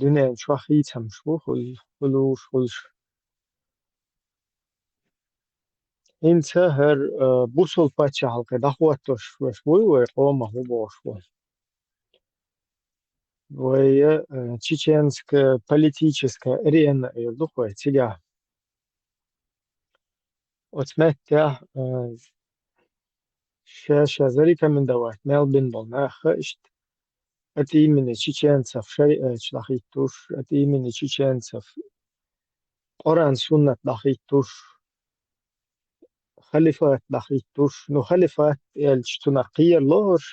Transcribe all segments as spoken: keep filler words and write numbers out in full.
дуьнен чохь хийцамаш бу, хуьлуш, хуьлуш. ХӀинца хӀара, а, бусулба паччахьалкхе дӀахӀоттош веш вуй вай къомах ву бохуш ву. Вай, а, чеченская политическая арена эр ду вай цигахь. Оцу меттехь, а, ша-ша зарекомендовать мел бина болу нах а иштта от имени чеченцев шариаташ дӀахӀиттуш, от имени чеченцев Къуръан-суннат дӀахӀиттуш, халифат дӀахӀиттуш. Ну, халифат аьлча, цунах кхера ло хӀорш,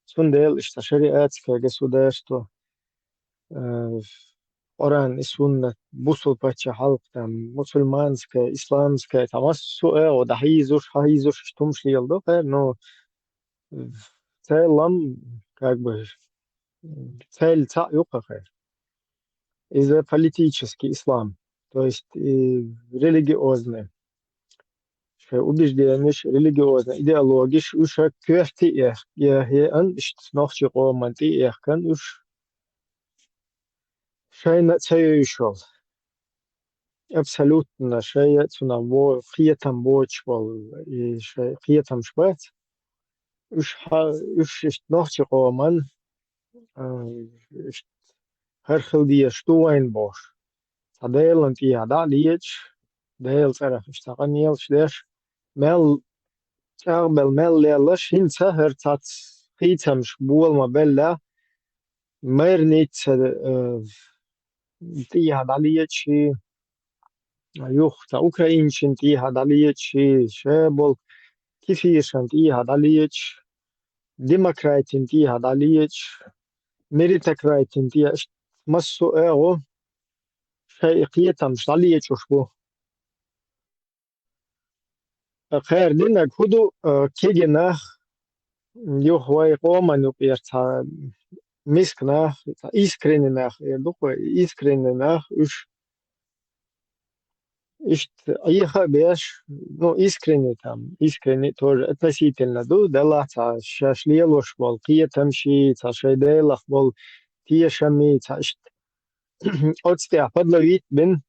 цундела иштта шариатское государство, э, Къуръан и суннат, бусулба паччахьалкх, там, мусульманское, исламское, там, массо а агӀо дӀахьийзуш, хьахьийзуш, иштта хӀумаш леладо кхара, ну, в целом, как бы, цель цхьаъ ю кхара. Иза политический ислам, то есть, и религиозный. Шайн убежденеш, религиозный идеологеш уьш коьрте эх-, е-, еана, иштта нохчийн къоман тӀе а ехкана уьш шайна а ца йовзуш волу. Абсолютно шайн цунах во-, кхетам боцуш болу, и шайн кхетамаш бац. Уьш хьа-, уьш иштта нохчийн къоман, а, иштта хӀара хила дезаш ду вайна бохуш. Цхьа Делан тӀехьа дӀа а леташ, Делан цӀарах иштта цхьа къамелаш деш, мел чӀагӀбелла, мел леллаш, хӀинца хӀара цхьацца хийцамаш бола ма белла, майрница, э, тӀехьа дӀалечи, юха цхьа украинчин тӀехьа дӀалечи, ша болу кефиршан тӀехьа дӀалечи, демократин тӀехьа дӀалечи, меритократин тӀехьа, иштта массо а агӀо шайн и кхетамаш дӀалечӀуш бу. Кхара динарг хӀун ду, а, кегий нах, юха вай къоман юкъера цхьа миска нах, цхьа искренний нах эр ду вай, искренний нах, уьш иштта Ӏеха а беш, ну, искренний там, искренний тоже относительно ду, делахь цхьа шаьш лелош болу кхетамаши, цхьа шайн Делах болу тешамаши, цхьа иштта оцу тӀехь подловить бина,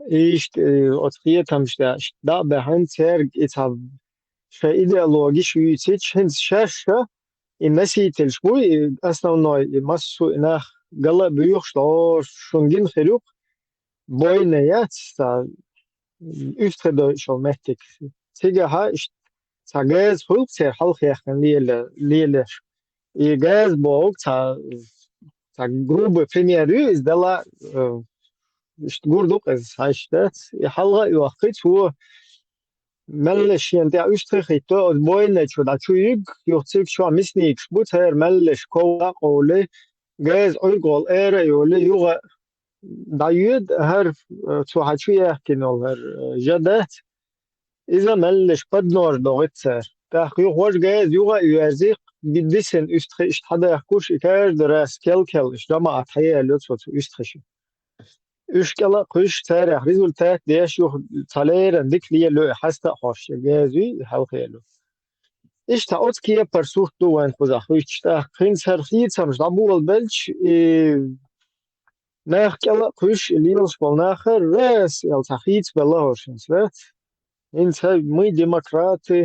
иштта, э, оцу кхетамаш тӀехь иштта дӀа а баьхьна, цаьрга и цхьа шайн идеологеш юьйцича, хӀинца шаьш ша и носительш бу, и основной, и массо а и нах гала а буьйхуш, догӀуш шуна гина хир ю-кх, бойна яц, цхьа уьстагӀий дойуш йолу меттиг. Цигахьа иштта цхьа газа хуьлу-кх церан хьалхаяьккхина лела-, лелаш. И газа боху-кх цхьа, цхьа грубый пример ю иза дала, э, иштта гур ду-кх иза, хьаьжча дац. И хьалха а йохкий цо, меллаша шена тӀехь уьстагӀий хӀитто, оцу бойна чу дӀа чу юьгу, юха цигахь чохь мясникаш бу, цара меллаша ков дӀа а къовлий, газа Ӏуьрг гӀолла ара а йолий, юха дӀайоьду хӀара, э, цо хьа чу яьккхина йолу хӀара, э, жа дац. Иза меллаша поднож догӀуьйту цара. ТӀаккха юха важа газа юха а йоьрзи, ди-, дисина уьстагӀий иштта хьадахкуш, и каждый раз кел-кел иштта жамаӀат хьаелло цо цу уьстагӀашна. Уьш кӀела а кхуьйсуш, царах результат деш, юха цхьа леррина дика лело и хьаста а хьош, и газа юй, и хьалхаело. Иштта оцу кепара сурт ду вайн кхузахь хуьйцуш. ТӀаккха хӀинца хӀара хийцамаш дӀаболабелча, и нах кӀела а кхуьйсуш, и лелаш болу нах а раз аьлла цхьа хийцабелла хӀорш хӀинца, дац? ХӀинца мы демократы,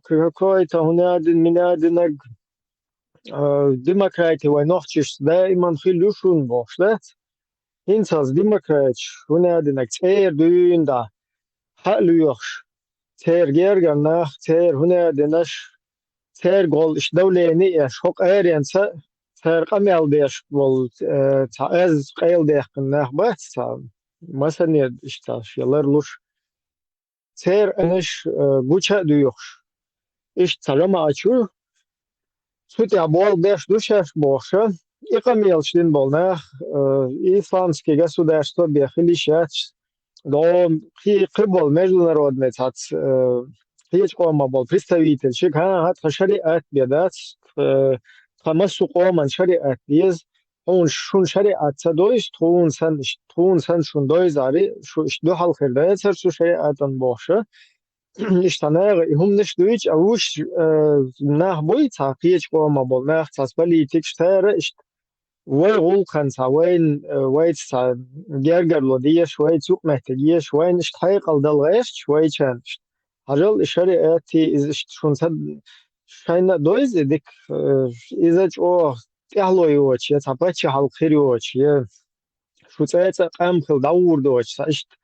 какой-то хӀун а дина, мин а динарг, а, демократи вай нохчашца даиман хилла ю шуна бохуш, дац? ХӀинца оцу демократаш хӀун а динарг цӀера дуьйна дӀа, хьа а лоьхуш, церан гергара нах, церан хӀун а динарш, цаьрга гӀолла иштта давление еш, хӀокху аренца цара къамел деш болу, э, цхьа аз къайладаьккхина нах бац, цхьа масане иштта шен ларлуш. Церан анаш, э, гуча а доьхуш. Иштта цхьа жамаӀат ю, цу тӀехь болх беш ду шаьш бохуша, и къамелаш дина болу нах, э, исламский государство бен хила йиш яц, догӀу кхи-, кхин болу международный цхьацца, э, кхечу къомах болу представитель шига, хӀан, хӀан, тхан шариат бен дац, э, тхан массо а къоман шариат беза, хьуна шун шариат ца дойзу, тхуна сан, тхуна сан шун дойзари, шу иштта дуьхьал хир дацара цу шариатан бохуша. Иштта наха и хӀуманаш дуьйцу, а вуьш, э, нах буй, цхьа кхечу къомах болу нах, цхьа политикаш, цара иштта вай гӀуллакхаца, вайна, э, вайца цхьа гергарло дезаш, вайца юкъаметтиг езаш, вайна иштта хьекъал дала гӀерташ, вайчарна иштта. Хьажал, и шариӀат, иза иштта шуна ца, шайна а дойза, и дика, э, иза чӀогӀа тӀаьхьало йоцуш, я цхьа паччахьалкхе хир йоцуш, я шу цӀе-цӀа къам хила дӀагӀур доцуш, цхьа иштта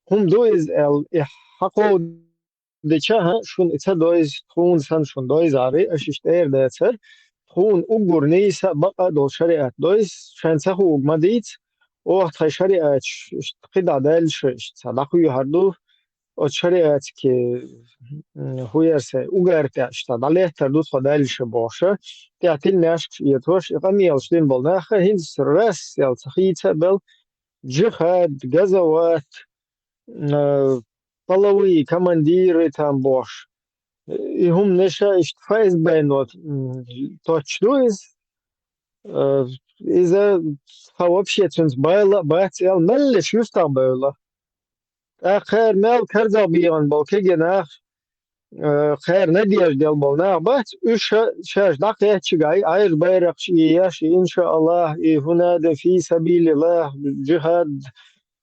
хӀума ду иза аьлла, и хьакховдича, хӀа, шуна и ца дойза, тхуна санна шуна дойзарий, аша иштта тӀера дацара, тхуна уггар нийса а, бакъ а долу шариӀат дойза, шайн ца хууг ма дийца, оха тхайн шариӀаташ иштта кхидӀа даьлла ша иштта цхьа дӀакхоьхьур ду, оцу шариӀатски, м, хӀун яра сан, угар тӀехь иштта дӀалеттар ду тхо даьлла ша бохуша, тӀехь тилмешкаш а этош, и къамелаш дина болу нах а хӀинца раз аьлла ца хийца а бел, джихад, газават, э, половые командиры там бохуш. И хӀуманаш а иштта ФСБ-но, м, точ ду иза. Э, иза тхан вообще цуьнца байла а бац аьлла, меллаша юьстахбевлла. ТӀаккха кхара мел карзахбехана болу кегий нах, э, кхара надежда делла болу нах бац, уьш ша-, шаьш дӀакхаьччигахь, и Ӏаьржа байракхаш и еш, и иншааллах, и хӀун а дан фи сабилиллах, джихад,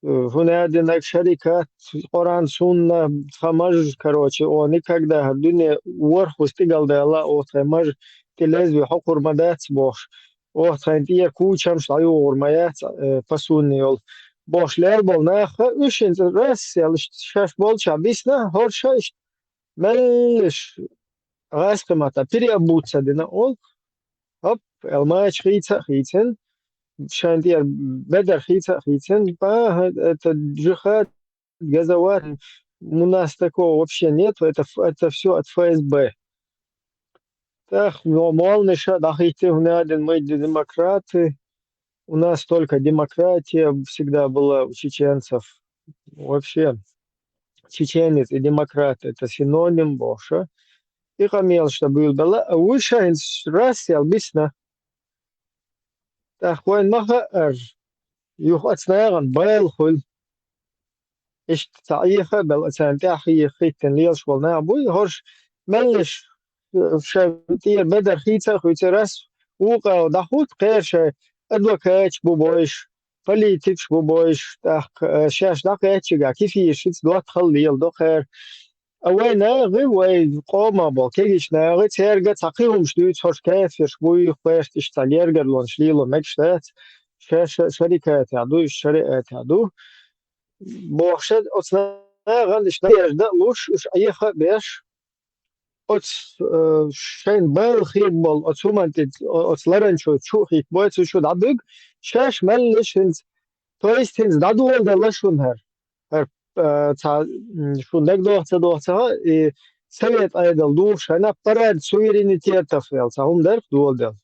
э, хӀун а динарг шарикат, Къуръан, сунна, тхан маж, короче, о, никогда хӀара дуьне ворхӀазза тӀе галдала, о, тхайн маж тӀе лезвие хьокхур ма дац бохуш, о, тхайна тӀера кучамаш дӀайогӀур ма яц, э, по сунне йолу. Бохуш лелла болу нах а, уьш хӀинца раз аьлла, иштта шаьш болчохь бисна, хӀорш а иштта меллаша гӀаскхи матта переобуться дина олу. Хоп, аьлла, мача хийца а хийцина, шайна тӀера бедар хийца а хийцина, баха, это джихад, газават, у нас такого вообще нет, это, ф-, это все от ФСБ. ТӀаккха мо-, моллаша а дӀахӀиттина, хӀун а дина, мы демократы, у нас только демократия всегда была у чеченцев. Вообще, чеченец и демократ — это синоним бохуша. И къамелаш дан буьйлабелла, а уьш а хӀинца раз аьлла бисна. ТӀаккха вайна ма хаьара, юха оцу нахана бала хуьлу. Иштта цхьа Ӏеха а бела, царна тӀаьхьа хи-, хӀиттина лелаш болу нах буй, хӀорш меллаша, э, шайн тӀера бедар хийца а хуьйцура, ас вукъа дӀахӀутту, кхера шайн адвокаташ бу бойуш, политикаш бу бойуш, тӀаккха, э, шаьш дӀакхаьччигахь кефирашца доттагӀалла леладо кхера. А вай нахи, вай къомах болу кегийчу нахи, цаьрга а цхьа кхин хӀумаш дуьйцу, хӀорш кафираш буй, кхоьрташ цхьа лергарлонаш лело мегаш дац, ша-, ша-, шарикатехь ду, уьш шариатехь ду. Бохуша, оцу нахана иштта надежда а луш, уьш Ӏеха а беш, оцу, э, шайна бала хир болу оцу хӀуманна тӀе, о-, оцу ларанчо чу а хӀиттабой, цу чу дӀабуьгу, шаьш меллаша хӀинца, то есть хӀинца дӀадоладелла шуна хӀара. ХӀара, э, цхьа, м, шуна дагадоху ца доху ца хаьа, и совет Ӏедал духуш хьайна парад суверенитетов аьлла, цхьа хӀума дара доладелла.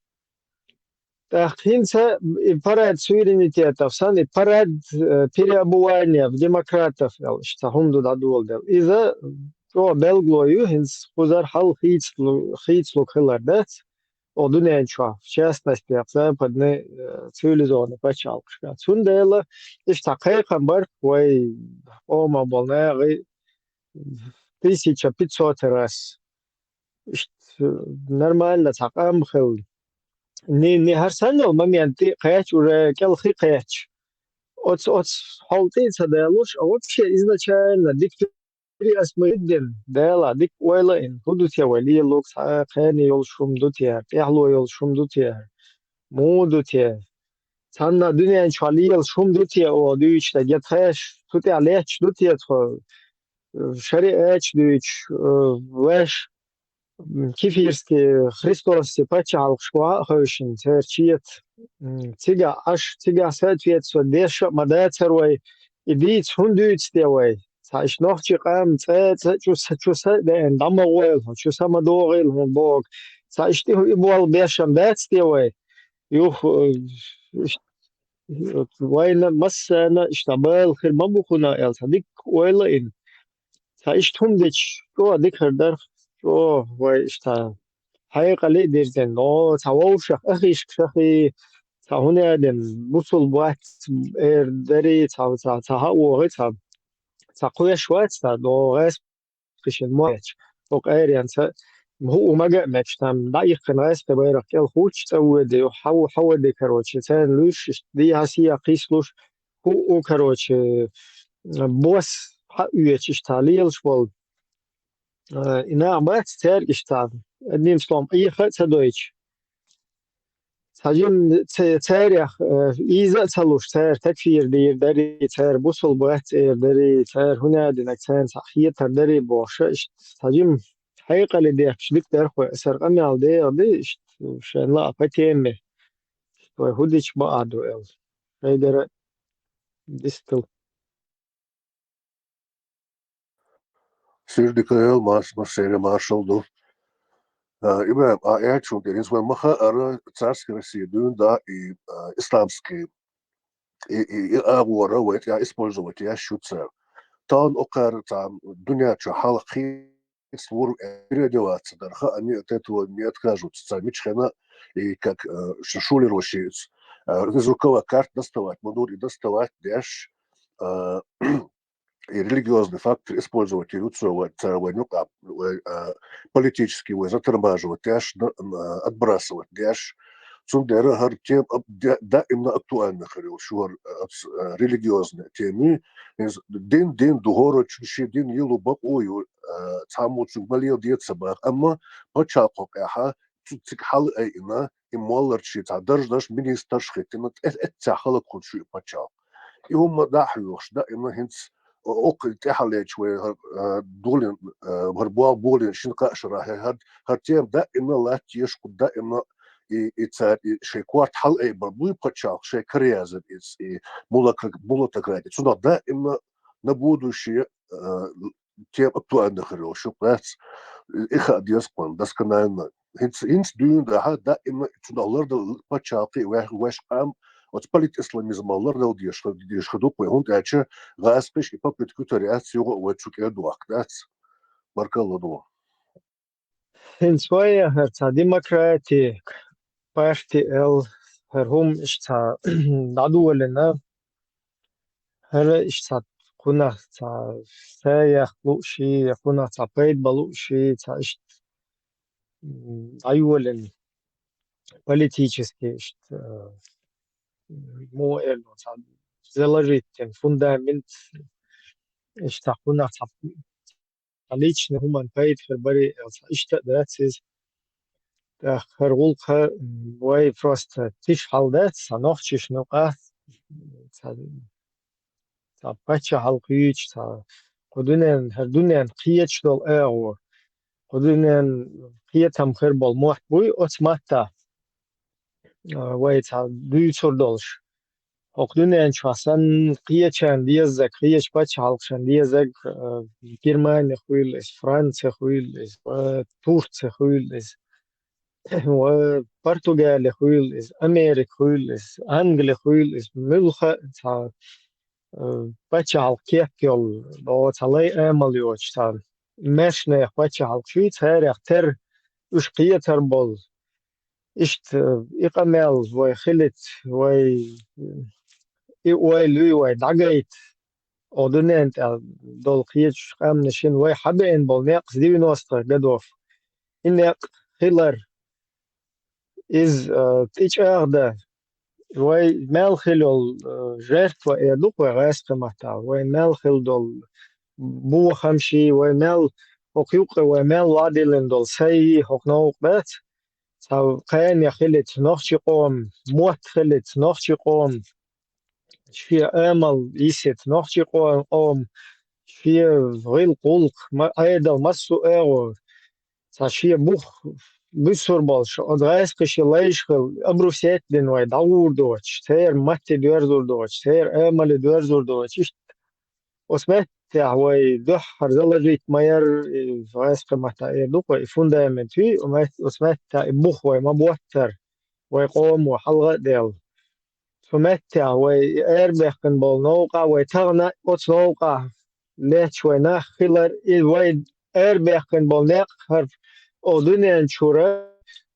ТӀаккха хӀинца и парад суверенитетов санна, и парад, э, переобувания в демократов аьлла, иштта цхьа хӀума ду дӀадоладелла. Иза чӀогӀа белгало ю, хӀинца кхузара хьал хийцалу-, хийцалург хилар дац. О, дуьнен чохь, в частности, западный, э, цивилизованный пачхьалкхашка. Цундела иштта кхайкхам бара вай къомах болу нахи тысяча пятьсот раз. Иштта, э, нормально цхьа къам хилла. Не, не хӀара санна йолу момент тӀе кхаьчча, уже кӀелхи кхаьчча. Оцу, оцу хьол тӀе а ца далуш, а вообще изначально дика переосмыслить дина, Дала дика ойла а йина, хӀун ду те вай лелалург, цхьа кхане йолуш хӀума ду те, тӀаьхьало йолуш хӀума ду те, муха ду те? Цхьанна дуьнен чохь лелаш хӀума ду те оха дуьйцуш дерг, я тхаьш цу тӀехь летташ ду те тхо, э, шариаташ дуьйцуш, э, ваьш, м, кефирский, христосский пачхьалкхашка ваха а хевшина, церан чета, м, цигахь Ӏаш, цигахь соответствовать деш а ма дацара вай, и дийца хӀунда дуьйцу те вай? Цхьа иштта нохчийн къам цӀа, цӀа чу са, чу са а деана, дӀа ма гӀойла хьо, чу са ма догӀийла хьуна бохург. Цхьа иштта и, и болх беш а дац те вай? Юха, э, иштта, э, вайна массарна иштта бала хир ма бу хӀуна аьлла, цхьа дика ойла а йина. Цхьа иштта хӀума дича, чӀогӀа дика хир дара, чӀогӀа вай иштта хьекъале а дирзина, но цхьа вовшах ахишка шахи, цхьа хӀун а дина, бусул бац эр дари, цхьа, цхьа, цхьа хьа а вогӀи, цхьа, цхьа кхоьш вац, цхьа догӀес кхишина моьттуш, хӀокху айренца хӀуъу мага а мегаш, там дӀаихкхина гӀаьскхи байракх кӀел хучча цӀа воде, хьа-, хьаводе, короче, царна луьйш, иштта дехьа-сехьа кхийсалуш, хӀуъу, короче, бос хьаоьцуш, иштта лелаш болу. Э, и нах бац цаьрга иштта, одним словом, Ӏеха а ца дойтуш. Цхьа жим ца-, царех, э, ийза а ца луш, цара такфир дийр дарий, цара бусул бац эр дарий, цара хӀунда динарг царна цхьа хетар дарий бохуш, иштта цхьа жим хьекъале дехкаш дика дара хьо, асар къамел дегӀа ди, иштта шайн лаа по теме, вай хӀу дича баа ду аьлла. Шайгара дистал. Сир дика йол, мас-, массеран маршалла ду. А, ИбрахӀим, а, аьллачунна тӀера, хӀинца вайн ма хаара, царский Россия дуьйна да и, а, исламский, и, и, и агӀора вай тӀехь использовать еш ю цара. Тахана окхара цхьа дуьнен чу хьалха хийцалур переодеваться дар хаьа, они от этого не откажутся. Цара мича хена и как, э, ш-, шулер вашиец. Э, звуковая карта доставать ма дур, и доставать деш, э, и религиозный фактор использовать ю цо вай, цара вайн юкъа, вай, а, политический вай затормаживать деш, д-, м, а, отбрасывать деш. Цундела хӀара тема ап-, да-, даимна актуальна хир йолуш ю хӀара, а, ц-, а, религиозная тема. Иза дин, дин ду, хӀора чу шен дин йилу бакъо ю, а, цхьаммо цуьнга ма леладе ца баха. Амма пачхьалкхо къехьа цу-, цига хьала айина, и молларчий цхьа даржаш, министрш хӀиттина, тӀе-, эццехь хӀаллакьхуьлуш ю и пачхьалкх. И хӀума дӀахьоьхуш, даимна хӀинца о-, окху тӀаьхьа лечу вай хӀара, а, долин, а, хӀара болх болийна шина-кхаа шарахь, хӀара, хӀара тема даимна латташ, кху даимна и, и цара и шайн корта хьала айбар буй пачхьалкх, шайн караязар иза, и мулакра-, мулатократи. Цунах даимна на будущее, а, тема актуальна хир йолуш ю, дац? И хаа деза кхунна досконально. ХӀинца, хӀинца дуьйна дахьа даимна цунах лардала пачхьалкхе а ваьхна вайша къам оцу политисламизмах лардала дезаш хир, дезаш хир ду-кх вай, хӀунда аьлча гӀазкхиш и попытка ю тера яц юха а вай цу кӀел дохка, дац? Баркалла ду. ХӀинца вай хӀара цхьа демократи, парти аьлла, хӀара хӀума иштта цхьа дӀадолийна, хӀара иштта цхьа кхунах цхьа саех лууший, я кхунах цхьа пайда бан лууший, цхьа иштта дӀайолийна политически иштта, э, муха эр ду, цхьа заложить дина фундамент, иштта кхунах цхьа, цхьа личный хӀуманна пайда хир барий аьлла, цхьа иштта а дац иза. ТӀаккха хӀара гӀуллакх, м, вай просто тиша хьал дац, цхьа нохчашна юкъахь, цхьа, цхьа паччахьалкх юьйцуш, цхьа кху дуьненна, хӀара дуьненна кхеташ долу агӀо, кху дуьненна кхетам хир болу мотт буй оцу маттахь, а, вай цхьа дуьйцур долуш. ХӀокху дуьнен чохь санна кхечарна деззаг, кхечу паччахьалкхашна деззаг, а, Германи хуьйла иза, Франци хуьйла иза, ва Турци хуьйла иза, ва Португали хуьйла иза, Америка хуьйла иза, Англи хуьйла иза, муьлхха а цхьа, а, паччахьалкх кеп йолу, боху цхьа лай амал йоцуш цхьа маьршнех паччахьалкхаш юй, царех тера уьш кхетар болу. Иштта, и къамел вай хилийта, вай и ойла юй вай дӀагайта, оха дуьнен тӀехь долу кхечу къаьмнашна вай хьабеана болу некъ девяностых годов. И некъ хилар, иза, а, тӀечӀагӀдан, вай мел хилла йолу, а, жертва эр ду-кх вай гӀазкхийн маттахь, вай мел хилла долу бохамший, вай мел, хӀокху юккъе вай мел ладиллина долу сайий, хӀокху новкъа дац? Цхьа кхане хилийта нохчийн къоман, мотт хилийта нохчийн къоман, шен амал йисийта нохчийн къо-, къоман, шен гӀиллакх-гӀуллакх, ма-, Ӏедал массо а агӀор, цхьа шен бух буьсур болуш, оцу гӀазкхийн шен лайш хилла, обрусеть дина вай дӀагӀур доцуш, церан матте доьрзур доцуш, церан амале доьрзур доцуш, иштта оцу меттехь вай дуьххьара заложить ма яра, и гӀазкхийн маттахь эр ду-кх вай, и фундамент юй, оцу мет-, оцу меттехь и бух вай ма боттара, вай къомо хьалха а делла. Цу меттехь вай и арабаьккхина болу новкъа, вай тахана а оцу новкъахь летташ вай нах хилар, и вай арабаьккхина болу некъ хӀара оха дуьнен чуьра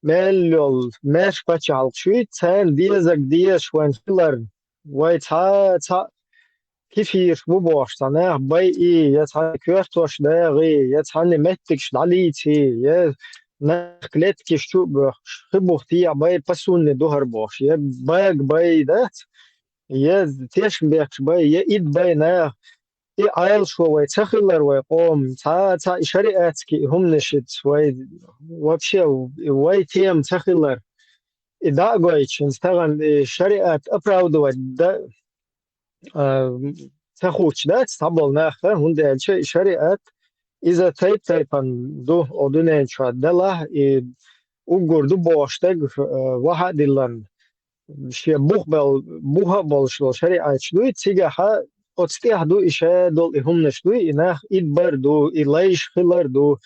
мел йолу маьрша паччахьалкхаш юй, царна дезаг дезаш вайн хиларна. Вай цхьа, цхьа кефирш бу бохуш, цхьа нах байъий, я цхьаьна коьртош дагӀий, я цхьаьна меттигаш дӀалийций, я нах клеткаш чу а боьхкуш, хи бух тӀехьа бай, пасунни ду хӀара бохуш, я бага бай дац, я тешнабехкаш бай, я ид бай нах, и Ӏалашо вай ца хилар вай къоман, цхьа, цхьа и шариатский и хӀуманаш иц вай, вообще, вай тема ца хилар. И дӀа а гойтуш, хӀинца тахана и шариат оправдывать дан, а, ца хууш дац цхьаболу наха, хӀунда аьлча и шариат иза тайп-тайпана ду, о дуьнен чохь делахь, и уггар ду бохуш стаг, а, вахьа а диллина, шен бух бел-, буха а болуш долу шариаташ дуй, цигахь оцу тӀехь ду и шадолу и хӀуманаш дуй, и нах идбар ду, и лайш хилар ду,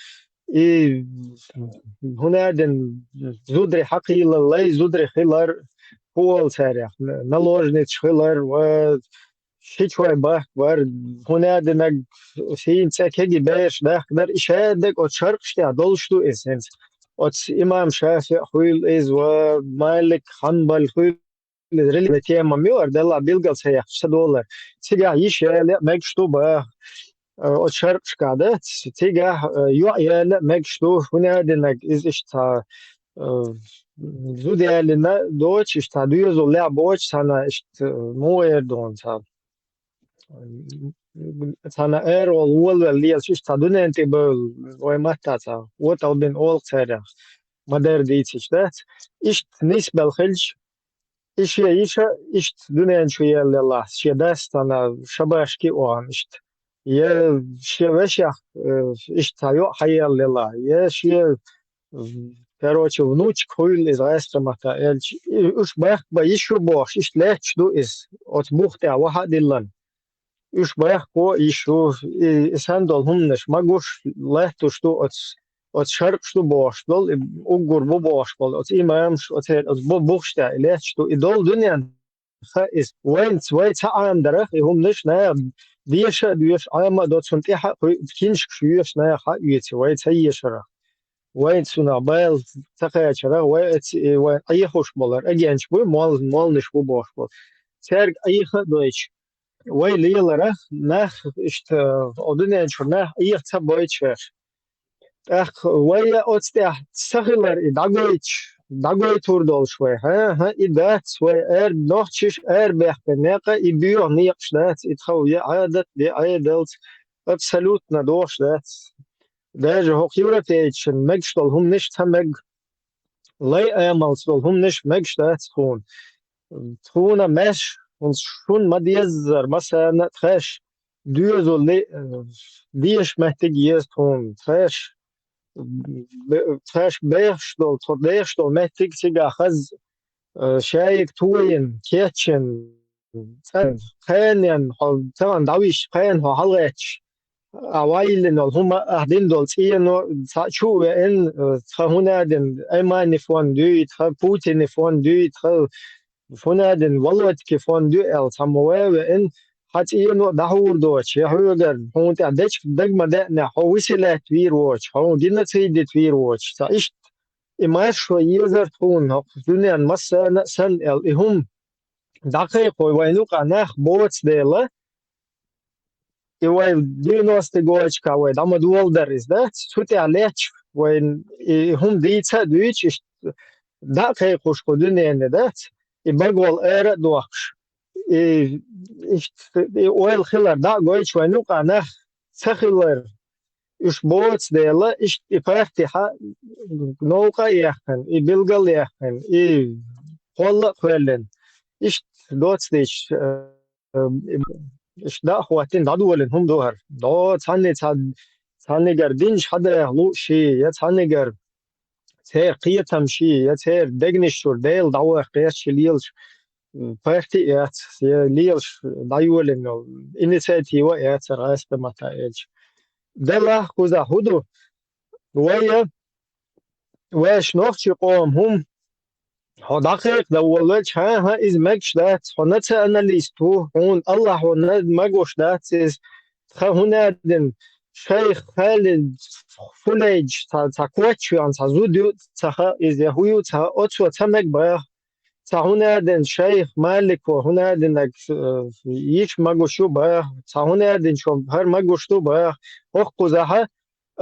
и хӀунда аьлла зударий хьакхийлар, лай зударий хилар, хӀун олу царах, наложницаш хилар, ва шичой бахк бар, хӀунда аьлла сийна цӀе кегий бераш дахкадар, и шаьддаг оцу шаркъаш тӀехь долуш ду иза хӀинца. Оцу имам ШафиӀ хуьйла иза, ва Малик, Хьанбал хуьйла иза, религия тема ма ю, ара делла билгал ца яхча, ца долар. Цигахь йиш яла а мегаш ду баха, э, оцу шаркъашкахь дац, цигахь, э, йоӀ яла а мегаш ду, хӀунда аьлла иза иштта цхьа, э, зуда ялина доцуш, иштта цхьа доьзал лаьа боцуш, цхьана иштта, э, муха эр ду хьуна цхьа, цхьана эр волу волавелла лелаш, иштта цхьа дуьнен тӀе бевлла, вай матта цхьа, оталбина олу царах, ма-дарра дийцича дац. Иштта нисбелла хилча, и шен йиша иштта дуьнен чу елла лахь, шен дас цхьана шабашки а вахана иштта. Я шен вешех, э, иштта цхьа йоӀ хьаелла лахь, я шен, короче, внучка хуьйла иза гӀаскхи матта аьлча, и уьш бахк бан йиш ю бохуш, иштта лаьтташ ду иза, оцу бух тӀехь вахьа а диллина. Уьш бахко а йиш ю, и, и санна долу хӀуманаш магош латтош ду оцу, оцу шаркъаш ду бохуш долу, и уггар бу бохуш болу оцу имамаш, оцеран оцу бу-, бухаш тӀехь и лаьтташ ду. И долу дуьнен ха иза. Вайнца вай ца Ӏамадарах и хӀуманаш наха деша а доьшуш, Ӏама а доцун тӀаьхьа а кхуьу, киншкаш йоьшуш наха хьаоьцу, вай ца ешарах. Вайна цунах бала ца кхачарах, вай оцу, и вайн Ӏехуш болар агенчаш бу, мол-, молнаш бу бохуш болу. Цаьрга Ӏеха а дойтуш, вай леларах, нах иштта, о дуьнен чуьра нах Ӏеха ца бойтуш. ТӀаккха вай а оцу тӀехь ца хилар и дӀагойтуш, дӀагойтур долуш вай. ХӀан-хӀа, и дац вай ара нохчаш арабаьккхина некъа, и боьха некъаш дац, и тхов я Ӏадат, я Ӏедалца абсолютно дохуш дац. Даже хӀокху европейцашна мегаш долу хӀуманаш ца мега. Лай амалца долу хӀуманаш мегаш дац тхуна. Тхуна меш, хӀунца шуна ма-деззара, массарна а тхаьш доьзалли, э, дезаш меттиг еза тхуна, тхаьш, бе-, тхаьш бехаш долу, тхо дехаш долу меттиг цигахь хаза, э, шайга тоьйна, кечйина, цӀа кханенна, хьо тахана дӀависча, кхана хьо хьалагӀетташ, ахь вайиллина волу хӀума, ахь дина долу цӀено, цхьаъ чу а веана, тхан хӀунадина Эмани фон дуй, тхан Путини фон дуй, тхан хӀунадина Володьки фон дуй аьлла, цхьамма вай а веана, хьан цӀено а дӀахьур доцуш, я хьоьгара, хьуна тӀехь дечка даг ма деънехь, хьо виселет вийр воцуш, хьо геноцид йита вийр воцуш. Цхьа иштта и маршо езар тхуна, хӀокху дуьненна массарна а санна аьлла, и хӀума дӀакхайкхой вайн юкъахь нах боцу дела, и вай девяностый годашкахь вай дӀа ма доладар иза, дац? Цу тӀехь летташ вайн и хӀума дийца а дуьйцуш, иштта дӀа а кхайкхуш кху дуьненна, дац? И багол ара а дохкуш, и, иштта, и ойла хилар дӀа а гойтуш вайн юкъахь нах ца хилар, уьш боцу дела, иштта и партихьа новкъа а яьккхина, и билгал а яьккхина, и кхолла а кхоьллина, иштта доцу дийцча, э, э, иштта дӀа а хӀоттина, дӀадолийна хӀума ду хӀара. ДӀо цхьанне цхьа-, цхьаннигара динаш хьадаха лууш ши, я цхьаннигара церан кхетам ши, я церан дегнаш чуьра Дела дӀавахкхеш ши лелаш, м, парти а яц, я лелаш дӀайолийна йолу инициатива а яц, ара гӀаста матта элча. Делахь, кхузахь хӀун ду? Вай а, вайша нохчий къоман хӀума, хьо дӀакхайкха дан волавелча, хӀан-хӀа, иза мегаш дац, хьо националист ву, хьуна Аллахьо на-, магош дац иза, тхан хӀунадина шайх Халид Фулейдж, цхьа, цхьа коч веана, цхьа зуда ю, ца хаьа иза, я хӀун ю, ца хаьа, оцо ца мега баха, цхьа хӀунадина шайх Малико, хӀунадинаг, э, йиш магош ю баха, цхьа хӀунадина шо хӀара магош ду баха, хӀокхузахьа,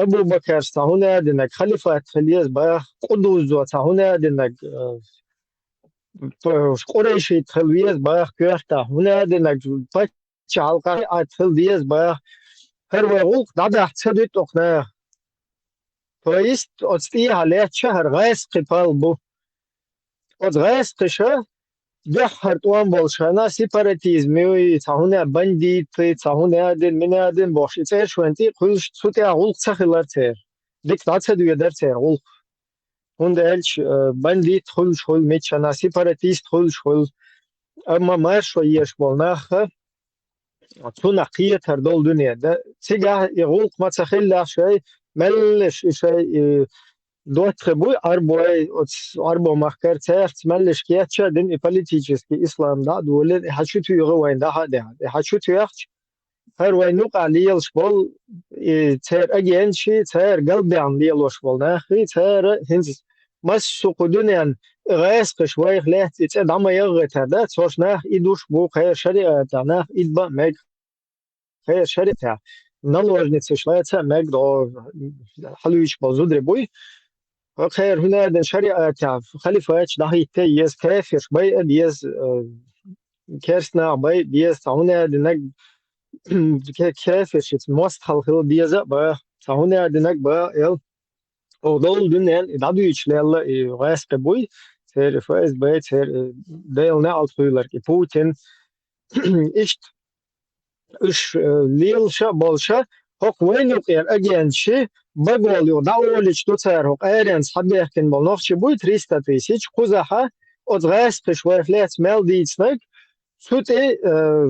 Абу-Бакарс цхьа хӀуна а динаг халифат хила еза баха, Къудуззо цхьа хӀуна а динаг, э, п-, Къурайшит хила веза баха коьрта, хӀуна а динаг паччахьалкхе а хила деза баха. ХӀара вай гӀуллакх дӀадахьа ца дуьту окху наха. То есть, оцу тӀехьа лаьтташ хӀара гӀаскхи пал бу. Оцу гӀаскхиша дуьххьара тӀом болуш хенахь, сепаратизм юй, цхьа хӀуна а бандиты, цхьа хӀуна а дин, мина а дин бохуш, и цӀераш вайн тӀе а кхуьлуш, цу тӀехь гӀуллакх ца хилар церан. Дика дӀа ца доьдар церан гӀуллакх. ХӀунда аьлча, э, бандит хуьлуш хуьлу миччанахь, сепаратист хуьлуш хуьлу. Амма маршо езаш болу нах а, цунах кхетар долу дуьне. Да, цигахь и гӀуллакх ма ца хиллехь шай, меллаша и шай, и доттагӀий буй Ӏарбой, оцу Ӏарбо махкара, цаьрца меллаша кечча а дина и политический ислам дӀа а долийна, и хьан чу туьйхи вайна дахьа а даьхьа. И хьан чу тоьхча, хӀара вайн юкъахь лелаш болу, и церан агентши, цара галбаьхна лелош болу нахи, цара хӀинца массо а кху дуьненна и гӀаскхиш вайх лаьцна и цӀе дӀа ма яххийтар, да, цхьа нах и душ бу, кхера шариатехь нах идба а мега, кхера шариатехь наложницаш лаца а мега, догӀу хьалуьйчу болу зударий буй. Кхера хӀуна а дина шариатехь халифаташ дӀахӀитта а еза, кафирш байа а беза, э, керстанах бай а беза, цхьа хӀуна а динаг ке-, кафиршица мостагӀалла хила деза а баха, цхьа хӀуна а динаг баха, эл. Оха долу дуьненна и дӀадуьйцуш лелла и гӀаскхи буй, церан ФСБ, церан, э, Делан неӀалт хуьйлург и Путин. Иштта уьш, э, лелаша а болуша, хӀокху вайн юкъера агентши багол юха дӀаолуьйтуш ду цара, хӀокху аренца хьабехкина болу нохчий буй триста тысяч, кхузахьа оцу гӀаскхиша вайх лаьцна мел дийцинарг, цу тӀе, э,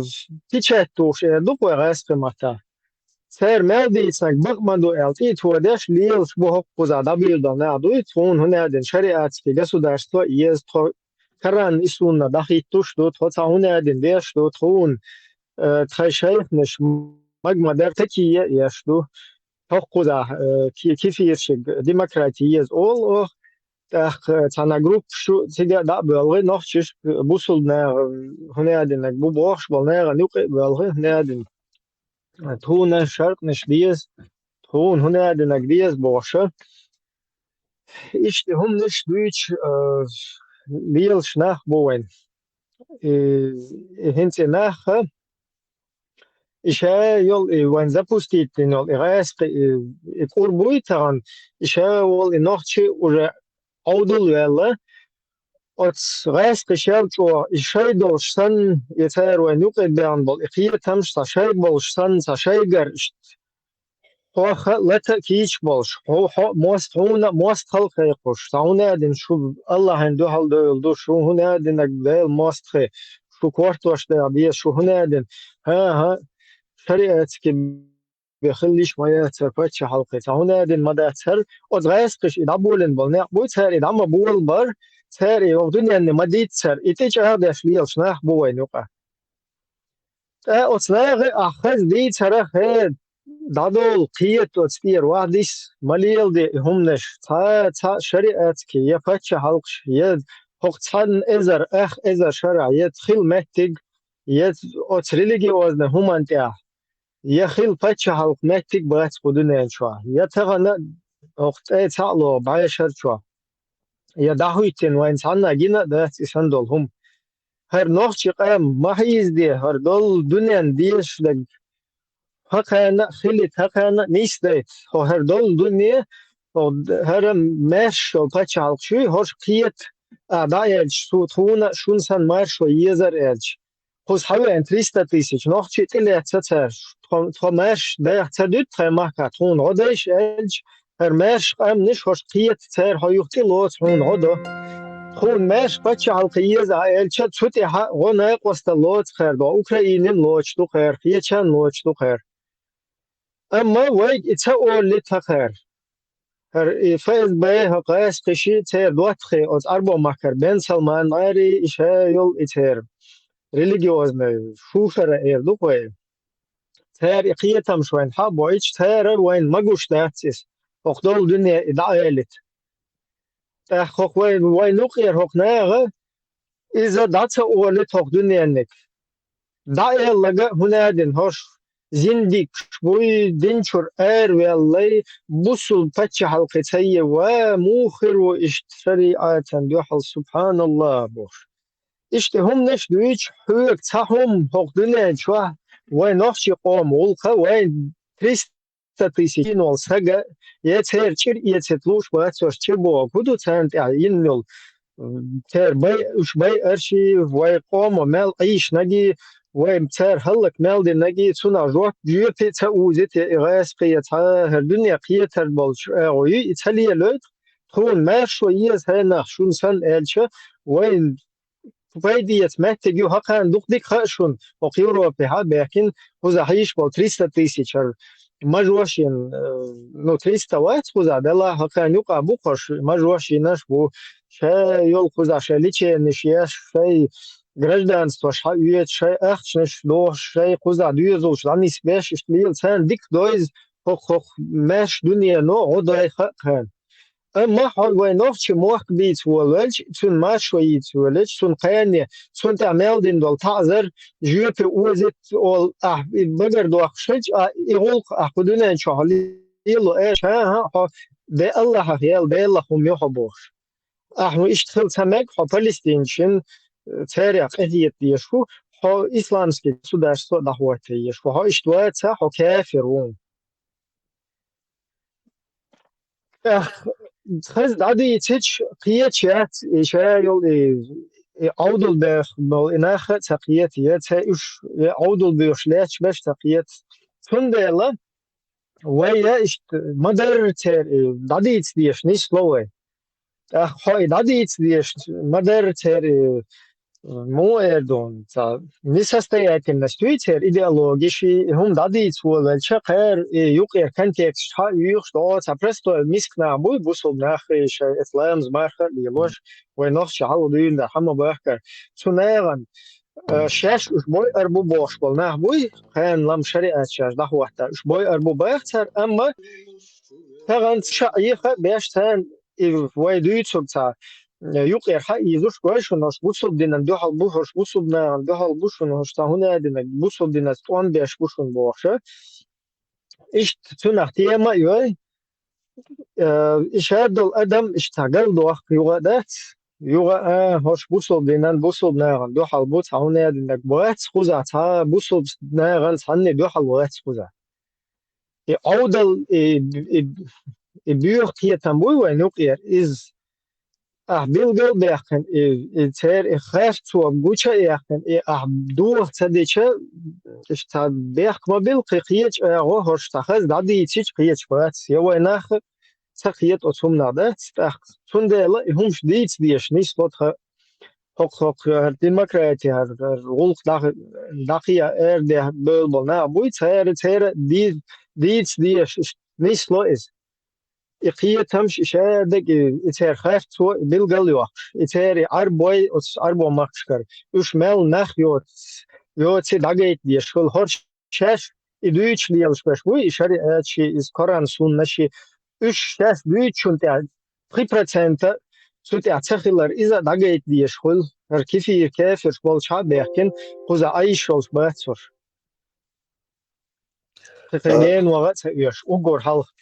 печать тухуш эр ду-кх вай гӀаскхи маттахь. Цара мел дийцинарг бакъ ма ду аьлла, тӀе а тодеш, лелаш бу хӀокху кхузахь дӀабуьйлу долу нах дуй, тхуна хӀуна а дина шариатский государство а еза, тхо Коран и Сунна дӀахӀиттуш а ду, тхо цхьа хӀуна а дина деш а ду, тхуна, э, тхайн шайханаш маг ма дара, такие а еш ду. ХӀокху кхузахь, э, ки-, кефиршиг демократи еза олу оха, тӀаккха цхьана группа шу цига а дӀа а боьлхий, нохчаш бусулба наха хӀуна а динарг бу бохуш болу нахана юкъа а боьлхий, хӀуна а дина. Тхуна шаркънаш деза, тхуна хӀуна а динарг деза бохуша. Иштта хӀуманаш дуьйцуш, а, лелаш нах бу вайн. И, и хӀинца и нах а, и ша йолу, и вайн запустить дина йолу, и гӀаскхи, и, и кӀур буй тахана, и ша волу, и нохчи уже Ӏовдал ваьлла, оцу гӀаскхи шел чӀогӀа, и шай долуш санна, и цара вайн юкъе баьхна болу, и кхетамаш цхьа шай болуш санна, цхьа шайгара иштта хьох а лата а кийча болуш, хьо, хьо, мост-, хьуна а мостагӀалла кхайкхуш, цхьа хӀуна а дина шу Аллахьан дуьхьал девлла ду, шу хӀуна а динарг Делан мостагӀий, шу кортош дагӀа деза, шу хӀуна а дина, хӀан-хӀа, шариатский бен хилла йиш ма яцара паччахьалкхе, цхьа хӀуна а дина ма дацара, оцу гӀаскхиша и дӀаболийна болу некъ буй, цара и дӀа ма болабара, цара и оха дуьненна ма дийццара, и тӀечӀагӀдеш лелаш нах бу вайн юкъа. ТӀаккха оцу наха ахь хаза дийцара, хе, дӀадолу, кхета оцу тӀера вахь дис, ма леладе и хӀуманаш, цхьа, цхьа шариатский, я паччахьалкхаш, я хӀокху цхьана эзар, ах эзар шарахь, я хила меттиг, я оцу религиозный хӀуманна тӀехь, я хила паччахьалкх меттиг бац кху дуьнен чохь, я тахана хӀокху цӀе цхьаъ лоху бӀешар чохь, я дӀахӀуьттина вайн цхьанна а гина а дац и санна долу хӀума. ХӀара нохчи къам ма хьийзаде, хӀара долу дуьненна дезаш дерг хӀокхарна а хилийта, хӀокхарна а нисдайта, хьо хӀара долу дуьне, хьо д-, хӀара маьрша йолу паччахьалкх чуй, хӀорш кхета, а, дӀааьлча, шу тхуна а, шуна санна маршо езар аьлча. Кхуза хьавеана триста тысяч нохчи тӀелаьцна цара, тхо, тхо маьрша дайх ца дуьту тхайн махкахь, тхуна гӀо дайша аьлча, хӀара маьрша къаьмнаш хӀорш кхета, цара хьо юха тӀе лоцу хьуна гӀо до. Тхуна маьрша паччахьалкх еза а аьлча, цу тӀехьа гӀо накъостал лоцу кхара до, Украинин лоцуш ду кхара, кхечан лоцуш ду кхара. Амма вайга и ца олли тахара. ХӀара и ФСБ, хӀокху гӀаскхиши церан доттагӀий, оцу Ӏарбо махкара Бен Салман мари, и ша йолу и церан религиозный шушара эр ду-кх вай. Цара и кхетамаш вайна хьа а бойчу, цара вайна магуш дац иза, хӀокху долу дуьне и дӀаалита. ТӀаккха хӀокху вай, вайн юкъера хӀокху наха иза дӀа ца олита хӀокху дуьненниг. ДӀаэллага а хӀуна а дина хӀорш, зиндикаш буй, дин чура араваьллай, бусалба паччахьалкхе ца е ва, муха хир ву иштта шариӀатан дуьхьал, субхьаналлахӀ, бохуш. Иштта хӀуманаш дуьйцуш, хьоьга цхьа хӀума хӀокху дуьнен чохь вайн нохчийн къоман гӀуллакха, вайн триста тысяч йина волу сага, я церан чӀир эцийта лууш бацарш чӀир боху, хӀун ду царна тӀехь йина йолу? Церан бай-, уьш байарш, вайн къомо мел Ӏийшинарг, вай цара хӀаллак мел динарг, цунах жоп, жоьпе а ца узийта, и гӀазкхи я цхьа хӀара дуьне кхетар болчу агӀо ю, и ца лелойту, тхуна маршо еза хьенах шуна санна аьлча, вайн пайда эца меттиг ю хӀокхарна дукха дика хаьа шуна, хӀокху Европехь а баьхкина, кхузахь йиш болу триста тысяч хӀара мажошин, э, ну, триста вац кхузахь делахь, хӀокхарна юкъахь бу кхуш, мажошинаш бу, шайн йолу кхузахь шайн леченеш еш, шайн гражданствош хьаоьцу, шайн ахчанаш дохуш, шайн кхузахь доьзалш дӀанисбеш, иштта лела царна дика дойза хӀокху-хӀокху маьрша дуьнено гӀо дой хаьа кхарна. Амма хьо вайн нохчийн мохк бийца волавелча, цуьнан маршо йийца волавелча, цуьнан кхане, цунна тӀехь мел дина долу таӀзар, жоьпе озийта олу ахь и багар доккхуш хилча, а, и гӀуллакх ахь кху дуьнен чохь лело аьлча, хӀан-хӀа, хьо бе Аллахьах яьлла Делах хӀума ю хьо бохуш. Ахь хӀун иштта хила ца мега, хьо палестинчийн, э, царех къинхета дезаш ву, хьо исламский государство дӀахӀотта езаш ву, хьо иштта ваца, хьо кафир ву. ТӀаккха хаза дӀадийцича, кхеташ яц, и ша йолу, и, и Ӏовдал бех болу и нах а ца кхета, я ца уьш, я Ӏовдал боьхуш лаьтташ берш ца кхета. Цундела вай я иштта ма-дарра церан, и, дӀадийца дезаш нисло вай. ТӀаккха хьо и дӀадийца дезаш ма-дарра церан, и, муха эр ду, ца, несостоятельность дуй церан идеологиш, и хӀума дӀадийца волавелча, кхара и юкъера контекст хьа а юьйхуш догӀу, цхьа простой миска нах буй, бусулба нах, и шайн эца ламаз марха а лелош, вай нохча хьалха дуьйна дар хьан ма бахкара. Цу нахана, э, шаьш уьш бойар бу бохуш болу нах буй, кхана лам шариат шаьш дӀахӀотта, уьш бойар бу баха цара, амма тахана ша а йиха а беш царна и вай дуьйцург цхьа, э, юкъера хьаийзуш гой шуна, хӀорш бусулба динан дуьхьал бу, хӀорш бусулба нахана дуьхьал бу шуна, хӀорш цхьа хӀун а динарг бусулба динан тӀом беш бу шуна бохуша. Иштта цунах тема а йой, э, и шадолу адам иштта цхьа галдохку юха а дац, юха а, хӀорш бусулба динан, бусулба нахана дуьхьал бу, цхьа хӀун а динарг бац кхузахь, цхьа бусулба нахана цхьанне дуьхьал вац кхузахь. И Ӏовдал, и, и, и боьха кхетам буй вайн юкъера, иза ахь билгал а баьккхина, и, и церан и харцо гуча а яьккхина, и ахь доха ца дича, иштта цхьа бехк ма билла, кхин кхечу агӀо хӀорш цхьа хаза дӀадийцича кхечу бац, я вай нах а ца кхета оцу хӀуманах дац, тӀаккха цундела и хӀумаш дийца дезаш нисло тхан хӀокху-хӀокху хӀара демократи, хӀара, хӀара гӀуллакх дӀа-, дӀакхиа арадехьа бевлла болу нах буй, цара, цара ди-, дийца дезаш иштта нисло иза. И кхетамаш, и шадерг, и, и церан харцо, и билгал а йоккхуш, и церан и Ӏарбой, оцу Ӏарбойн махкашкара, уьш мел нах йоц-, йоций дӀагайта дезаш хуьлу хӀорш шаьш и дуьйцуш лелаш берш буй, и шариат ши, иза Коран, сунна ши, уьш шаьш дуьйцучунна тӀехь пхи процента цу тӀехь ца хилар, иза а дӀагайта дезаш хуьлу, хӀара кефир, кефирш болчхьа а баьхкина, кхуза Ӏайш йолуш бац хӀорш. Кхин гена ваха а ца оьшу, уггар хьалха.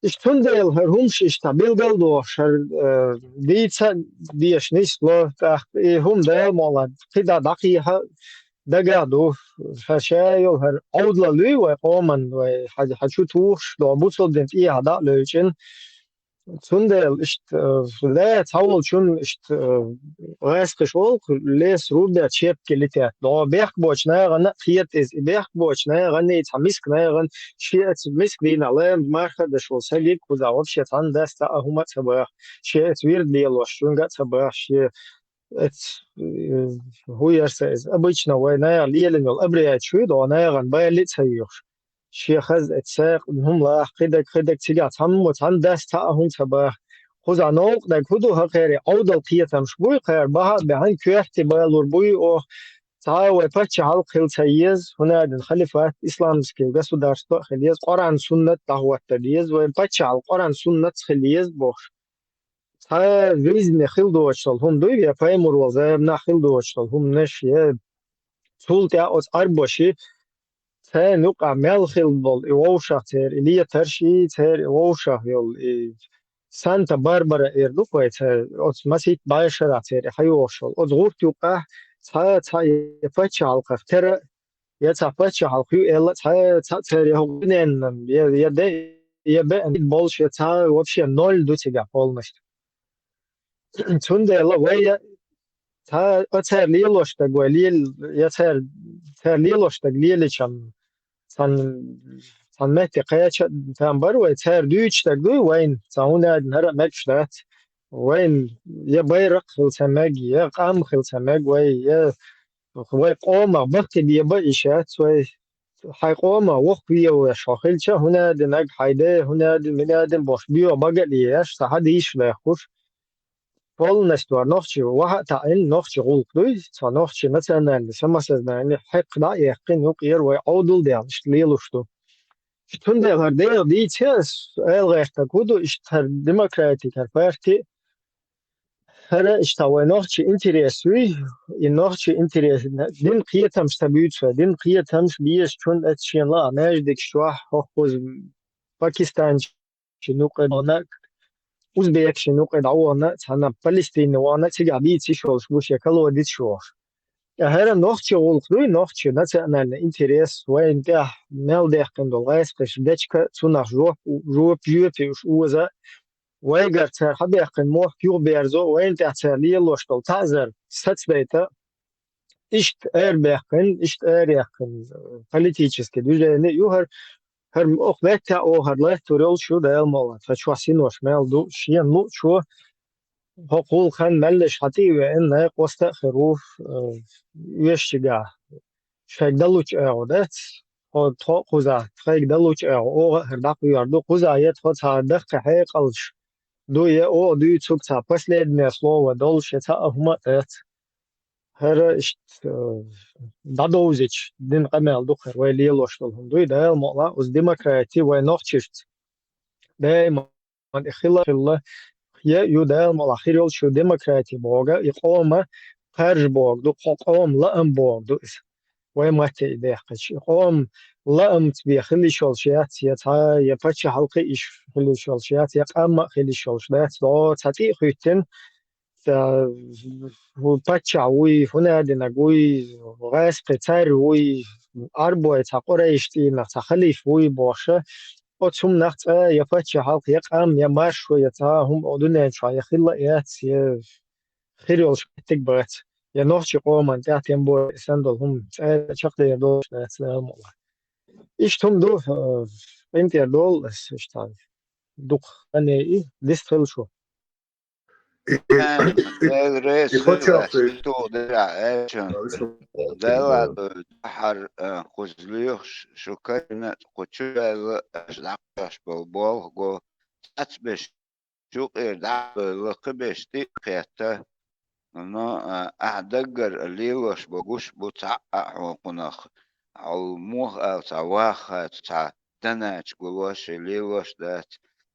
Иштта цундела хӀара хӀумаш иштта билгал а дохуш, хӀара, э, дийца а дезаш нисло, тӀаккха и хӀума Дала мукъалахь, кхидӀа дӀакхехьа дагахь ду, хӀара ша йолу хӀара Ӏовдалалуй вай къоман, вай хьан, хьан чу тухуш, догӀу бусулба дин тӀехьа дӀа а левчӀина. Цундела иштта, э, лаьа цхьаволчун иштта, э, гӀаьскхиш волу, лес рубят щепки летят. ДогӀу бехк боцу нахана а кхета иза, и бехк боцу нахана, и цхьа миска нахана, шен а цу миска дийнахь ламаз марха а деш волу сагиг кхузахь вообще цхьанна дац цхьа а хӀума а ца баха, шен а цу вирд лелош, цуьнга а ца баха, шен Эц, э, хӀун яра сан иза? Обычно вай наха лелина йолу обрядаш ю, догӀу нахана бали а ца йоьхуш. Шен хаза эца сакъа хӀума лаха, кхидерг, кхидерг цигахь цхьаммо, цхьанна дас цхьа а хӀума ца баха. Кхузахь новкъа дерг хӀун ду, хӀокхерий Ӏовдал кхетамаш буй, кхара бахьа а баьхьна, коьрте балур буй оха. Цхьа а вай паччахьалкх хила ца еза, хӀунда аьлча халифат, исламский государство а хила еза, Къуръан-суннат дӀахӀотта деза, вайн паччахьалкх Къуръан-суннатца хила еза бохуш. Цхьа жизни хила доцуш долу хӀума дуй, я пайхамар волу заманахь хила доцуш долу хӀуманаш, я цул тӀаьхьа оцу Ӏарбоши, ц-, царна юкъахь мел хилла болу и вовшах церан, и летарш, и церан и вовшах йолу, и Санта-Барбара эр ду вай церан, оцу масийтта бӀешарахь церан и хьайогӀуш йолу. Оцу гӀурт юкъахь цхьа, цхьа я пачхьалкхах тера, я цхьа пачхьалкх ю аьлла, цхьа, цхьа церан я хӀокху дуьненна, я, я де, я беана болуш, я цхьа вообще ноль ду цигахь полностью. Цундела вай я цхьа а цара лелош даг вай лел-, я цара, цара лелош даг леличам цхьана, цхьана метте кхеча а там бара вай, цара дуьйцуш даг дуй вайна, цхьа хӀунда аьлла хӀара а мегаш дац. Вайна я байракх хила ца мега, я къам хила ца мега вай, я вай къомах баккхий беба а йиш яц вай. Хьайн къомах воккха вевеш хьо хилча, хӀунда аьлла наг хьайн де, хӀунда аьлла мина аьлла бохуш, боьха бага а лелаш, цхьа хьан дийшаш даьккхуш. Полностью нохчи ваха а таӀийна, нохчи гӀуллакх дуй, цхьа нохчи национальный самосознание хьекха дӀа а яьккхина, юкъера вай Ӏовдал а даьлла, иштта лелош ду. Цундела хӀара дегӀ дийца ас ала гӀертарг хӀун ду, иштта хӀара демократик хӀара парти, хӀара иштта вай нохчи интерес юй, и нохчи интерес, дин кхетамаш ца буьйцу вай, дин кхетамаш безачун а шена лаахь маьждигаш чохь, хӀокхуза Пакистанчу юкъе вахана, узбекашна юкъе дӀавахана, цхьана Палестине вахана, цигахь бийца йиш йолуш бу шен колодец йохуш. ТӀаккха хӀара нохчи гӀуллакх дуй, нохчи национальный интерес, вайна тӀехь мел даьккхина долу гӀаскхиш дечка, цунах жоп, жоп, жоьпе уьш оза, вайгара цара хьабаьккхина мохк юхаберзо, вайна тӀехь цара лелош долу таӀзар сацадайта, иштта арабаьккхина, иштта араяьккхина политический движение ю хӀара, хӀара оха меттехь а, оха хӀара латтор йолуш ю Дала мукъалахь, тхан чохь синош мел ду, шена луучо, хӀокхул хан меллаша хьан тӀе а веана, найкъоста а хир ву, э, оьшучигахь. Шайга далучу агӀо дац, хьо тхо а кхузахь, тхайга далучу агӀо, оха а хӀара дӀакхоьхьур ду, кхузахь я тхо цхьа даккхий хьекъалш ду, я оха дуьйцург цхьа последнее слово долуш, я цхьа а хӀума а дац. ХӀара иштта, э, дӀадовзича, дина къамел ду хӀара, вай лелош долу хӀума дуй, Дала мукъалахь, оцу демократи вай нохчашца даиман и хила, хилла, я ю Дала мукъалахь хир йолчу демократи бохург, и къоман кхаржа бохург ду, кхо къоман лаам бохург ду иза. Вай матте и даьккхича, и къоман лаамца бен хила йиш йолуш яц, я цхьа, я паччахьалкхе а йиш хила йиш йолуш яц, я къам а хила йиш йолуш дац, дӀо цхьа тӀе а хӀоьттина, ца, ву паччахь вуй, хӀунадинаг вуй, гӀаскхи цаьрра вуй, Ӏарбой цхьа Къурайш цӀийнах цхьа халиф вуй бохуша, оцу хӀуманах цкъа я паччахьалкх, я къам, я маршо, я цхьа а хӀума оха дуьнен чохь я хилла а яц, я хир йолуш меттиг а бац, я нохчи къоман тӀехь тем более и санна долу хӀума цкъа а чекхдер долуш дац, Дала мукъалахь. Иштта хӀума ду, э, къинтӀера долу ас иштта дукха хан яйъи, вист хила шу. И, Ай, Дела реза и хуьлда пачхьалкх вайх, сту дерригаш аьлча. А, вист хила. Дела дуьхьал, а, кхуза лоьхуш, шу карийна, кху чу ваьлла, аша дӀакхоьхьуш болу болх го, цхьацберш юкъера дӀа а бевлла, кхиберш тӀе а кхетта. Но, а, ахь даггара лелош бо гуш бу цхьаъ а хьо кхунах. Хьо муха аьлла цхьа ваха хаьтту, цхьа данача гулош а, лелош дац.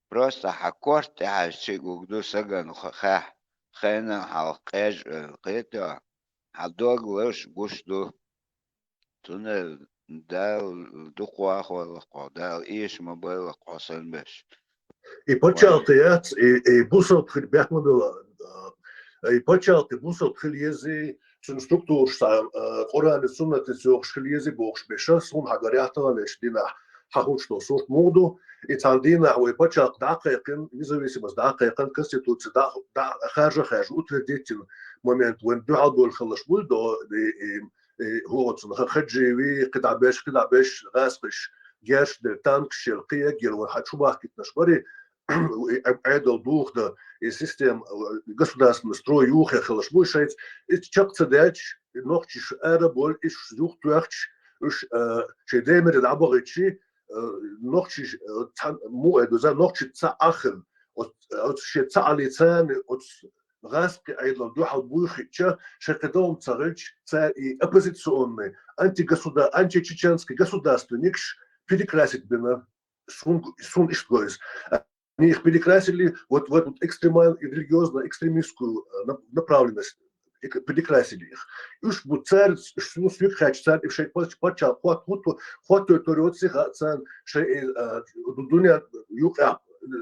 Просто хьан корта тӀе хьаьжча а гуг ду сагана хо-, хаьхьа, хенан хьалха къежа а, кхетий хьо? Хьан дог ларш гуш ду. Цундела Дала дукха вахавойла хьо, Дала эша ма бойла хьо санна берш. И пачхьалкх яц, и, и бусалба хила бехк ма била. И пачхьалкх бусалба хила еза, цуьнан структураш цхьа, а, Къуръанца, суннатца йохуш хила еза бохуш берш, суна хьан гӀара яхтахаллаш динахь хьан хуучу долу сурт муха ду? И цхьана дийнахь вай пачхьалкх дӀа а кхайкхина, независимость дӀа а кхайкхина, конституция дӀа, дӀа, харжа а хаьржина, утвердительный момент вайн дуьхьал болу хилалаш буй до, и, и, и, хӀу оцунах хадживи, кхидӀа беш, кхидӀа беш, гӀаскхиш, герш дерг, танкаш ел, кхиерг ел, вайн хьан чу бахкийтинарш бари, и Ӏедал духу дан, и система, э, государственный строй юххе хилалаш буй шайца, и чекх ца даьлча, и нохчаш ара а болу, и уьш юхатоьхча, уьш, э, шайн демире дӀабахийтчи, э, нохчаш, э, цхьа, муха эр ду иза, нохчий цхьа Ӏа хилла, оц-, оц шен цхьа Ӏалий царна, оц гӀаскхи Ӏедална дуьхьал буй хиъча, шайн кхидолу ца хилча, цара и оппозиционный, антигосудар-, античеченский государственникаш перекрасить бина, сун, сун иштта го иза. Они их перекрасили вот в эту экстремаль-, религиозно-экстремистскую, э, нап-, направленность. и к-, перекрасили их. Уж бу царь, уж ну свик хач царь, и шей пач-, пача хват, хват, хват то торёт сиха царь, шей, э, ду-, дуня юкъя,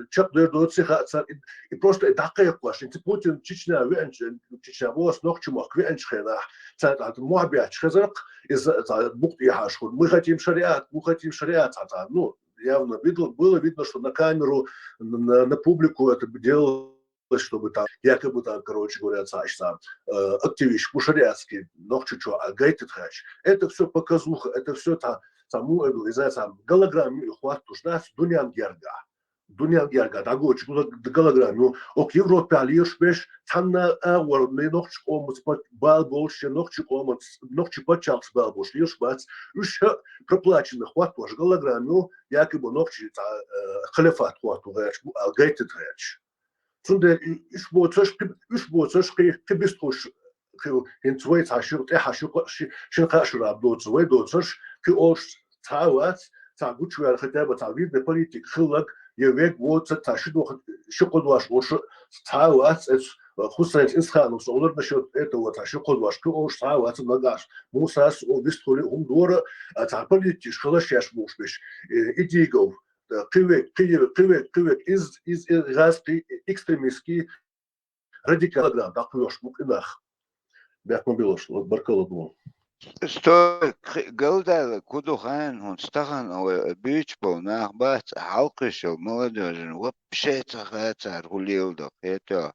чак дер до сиха царь, и, и просто и дакъе кваш, и Путин Чечня венч, Чечня вос нох чумах венч хена, царь ат муабиач хезак, из царь букъ и хаш худ. Мы хотим шариат, мы хотим шариат, а та, ну, явно видно, было видно, что на камеру, на, на публику это делалось, чтобы там, якобы там, короче говоря, царь там, э, активист по-шариатски, нох чучо, а гайтит хач. Это все показуха, это все та, тому, э, из-за там голограмм и хват туш, да, с дуням герга. Дуням герга, да, гоч, голограмм, ну, ок Европе алиеш беш, танна, а, вор, не нох чукомац, бал больше, нох чукомац, нох чупачалс бал больше, лиеш бац, уж проплачено хват ваш голограмм, ну, якобы нох чи, та, э, халифат хват ваш, а гайтит хач. Цунде уж боцаш, уж боцаш, кы, кы бистхуш, кы, хин цвай ца шур, те ха шур, ши, шин ха шур аб доц, цвай доцаш, кы ош ца вац, ца гучвер, хотя бы ца видный политик, хылак, е век воца, ца ши дох, ши кодваш ош, ца вац, эц, Хусейн Исханов, олар насчет этого, ца ши кодваш, кы ош ца вац, нагаш, Мусас, о, бистхули, хум дора, а ца политиш, халаш яш муш биш, э, идигов, э, кывек, кывек, кывек, кывек, из, из, из, газ, кы-, экстремистский, радикал, да, да, кыш, мукъинах. Бяк мобилош, вот баркала думал. Стой, галдала, куду хан, он стахан, ой, бич бол, нах бац, халкышыл, молодежин, вообще цаха цар хулил да, это.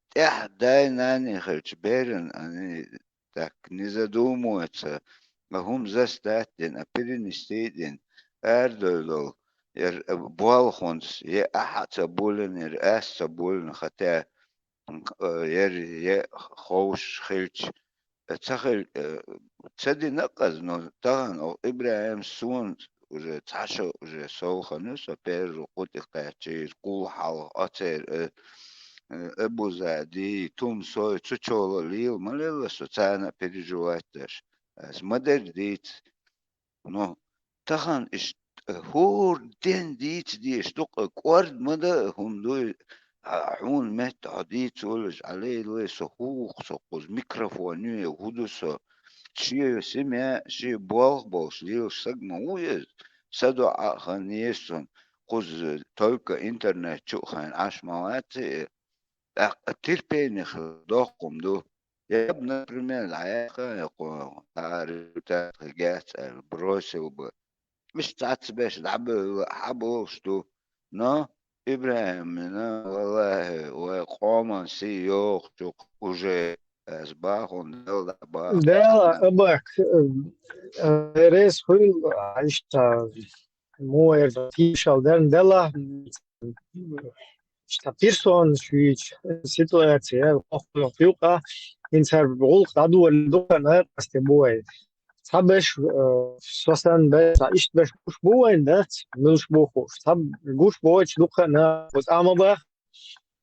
Тя дай нани хылч берен, они так не задумываются, а хум застать дин, а перенести дин, ардолдол, ер, э, буал хунс, е аха ца булин, ер ас ца булин, хотя, э, ер, е хоуш хылч, э, ца хыл, э, ца дина къаз, но таган о Ибрахим сун уже цаша уже солхану, со пер рукъути къячир, къул хал ацер, э, э, Эбу Зади, тун сой, цу чола лил, малела со цана переживать даш. Аз мадер диц. Но тахан иш, э, хур ден диц диш, дук, э, квард мада хум дуй, а, хун мет а диц улж, алей лей со хух, со куз микрофон, ю, худу со, чи семья, чи болх болш, лил сагма уез, садо а хан естун, куз, э, только интернет чу хан аш малати, э, а, терпение х-, дохкум ду. Я б, например, а я ха, я ко, а результат х-, гяц, э, бросил бы. Миш цац беш, да бы, а был что. Но Ибрахим, ну, валлахи, ой, коман си ёх, чук уже, э, с бахун, дел да бах. Дела, абак, э, э, рез хуйл, а, ишта, муэр, пишал, ден, дела, ишта, персон, шуич, ситуация, охуй, юка, инсар, гулх, да, дуэль, дука, на, пасте, буай. Цхьабеш, э, сосан беш, цхьа ишт беш гуш бу вайн, да? Милш бу хуш. Цхьаб гуш бу вайч дукха на, вот ама бах,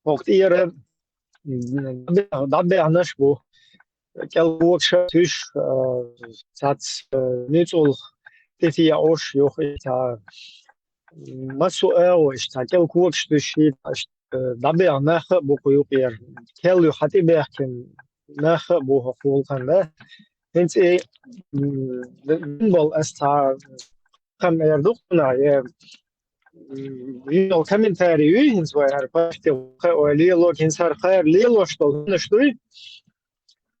охт иера, м, дабе-, дабе анаш бу. Кел вокша туш, э, цац, э, ницул тефия ош, ёх, и та, м, масу эо, иш, та, кел квокш туш, и, та, ш-, э, дабе анаха бу куюк ер. Кел ю хати бехкин, наха бу хулхан, да? Хинц и, м, д-, д-, бол ас та кам эр духна, е, м, юнол комментарий ю, хинц вай ар паште, ха, ой, лило, хинц ар хайр, лило, что, ну, что и?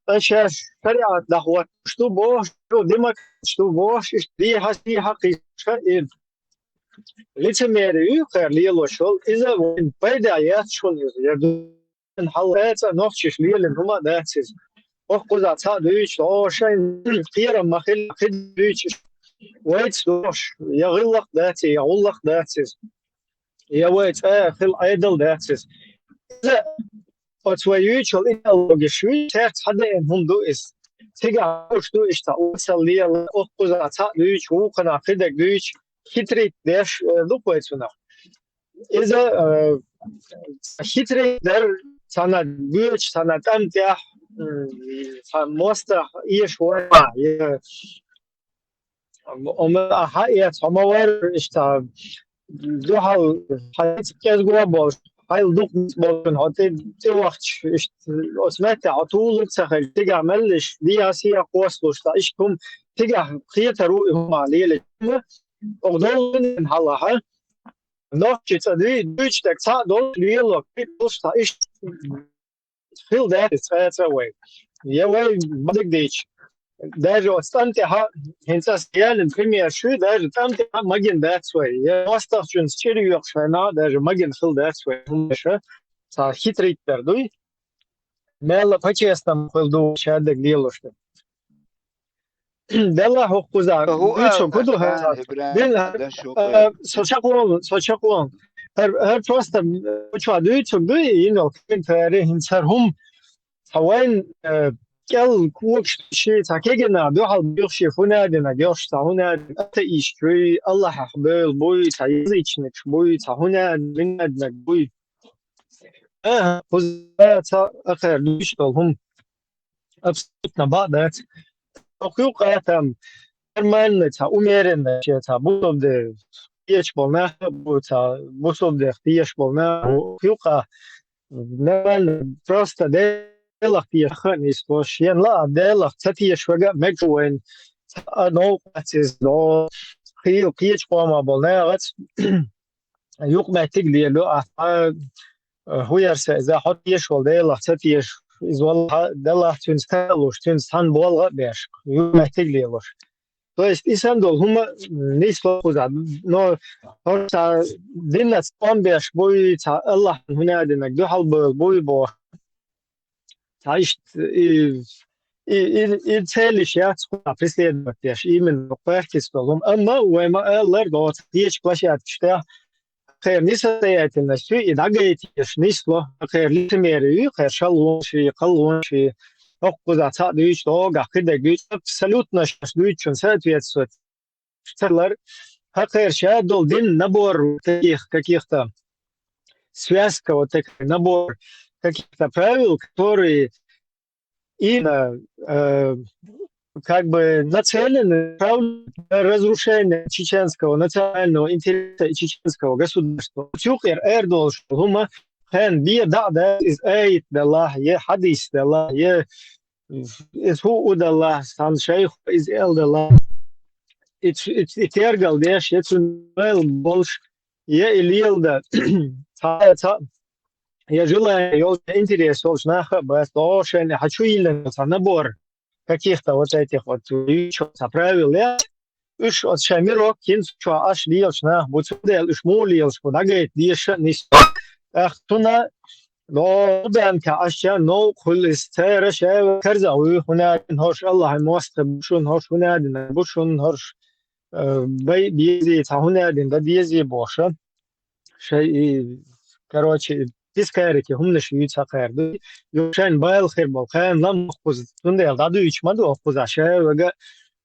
А щас шариат да хват, что бо, что демок, что бо, и ди хаси хакы, ша, и лицемерие ю, хайр, лило, шо, и за войн, пайда, я, шо, я, ду-, хьал эца нохчиш лелин хӀума дац иза. Охкъуза цхьаъ дуьйцуш, о, шайн кхерам ма хилла, кхидӀа дуьйцуш, вайца дош, я гӀиллакх дац, я гӀуллакх дац иза. Я вай цӀа хила Ӏедал дац иза. Иза оцу вай юьйцуш йолу идеологиш юй, цаьрца хьадеана хӀума ду иза. Цигахь гуш ду иштта, оцал лела, охкъуза цхьаъ дуьйцуш, вукхана кхидерг дуьйцуш, хитрить деш, э, ду вай цунах. Иза, э, хитрый дар, цхьана боьчу, цхьана тӀам тӀехь, м, цхьа мостагӀ эша вара, я, омра хьаэца, хьо ма вара, иштта, дуьхьал хьаэца кӀезго а болуш, хьайл дукха болчун, хьо тӀе, тӀе вахча, иштта, оцу метте хьо тулур ца хилча, цигахь меллиш, диас я кхоссалуш, цхьа иштта хӀума, цигахь кхетар ву и хӀума лелача. Оха долу хьалахьа, нохчи цӀа дуй-, дуьйцу дерг цхьаъ долуш, лело, кхин долуш, цхьа иштта хила дац иза цкъа а цкъа вай. Я вай бадиг дийча, даже оцу тӀам тӀехьа, хӀинца ас ялина пример шу, даже тӀам тӀехьа магина дац вай. Я мостагӀчуьнца чӀир йоькъуш вайна, даже магина хила дац вай. ХӀуманаш цхьа хитрить дар дуй. Мелла по-честному хила ду шадерг лелош ду. Делла хӀокхуза, ХӀу дуьйцу а, хӀу ду а, хӀара? ИбрахӀим, Дин, дан шу а, кхоьлу. Со чекхволу, со чекхволу. ХӀара, хӀара просто, м, чохь дуьйцург дуй, йина йолу комментарий, хӀинца хӀара хӀума, цхьа вайн, э, кӀел когаш ши, цхьа кегина, дуьхьал буьйху ши, хӀунадина, геш цхьа хӀунадина, атеисташ буй, Аллахьах бевлла буй, цхьа язычникаш буй, цхьа хӀунадина, минадинаг буй. Аха, кхуза ца акхар дуьйцу долу хӀума. Абсолютно бакъ дац. Оха юкъа там нормальный, цхьа умеренный, шен цхьа бусалба де теша болу нах а бу, цхьа бусалба дех теша болу нах а бу. Оха юкъа нормально, просто Делах теша хан исло, шен лаа Делах ца теша вага а мегаш ву вайн, цхьа а новкъа ца изло, хийла кхечу къомах болу нахаца юкъаметтиг лело, ахьа, э, хӀу яра сан иза, хьо теша волу Делах ца теша, иза валлахьа, Делах цуьнца кара а луш, цуьнца цхьаьна болга а беш, юкъаметтиг лелош. То есть, и санна долу хӀума нисло кхуза, но хӀорш цхьа диннаца къом беш буй, цхьа Аллахьан хӀунадинаг дуьхьал бевлла буй боху. Цхьа иштта, и, и, и, и целиш яц кхуза преследовать деш, именно кхоьртица долу хӀума. Амма вай ма-аллара, доцу кхечу площадкаш тӀехь, кхеран несостоятельность, и дӀагайтеш нисло, кхеран лицемерие ю, кхеран шалгӀонаш и, кхалгӀонаш и, хӀокхуза цхьаъ дуьйцу, догахь кхидерг дуьйцу, абсолютно шаьш дуьйцучун соответствовать ца лар, хӀокхеран ша долу дин набор таких каких-то, связка вот такая, набор каких-то правил, которые именно, э, как бы нацелены, направлены на разрушение чеченского национального интереса и чеченского государства. Цу юкъера эр долуш хӀума хен бе даа дац, иза аят далахь, е хьадис далахь, е иза хӀу у далахь, сан шайх иза эл далахь. И, и, и тергал деш, е цуьнан мел болуш, е и лелада, цхьа, цхьа, е желание йолуш, интерес йолуш нах а бац, догӀу шайна хьан чу йиллина цхьа набор каких-то вот этих вот, цхьа правил яц, уьш оцу шайн мирок йинца чохь аш лелаш нах бу, цундела уьш муха лелаш бу, дӀагайта дезаш а нисса. ТӀаккха цунна, но, бенка аш чан новкъа хуьлу иза, церан шаьван карзах вуьйху, хӀунадина хӀорш Аллахьан мостагӀий бу шуна, хӀорш хӀунадина бу шуна, хӀорш, э, бай безий, цхьа хӀунадина дан дезий бохуша. Шай и, короче, пискарики хӀуманаш юьйцу хьакхаьра ду. Ю шайн байла хир болу, кхана лам кхуза, цундела дӀадуьйцуш ма ду кхуза, шаьван вага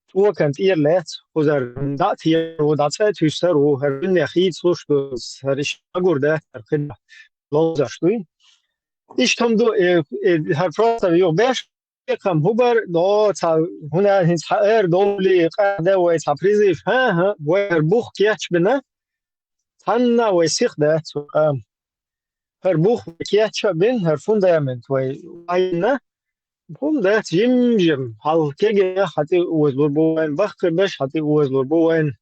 цӀокан тӀера лаьцна, кхузара дӀа а тера ву, дӀа цӀа а туьйсур ву, хӀара дуьне хийцалуш ду, хӀара иштта агур дац, хӀара кхидӀа ловзаш дуй. Иштта хӀума ду, э, э, хӀара просто юха беш, кхам хӀу бар, но, цхьа, хӀуна хӀинца хьан эр довлий, къаьхьа де вай цхьа призыв, хӀа, хӀа, вай хӀара бух кечбина, цхьанна а вай сих дац, вай къам. ХӀара бух вай кеча а бина, хӀара фундамент вай вайна, хӀума дац, жим-жим, хьал кегина хьан тӀе озалур бу вайн, баккхийбеш хьан тӀе озалур бу вайн.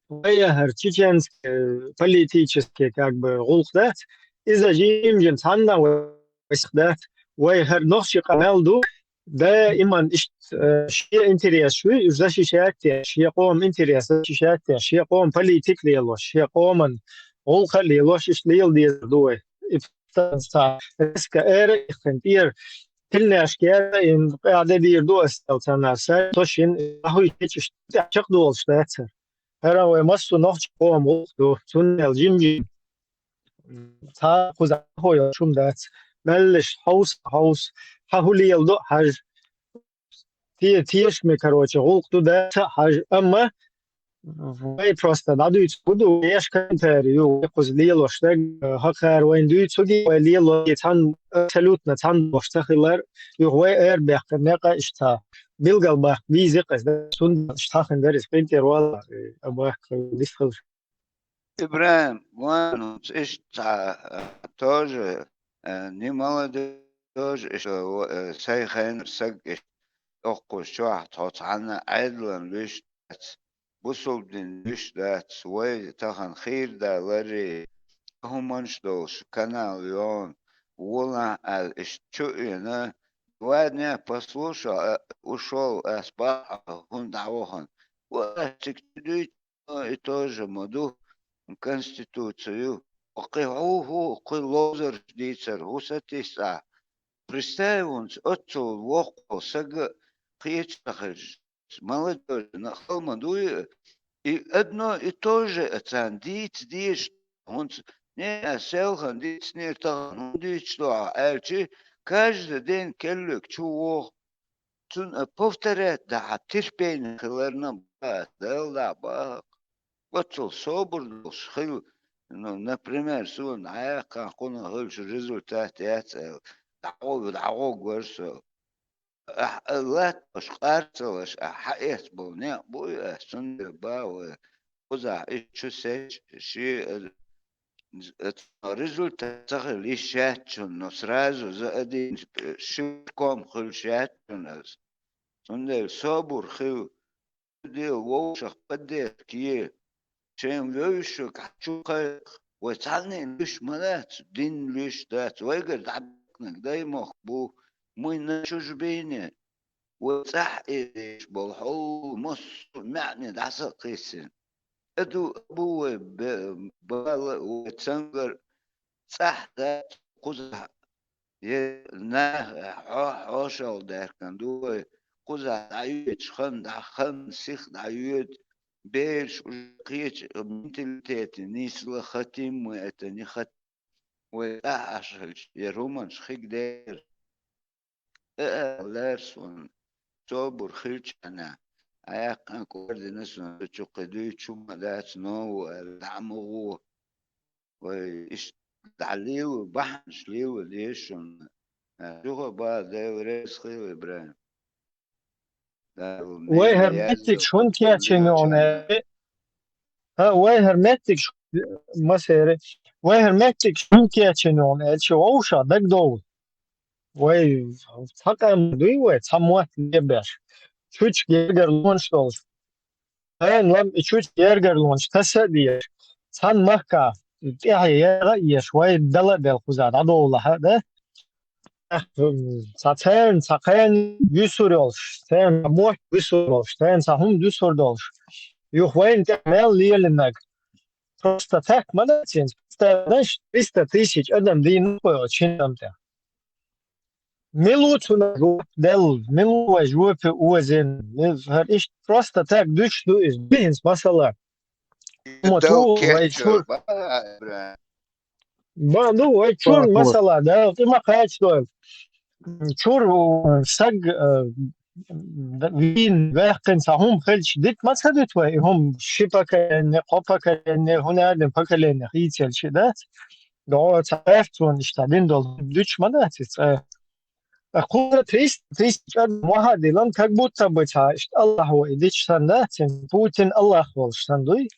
Вай хӀара чеченский, политический, как бы, гӀуллакх дац, иза жим-жим цхьанна а вай сих дац. Вай хӀара нохчийн къам мел ду, даиман иштта, э, шен интерес шу, уьш защищать деш, шен къоман интерес защищать деш, шен къоман политика лелош, шен къоман гӀуллакх а лелош, иштта лела дезар ду вай. И ца, ца, резко эра а ихкина тӀера, тилнеш кера а ин, къаьхьа де дийр ду ас царна, сайн со шин, ахуй кечаш, тӀехь чекхдолуш дац хӀара. ХӀара вай массо а нохчийн къоман гӀуллакх ду, цундела жим-жим. Цхьа кхуза хьо йолуш хӀума дац. Меллаша хьовса, хьовса, хьан хӀу леладо а хьажа. Те-, тешаме, короче, гӀуллакх ду дац а хьажа. Амма вай просто дӀадуьйцург ду, вешан комментарий ю, вай кхуза лелош дерг, хӀокхара вайна дуьйцургий, вай лелоргий цхьаьна, абсолютно цхьаьна долуш ца хилар, юха вай арабаьккхина некъа иштта билгалбаккха веза-кх иза, цундела иштта хьахина дара иза, къинтӀера вала, э, абаккха дистхилча. ИбрахӀим, ван хӀинца иштта цхьа, э, тоже, э, не молодёжь, иштта, э, сай хенара саг иштта, оккхуш чохь тхо цхьанна Ӏедалан вуьш дац, бусулба дин вуьш дац, вай тахана хийра даларе, хӀуманаш долуш, канал йогӀу, волахь аьлла, иштта чу а веана, ладно, послушал, э, ушел, ас бакъ хӀунда дӀавахана. Ва ас цига чу дуьйцу, и тоже ма ду конституцию. Кхин хӀу, хӀу, кхин ловзарш дийцар, хӀу сатийсахь. Представь хӀинца, оццул воккхал сага кхеча ца хезаш, молодёжь, нах хала ма дуй, и одно и то же а царна дийца дезаш, хӀинца, не, ас селхана дийцинера тахана, хӀунда дуьйцуш ду ахь аьлча, каждый день келлиг чу воху. Цунна повторять дахьа терпение хиларна а бац, Дала дӀа а баккха. Оццул собар долуш хила, ну, например, суна дӀаяьккхина кхунах хуьлуш результат яц аьлла, дӀагӀо-, дӀагӀоргвара со. Ахь, а, латтош, къарцалаш, ахь хьаэцболу некъ бу и ас, цундела бан вай кхузахь иштта чу сецча, шен, а, з-, а, результат ца хила йиш яц шуна, но сразу за один, э, ши ком хуьлуш яц шуна ас. Цундела собар хила, дела вовшах поддержка е, шайн вевзаш верг хьан чу кхайкха. Вай цхьанна а луьйш ма дац, дин луьйш дац, вайгара дӀабаьккхинарг даймохк бу, мы на чужбине. Вай цӀахь эзаш болу хьол массо а маьӀне дӀаса а кхиссина. Аду а бу вай бе-, бала а, вай цамгар а цӀахь дац кхузахь, е наха хьо-, хьошалгӀа даьккхина ду вай, кхузахь дӀайоьдуш хан дӀа-, хан сиха дӀайоьду, бераш уже кхечу менталитете нийсла хатим мы это не хат-, вай тӀаьхьа Ӏаш хилча, я хӀуманаш хиг дера. Э, э, лаьрра суна, собар хилчахьана, Ӏа яьккхина кӀордина суна, чу кхин дуьйцу ма дац, нову аьлла, дӀа ма гӀо. Вай иштта дӀа лела, бахьанаш лела деза шуна. Э, юха бала, Дела реза хила, ИбрахӀим. Дала Вай хӀара меттигаш хӀунда кечйина йогӀу аьлча? ХӀа, вай хӀара меттигаш, масери, вай хӀара меттигаш хӀунда кечйина йогӀу аьлча, вовшах дагадовла. Вай цхьа къам дуй вай, цхьа мотт лебеш. Чучу гергарлонаш долуш. Хьайна лам и чучу гергарлонаш таса а деш. Цхьана махка тӀаьхье яра а еш, вай дала а делла кхуза дӀадовлахьа, да? Цхьа царна, цхьа кхайна вуьсур йолуш, царна цхьа мотт вуьсур йолуш, царна цхьа хӀума дуьсур долуш. Юха вайна тӀехь мел лелинарг. Просто так ма дац хӀинца. Представь, триста тысяч адам дийна вай оцу шина адам тӀехь. Мила ву цунах жоп делла? Мила ву вай жопе озийна? Мила, хӀара иштта просто так дуьтуш ду иза? Дуй хӀинца масала? Амма цу вай чур-, ба, ду, вай чур масала, да, и ма кхачадойла. Чур, э, саг, э, д-, вийна, ваьккхина цхьа хӀума хилча, дита ма ца дуьту вай, и хӀума ши поколение, кхо поколение, хӀунда аьлла поколение хийцаелча, да? ДогӀо ца гӀертачунна иштта дина долу дуьтуш ма дац иза цкъа. Ткъа кхуза триста тысяч адам вахьа а дилан, как будто бы цхьа иштта Аллах ву и дича санна дац, Путин Аллах волуш санна дуй.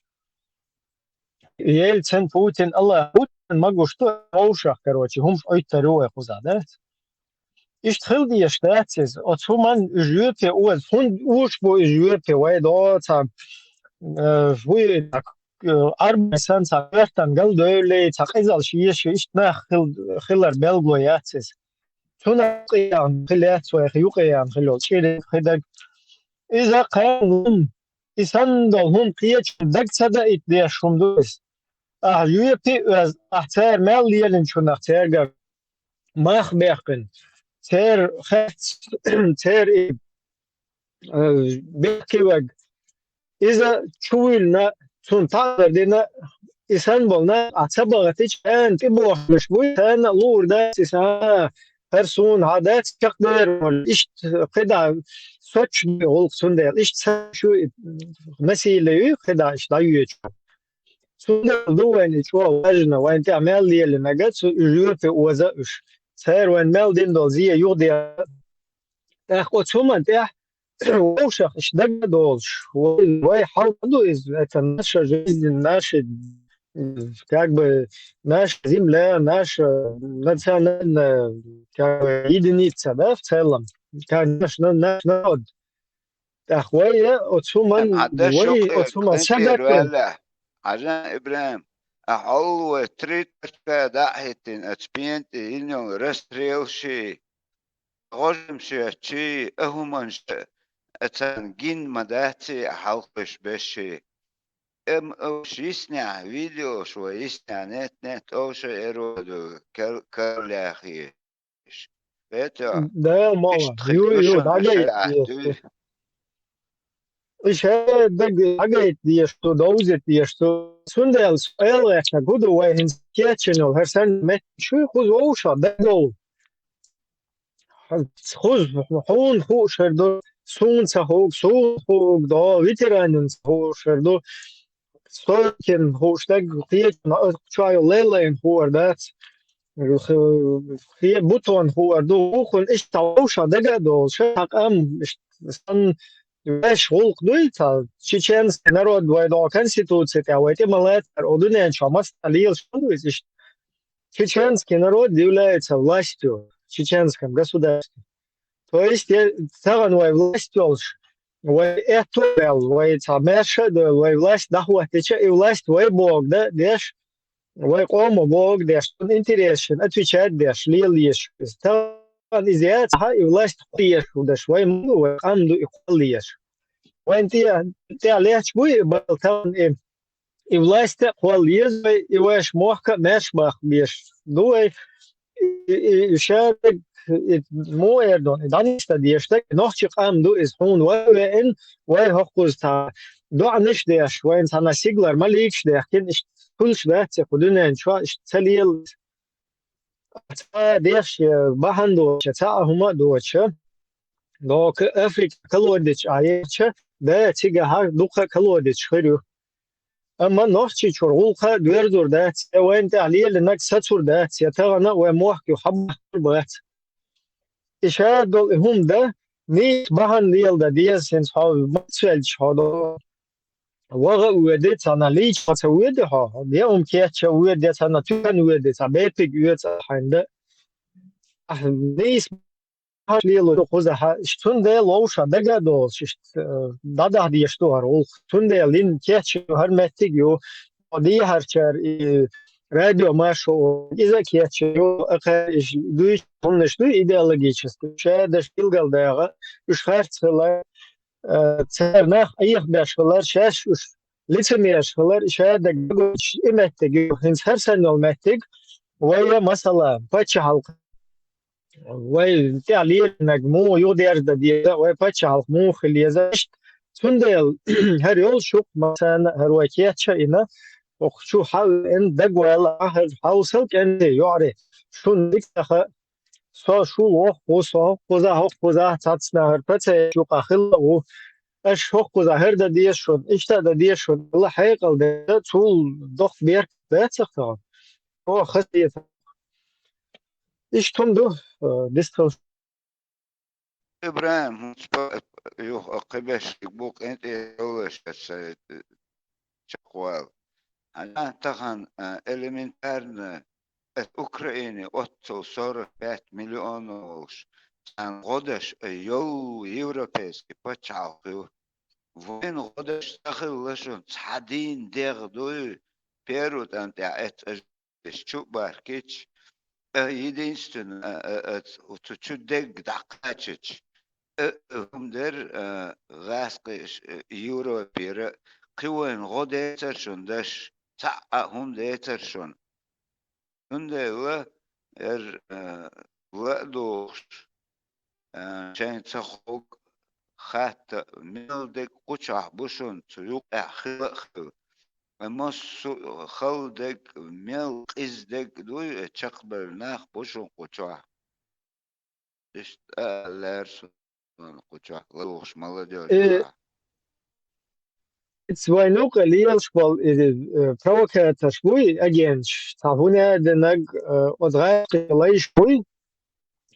Ельцин, Путин, Аллах, Путин ма гуш ду, вовшах, короче, хӀумаш Ӏуьттар ю вай кхуза, да? Иштта хила дезаш дац иза. Оцу хӀуманна уьш жоьпе оза, хӀунда уьш бу уьш жоьпе, вай догӀу цхьа, э, хӀуй, э, арбан санна цхьа коьртан галдевллий, цхьа къизалш еш, иштта нах хил-, хилар белгало яц иза. Цунах юкъаяхна хила яц вайх, юкъаяхна хила йолу чӀириг хи даг. Иза кхайна хӀума, и санна долу хӀума кхечу даг ца даийта деш хӀума ду иза. Ахьа жоьпе а оьзна, ахьа цара мел лелинчунах цаьргара мах баьккхина, церан хец, церан и, э, бехке ваг. Иза чувуьллина, цунна таӀзар дина, и санна болу нах ахьа ца бахийтича, хьенан тӀебохуш буй, хьенан а луур дац иза, а, хӀара суна хьан дац чекхдер, иштта кхидӀа соцуш гӀуллакх цундела, иштта ца шу и насилие ю, кхидӀа иштта дӀайоьдуш. Цундела ду вайна и чӀогӀа важна, вайна тӀехь мел лелинарг а цу жоьпе оза а уьш. Цара вайна мел дина долу зен юхаде. ТӀаккха оцу хӀуманна тӀехь вовшах иштта дага а долуш, вай, вай хьал ма ду иза, это наша жизнь, наши как бы наша земля, наша национальная, как бы, единица, да, в целом, как наш, на- наш народ. ТӀаккха вай оцу хӀуман, вай оцу хӀуман сагатден. Хьажа, ИбрахӀим, ахьа хьол вай Твиттерча дӀа а хӀиттина, оцу пенте йина йолу расстрелши, гӀожамашечи, а хӀуманаш а царна гина ма дац и, а хьалхалуш бешши. Ам уьш йиснехь, видеош вай йиснехь, нет-нет, овша эро ду кар- карлаьхе. Вето, Да, мала. иштта Ю, ю, хилла шуна дӀагайта шаьтта дезаш дуй. ду. Иштта даг дӀагайта дезаш ду, довзийта дезаш ду. Цундела со аьлла гӀертарг хӀун ду, вай хӀинца кечйина йолу хӀара санна меттиг шу кхуза вовшах дагадовла. Кхуза хьуна хууш хир ду, суна ца хууш, суна хууш ду, ветеранна ца хууш хир ду. Стойкин хууш дагахь кхечунна, чохь йолу лелайна хуур дац. Хе, бутон хуур ду, вукхунна иштта вовшах дага а долуш, хьан къам иштта санна ваьш гӀуллакх дуй, ца чеченский народ вай догӀу конституция тӀехь, вай тӀе ма лаьцара, о дуьнен чохь массара лелаш ма ду иза иштта. Чеченский народ является властью в чеченском государстве. То есть, э, тахана вай власть йолуш, вай аьтто а баьлла, вай цхьа маьрша а девлла, вай власть дӀахӀоттича, и власть вай бохург дан а деш, вай къомо бохург деш, цунна интересашна отвечать деш, лела езаш. Тахана иза яцахь, и власть кхолла езаш ву даш, вай ма ду, вай къам ду и кхолла езаш. Вайн тӀе, тӀехь летташ буй и бала тахана и и власть а кхолла еза вай, и вайша мохк а маьрша баккха безаш ду вай. И, и, и шадерг, и муха эр ду, и дӀанисдан дезаш дерг, нохчийн къам ду иза, хьуна вай веана, вай хӀокхуза цхьа доӀанаш а деш, вайна цхьана сигалара маликаш а даьхкина, иштта хуьлуш дац и кху дуьнен чохь, иштта ца лела. Цхьа деш, э, бахьана доцуш, цхьа а хӀума а доцуш, доккха Африка колодечу Ӏаелча, да, цигахь дуккха а колодечу хир ю. Амма Нохчийчуьра гӀуллакх а доьрзур дац, я вайна тӀехь лелийнарг сацур дац, я тахана а вай мохк юха хьабахкур бац. И шадолу и хӀума дан, нийса бахьана леладан деза, хӀинца хьо мацвелча хьо до. ВагӀа а воьду, цхьана лийча ца воьду хьо, я хӀума кечъян воьду, я цхьана туьхан воьду, цхьа бепиг оьцу хьайна дан. Ахь нийса бахьана лело ду кхузахь, иштта цундела вовшах дага а долуш, иштта, э, дӀадахьа дезаш ду хӀара гӀуллакх. Цундела дина кечйина ю хӀара меттиг а ю, хьо дехьарчара и радио Маршо, иза а кечйина ю, акхар иштта дуьйцу хӀуманаш ду идеологически, шадерш билгалдаккха, уьш харц хилар, э, цара нах Ӏехабеш хилар, шаьш уьш лицемераш хилар, шадерг дагойтуш и меттиг ю, хӀинца хӀара санна йолу меттиг, вай, масала, паччахьалкх, вай тӀехь лелийнарг муха юхадерзадан деза, вай паччахьалкх муха хила еза, иштта. Цундела хӀара йолуш ю-кх, масала, хӀара вай кечъян а йина, хӀокху чу хьа а веана, дагавала ахьа, хьовсал, кӀентий, йоӀарий, шуна дика ца хаьа, со шул воккха ву, со хӀокхузахь, хӀокхузахь, цхьацца нахара процесс юкъахь хилла а ву. Аша хӀокхузахь хӀара дан деза шуна, иштта а дан деза шуна, аьлла хьекъал дерг, цул доккха беркат дац-кх тахана. Оха хаза деза. Иштта хӀума ду, э, дистхила. ИбрахӀим, хӀинца па-, юха а кхин беш бу кӀентий, йолуш аса, э, чекхвала. Хьан тахана, а, элементарно, эт Украине оццул сорок пять миллионов волуш, царна гӀо деш, а, йолу европейский пачхьалкх ю. Вайна гӀо деш ца хилла шуна, цхьа дийна дегӀ дуй, Перу тӀам тӀехь эцна аш чу а баркича, а, единственно, а, а, а, цу чу дегга дӀакхачича, а, а, хӀума дара, а, гӀаскхи, а, Европера, кхин вайна гӀо децара шуна даш, цхьа а хӀума децара шуна. Цундела эр, а, ла а духуш, а, шайн ца ховг хатта, мел дерг кху чохь бу шуна, цу юкъехь хила а хила. Массо а хала дерг, мел къиза дерг дуй, э, чекхбевлла нах бу шуна кху чохь. Иштта а лаьара суна кху чохь, ладугӀуш молодёжь Э, чохь. Иза вайн юкъа лелаш болу иза, э, провокаторш буй, агенташ, цхьа хӀун а динарг, э, оцу гӀаьскхи лайш буй,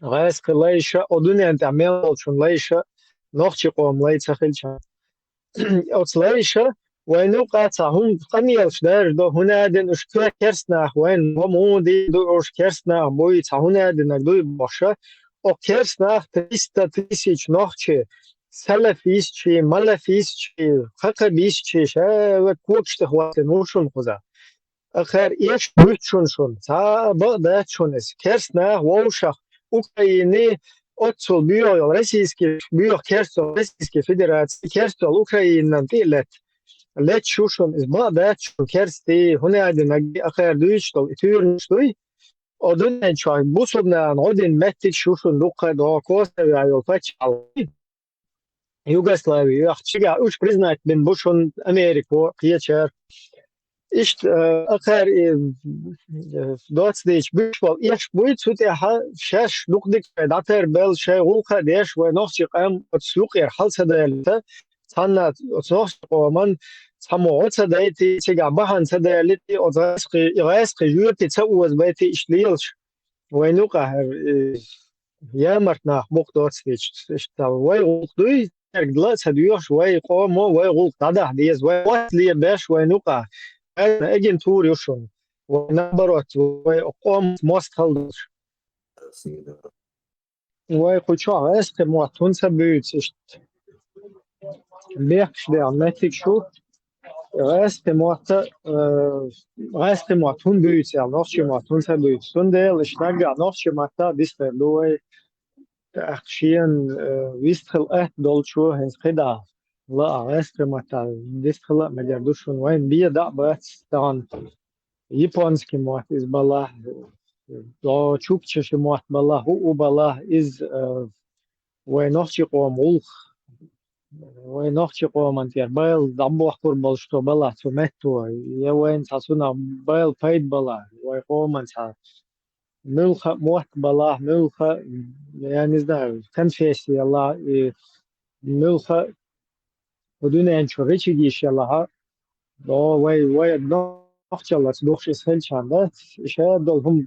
гӀаьскхи лайша, о дуьнен тӀехь мел волчун лайша, нохчи къоман лай ца хилча. Оцу лайша, Вайна юкъа цхьа хӀума къамелаш дара до, хӀуна дина уж ке-, керстанах вайна, ва муха дийр ду уж керстанах буй, цхьа хӀуна динарг дуй бохуша, о керстанах триста тысяч нохчий, салафистчий, малафистчий, хакъабистчий, ша вай когаш тӀе хӀоттина ву шуна кхуза. Акхар эш буьйцу шуна шуна, цхьа а бакъ дац шуна иза. Керстанах вовшах Украине оццул боьха йолу российский, боьха керста йолу Российский Федераций, керста йолу Украинан тӀе а летта. Летта шу шуна, иза бакъ дац шуна керстий, хӀуна а динарг, акхар дуьйцуш долу и туьйранаш дуй. О дуьнен чохь бусулба нахана гӀо дина меттиг шу шуна дуккха а догӀу Косово йолу пачхьалкх. Югослави, йохчигахь уьш признать бина бу шуна Америко, кхечара. Иштта, э, акхар, э, э, доцу дийча буьш болу эш буй, цу тӀехь шаьш дукха дика шайн дӀатарбелла, шайн гӀуллакх а деш, вай нохчий къам оцу юкъера хьал ца далийта, цхьанна оцу нохчий къоман цхьаммо гӀо ца дайти, цигахь бахьана ца далийти, оцу гӀаьскхи, и гӀаьскхи жоьпе ца озабайти иштта лелаш. Вайна юкъахь, э, ямарт нах бу-кх доцу дийча. Иштта вай гӀуллакх дуй, цаьрга ла а ца доьхуш, вай къомо, вай гӀуллакх дӀадахьа деза, вай мотт лебеш вайна юкъахь. Вайна агентура ю шуна. Вай наоборот, вай къоман мостагӀалла долуш. Вай кху чохь гӀаьскхи мотт хӀунда ца буьйцу иштта? Бехкаш дехьа меттиг шу, гӀаьскхи мотта, э, гӀаьскхи мотт хӀунда буьйцу аьлла, нохчий мотт хӀунда ца буьйцу? Цундела иштта наггахь нохчий маттахь дистхир ду вай. ТӀаккха шена, э, вистхила атта долчо хӀинца кхидӀа лаа гӀаьскхи маттахь дистхила а мегар ду шуна. Вайна бен дӀа а бац тахана. Японский мотт иза балахь, до чукчаши мотт балахь, хӀу балахь, иза, э, вай нохчий къоман гӀуллакх, вай нохчий къоман тӀера байла дӀабохкур болуш то балахь цу метто, я вайна цхьа цунах байла пайда балахь, вай къоман цхьа муьлхха а мотт балахь, муьлхха а, я не знаю, конфессия ялахь, и муьлхха а кху дуьнен чу гӀичиг йиш ялахь а, о, вай, вай нохчаллаца духуш иза хилчхьана дац, и шадолу хӀума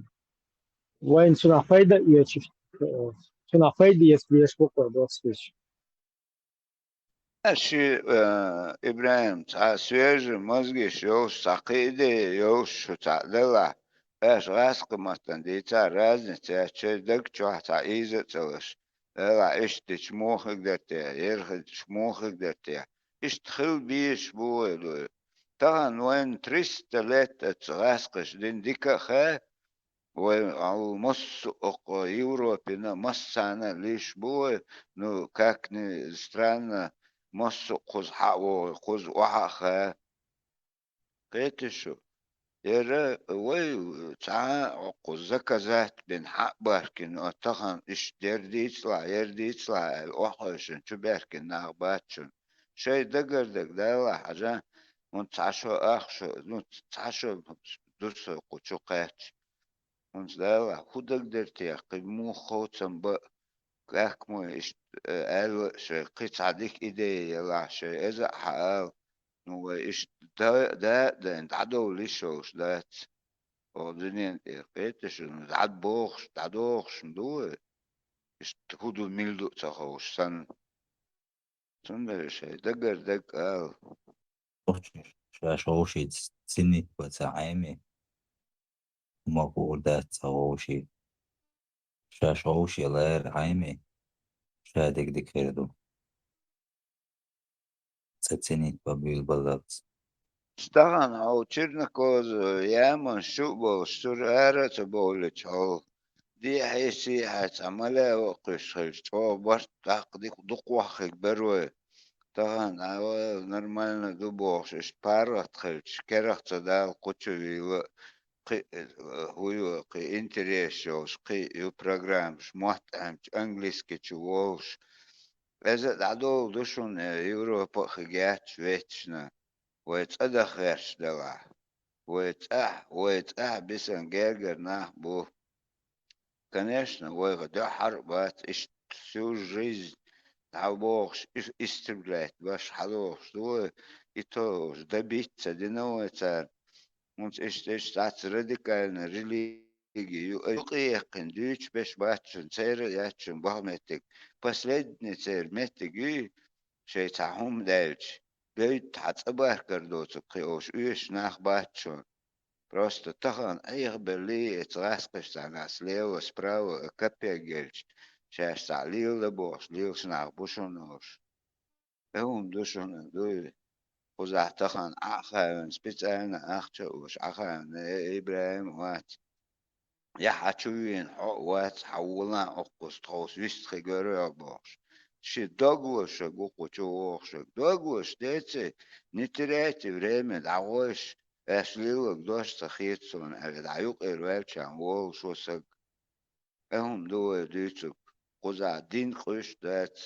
вайна цунах пайда а эцаш, э, цунах пайда эца дезаш бу кхо доцу дийча. Ши, э, ИбрахӀим, цхьа свежий мозгаш йолуш, цхьа кхин идея йолуш шу цхьаъ делахь, аша гӀаьскхи маттана дийцахь, разница яц, шайн даг чохь цхьа ийза а ца луш. Делахь, иштта дича муха хир дара те, ерха дича муха хир дара те? Иштта хила безаш бу вай дуй. Тахана вайна триста лет оцу гӀаьскхаша дина дика а хаьа, вай, гӀалла массо а окху Европина, массарна а лиш бу вай, ну, как ни странно, массо а кхуза хьа а вогӀий, кхуза охьа а хаьа. Кхетий шу? Яра вай цхьа а окху заказать бина хьа а бахкина, тахана иштта яра дийцалахь, яра дийцалахь аьлла, охьахевшина чу баьхкина нах бац шуна. Шайн дагардерг далахь, хьажа, хӀунда цхьа шо ах шо, ну, цхьа шо ду со кху чу кхаьчча. ХӀунда далахь, хӀун дагадара те, кхин муха ховцам ба а, как мо иштта, э, аьлла а шайн, кхин цхьа дика идея ялахь шайн, иза а хьаала, ну, вай иштта да, да а дайна, дӀадовла йиш йолуш дац. Оха дуьнен тӀера кхеташ, ну, дӀабохуш, дӀадохуш ма ду вай. Иштта хӀун ду, мила ду а ца ховш санна. Цундела шайн дагара даг ала. Охчуш, ша шовшица цинитба ца хьайми, хӀума хуур дац ца вовший. Ша шовший лара хьайми, ша диг-диг хир ду. Ца цинитба буьйлу баллалц. Стахана хьо Чернокозово яман шу а болуш, цуьра ара а ца бовлича хьо, дехьа-сехьа цхьа маьле а ваккхуьйсуш хилча, чӀогӀа барт даккха дукха ваххиг бара вай. Тахана, а, нормально ду бохуш, иштта паргӀат хилча, керах ца дала кхучу вийла, кхин, э, хӀун ю, кхин интерес йолуш, кхин ю программаш, мотт Ӏемча, английски чу вовш. Иза а дӀадовла ду шуна, э, Европа а хи гечча ветташна. Вай цӀа даха гӀерташ делахь. Вай цӀахь, вай цӀахь бисан гергара нах бу. Конечно, вайга дуьххьара а бац, иштта всю жизнь дӀабохуш, ис-, истреблять беш хьадохуш ду вай, и то уж добить ца дина вай цара. ХӀунца иштта, иштта цхьацца радикальная религия ю, юкъе яьккхина дуьйцуш берш бац шуна, церан а яц шуна баха меттиг. Последний церан меттиг юй, шайн цхьа хӀума даьлча, гойтта хьа цӀа баркар доцург кхин олуш оьшуш нах бац шуна. Просто тахана Ӏехабелла эца гӀаскхашца слева, справа капек елча, шаьш цхьаъ леладан бохуш, лелаш нах бу шуна олуш. И хӀума ду шуна, дуй. Кхузахь тахана Ӏахаавина, специально ахча а луш Ӏахаавина, э, ИбрахӀим вац. Я хьан чу вийна хьо а вац, хьан вулан а укхуза тховса вист хи гоьрра бохуш. Ши дог луш шаг ву кху чу вогӀуш шаг. Дог луш деций, не теряйте время, дӀагӀойша, аьш леллаг дош ца хета суна, аьлла, дӀа юкъера ваьлча волуш ву саг. И хӀума ду вай дуьйцург, кхузахь дин къуьйсуш дац,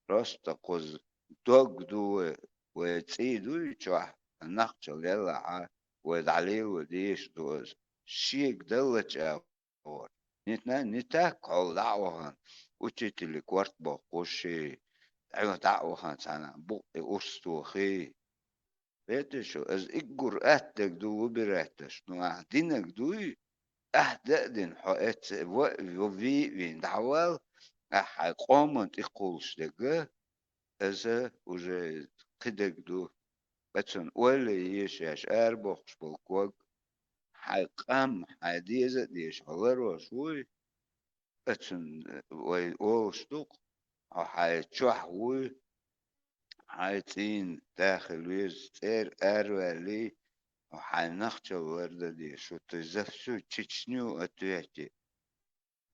просто кхуза дог ду вай, вай цӀий дуй чохь, нахчалла еллахьа, вай дӀалело дезаш ду иза. Шега даллача агӀор. Не, не так хьол дӀа а вахана, учителе корта боккхуш ши, Ӏуьйхьа дӀа а вахана цхьана букъ тӀе урс тохий. Кхетий шу, иза уггар атта дерг ду выбирать деш. Ну, ахь динарг дуй, ахь дан а дина, хьо эцца ва-, ва-, вий а вийна, дӀавал, ахь хьайн къоман тӀе кхуллуш дерг, иза уже кхидерг ду. Ткъа цунна ойла е еза шаьш арабохкуш болу ког. Хьайн къам, хьайн деза а дезаш, хьо ларвеш вуй, ткъа цунна вай олуш ду-кх, хьо хьайн чохь вуй, хьайн цӀийнан даха веза, цӀера араваьллий, хьо хьайн нахчалла лардан дезаш ву, ты за всю Чечню ответишь.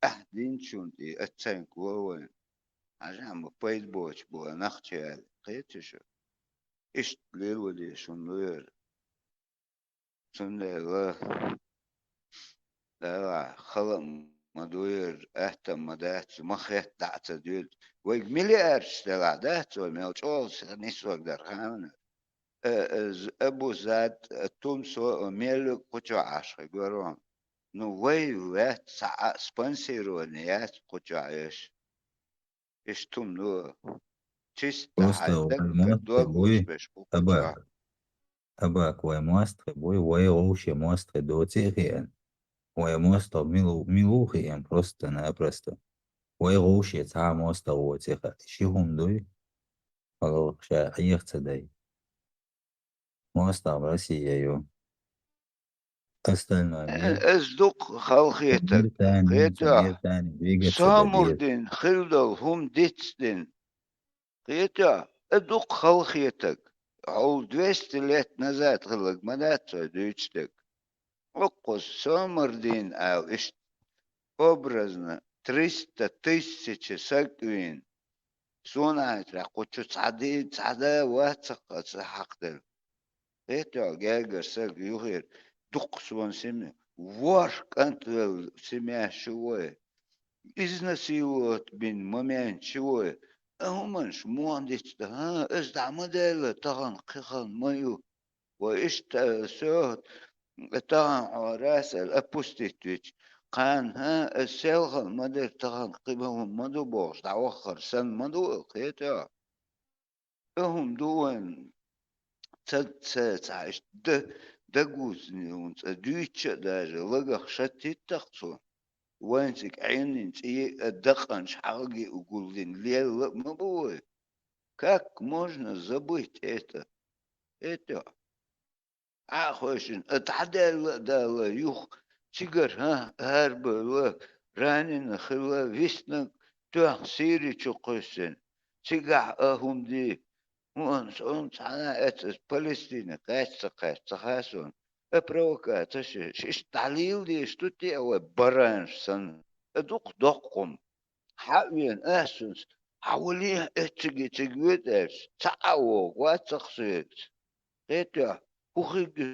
Ахь динчунна тӀе оццайнга ло вайна. Хьажа ма пайда боцуш бу нахча аьлла, кхетий шу? Иштта лело дезаш хӀума ду яра. Цундела Дала хала а ма ду яра, атта а ма дац, ма хетта дӀа а ца доьду. Вайга миллиардаш делахь дац вай, мел чӀогӀа нисварг дара ханна. Э, э, з-, Абу Зад, э, Тумсо, э, мел кху чохь Ӏаш хи гоьрон. Ну, вай ваьц, цхьа а спонсирование яц кху чохь еш. Иштта хӀума ду. Чисто просто хьайн вай даггара мостагӀий дог луш буй, беш бу кху чохь. Абак. Абак вай мостагӀий буй, вай гӀовше мостагӀий доций а хиъна. Вай мостагӀа мила, мила ву хиъна просто-напросто. Вай гӀовше цхьа а мостагӀа воций хаьа. Ши хӀума дуй, хьалха ша Ӏеха ца дай. МостагӀа Россия ю. Остальное мир. Э, иза ду-кх халахетаг. Мир тани, кхетий? Мир тани двигаться дадет. Самурдин хила долу хӀума дицдина. Кхетий? Иза ду-кх халахетаг. Хьол двести лет назад хилларг ма дац вай дуьйцуш дерг. Оккхуза Самурдин ала иштта образно триста тысяча саг вийна. Суна хьаьжча, кху чу цхьа ди-, цхьа да вац-кх аса хьакхаделла. Кхетий, гергара саг юхера дукха суна симе, ворхӀ кӀант велла симе шу вай. Изнасиловать бина момент шу вай. А хӀуманаш муха дицдан, хӀа, аса дӀа ма делла, тахана кхин ма ю. Вай иштта, э, соьгӀа, э, тахана хьо расал опустить вича, кхана, хӀа, аса селхана ма дира, тахана кхин ма ду бохуш, дӀаваххар санна ма ду, кхетий? И хӀума ду вайн ца, ца, ца, иштта д-, дагузни хӀунца дуьйцуча а даже лагах шатиттах цо. Вайн цига Ӏенин цӀий а дакъанаш хьалхаге угулдина лелла а ма бу вай. Как можно забыть это? Это. Ӏа а хойшина, а дӀадаьлла а далла, юха цигара, хӀа, арабевлла, ранена хилла, виснаг тоьхна Сири чу кхуьссина. Цигахь а хӀума ди, хӀунда суна цхьана а эцна, аса Палестине кхаьчча ца кхаьчча ца хаьа суна. А провокацеш, иштта дӀалийла дезаш ду те а вай баранаш санна? А дукха доккха хӀума. Хьа а вена, ас цунца, хьан вале а эццига-цига вета аьлча, цхьа а вогӀу вац-кх соьца. Кхетий, хӀун хиг ю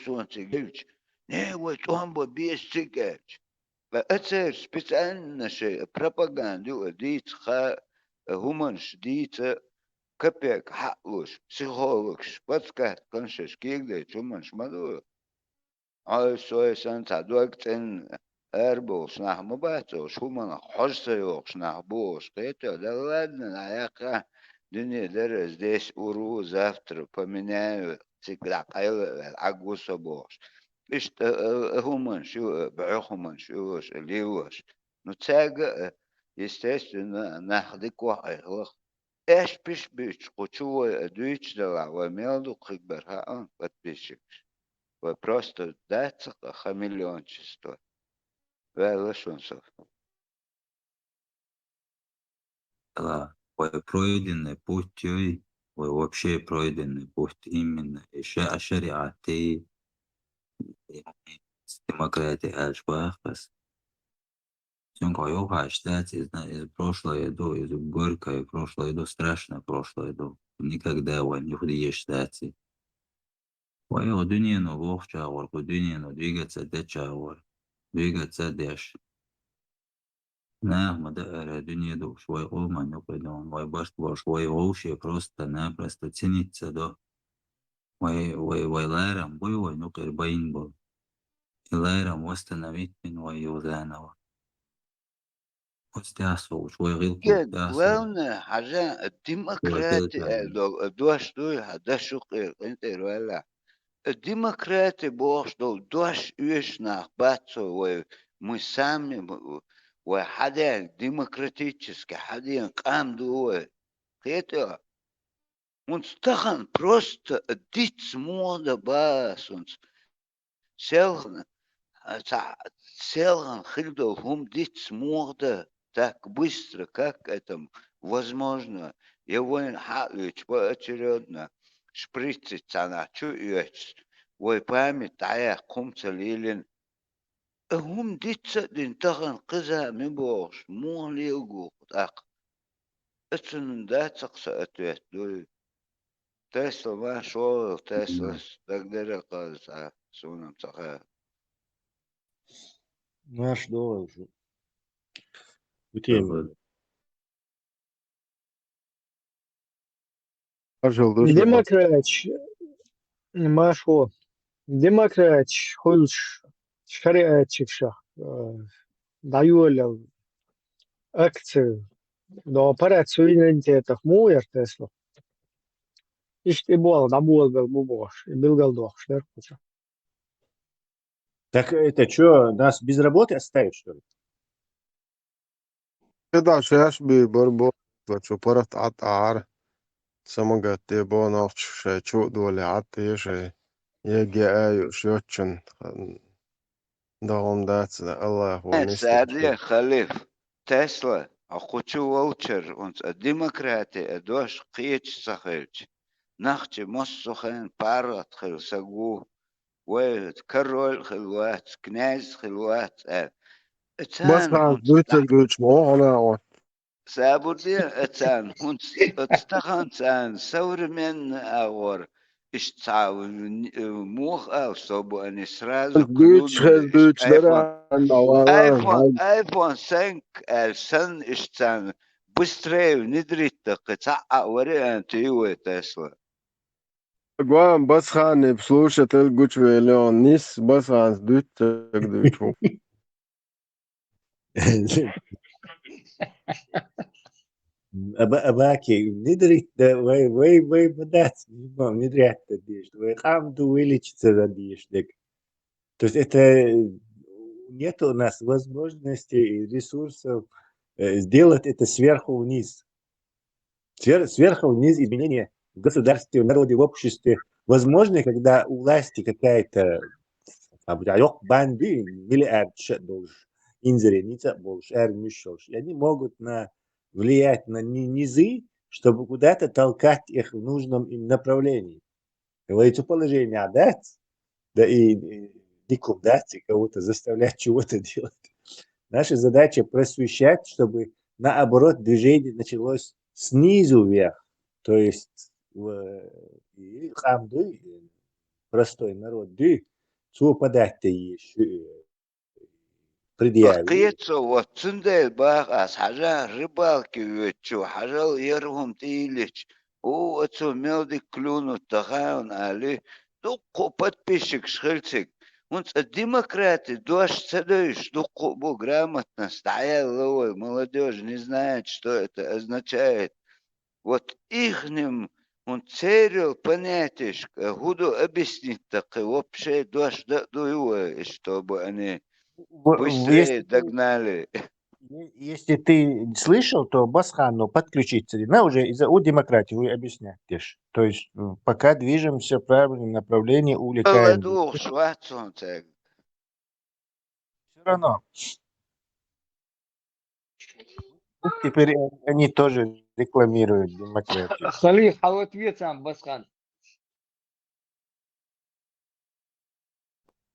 суна цига хилча? Не, вай тӀом бан беза цига аьлча. Ткъа а церан специально шайн пропаганда ю а дийца, ха а, хӀуманаш дийца, капек хьа а луш, психологаш, подсказканаш, шаьш кегадайчу хӀуманаш ма ду. Хьо а, со а санна цхьа дог цӀенна арабовлуш нах ма бац, олуш хӀуманах хьожа ца йогӀуш нах бу олуш, кхетий? Да ладно, дӀаяккха, дуьне дара, аса десять ур ву, завтра поменяю, цига дӀакъайла а ваьлла, Ӏаг ву со бохуш. Иштта, а, а, а хӀуманаш ю, а, бӀоьху хӀуманаш ю аша, а, лелош. Ну, цаьрга а, естественно, нах дика вахьа хиларх. Аьшпиш буьйцуш кху чу вай а дуьйцуш делахь, вай мел ду кхуьг бар хаьа, подписчикаш. Вай просто дац-кх хамелеончество. Ваьлла шуна со. Ла, вай пройденный путь, ой, вай вообще пройденный путь именно. И ша-, шариат, и, и демократия аьлча бахас. Цуьнга хьо юххьаш дац, из, из прошлое ду, из горькое прошлое ду, страшное прошлое ду. Никогда вайн юха дезаш дац и. Вай оха дуьнено вохучагӀор, кху дуьнено двигаться дечагӀор, двигаться деш. Нах ма даара дуьне дууш, вай къоман юкъе ду, вай барт болуш, вай вовше просто-напросто цинитца до. Вай, вай, вай ларам буй вай юкъера байна болу. И ларам восстановить бина вай юха заново. Оцу тӀехь согӀуш вай гӀилкхуш Ген, тӀехь согӀуш. Главное, хьажа, демократи аьлла долу, дош дуй, хьан даш юкъера къинтӀера ваьлла. Демократи бохуш долу дош оьшуш нах бац цо вай, мы сами, вай хьадаьлла демократически хьадеана къам ду вай. Кхетий? ХӀунца тахана просто диц муха дан ба ас хӀунца. Селхана, а, цхьа, селхана хила долу хӀума диц муха дан, так быстро, как это возможно? Я вайна хьаоьцуш поочередно, шприцаца цхьанхьа чу оьцуш, вай память дӀаяккха хӀума ца лелийна. Э, хӀума диц а дина, тахана кхузахь ми бохуш, муха лелаго тӀаккха? Э, цунна дац-кх сан ответ дуй. Тесла, марша вогӀийла, Тесла, дагадера кхузахь, суна-м ца хаьа. Марша догӀийла шу. Битий. Маршалла ду шу. Демократаш, маршо, демократаш хуьлуш шариатчикашах, э, дӀайолал акци, но парад суверенитетах муха яра Тесла? Иштта и болх дӀаболабелла бу бохуш, и билгалдохуш дара кхузахь. Так это чё, нас без работы оставить, что ли? КхидӀа шаьш бийр бара боху, чу паргӀат Ӏад Ӏара. Самагатде боху нохчаша шайн чу а долий Ӏад те шайн. ЕГЭ а юуш йоцчунна догӀун дац, Аллахо Э, нисдина Саде, халиф, Тесла, а кху чу волчара, хӀунца а демократи а дош кхеча ца хилча, нах чу массо а хенахь паргӀат хила саг ву. Вай король хила вац, князь хила вац аьлла. Э, царна Басхьанца хӀунца дуьйцург дуьйцуш ма ву хьуна а. Сабур де, э, царна хӀунца, оцу тахана царна современный агӀор, иштта цхьа, э, муха ала, чтобы они сразу клюнули, иштта айфон, айфон, айфон семь аьлла санна, иштта царна быстрее внедрить даккхи, цхьа а вариант ю вай Тесла. Гуам, Басханни слушатель гучувеллехь, нис Басханца дуьйцург дуьйцу. Аба-, абаки, внедрить, да, вай, вай, вай, ма дац, ма внедрять дан дезаш, вай къам ду, вай лечиться дан дезаш дерг. То есть это, э, нет у нас возможности и ресурсов, э, сделать это сверху вниз. Свер-, сверху вниз изменения в государстве, в народе, в обществе возможны, когда у власти какая-то, там, а, йоккха банда, миллиард ша долуш, инзаре ницкъ а болуш, армеш а йолуш. И они могут на-, влиять на ни-, низы, чтобы куда-то толкать их в нужном им направлении. Вай цу положенехь дац, да и, и никого дац, и кого-то заставлять чего-то делать. Наша задача просвещать, чтобы, наоборот, движение началось снизу вверх. То есть, в-, и къам дуй, простой народ дуй, цо подать дан еза, э, Предъявить. Кхечо, вот цундела баха ас, хьажа, рыбалке воьдучо, хьажал, яра хӀума тӀе йиллича, о, оцо мел дика клюнут дан хаьа хьуна, али, дуккха а подписчикаш хила цига. ХӀунца а демократи дош ца девзаш, дуккха а бу грамотность дӀаяьлла вай, молодёжь не знает, что это означает. Вот ихним, хӀун церал понятешка, хӀун ду объяснить даккхи, вообще дош дан а дуй вай, чтобы они В-, быстрее если догнали. Если ты слышал, то Басхан, ну, подключиться. На уже из-за у демократии, вы объяснять дальше. То есть м, пока движемся в правильном направлении, увлекаем. Все равно. Теперь они тоже рекламируют демократию. Салих, хьал ответ сам, Басхан.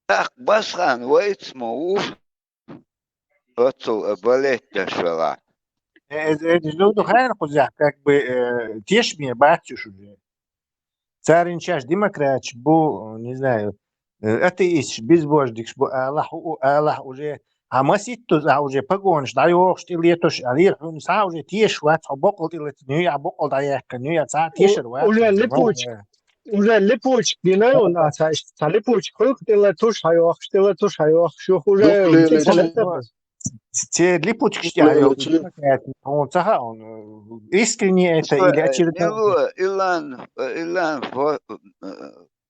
Так, Басхан, вайц ма ву. Оцул балетташ вела. Ну, хайна кузя, как бы э, тешме бачуш уже. Царин чаш демократч бу, не знаю, атеистш, безбожникш бу, Аллах, Аллах уже А маситтуз а уже погонаш дӀайохуш тӀелетуш, а лир хьуна схьа уже тешаш вац хьо бокъал тӀелетта, нуья бокъал дӀаяьккха, нуья цхьа тешар вац. Уже липучка, уже липучка дина ю, а ца ца липучка хуьлк тӀелетуш хьайохуш, тӀелетуш хьайохуш, юх уже Те липучкаш тӀе хьайохуш, хьуна ца хаун, искренне это или очередной. Илан, Илан,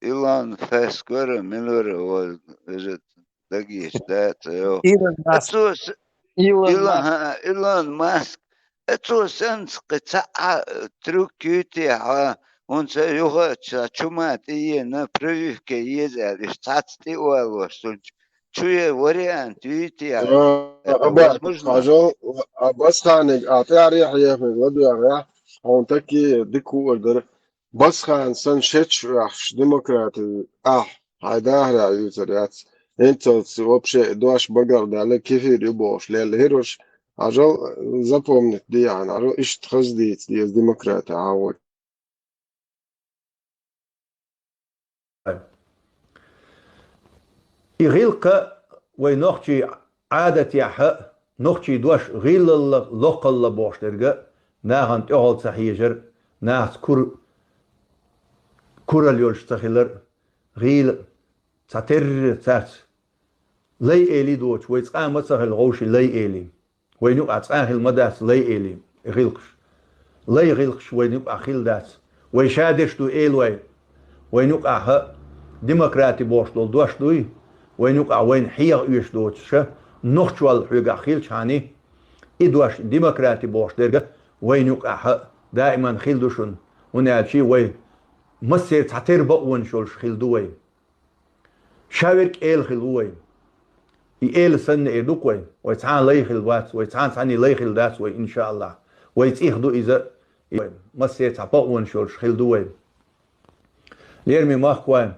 Илан Фескора, Милора, вот, Дагиш, да, это йо. Илон Маск. Илон, Илон Маск. Эцо сенс кхы ца а трюк юйти хьа, он ца юха ца чума тӀе ена прививка еза, иш цац тӀе уалош, сунч чуе вариант юйти хьа. Это возможно. Хьажал, а Басханиг, а тӀаьрехь ехмиг ладугӀа, он таки дикур дара. Басхан сан шечвахш демократы ахь хьай дахаря юьцар яц. Инцалц вообще дош багар даьлла кефир ю бохуш лелла хӀируш, хьажал запомнить диахьан, хьажал иштта хаздийца деза демократы хьавой. И гӀилкха вай нохчий Ӏадатехьа, нохчий дош гӀийлалла, локхалла бохуш дерга, нахана тӀехула ца хьежар, нахаца кур, курал йолуш ца хилар, гӀийла ца терра цаьрца. Лай эли доцуш, вай цкъа ма ца хила гӀовши лай эли. Вайна юкъахь цкъа хила ма дац лай эли, гӀилкхаш. Лай гӀилкхаш вайна юкъахь хила дац. Вай ша деш ду элой. Вайна юкъахь демократи бохуш долу дош дуй, вайна юкъахь вайна хьеха оьшуш доцуша, нохчвалла хьоьгахь хилчхьани, и дош демократи бохуш дерга вайна юкъахь даиман хила ду шуна, хӀунда аьлча вай массеран цхьа тера бакъонаш йолуш хила ду вай. Ша верг эла хила ву вай. И эла санна эр ду-кх вай. Вай цхьа а лай хила вац, вай цхьа а цхьаьний лай хила дац вай, иншааллахь. Вай цӀих ду иза, и вай массеран цхьа бакъонаш йолуш хила ду вай. Лераме махкахой.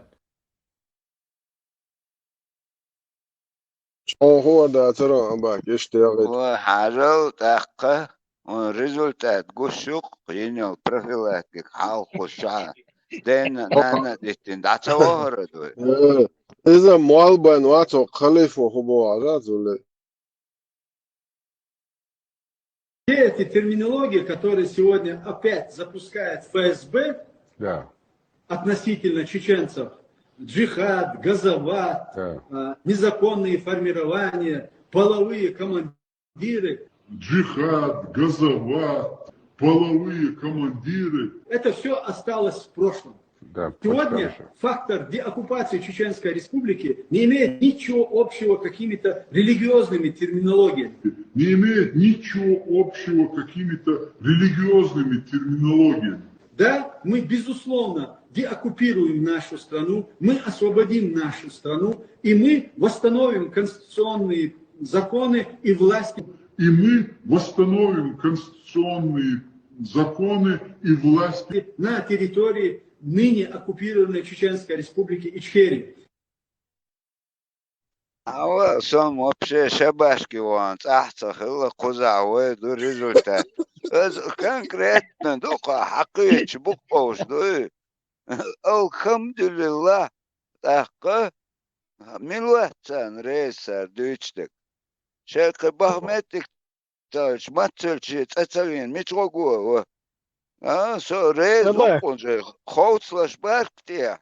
Чхьо хӀун а дацара, Абак, иштта яхийта. Ой, хьажал, тӀаккха, хьуна результат гуш ю-кх, йина йолу профилактика хьалха шуьха. Дена, нана а диттина, дӀа ца вахара ду. Э, иза молбан вац хӀокху халифо хӀун боху хьажа, Зулей? Все эти терминологии, которые сегодня опять запускает ФСБ Да, относительно чеченцев, джихад, газават, да. а, незаконные формирования, половые командиры, Джихад, газават, половые командиры. Это все осталось в прошлом. Да, Сегодня подскажешь. Фактор деоккупации Чеченской Республики не имеет ничего общего с какими-то религиозными терминологиями. Не имеет ничего общего с какими-то религиозными терминологиями. Да, мы, безусловно, деоккупируем нашу страну, мы освободим нашу страну, и мы восстановим конституционные законы и власти. И мы восстановим конституционные законы и власти. На территории ныне оккупированной Чеченской Республики Ичкерии. Ава, со вообще шабашки ван цӀахь ца хилла, кхузахь вай ду результат. Аса конкретно дукха хьакхечу букъовш дуй. Алхамдулилла, тӀаккха мила вац царна реза цара дуьйцу дерг. Шайн кхин баха меттиг ца хилча, маццалче цӀа ца вийна, мича гӀо го ва? А, со реза ву кхунче, ховцалаш барк тӀе.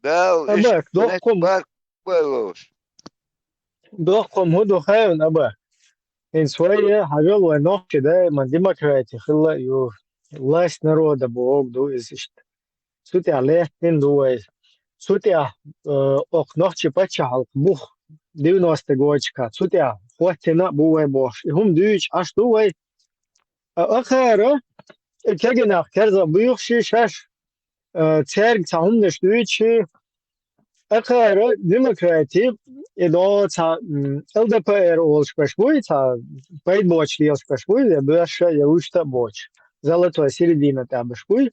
Дала иштта барк байлуш. Доккхум хӀун ду хаьвна, аба? ХӀинца вай, хьажал вай нохчи даиман демократи хилла а ю, власть народа боху ду иза иштта. Цу тӀехь лаьттина ду вай. Цу тӀехь, э, окху нохчи паччахьалкх бух девяностые годашкахь, цу тӀехь хӀоттийна а бу вай бохуш. И хӀума дуьйцуш Ӏаш ду вай. А, акхара, и кегий нах керза буьйхуш шаьш, а, цаьрга цхьа хӀуманаш дуьйцуш, акхара демократи, и до цхьа, м, Л Д П Р олуш берш буй, цхьа пайда боцуш лелаш берш буй, я боьрша, я вуьшта а боцуш, золотой середина тӀехь берш буй.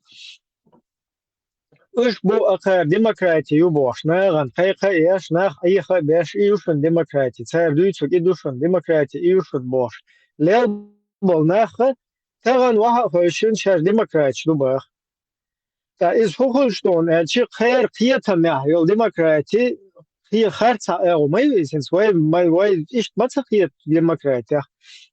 Уьш бу акхара демократи ю бохуш, нахана кхайкха а еш, нах Ӏеха а беш, и ю шуна демократи. Цара дуьйцург и ду шуна демократи, и ю шуна бохуш. Лел болу нахха, тахана ваха а хевшина, шаьш демократаш ду баха. Ткъа иза хӀун хуьлуш ду хьуна аьлча, кхеран кхетамехь йолу демократи, кхин харц а агӀо ма ю иза хӀинца. Вай, вай, вай иштта ма ца хета демократех.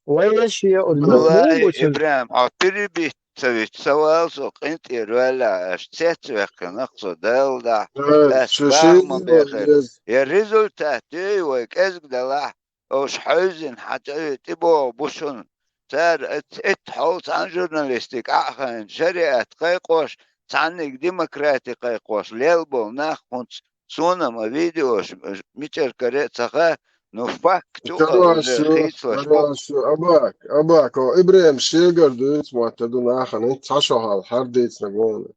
Вай шен оцу муха Валлахи, бу цуьнан? Ибрахим, хьо перебить ца вита, ца вала со къинтӀера ваьлла, аш цец ваьккхина со Далла дахь, Э, ас шу бахма шиъ бехира. Еза. Я результат ю вай кӀезиг далахь, Ош хьевзина хьан чӀогӀа тӀебогӀу бу шуна. Цара эц-, эццахь хьол цхьана журналистик Ӏа а хайна, шариат кхайкхош, цхьанниг демократи кхайкхош, лел болу нах хӀунца суна ма видеош, мичара каре а ца хаьа, ну, факт ю къа Хорошо, уже хийцалаш бу. Хорошо. Абак, Абак, о, Ибрахим шегара дуьйцу мотта ду нахана, цхьа шо хьал хьардийцина гуна.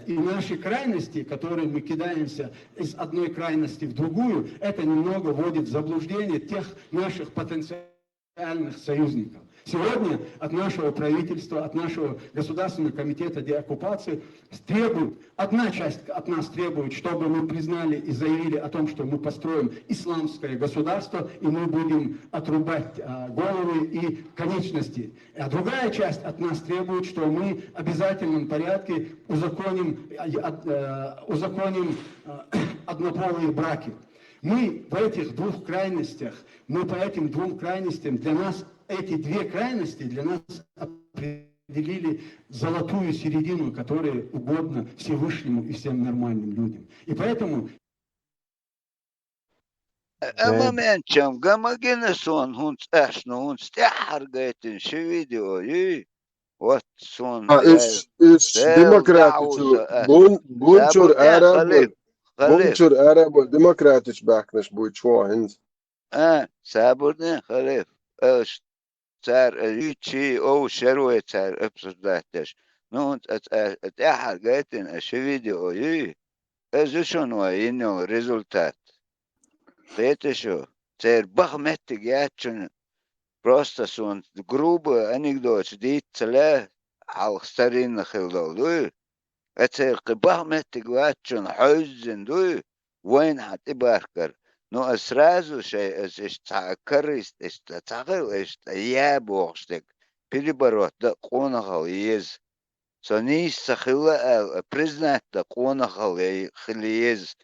И наши крайности, которые мы кидаемся из одной крайности в другую, это немного вводит в заблуждение тех наших потенциальных союзников. Сегодня от нашего правительства, от нашего Государственного комитета деоккупации требуют, одна часть от нас требует, чтобы мы признали и заявили о том, что мы построим исламское государство, и мы будем отрубать, а, головы и конечности. А другая часть от нас требует, что мы в обязательном порядке узаконим, э, от-, э, узаконим, э, однополые браки. Мы в этих двух крайностях, мы по этим двум крайностям, для нас эти две крайности, для нас определили золотую середину, которая угодна Всевышнему и всем нормальным людям. И поэтому Э, Э. Амма менчам, гама гина сон хӀунца аьшна, хӀунца тӀаьххьара гайтина ши видео юй? Вот сон А, уьш, уьш Дела демократичу, даӀуза аьлла. Бун-, бунчур Сабурне араб халиф, халиф. Бунчур араб демократич баьхкнаш буй чу хӀинца. А, сабурне халиф. Аша цара, э, юьйций, оу, шервой цара обсуждать деш. Ну, ц-, ц-, э, тӀаьхьара гайтина, э, ши видео юй? Иза шуна вай йина йолу результат. Кхетий шу, церан баха меттиг яц шуна. Просто суна грубый анекдоташ дийца ца лаьа, хьалха старинна хила долу дуй. Ткъа церан кхин баха меттиг вац шуна, хьевззина дуй, вайна хьан тӀебарккара. Ну, аса сразу шайн, аса иштта цхьа а корыстный, иштта цхьа хила, иштта я бохуш дерг, переборот дан къонахалла еза. Со нийса ца хилла аьлла, признать дан къонахалла хила еза.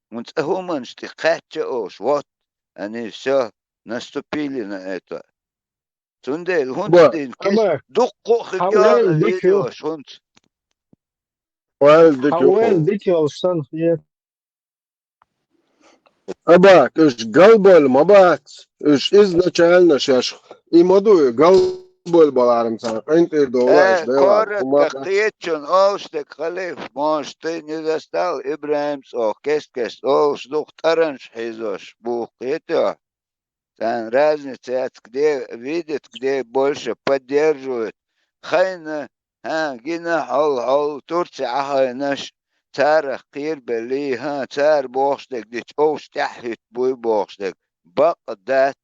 ХӀунца а хӀуманаш тӀе кхаьчча олуш, вот, они всё, наступили на это. Цундела хӀунца Ба, дийна кист Абак, дуккха а хи хьан вайл дика ю? Видеош хӀунца? Вайл дика Хьан ю вайл кху. Дика йолуш санна хи? Абак, уьш галбойла ма бац. Уьш изначально шаьш и ма ду, галбойла баларам царна къинтӀера довла Э, уьш дела. Коротко кхетчун олуш дерг халиф, может, ты не застал, Ибрахим цӀох кест-кест олуш дукха тӀаранаш хьийзош бу кхетий? Царна разница яц, где видит, где больше поддерживает. Хайна, хӀа, гина хьол-хьол Турци Ӏахайнаш, царах кхерабеллий, хӀа, цара бохуш дерг дича овш тӀаьхьахӀитта буй бохуш дерг. Бакъ дац,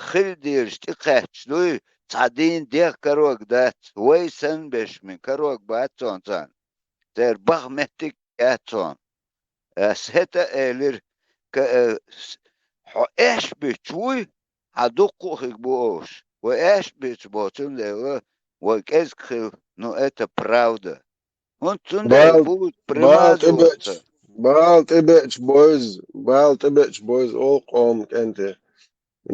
хила дезаш тӀекхаьчча дуй, цхьа дийна дегӀ карорг дац, вай санна беш мин карорг бац цунна царна. Церан баха меттиг яц хьуна. Ас хӀета а элира, ка-, э, с-, хьо аьшпича вуй, хьан дуккха а хиг бу овш. Вай аьшпича бо, цундела вай кӀезиг хила, ну, это правда. ХӀунда цундела Бал, бу бал тӀебеача, примазываться. Бал тӀебеача бойз, бал тӀебеача бойз олу къоман кӀентий.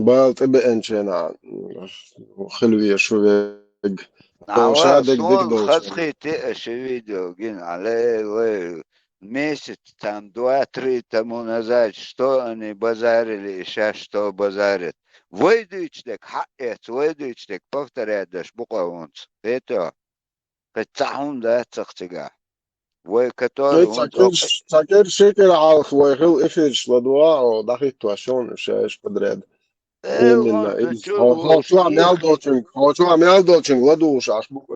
Бала тӀебеанченахь хила везаш ву верг. Ӏа Ша ва, дерг суна дерг долчу. Хазахийти аша видео гина, Ӏа ле, ле, месяц там, два-три тому назад, что они базарили и щас что базарят. Вай дуьйцу дерг хьаэца, вай дуьйцу дерг повторять деш бу къа хӀунца. Хето? Кхин цхьа хӀума дац цигахь. Вай, который... Эй, цхьа кӀира, цхьа кӀира ши кӀира хьалха вай хилла эфираш ладугӀа, о, дӀахӀиттош шоана шаьш подряд. Э, именно, он именно. Чу хо-, хо-, чу а мел долчунга, хо-, чу а мел долчунга ладугӀуш Ӏаш бу.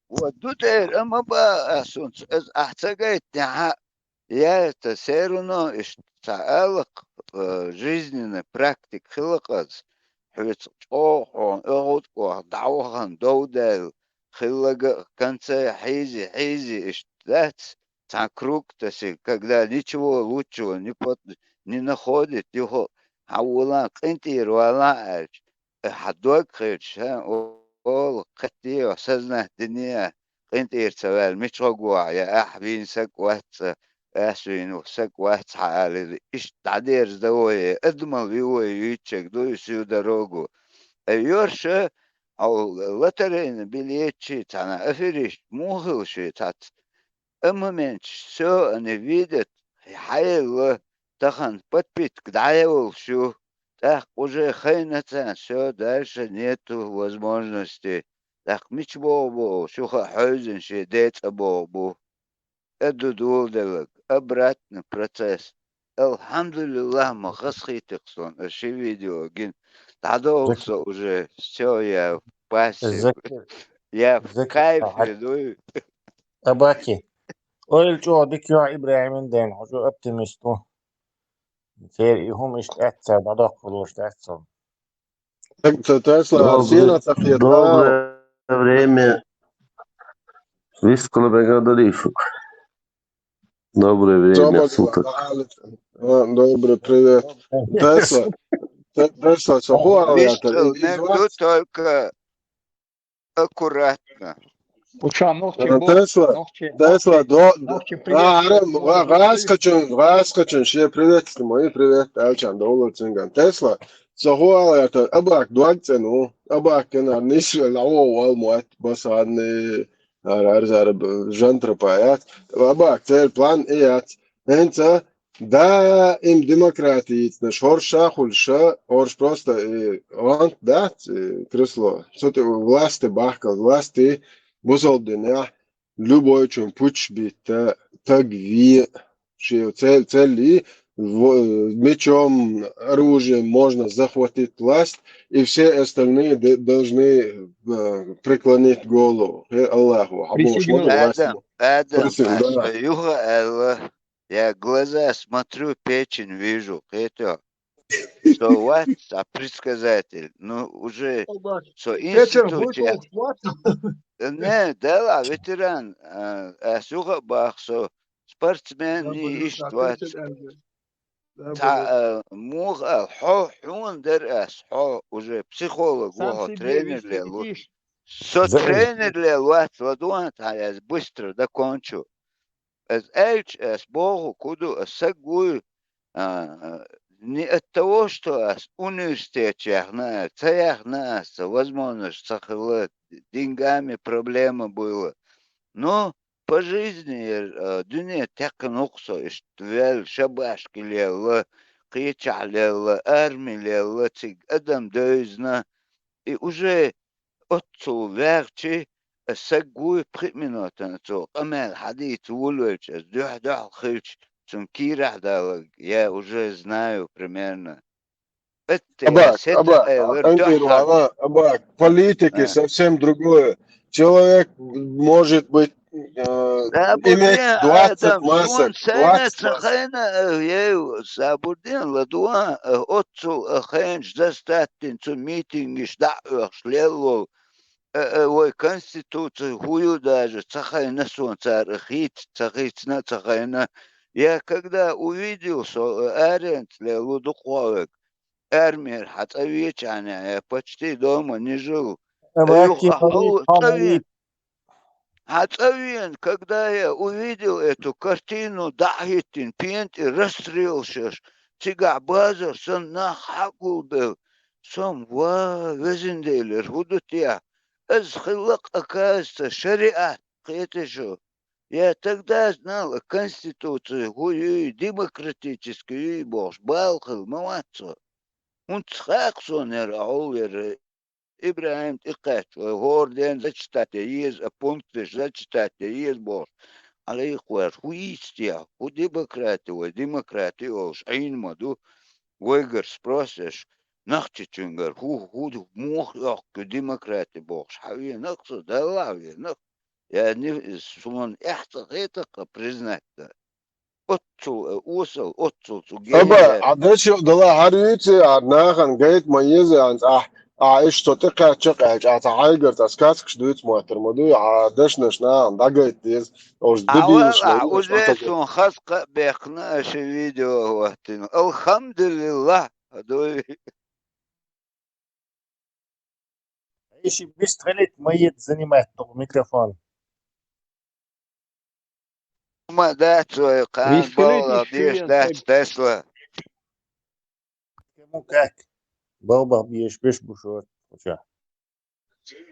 Вот, ду тӀера, амма ба асунца, аз ахь ца гайтнехьа, я это всё равно иштта ца алакх, э, жизненный практик хилакъаз, хьоьца чӀогӀа хьона, эгӀуд кӀохь дӀавахана, дов даьлла, хиллага а конце хьийзи, хьийзи, иштта дац, цхьа круг тасиг, когда ничего лучшего не под-, не находит, юха хьан волан къинтӀера валан аьлча, э, хьан дог хилча, хьан о-, ола кхетте а, сознательно а, къинтӀера ца ваьлла, мича гӀо гу ахь, я ахь вийна саг вац, ас вийна саг вац хьан алира, иштта дӀадерза дан вай, адамал ву вай юьйцург ду и всю дорогу. Э, йорша, хьо лотерейный билетчи, цхьана аферист, муха хила ши цхьац. Амма менчаш всё они видят, хьаелла, тахана подпитка дӀаяьллаш ю, тӀаккха уже хайна царна, всё, дальше нету возможности. ТӀаккха мича богӀу бу, шуха а хьевзина шен ден цӀа богӀу бу. Э, ду доладелларг, обратный процесс. Алхьамдулиллах, ма хазахийтира суна, аса ши видео гина. ДӀадовла со уже, всё, я в пасе. Закир, я в кайфе, ду. Абаки. Ойла чӀогӀа дика йоах ИбрахӀиман ден, хьо чӀогӀа оптимист ву. Церан и хӀума иштта аьццара дӀадоккхур луш дац со. Так, т-, Тесла, доброе, сена ца хетал. Доброе время. Вискала бега дари шух. Доброе время суток. А, добрый, привет. Тесла, Те-, Тесла, со хуала я, Вискала, из вас только аккуратно. Уча нохчи, э, бо-, Тесла, нохчи, Тесла, нохчи, до-, нохчи, привет. А, аре, ва-, васкачун, васкачун, ше привет, мои привет, алчан, доллар цинган. Тесла, со хуала я, та, абак, дуаг цену, абак, кена, ниш, лао, вал, муат, басанны, ар, ар, зар, б-, жан тропа, яц. Абак, цель, план, и яц. ХӀинца даим демократица, хӀорш ша хуьлуш, хӀорш просто, э, гӀант дац, э, кресло. Цу тӀе власти бахкал, власти бусалба динехь, любой чун путч битта, таг ве, ши цель, цели, в-, мечом, оружием можно захватить власть, и все остальные д-, должны, э, преклонить голову. Э, Аллаху, хьабохуш ма ду, власть. Адам, Адам, присягнуть, да. Юха аьлла, я глаза смотрю, печень вижу, кхетё. Со вац, а предсказатель. Ну, уже со институт. Э, не, да ла, ветеран, а, ас юха бах, со спортсмен, и иштта вац. Ца, а, муха ал, хьо, хьуна дер ас, хьо уже психолог ву, хьо тренер лелу. Со тренер лелу вац, ладугӀан, ца ас быстро докончу. Ас аьлча, ас боху, куду, ас саг вуй, а, не от того, что ас университет яхна, ца яхна ас, ца возможность ца хилла, деньгами проблема была. Но по жизни, а, дуьне текхна ву-кх со, иштта вел, шабашки лелла, кхечахь лелла, арми лелла, цига адам девзна. И уже оццул ваьгӀчи, ас саг вуй пхи минотана цо къамел хьадийца вулвелча, ас дуьхь-дуьхьал хилча, цунна кийрахь даларг, я уже знаю примерно. Атте, аба, сета аба, къайлар дуьхьал. Аба, политика совсем другое. Человек может быть, э, иметь двадцать масок, двадцать масок. Сайна, э, ей, Сабурдин, ладугӀан, э, оццул, э, хенаш застаттин цу митингаш дӀа а оьхуш леллол, э, э, вай конституци хӀу ю даже ца хайна суна цара, хийца ца хийцина а ца хайна. Я когда увидел, со, э, аренца лелу дукхавег, армера хьан цӀа вечахьана, я почти дома не жил. Э, юха хьо цӀа ве-, хьан цӀа вена, когда я увидел эту картину, дӀа а хӀиттина, пенатӀе расстрелаш еш, цигахь базар санна нах хьагулбелла, со-м, ва, везан Делера, хӀу ду те? Ас хилла-кх, оказывается, шариат, кхетий шу? Я тогда знал, конституци хӀу юй, демократически юй бохуш, бала хилла ма вац со. ХӀунца хаьа-кх суна яра, хьол яра? ИбрахӀим тӀекхаьчча, вай хӀора ден зачитать е еза, а пункташ зачитать е еза бохуш. Хьалайкхаваьр, хӀун ийцадехьа, хӀун демократи вай, демократи олуш Ӏийна ма ду, вайгара спрос еш, нохчочуьнгара хӀу, хӀу, муха йоккху демократи бохуш, хьан венах со, Далла венах? Я не, суна эхь ца хетакха признать дан. Оццул, э, осал, оццул цу Аба, генера. А даш йо дала хьар юьйци, а нахана гайта ма еза, а, а, а иштта тӀекхаьчча кхаьча, а ца хьайгара ца сказкаш дуьйцу моттар ма дуй, а дашнаш нахана дӀагайта деза, уж А дебилаш ва, ма а, ю, уж узе ца сун хаза кхаъ бехкна, аша видео хӀоттина. Алхамдулиллах, дуй. Если выстрелить, ма ед занимать только микрофон. Ма дац вай, кхана Выстрелить балла ещё беш я дац, сам. Тесла. Кому как? Балбах беш, беш бушот. Чё?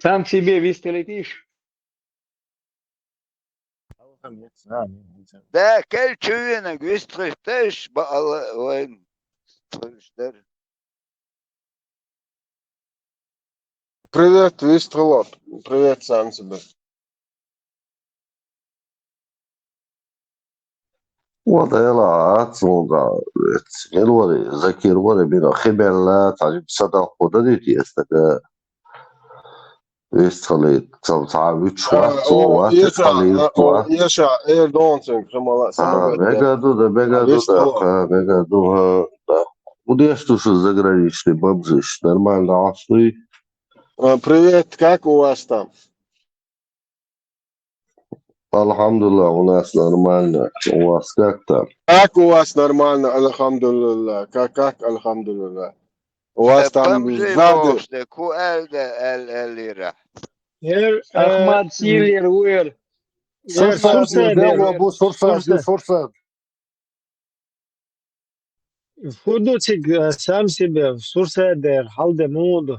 Сам себе выстрелить ишь? Да, кел чувенаг выстрелить теш, балла вайн. Слышь, дар. Привет, выстрелот. Привет, сам себе. Ва дела, ацунга, эц, мел вари, Закир вари, бина хибелла, тажиб садал худа дити, эстага, вестхали, цал цавич, А, ва, цо, о, ва, Еша, цали, а, о, ва. Еша, эр донцинг, химала, А, сама бега дуда, бега А, дуда, вестхала. А, бега дуда, да. Удеш тушу заграничный бомжиш, нормально, а, стой. А, привет, как у вас там? Алхамдулилла, у нас нормально. У вас как там? Как у вас нормально, алхамдулилла. Как, как, алхамдулилла. У вас Э, там бомжи сзади. Бохуш де, ку эл де, эл, эл ира. Эр, э, Ахмад Сирер уэр. Эр Сурсад, Сурсад, эр, эр, эр, ва бу Сурсад, Сурсад. Сурсад. Фу ду цига, э, сам себе, Сурсадер, хьал де муха ду?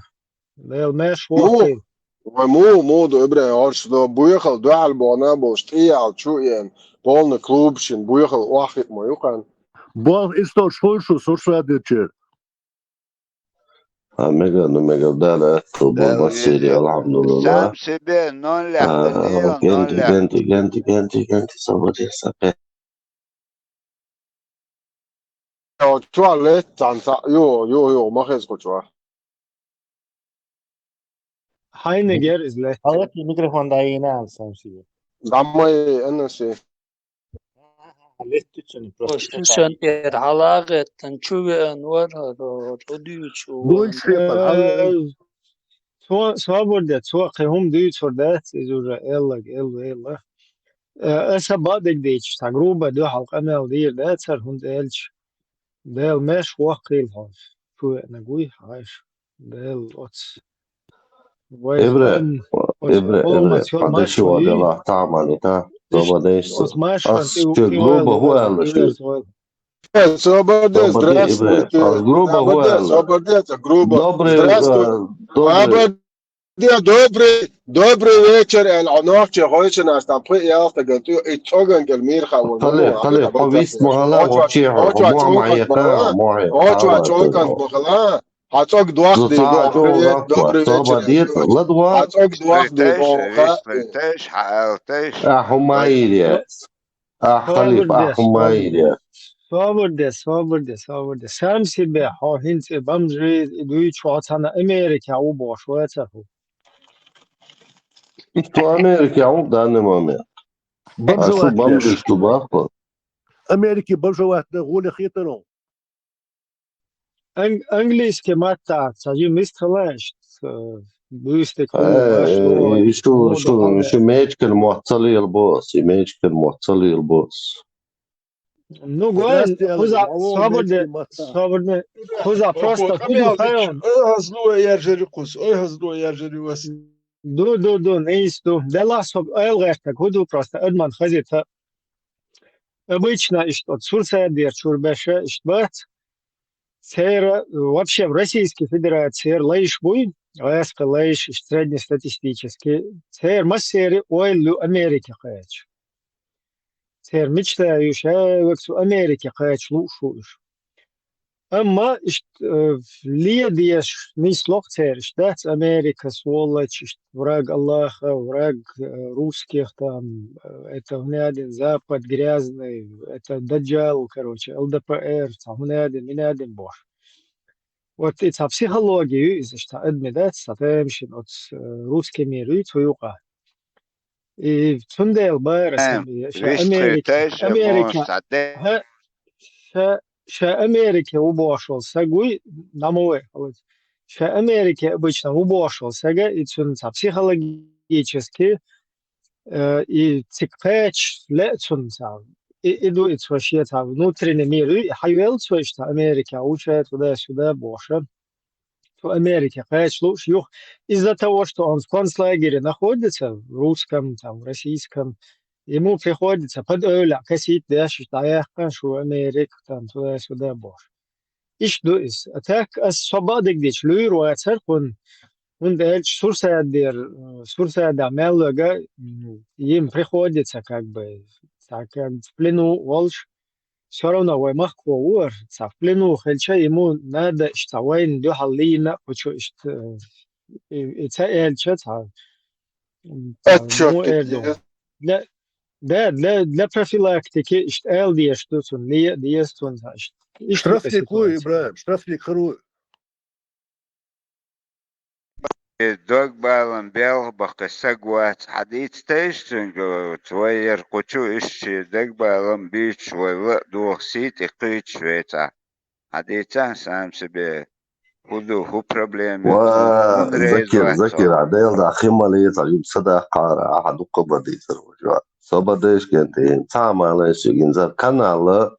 Дела меш Ну, вохкий. Вай му, му ду, Ибрахим, орш до буехал, дуьхьал бохна болуш, тӀеял чу ен, полный клуб шин, буехал, охит ма юкъан. Бон исто шуй шу, Сурсадечер. А мега, ну мега, да, да, то был Дела бассери, везде. Алхамдулилла. Сам себе, ноль А, лехта, не, ноль генти, лехта. Генти, генти, генти, генти, сабади, сапе. Чуа лет, цан, ца, ю, ю, ю, ма хез кху чуа. Хьайнигер иза лет. Халати микрофон даина, сам себе. Дамай, аннаси. Лет тучани просто. Ошусан тер халагет, тан чувен вар, ро, ро, дуйчу. Дой ван. Шепа, Э, хьалла. Со-, собар де, цо кхин хӀума дуьйцур дац, иза уже эллаг, элла, элла. Э, аса бадиг дийча, ца груба дуьхьал къамел дийр дац, цар хӀунда элча. Дела меш воккхийла хьо. Фу веана гуй, хьайш. Дела оц. Вай Эбре, хан, оц Эбре, Эбре, олмац йол хьан деши мачма ва йий. Делахь тамани та, Иш, добадеш. Оц машан Ас ти чё, укхи груба вайл ху вайл, аьлла шу? Вайл. Э, Собар де, Добрый, Эбре, здравствуйте. Ас груба ху Собар де, аьлла. Собар де, ца груба. Добрый, Здравствуй. Э, добрый. Добрый, добрый вечер, эл, а нохчи хойшинаш там пхи ялта ган ту, и цоган гел мир хавон. Хали, хали, хо вис махала, очва, очи, очва, хо ма ета, ма ета. Очва, чонкан махала. Хьа цӀог дохди, Зуца боху, чӀогӀа привет, дохку, добрый добра вечер, дета, Александр. Ладва. Хьа цӀог дохди, Теш, боху, ха? Теш, хьаал, теш. А, хӀумма йийр яц. А, халиф, а, Собар де, хӀумма йийр яц. Собар де, собар де, собар де. Сам себе, хьо хӀинца и бомжи, и дуьйцу хьо цхьана Америка ву бохуш вацар хӀу. Иту Америка ву в данный момент. А шу бомжиш ду баху? Америки бомжовать да гули хитару. Ан-, английский маттахь ца жи мистхалаш, э, буьйстик Э, хӀума баш ло, ишу, хӀума ишу, дохьал ишу мечкан мотт ца лела бос, и мечкан мотт ца лела бос. Ну, гой, Здрасте, хуза, Алла, собар де, мечкан мотт. Собар де, хуза просто хуза хайон. Ой, хазло яржери кус, ой, хазло яржери вас. Ду, ду, ду, нийса ду. Делахь со эл гӀертаг, хӀу ду просто, адаман хазита. Обычно иштта оцу Сурсадера чуьра беша иштта бац. Церан, вообще, в Российской Федерации церан лайш буй, гӀаскхи лайш, иштта среднестатистически. Церан массеран ойла ю Америке кхача. Церан мечта ю, ша век цу Америке кхача лууш ву уьш. Амма иштта, э, ле дезаш нислох цераш дац Америка, сволочь, иштта враг Аллаха, враг, э, русских, там, э, это хӀунадин Запад грязный, это даджал, короче, Л Д П Р, цхьа хӀунадин, минадин бош. Вот и цхьа психология ю иза, иштта адми дац, цхьа тамашин оц, э, русский мир ю цу юкъа. И цундела бара Эм, саби, ша вист Америка, хеташ, Америка, эмош, ца де. Ха, ша, ша Америка ву бошал саг вуй, на мой, вот. Ша Америка обычно ву бошал сага, и цун ца психологически, э, и цик печ ле цун ца. И, и ду и цо ше ца внутренний мир, и хайвел цо ишта Америка, уша туда-сюда боша. Цу Америка кхача лууш юха. Из-за того, что он в концлагере находится, в русском, там, в российском, ему приходится под эвля косить, да, что я, шу Америка, там, туда-сюда, боже. Иш ду из. А так, ас собадык дич, люй руацар, хун, хун дальше сурсадер, э, сурсада меллага, м, им приходится, как бы, так, как в плену волш, всё равно вай махко вар, ца в плену хилча, ему надо, ишта вайна дуьхьал лийна, кучу ишта, э, и, и ца элча, ца, м, ца, Отчёт ну, эрду. Для, да, для, для профилактики, ишта эл деш ду цун, ле, деш цун, ца, ишта. Ишта штрафник ву, ситуация. Ибрагим, штрафник хир ву. Э, дог балам белха баккха саг вац, хьадийца тайш цуьнга, вай яр кхучу ишчи дог балам бийчу вай ла а доху сий тӀе кхуьйтуш вецахь. Хьадийца сам себе, хӀу ду, хӀу проблема ю, Ва, хӀунда реза Закир, вац Закир, хьо? А Дела да хи ма лецахь, юб са даккхара, ахьа дуккха бан дийцар ву жа. Со бан дайш кенте, цхьа а ма лайш гин зар канала,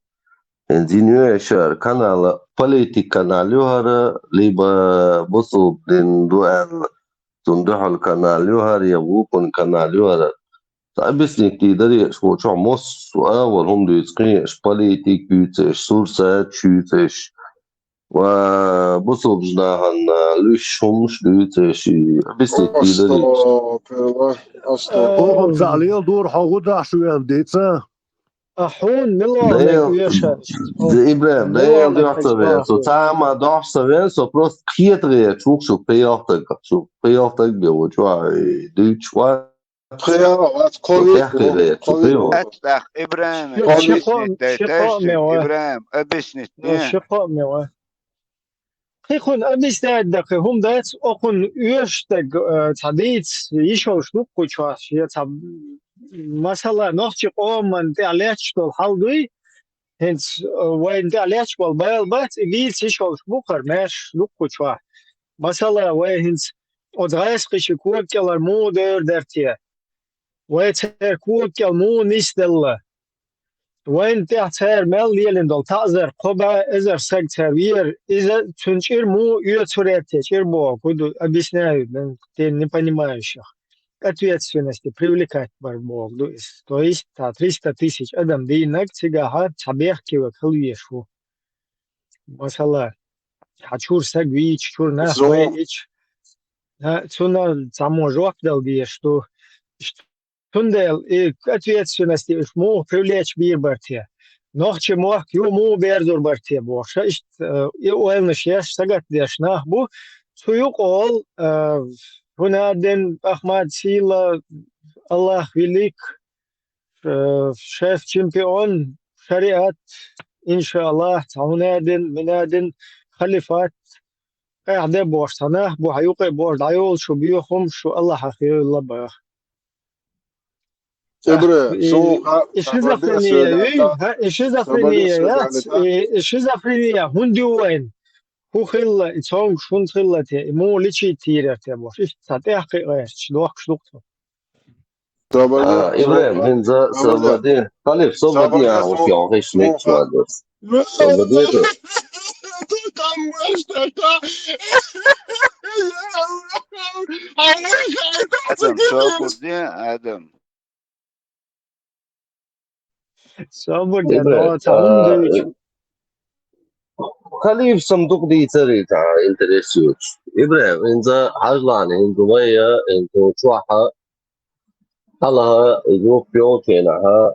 хӀинца йина ю аша ара канала, политик канал ю хӀара, либо бусулба дин ду аьлла, цунна дуьхьал канал ю хӀара, я вукхун канал ю хӀара. Ца объяснить дийдаре аша ву чохь массо а вала хӀума дуьйцу кхин, аша политик юьйцу, аша сурсат юьйцу, аша ва бусулба нахана луьйш хӀумаш дуьйцу, аша объяснить дийдаре аша. Астагфирулла, астагфирулла. Э, Оха ца лела дура хьо гу дахьаш вен дийца? А хьуна мила Дел-, веша? Ибрахим, Мила Дел дуьхьа ца вен. Со цхьа а ма дохьаш ца вен, со просто кхета гӀерташ ву шу пхи-ялх таг, шу пхи-ялх таг бен ву чохь, и дуьйцуш ван. Пхи-ялх, вац, со ковид тӀаьхье ву, гӀерташ ву, ковид ву. Аттах, Ибрахим, ши, ши объяснить кхо-, дай ши кхо тайшинг, мева. Ибрахим, объяснить Э, не. Ши кхо мева. Кхин хӀун объяснять дан кхин хӀума дац, окхунна оьшуш дерг, э, цхьа дийца йиш йолуш ду кху чохь, я цхьа, масала, нохчи къоман тӀехь летташ долу хьал дуй, хӀинца, э, вайна тӀехь летташ болу бала бац, и дийца йиш йолуш бу хӀара, маьрша ду кху чохь. Масала, вай хӀинца оцу гӀайскхиши кога кӀелара муха девр дара те? Вай церан кога кӀел муха нисделла? Вайна тӀехь цара мел лелийна долу таӀзар, кхо бӀе эзар саг цара веара, иза цуьнан чӀир муха оьцур яц те, чӀир боху, хӀун ду, объясняю, ну, тем непонимающих. К ответственности привлекать бар боху ду иза. То есть, цхьа триста тысяч адам дийнарг цигахьа цхьа бехке верг хила везаш ву. Масала, хьан чуьра саг вийча, чуьра нах Зо- байича, а, цунна цхьаммо жоп дала дезаш ду. Цундела и к ответственности уьш муха привлечь бийр бара те? Нохчи мохк ю муха берзур бара те бохуш, иштта, э, и ойланаш еш, сагатдеш нах бу. Цу юкъа олу, э, хӀунадин, Ахмад Сила, Аллах велик, э, шеф-чемпион, шариат, иншааллах, цхьа хӀунадин, минадин, халифат, къаьхьа де бохуш цхьа нах бу, хьан юкъа а бохуш, дӀайолу шу боьхам, шу Аллахьах йойла баха. Ибра, Ах, и, суна ха-, и шизофрения ю, ха, и шизофрения яц, и, и шизофрения хӀунда ю вайн? ХӀун хилла, и цомгуш хӀунда хилла те, и муха личийта тийрар те бохуш, иштта цхьа тӀехь кхиъ гӀерташ, дохкуш ду-кх цо. А, Ибрахим, хӀинца Сабадин, Халиф, Сабадин, а, уж йогӀу, хиш мегаш ван дерс. Сабадин. Адам, Сабадин, Адам. Собар де, Ибрахим, но, ца хӀума а, дуьйцу. Халиф сам дукха дийцаре, цхьа интерес йоцуш. Ибрахим, хӀинца хьажлана, хӀинца вайа, хӀинца чохьа, хьалха, юкъ йолчу хенахьа,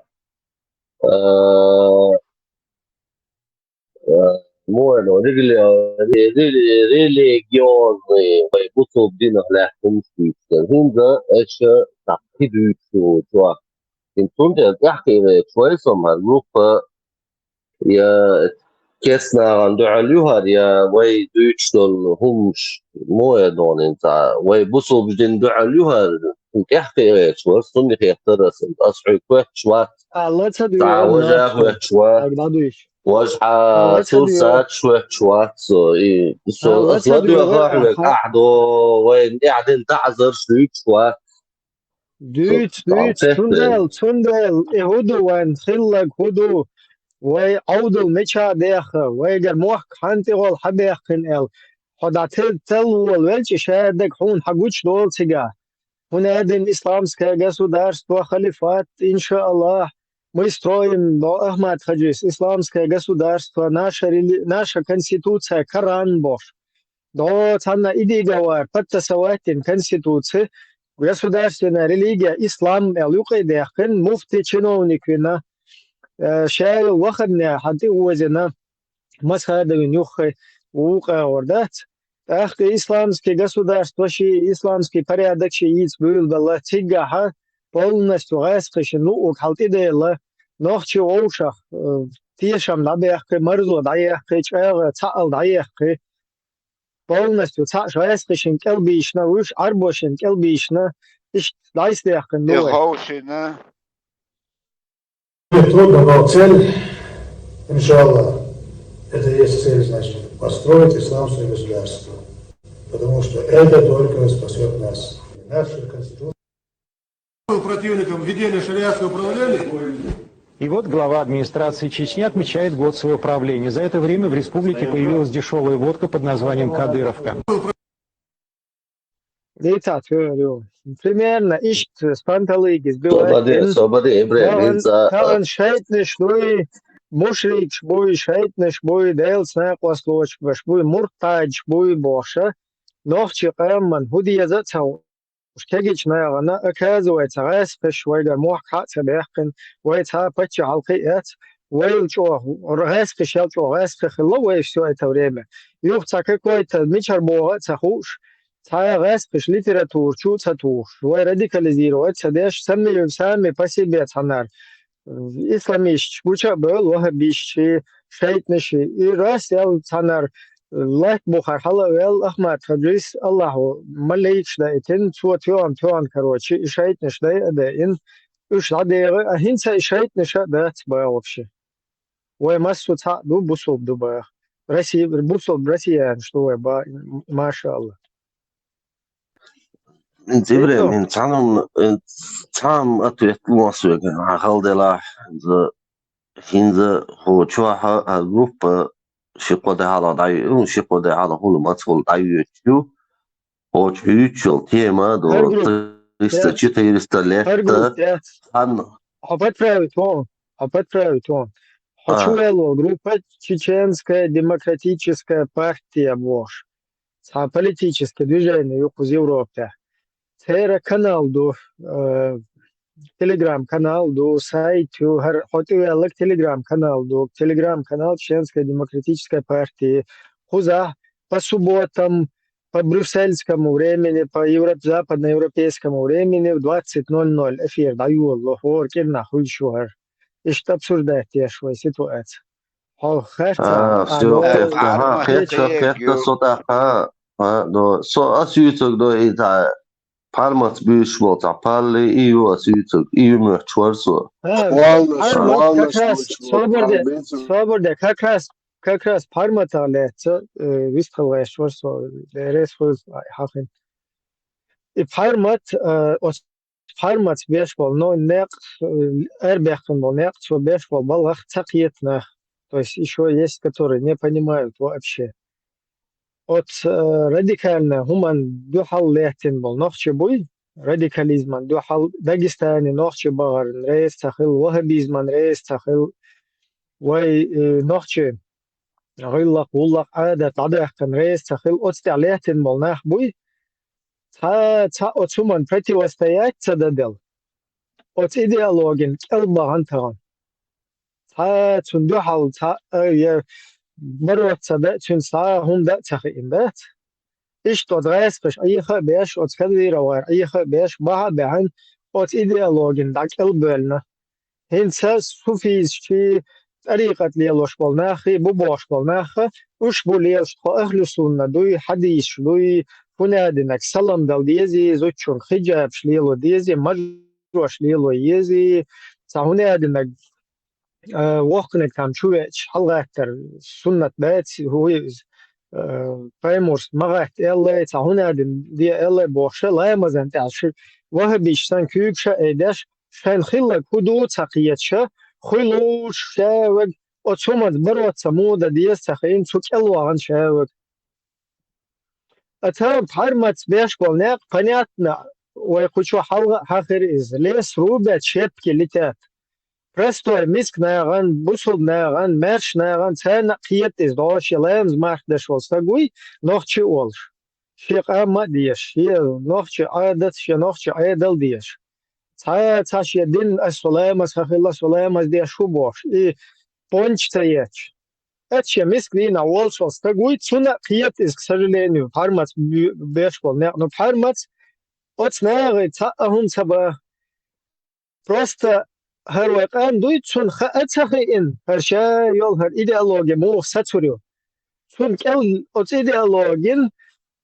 а, а, Муэно, рели-, рели-, религиозный, вай бусулба динах лаьтта хӀумаш дуьйцуш дара. ХӀинца аша цхьа кхин дуьйцуш ду чохь. ХӀинца цундела тӀаьхьакхиъна гӀерташ вай со хӀара группа, я керста нахана дуьхьал ю хӀара, я вай дуьйцуш долу хӀумаш, муэно, хӀинца вай бусулба дин дуьхьал ю хӀара, хӀинца тӀаьхьакхиъна гӀерташ вара, суна хеттара аса, аса хьоьга хоьттуш вац. Алла ца дуьйцу, цхьа а важа хоьттуш вац. Важа хьан сурсаташ хоьттуш вац со, и со аса ладоьгӀна хьоьга, ахь до вайна тӀаьхьа дина таӀзарш дуьйцуш вац. Дуьйцу, дуьйцу, цундела, цундела, и хӀун ду вайн хилларг, хӀун ду, вай Ӏовдал мичахь даьхна, вайгара мохк хьан тӀехула хьан баьккхина аьлла, хьо дӀа тел-, тел волавелча, шадерг хьуна хьан гучудолу цигахь. ХӀунда аьлла исламское государство, халифат, иншааллах, мы строим, бо Ахмат-Хаджис, исламское государство, наше рели-, наша конституция, Коран бохуш. ДӀо цхьанна и договор подтасовать дина, конституция, государственная религия ислам аьлла юкъа даьккхина, муфти чиновник вина, э, ша йолу вахарна хьан тӀе озина, Масхадовна юххе вукъа агӀор дац. ТӀаккха исламский государство ши, исламский порядок ши йийца буьйлабелла, циггахьа полностью гӀаьскхишна луъург хьал тӀедела, нохчи вовшах, э, тешам дӀабаьккхи, марзо дӀаяьккхи, чӀагӀа цхьаъал дӀаяьккхи. Полностью цхьаъ гӀаьскхишна кӀелбийшина, вуьш Ӏарбошна кӀелбийшина, иштта дӀасадаьккхина ду вай. Ховшина. Трудно, но цель, иншаллах, это есть цель, значит, построить исламское государство. Потому что это только спасет нас. Наша конституция. Противником введения шариатского управления. И вот глава администрации Чечни отмечает год своего правления. За это время в республике появилась дешёвая водка под названием «Кадыровка». Дийцац хӀара ю. Примерно иштта спонталыгис билла. Собаде, собаде, Ибрахим, тахана, дийца, тахана шайтӀанаш дуй, мушрикаш буй, шайтӀанаш буй, Делаца накъост лоцуш буй, муртадаш буй бохуша. Нохчи къаман хӀу деза а ца хууш, кегийчу нахана, оказывается, гӀаьскхиш вайгара мохк хьа а ца баьккхина, вай цхьа а паччахьалкхе а эц, вайл чӀогӀа гӀаьскхиш ял чӀогӀа гӀаьскхи хилла вай всё это время. Юха цхьа какой-то мичара богӀу а ца хууш, цхьа а гӀаьскхиш литература чу а ца тухуш, вай радикализировать а ца деш, сами, сами по себе цхьанара, э, исламисташ гуча а бевлла, ваххабисташ, шайтӀанаш, и рас ял цхьанара латта бухара хьала а ваьлла, Ахмат-Хаджис, Аллахьо малейкаш даийтина, цо тоьхна, тоьхна, короче, и шайтӀанаш дай а даийтина, уьш дӀадегӀа, а хӀинца и шайтӀанаш а дац бан вообще. Вай массо а цхьаъ ду, бусулба ду бан. Россия, бусулба россиянаш ду вай бан, машаалла. ХӀинца, Ибрахим, хӀинца цхьана, хӀинца цхьана ответ ло ас вега, хьан хала делахь, хӀинца, хӀинца хӀо чохь а группа ши-кхо де хьалха дӀа-, ну, ши-кхо де хьалха хӀуна мацахула дӀайоьдуш ю. Кхочу хӀуьттуш йолу тема а до триста-четыреста лет а. Хьо подправить вон. Хьо подправить вон. Хьо чу ваьлла волу группа Чеченская демократическая партия бохуш. Цхьа политическое движение ю кхуза Европехь. Церан канал ду, э, Telegram-канал ду, сайт ю, хӀара хьо тӀеваьлларг Telegram-канал ду, Telegram-канал Чеченская демократическая партия. Кхузахь по субботам, по брюссельскому времени, по европ-, западноевропейскому времени в двадцать ноль ноль эфир дӀайолало, хӀора кӀирнахь хуьлуш ю хӀара. Иштта обсуждать деш вай ситуацию. Хьо хаьрца, а, всё, кхетта, ага, кхетта, кхетта, со тӀаккха, а, до, со ас юьйцург до и цхьа Пармац буьйсуш болу цхьа палли и ю ас юьйцург, и ю моьттуш вара со. А, Пармац как раз, собар де, собар де, как раз, как раз Парматах лаьцна, э, вистхила гӀерташ вара со, деррес хуьлу хьахина. И Пармат, э, оцу Пармац беш болу, но некъ, э, арабаьккхина болу некъ, цо беш болу балхах ца кхета нах. То есть ещё есть, которые не понимают вообще. Оцу, э, радикальная хӀуманна дуьхьал лаьттина болу нохчий буй, радикализман дуьхьал Дагестане нохчий бахарна реза ца хилла, ваххабизман реза ца хилла, вай, э, нохчий гӀиллакх, гӀуллакх, Ӏадат дӀадаьккхина реза ца хилла, оцу тӀехь лаьттина болу нах буй, цхьа, цхьа оцу хӀуманна противостоять ца дан делла, оцу идеологина кӀел бахана тахана. Цхьа цунна дуьхьал, цхьа, а, я бороться да, цуьнца хӀума да а ца хиъна дац. Иштта оцу гӀаьскхаша Ӏеха а беш, оцу Кадыровгара Ӏеха а беш, бахьа а баьхьна, оцу идеологина дӀакӀелбоьллина. ХӀинца суфизмчий, тӀарикъат лелош болу наххий, бу бохуш болу нахха, уьш бу лелаш тхо ахлу сунна дуй, хьадисаш дуй, хӀун аьлла динарг салам дала дезий, зудчуьнга хиджабаш лело дезий, мажош лело езий, цхьа хӀун аьлла динарг, а, воккханиг там чу веача, хьалагӀаттар суннат бац, хӀуй, а, Паймурс ма гӀатта аьллай, цхьа хӀун аьлла дин де аьллай бохуша, ламазан тӀехь ши вахабиш санна куьйгаш а айдеш, шайн хилларг хӀун ду ца кхеташа, хуй лууш ша вега, оцу хӀуманца бороцца муха дан деза ца хиъна, цу кӀел вахана ша вега. Аса пхьармаца беш болу некъ, понятно, вай кху чу хьалха а хьахира иза. Лес рубят, щепки летят. Простой миска нахана, бусулба нахана, маьрша нахана, царна а кхета иза догӀу, шен ламаз марха деш волу стаг вуй, нохчи а волуш. Шен къам а дезаш, шен нохчи Ӏадат, шен нохчи Ӏедал дезаш. Цхьа, цхьа шен дин, ас со ламаз хьахилла, со ламаз деш хӀу бохуш, и понч ца етташ. Ас шен миска дийнахь волуш волу стаг вуй, цунна а кхета иза, к сожалению, пхьармаца бу-, беш болу некъ. Ну, пхьармаца оцу нахе цхьа а хӀума ца бан. Просто хӀара вай къам дуй, цунна хаа ца хиъна, хӀара ша йолу хӀара идеология муха сацур ю. Цунна кӀел оцу идеологин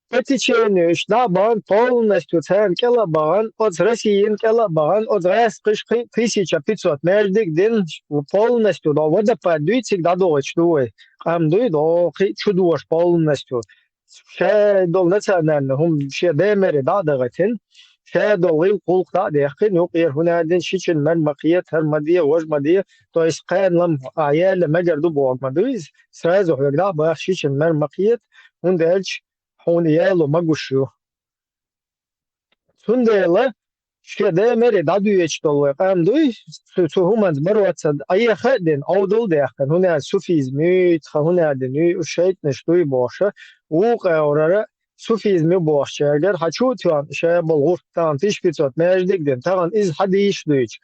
по течению иштта дӀа а бахана, полностью царна кӀел а бахана, оцу Россияна кӀел а бахана, оцу гӀаьскхаша кхин тысяча пятьсот маьждиг а дина, полностью до водопад дуй, цига дӀадохуьйтуш ду вай. Къам дуй, до кхин чу доша полностью. Ша долу национальный хӀума шен Ӏедале дӀа а дахийтина, ша долу гӀиллакх-гӀуллакх дӀа а даьккхина, юкъера хӀун аьлла дина, шичина мара ма кхета, хӀара ма де, важа ма де, то есть кхана лам а яьлла мегар ду бохург ма ду иза, сразу хьоьга дӀа а баха, шичина мара ма кхета, хӀунда аьлча хьуна яло ма гуш ю. Цундела шен Ӏедале дӀадоьдуш долу вай къам дуй, цу, цу хӀуманца бороцца Ӏеха а дина, Ӏовдал а даьккхина, хӀун аьлла суфизм юй, тхан хӀун аьлла дина юй, уьш шайтӀанаш дуй бохуша, вукху агӀорара суфизм ю бохучаьргара хьан чу а тоьхна, ша болу гӀурт тахана тысяча пятьсот маьждиг а дина, тахана иза хьадисаш дуьйцу.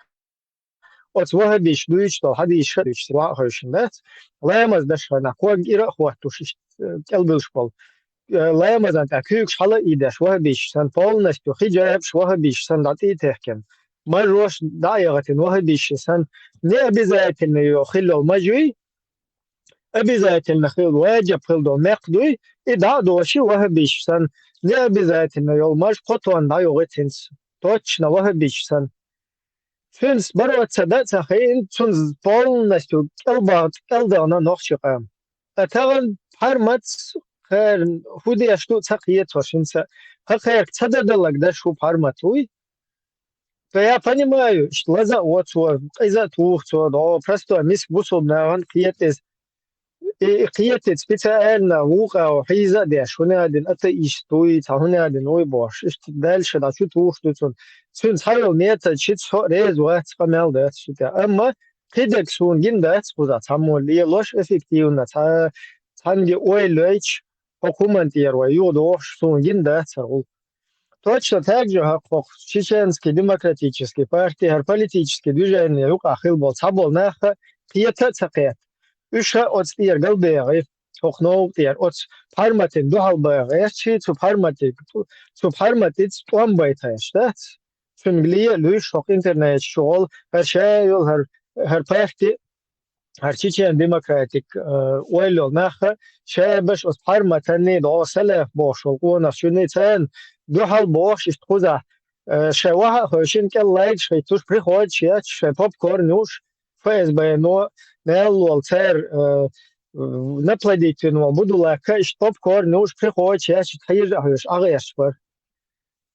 Оцу вахабиш дуьйцуш долу хьадисаш а дуьйцуш, ваха хевшина дац. Ламаз деш хенахь, ког ира а хӀоттуш, иштта, э, кӀелбуьлуш болу. Э, ламазан тӀехь куьйгаш хьала а ийдеш вахабиш санна, полностью хиджабаш вахабиш санна дӀатӀе а техкина. Мажош дӀа а яхийтина вахабиш санна, не обязательно йо хилла йолу мажуй, обязательно хилла, ваджиб хилла долу мекх дуй, и дӀа а доши вахабиш санна, не обязательно йолу маж кхо тонна дӀайохуьйту хӀинца. Точно вахабиш санна. Цуьнца бороцца дан а ца хиъна, цунна полностью кӀелбан-, кӀелдахана нохчи къам. Ткъа тахана пхьармаца кхеран хӀун деш ду ца кхета хӀинца. Кхеран ца дадалаг даш хӀу пхьармат вуй. То я понимаю, иштта лаза а во цо, къиза а туху цо, дӀо простой миска бусулба нахана кхета иза. И, и кхетий специально вукху агӀор хьийза а деш, хӀун аьлла дина атеист вуй, цхьа хӀун аьлла дина вуй бохуш, иштта дальше дӀа чу тухуш ду цунна. Цуьнан цхьа йолу метод шица со а реза вац, къамел дац шица. Амма кхидерг суна гина дац кхузахь, цхьаммо лелош эффективно, цхьа, цхьаьнга ойла йойтуш, хӀокху хӀуманна тӀера вай юхадохуш, суна гина дац хӀара гӀуллакх. Точно так же хӀокху Чеченский демократический парти, хӀара политический движение юкъахь хилла болу цхьаболу нах а кхета а ца кхета. Уьш а оцу тӀера галбегӀи, хӀокху новкъа тӀера, оцу пхьарматина дуьхьал бегӀа гӀерташ, цу пхьармати-, цу пхьарматица тӀом байта гӀерташ дац? Цуьнга ле а луьйш хӀокху интернеташ чухула, хӀара ша йолу хӀара, хӀара парти, хӀара чечен демократик, э, ойла йолу нах а, шайбаш оцу пхьарматанний, дӀо салаф бохуш волу къонахчунний, царна дуьхьал бохуш, иштта кхузахь, э, шайн ваха а хевшина, кӀел лайкаш хӀиттуш, приходаш етташ, шайн попкорн юуш, ФСБ-но, мел волу цара, э, наплодить вина волу будулакка, иштта попкорн юуш, приходаш етташ, иштта хьежа а хьоьжуш, Ӏа гӀерташ бара.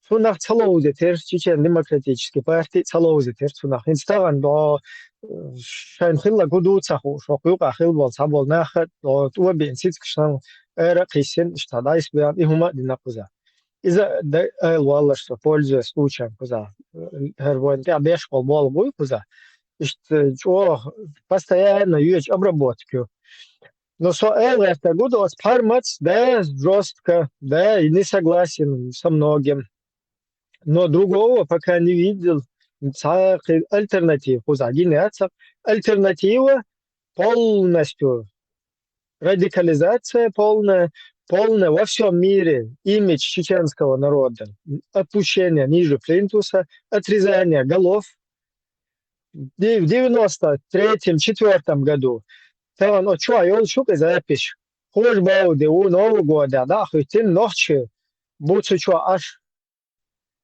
Цунах ца ловзийтира, Чечен демократический парти ца ловзийтира цунах. ХӀинца тахана дӀо, э, шайна хилларг хӀун ду ца хууш, хӀокху юкъахь хилла болу цхьаболу нах а дӀо тӀо а биъна, цицкаш санна ара а кхиссина, иштта дӀасабаьхна, и хӀума а дина кхузахь. Иза а дай-, айла валлаш со, пользуясь случаем кхузахь. ХӀара вайна тӀехь беш болу болу буй кхузахь. Иштта чӀогӀа постоянно йоьчу обработка ю. Но со ала гӀертарг ду, оцу пхьармаца, да, жёстко, да, и не согласен со многим. Но другого пока не видел. Цхьа кхин альтернатива кхузахь гина яц. Альтернатива полностью Радикализация полная, полная во всем мире, имидж чеченского народа, опущение ниже плинтуса, отрезание голов. Ди-, в девяносто третьем, четвёртом году тагӀан оцу чохь йолчу кху запись. Хож бауди ву Нового года, да, хӀуьттина нохчи бу цу чохь Ӏаш.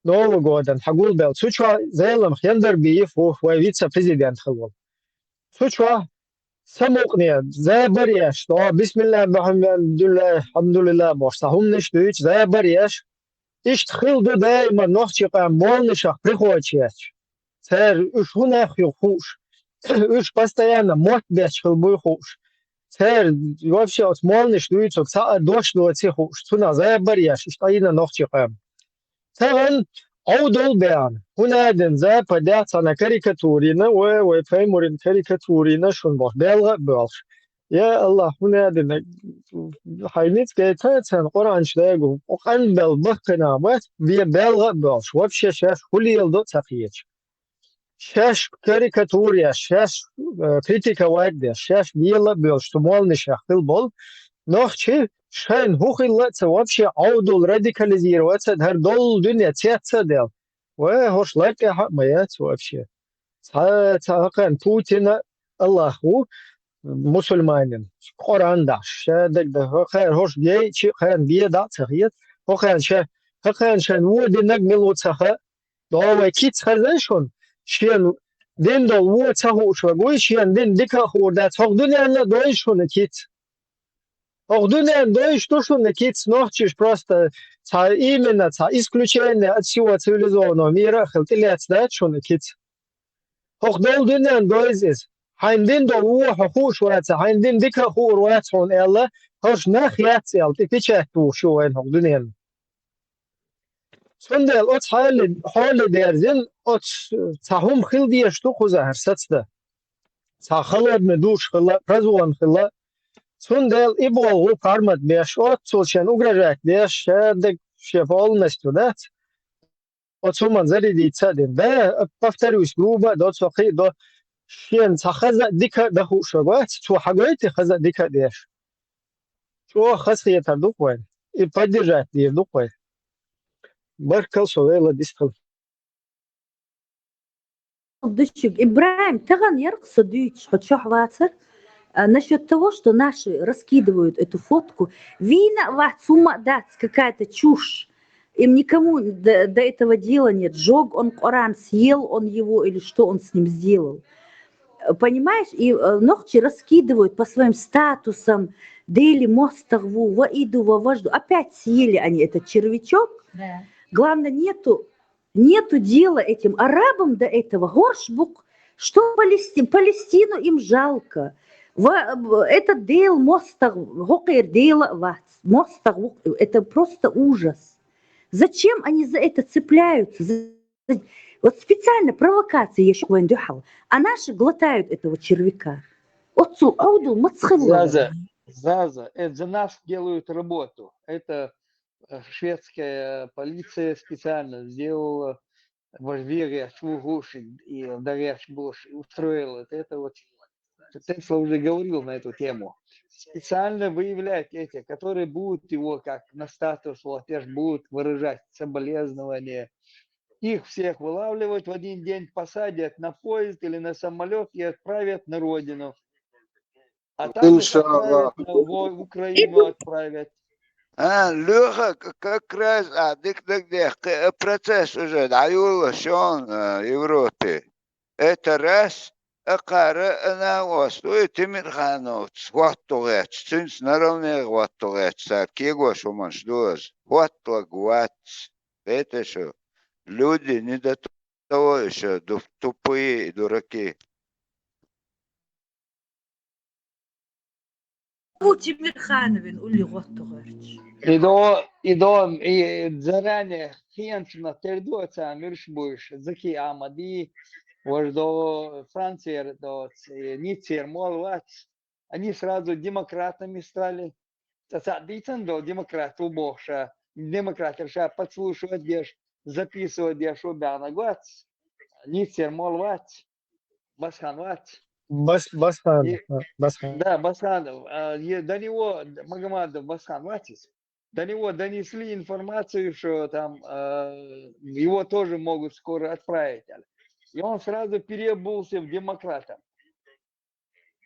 Нового годан хьан гулбелла. Цу чохь Зеламха Яндарбиев ву, вай вице-президент хилла волу. Цу чохь самукъане, забар еш, о, бисмиллахӀ, Мухьаммад, Абдулла, Алхьамдулиллах бохуш, цхьа хӀуманаш дуьйцу, забар еш. Иштта хилла ду даима нохчийн къам молнашах приходчу етташ. Цара уьш хӀун нах ю хууш, уьш постоянно мотт бетташ хилла буй хууш. Цара вообще оцу молнаш дуьйцург цхьа а дош доций хууш, цунах забар еш, иштта Ӏийна нохчийн къам. Тахана Ӏовдал беана, хӀун а дина, западехь цхьана карикатурина, вай, вай Паймурин карикатурина шуна боху, белгӀа а боьлхуш. Я Аллах, хӀун а дина, хьайн ницкъ гайта царна Къуръан чу дагу, къанбелла баккхина бац, бе белгӀа а боьлхуш, вообще шаьш хӀун леладо а ца кхеташ. Шаьш карикатура еш, шаьш, э, критиковать деш, шаьш лела а боьлуш, цу молнашех хилла болу нохчи шайна хӀун хилла а ца, вообще Ӏовдал радикализироваться а, хӀара долу дуьне цец а делла. Вай, хӀорш лар тӀехьа а ма яц вообще. Цхьа, цхьа хӀокхарна Путина Аллах ву, мусульманин, Къуръан дахьаш, ша дагда, хӀокхарна хӀорш гейчи, кхарна бен дӀа а ца хета, хӀокхарна ша, хӀокхарна шайна вон динарг мила ву ца хаьа, догӀу вай кица хаза шуна, шена дин долу вон ца хууш вагуй, шена дин дика а хуур дац, хӀокху дуьненна а дойзу шуна кица. ХӀокху дуьненна дойзуш ду шуна кица нохчаш просто цхьа именно, цхьа исключение от всего цивилизованного мира а хила тӀелаьцна дац шуна кица. ХӀокху долу дуьненна дойзу иза. Хьайн дин долу вон хьо хууш ваца, хьайн дин дика а хуур вац хьуна аьлла, хӀорш нах яц аьлла, тӀе печать тухуш ю вайна хӀокху дуьненна. Цундела оцу хьали-, хьоле дерзина, оцу цхьа хӀума хила дезаш ду кхузахьара сацадан. Цхьа холодный душ хилла, прозвон хилла. Цундела и болу гӀу пармат беш, оццул шен угрожать деш, ша даг шен полностью дац. Оцу хӀуманна зарядиться а дина. Да, повторюсь, грубо а до, цо кхин а до, шена цхьа хаза а дика а дан хууш вац, цо хьагойту хаза а дика а деш. ЧӀогӀа хазахетар ду-кх вайн. И поддержать дийр ду-кх вай. Баркалла, со вела дистхила. Душиг. Ибрахим, тахана ярх со дуьйцуш, хьо чохь вацар, а, насчёт того, что наши раскидывают эту фотку. Вийна а вац, хӀумма а дац, какая-то чушь. Им никому до, до этого дела нет. Сжёг он Коран, съел он его или что он с ним сделал. Э, понимаешь, и, э, нохчи раскидывают по своим статусам, Дели мостагӀ ву, ва иду, ва важду. Опять съели они этот червячок. Да. Главное, нету, нету дела этим арабам до этого. ХӀорш бу-кх, что Палести-, Палестину им жалко. Ва, э, этот Дел мостагӀ, хӀокхеран Дела а вац. МостагӀ ву-кх, это просто ужас. Зачем они за это цепляются? За-, вот специально провокация еш вайн дуьхьал. А наши глотают этого червяка. Оццул Ӏовдал маца хилла. Заза, Заза, это за нас делают работу. Это, э, шведская полиция специально сделала, вожве гӀерташ ву хууш и дагӀерташ болуш, и устроила это, это вот. Тесла уже говорил на эту тему. Специально выявлять этих, которые будут его как на статус, вот, те ж будут выражать соболезнования. Их всех вылавливают в один день, посадят на поезд или на самолёт и отправят на родину. А там их Иншаллах. Отправят на, в, в Украину отправят. А, Лёха, к-, как раз, а, дика дагадехка, э, процесс уже дӀайолалуш ю, э, Европе. Это раз, а кхара а накъост ву и Тимирхановца хӀотто гӀерташ, цуьнца наравне хӀотто гӀерташ цара кегош хӀуманаш ду иза. ХӀотталаг вац. Кхетий шу? Люди не до того ещё, ду-, тупые и дураки. Тимирхановин улли гӀотта гӀерташ. И до, и до, и заранее хенцна тера ду царна муьлш буйш, Заки Ахмади, вож до Францера до, ц-, Ниццера мол вац. Они сразу демократами стали. Ца цхьаъ дийцан до демократ ву бохуша, демократера ша подслушивать деш, записывать деш ву баьхна вац. Ниццера мол вац. Басхан вац. Бас-, Басхан, И- а, Басхан. Да, Басхан, а, е- до него, Магомадов Басхан, вац из? До него донесли информацию, что там, а, его тоже могут скоро отправить. И он сразу переобулся в демократов.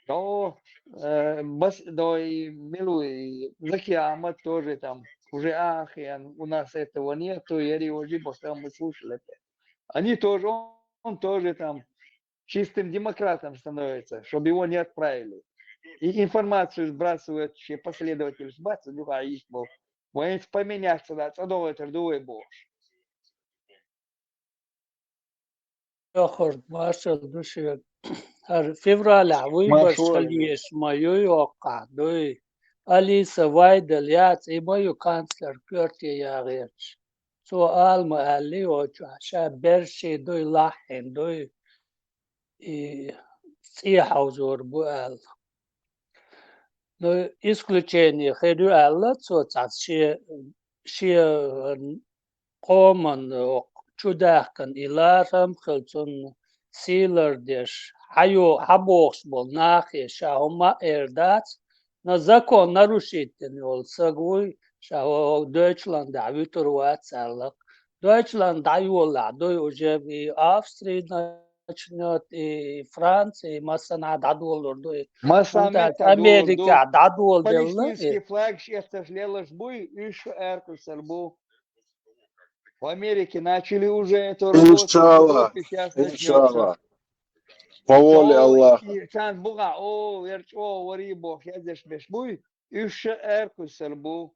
Да, э, Бас- да, и милуй, и Заки Ахмад тоже там, уже, ах, я- у нас этого нету, я его жибо, что мы слушали это. Они тоже, он, он тоже там чистым демократом становится, чтобы его не отправили. И информацию сбрасывают, вообще последователь сбрасывает, ну, а их был. Вайн поменяться, да, цадовый трудовой бог. Йохор, маршал ду шуьга. ХӀара февралехь вуй баш Маршал. хила езаш ма ю йоккхахь, дуй. Алиса Вайдел яц, и ма ю канцлер коьрте ягӀерча. Цо ала ма аьллий оцу чохь, ша берш шен дуй, лаххьен дуй. И цӀе хьовзор бу аьлла. Ну, исключение хир ю аьлла, цо цхьацца шен, шен къоман, э, чудаьхкина и ларам хила цунна сий лардеш, хьайо-, хьабохуш болу нахе ша хӀумма а эр дац, но закон нарушить дина йолу саг вуй, ша хӀо Дойчландехь вуьтур вац аьлла. Дойчланд дӀайолалахь дуй уже и Австри начнёт, и Франция, и массанхьа дӀадолалур ду и. Масса ХӀунда метта Америка дӀадолалделла и. Палестинский флаг шетташ лелаш буй, уьш а аьркуьйсур бу. В Америке начали уже эту работу, в Иншаллах, Европе щас иншаллах. начнётся. По воле О, Аллаха. И царна буха, о, вер чӀогӀа варий бохуш, язъеш беш буй, уьш а аьркуьйсур бу.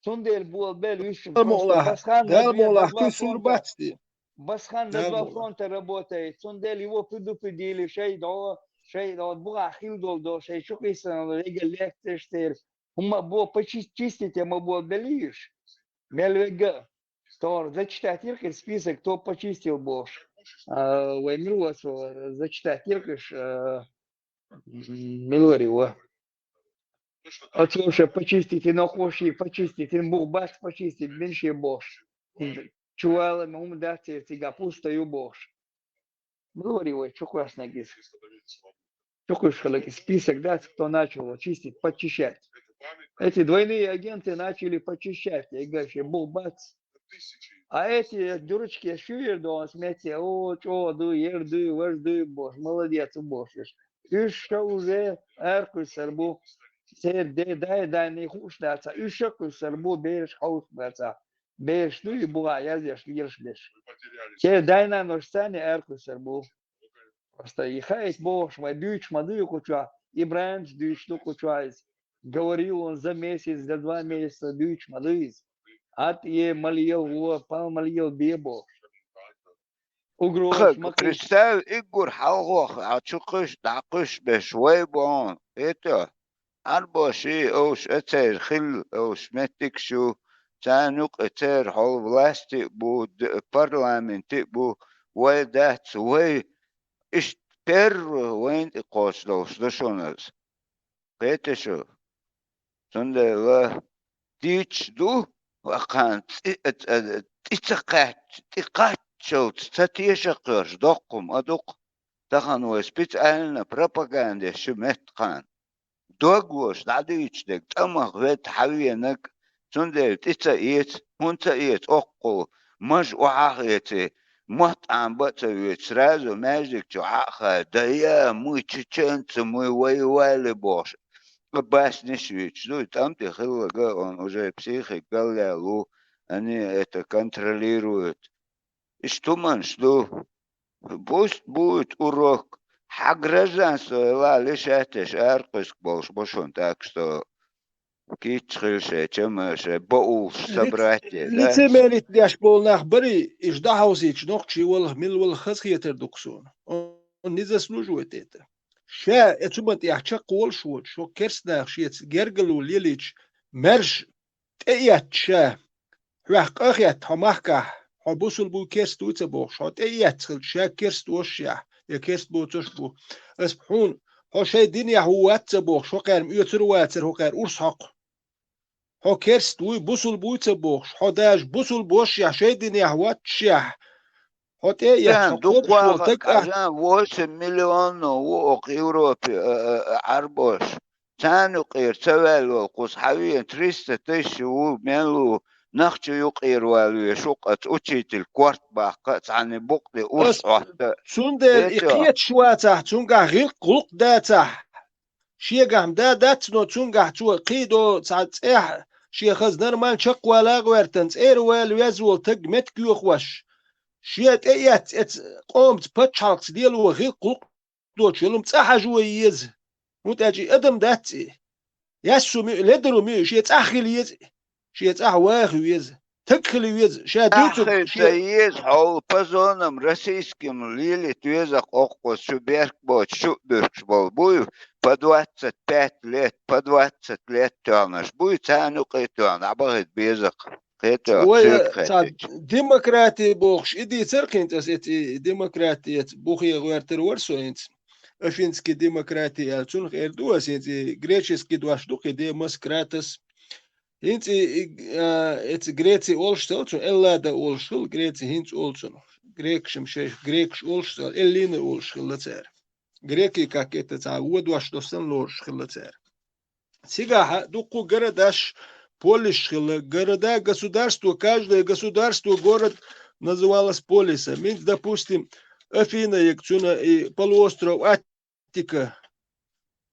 Цундела болабелла уьш, Дала мукъ лахь, Басхан Дала две мукъ лахь, два куьсур фронта, бац те. Басхан Дала два мукъ лахь. фронта работает. Цундела его предупредили, шай до, шай до, буха хил дол до, шай чу кхийсана, вега лекцеш тер. ХӀумма бо почистите, ма бо белиш. Мел вега. Тор зачитать иркиш список, кто почистил бохуш. А, вай мила вацо зачитать иркиш, а, мила вари ва. Оцо ша почистите, но хоши почистите, бух бац почистить, бин ши бохуш. Чувала, ма хӀума дац цигахь, пусто ю бохуш. Мила вари вай чу кхоьссинарг иза. Чу кхуьйсуш хиларг и список дац, кто начал его чистить, подчищать. Эти двойные агенты начали подчищать, я говорю, шен бух бац. А эти дурочки, я шуьйра догӀу смете, о, чӀогӀа дуй, ер дуй, важ дуй бохуш, молодец, бохуш. Уьш ша уже аьркуьйсур бу. Церан де-, дай-дайний хууш дац, уьш ша кхуьйсур бу, бераш хьовсуш дац. Бераш дуй, буха язъеш, лелаш берш. Церан дай-нанош царна аьркуьйсур бу. Просто и хаийта бохуш, вай дуьйцуш ма дуй кху чохь, ИбрахӀимс дуьйцуш ду кху чохь иза. Говорил он за месяц, за два месяца дуьйцуш ма ду иза. Ат е ма лела гӀо, пал ма лела бе бохуш. Угрозаш ма кхийса. Представь, иггур хьалхох а чу кхуьш, дӀакхуьш беш вай бохьун. Это Ӏарбоший овш а церан хилла овш меттигаш ю, царна юкъа церан хьол власти а бу, д-, парламенти а бу, вай дац, вай иштта первый вайна тӀе кхочуш долуш ду шуна аса. Кхетий шу? Цундела дийцаш ду, вакхана цӀи-, цӀа-, тӀе ца кхаьчча, тӀе кхаччалц ца теша кхоьруш доккхум а дукха. Тахана вай специально пропаганда еш шу меттахана. Дог волуш дӀадуьйцуш дерг тӀамах ведда хьавенаг, цундела тӀе ца эца, хӀунда ца эца оккхул, маж охьа а хеций, мотт Ӏамба а ца воьцу, сразу маьждиг чу Ӏа а хай, да я, мы чеченцы, мы воевали бохуш. Басниш вуьйцуш ду, тӀам тӀе хилларг, он уже психик галъяьлла ву, они это контролируют. Иштта хӀуманаш ду. Пусть будет урок. Хьан гражданство ла лишать еш аркъуьск болуш бу шуна, так что кийча хила шайн чама, шайн баулш собрать е, да? Лицемерить деш болу нах барий, иш дӀахьовсийча нохчий валах, мила валах хазахетар ду-кх суна. Он не заслуживает это. Ша э цу ма тӀехь чекхволуш воцу, шо керстанах шеца гергало лелийча, маьрша тӀеэцча ша, хьоьх къа а хетта хьо махкахь, хьо бусул буй, керст вуй ца бохуш, хьо тӀеэцна хилча, ша керст воцушехь, я керст боцуш бу. Ас хьуна, хьо шайн динехь ву вац ца бохуш, хӀокхаьрма оьцур а вацара, хӀокхаьр урс хьокху. Хьо керст вуй, бусул буй ца бохуш, хьо даже бусул бошехь, шайн динехь воццушехь, Хьо тӀе а етташ, хьо кхобуш волу таг а. Жан, восемь миллионов ву окху Европе, а, а, а, Ӏарбош. Царна юкъера ца ваьлла волу кхуза хьан вен триста тысяч ву, мел ву, нах чу юкъера вала веш ву, къаца учитель корта баккха а, цхьанна букъ де урс хьотта а. Цундела и кхеташ вацахь, цунгахь гӀиллакх-гӀуллакх дацахь, шегахь-м да дац, но цунгахь цо кхийдо цхьа цӀехь, шен хаза нормально чекхвала а гӀоьртан, цӀера вала веза волу таг меттиг йохош, шен тӀе а эцна, эца къомаца, пачхьалкхца лело гӀиллакх-гӀуллакх доцуш йолу-м цӀа хьажо еза. ХӀунда аьлча и адам дац и. Яьссо муьлуьйш, ледаро муьлуьйш, шен цӀахь хила еза, шен цӀахь ваха веза, таг хила веза, ша дуьйцург ша еза, хьол по зонам российским лелийта веза, кхоккхуз шу берк боцуш, шу а буьркуш болу буй, по двадцать пять лет, по двадцать лет тоьхнарш буй, царна юкъе тоьхна, дӀабахийта беза. Кхетош, вай, цуьнга цхьа кхетча, демократи бохуш, и дийцар хӀинца ас, эцу и демократи, эцу бухе гӀоьртар вара со хӀинца. Афинский демократи аьлла, цунах эр ду ас хӀинца, и греческий дош ду кхин, демоскратос. ХӀинца и, и, а, эцу Греци олуш ца хилла цунах, Эллада олуш хилла, Греци хӀинца олу цунах. Грекашам шайх грекаш олуш ца хилла, Эллина олуш хилла цара. Греки как это цхьа вон дош доссана лоруш хилла цара. Цигахь дуккха городаш, полисаш хилла. Города, государство, каждое государство, город называлось полисом. Минц, допустим, Афина, як цуьнан и полуостров Аттика.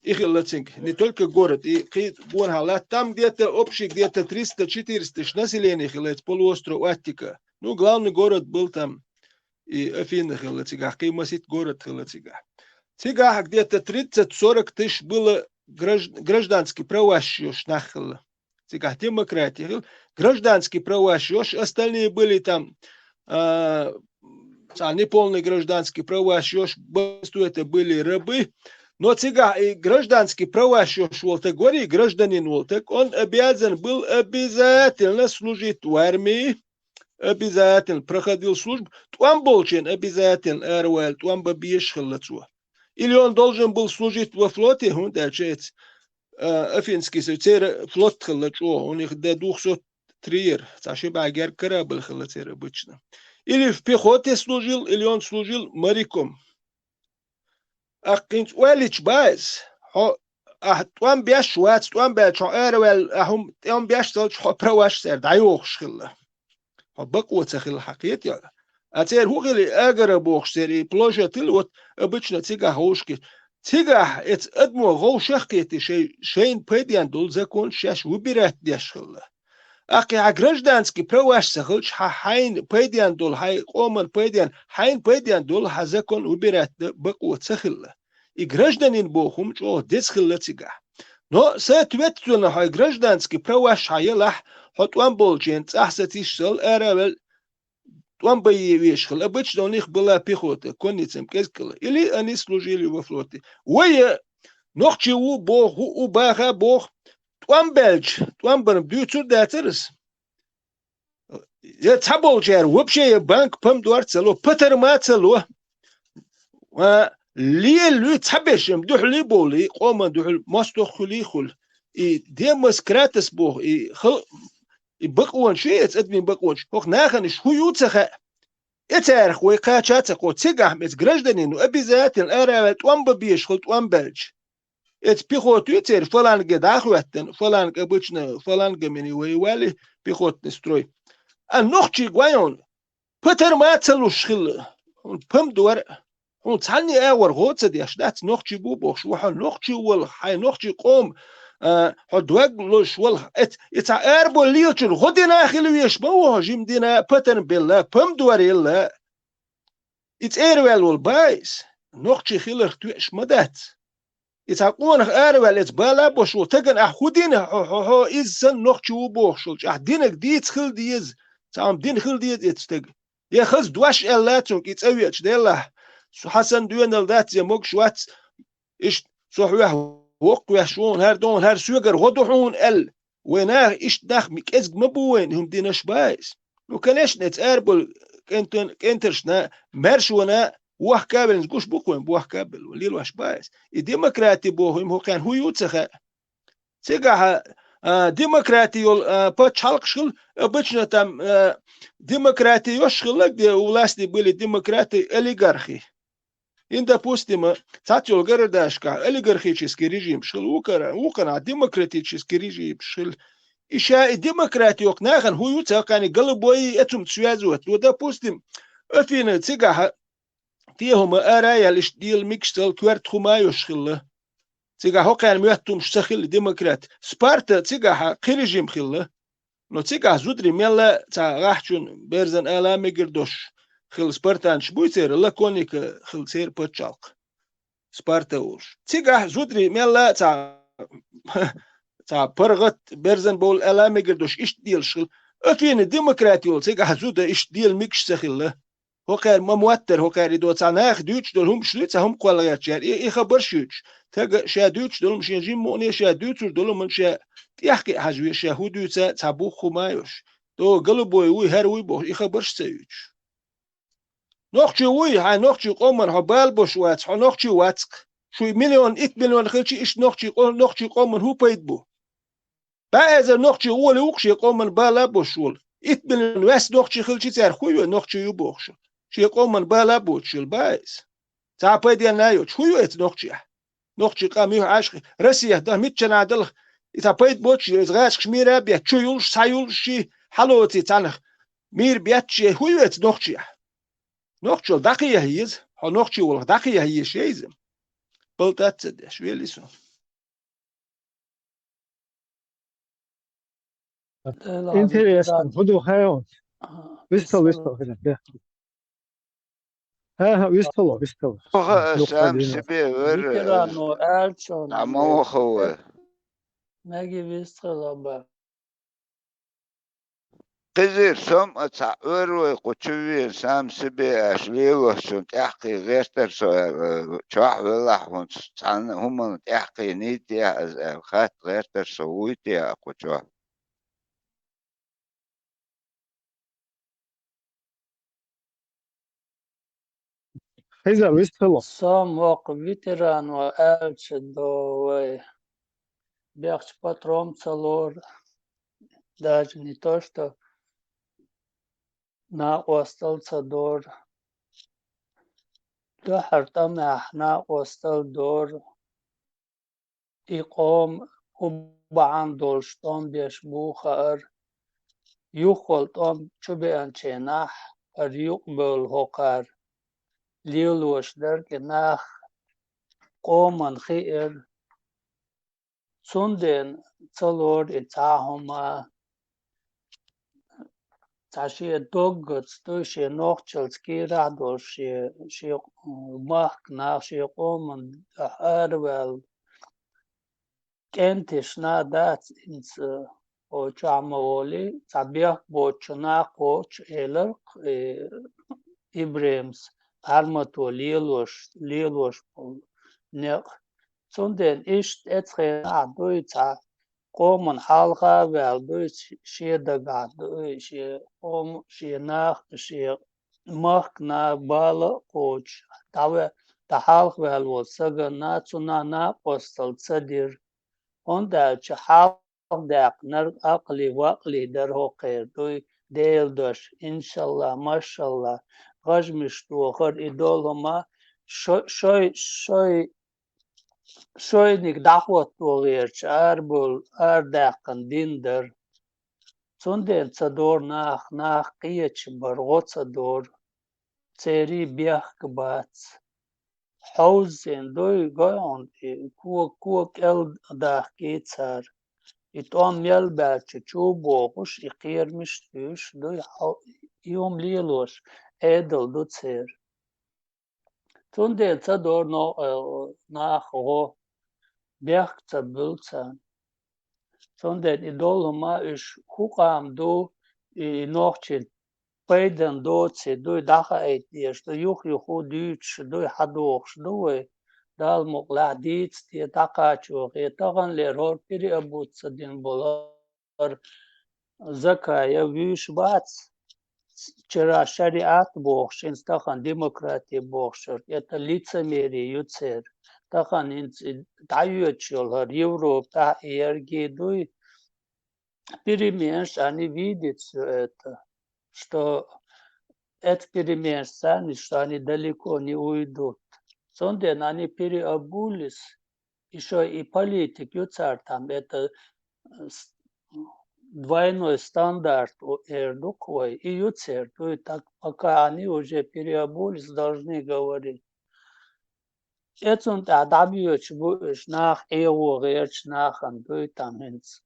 И хилла цинга. Не только город, и кхин гонах латта. Там где-то общий, где-то триста-четыреста тысяч населения хилла эцу полуостров Аттика. Ну, главный город был там. И Афина хилла цигахь, кхин масийтта город хилла цигахь. Цигахь где-то тридцать-сорок тысяч было гражд-, гражданский праваш йолуш нах хилла. Цигахь демократи хилла. Гражданский праваш йолуш, остальные были там, а, цхьа неполный гражданский праваш йолуш, большинство это были рабы. Но цигахь и гражданский праваш йолуш волу таг вара, и гражданин волу таг, он обязан был обязательно служить в армии, обязательно проходил службу, тӀом болчийн обязательно араваьлла тӀом бан безаш хилла цо. Или он должен был служить во флоте, хӀунда аьлча эцу, а, Афинский со-, церан флот хилла чӀогӀа, у них до двухсот триер, цхьа ши бӀе гергга корабль хилла церан обычно. Или в пехоте служил, или он служил моряком. Ахь хӀинца ойла йича бан иза, хьо, ахь тӀом беш вац, тӀом баьлча хьо араваьлла, ахь хӀума тӀом беш ца хилча, хьо праваш церан дӀайохуш хилла. Хьо бакъо ца хилла, хьан кхетий? А церан хӀун хилла, и агора бохуш церан и площадь хилла, вот обычно цигахь вовшахкхеташ. Цигахь эцу адамо вовшах а кхетий, шай-, шайна пайденна долу законаш шаьш выбирать деш хилла. Ахь кхин хьан гражданский праваш ца хилча, хьан хьайна пайденна долу, хьайн къоман пайденна, хьайна пайденна долу хьан закон выбирать дан бакъо ца хилла. И гражданин боху хӀума чӀогӀа деза хилла цигахь. Но, соответственно, хьайн гражданский праваш хьан елахь, хьо тӀом болчийн цӀахь сацийсалла, араваьлла, тӀом бан везаш хилла. Обычно у них была пехота, конница-м кӀезиг хилла. Или они служили во флоте. Вай, э, нохчи ву боху, хӀуъу баха боху, тӀом баьлча, тӀом бар-м дуьйцур дацара ас. Я цхьаболчара вообще я банк помидор ца ло, патар ма ца ло. А, лелуьй цхьаберш-м дуьхьал бовлий, къоман дуьхьал, мостагӀ хуьлий хуьлу. И демоскратос боху, и хал-, и бакъонаш, эца адамийн бакъонаш, хӀокху нахана иш хӀун ю ца хаьа. И царах вай кхача а ца кхо, цигахь-м эца гражданин ву обязательно араваьлла тӀом бан безаш хилла тӀом баьлча. Эца пехота ю церан фаланге дӀа а хӀоьттина, фаланг обычно, фалангами воевали, пехотный строй. А нохчий гой хьуна, патар ма ца луш хилла, хьуна помидор, хьуна цхьанне а агӀор гӀо ца деш дац, нохчи бу бохуш, ва хьо нохчи валахь, хьайн нохчи къоман, а, хьо дог лозуш валахь, эц-, и цхьа арабо лелачун гӀо дина а хила веш ма ву хьо, жима дина а, патар белла, помидор елла. И цӀера ваьлла волу бан иза, нохчи хиларх тоьаш ма дац. И цхьа къонах араваьлла, эца бала а бош волу тагана ахь хӀун дина, хьо, хьо, хьо иза санна нохчи ву бохуш волчу, ахь динарг дийца хила деза, цхьа хӀума дина хила деза эцу стага. Я хаза дош аьлла цунга, и цӀа веача делахь, со хьан санна доьналла дац, я могуш вац, иштта со хьоьху воккхавеш ву хьуна, хӀара ду хьуна, хӀара соьгара гӀо ду хьуна аьлла. Вай наха иштта нах м-, кӀезиг ма бу вайна, хӀума динарш бан иза. Ну, конечно, эца араболу кӀентан-, кӀентаршна, маьршона вохка а велла, гуш бу-кх вайн бохка а белла, лелош бан иза. И демократи боху, и хӀокхарна хӀун ю ца хаьа. Цигахь А, демократи йола, а, пачхьалкхаш хила, обычно там, а, демократи йош хилла, где у власти были демократы, олигархи. Ин, допустим, цхьацца йолу городаьшкахь олигархический режимаш хила, вукхара-, вукханахь демократический режимаш хила. И ша и демократи йоккху нахана хӀун ю ца кхаьнниг, голубой и эцум связывать. Ну, допустим, Афина цигахь те хӀума ара а яьлла, иштта дела мегаш цал коьрта хӀума а йош хилла. Цигахь хӀокхаьрна моьттумаш ца хилла демократ. Спарта цигахь кхин режим хилла. Но цигахь зударий мелла а цхьа гӀахьчун берзан ала мегар долуш хилла, спартанцаш буй церан, лаконика хилла церан пачхьалкх. Спарта волуш. Цигахь зударий мелла а цхьа, цхьа паргӀат берзан бовла ала мегар долуш иштта делаш хилла. Афина демократи йолу цигахь зуда иштта дела мегаш ца хилла. ХӀокхаьрна ма моттара, хӀокхаьрна и до цхьа наха дуьйцуш долу хӀумаш дуй, цхьа хӀума кхоллаьрчара, и, и хабарш юьйцуш. Тага ша дуьйцуш долу хӀума шен жимма а, ша дуьйцур долу хӀума ша тӀехкъа а хьажа веза, ша хӀун дуьйцу цхьа бух хӀума а йош. ДогӀу голубой вуй, хӀара вуй бохуш, и хабарш ца юьйцуш. Нохчи вуй, хьайн нохчи къоман хьо бала бош вац, хьо нохчи вац-кх. Шуй миллион, итт миллион хилчи, иштта нохчи къо-, нохчи къоман хӀун пайда бу? БӀе эзар нохчи гӀоли ву-кх шен къоман бала а бош волу. Итт миллион ваьсса нохчи хилчи, цара хӀун ю, нохчи ю бохуш? Шен къоман бала а боцуш йолу бӀе эзар. Цхьа пайденна а йоцуш, хӀун ю эца нохчех? Нохчи къам юьхьӀаьжкъа, Россия дан миччанхьа далахь, и цхьа пайда боцуш, иза гӀазкхаш мийра а бетта, чу юлуш, схьа юлуш ши хьалоций цхьанах мийра бетташ, хӀун ю эца нохчех? Нохчалла дӀакхехьа еза, хьо нохчи волах дӀакхехьа еза шайза. Балтац ца деш, вели со. Интересно, хӀун ду хьайон? Вистхила, вистхила, хӀина, бехк. ХӀа-хӀа, вистхила, вистхила. Оха, сам себе вер, ветерано, аьлча, а ма ваха вай. Меги вистхила ба. Кхизира со-м а цхьа ойр вай кху чу вен, сам себе аьлча лелош цунна тӀаьхкхий гӀертара со аьлла, чохь велахь хӀунца цхьанна хӀуманна тӀаьхкхий нийтехь аза аьлла, хатта гӀертара со, вуй те а кху чохь. Хьиза вистхила. Со-м воккха ветеран ван аьлча до вай. Бехча патрон ца лора. Даже не то, что накъостал ца дора. Дуьхьара тӀамехь накъостал дора. И къоман хӀун бахьана долуш тӀом беш бу хаара. Юххал тӀом чубеанченахь, хӀара юкъабевлла хӀокхара лелош дара кӀе нах, къоман хиира. Цундела ца лора и цхьа хӀума. Цхьа шен доггаца дуй, шен нохчалц кийрахь долуш, шен, шен махканах, шен къоман дуьхьа араваьлла кӀенташна дац, хӀинца, о, чохь ма волий, цхьа бехк боцучу нах кхочу элира-кх, э, ИбрахӀимс, Армато лелош, лелош болу некъ. Цундела иштта эцхенахь дуй цхьа къоман хьалха а ваьлла дуй, шен дагахь дуй, шен къома, шен нах, шен махкана бала а кхочуш, дӀаве-, дӀахьалхаваьлла волу сагана цунах накъостал ца дира. ХӀунда аьлча хьалха даьккхинарг акъли-вакъли дара хӀокхеран дуй, Делан дош, иншалла, машалла, гӀажмаш тохар и долу хӀума шо-, шой, шой шойниг дӀахӀотто гӀерташ арабевлла, арадаьккхина дин дара. Цундела ца дора нах, нах кхечу бара, гӀо ца дора. Церий бехк бац. Хьовззина дуй, гой хьуна, и ког, ког кӀел дахкий цара. И тӀом мел баьлча чу бохуш, и кхерамаш туьйсуш дуй, хьо-, и хӀума лелош Ӏедал ду церан. Цундела ца дора но-, э, нах гӀо, бехк ца буьллу царна. Цундела и долу хӀума уьш хӀун къам ду, и нохчийн пайдан доций дуй, дӀахаийта дезаш ду, юх-юха дуьйцуш дуй, хьадохуш ду вай, Далла мукъалахь дийца те, дӀакхачо хе, таханлера хӀора пире а буц ца дина болу хӀара Закаев вуьйш бац, чара шариат бохуш, хӀинца тахана демократи бохуш, это лицемерие ю церан. Тахана хӀинца и дӀайоьдуш йолу хӀара Европа тӀехь и ерриг дуй, перемены, они видят всё это, что это перемены, что они далеко не уйдут. Цундела они переобулись, ещё и политика ю цар там, это, э, с-, двойной стандарт у эрдук вай, и ю цар, то и так, пока они уже переобулись, должны говорить. Эцунна тӀехь дӀабоьдуш бу уьш, нах Ӏехо гӀерташ нахана дуй там хӀинца,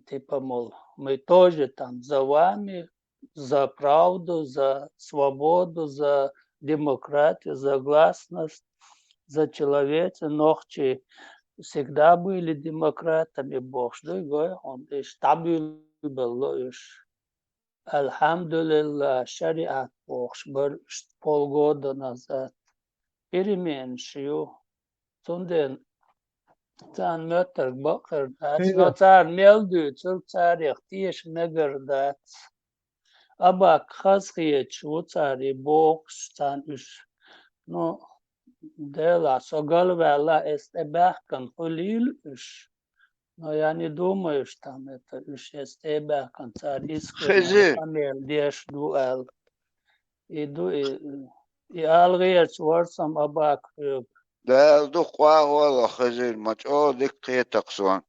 типа, мол, мы тоже там за вами, за правду, за свободу, за демократию, за гласность, за человечество. Нохчий всегда были демократами, бохуш дуй гой хьуна, уьш дӀабуьйлабелла уьш. Алхьамдулиллах, шариат бохуш бара уьш полгода назад. Переменаш ю. Цундела царна моьттарг бакъ хир дац. Хира. Но цара мел дуьйцург, царех теша мегар дац. Абакх хазахеташ ву цара и бохуш царна уьш. Ну, Делахь, со галваьлла, эс тӀебаьхкина хуьлийла уьш. Но я не думаю, что там это уьш эс тӀебаьхкина, цара искренне къамел деш ду аьлла. И ду, и, и ала гӀерташ вара со Абакх хьоьга. Дала дукха вагӀо ло, Хизир, ма чӀогӀа дика кхета-кх суна.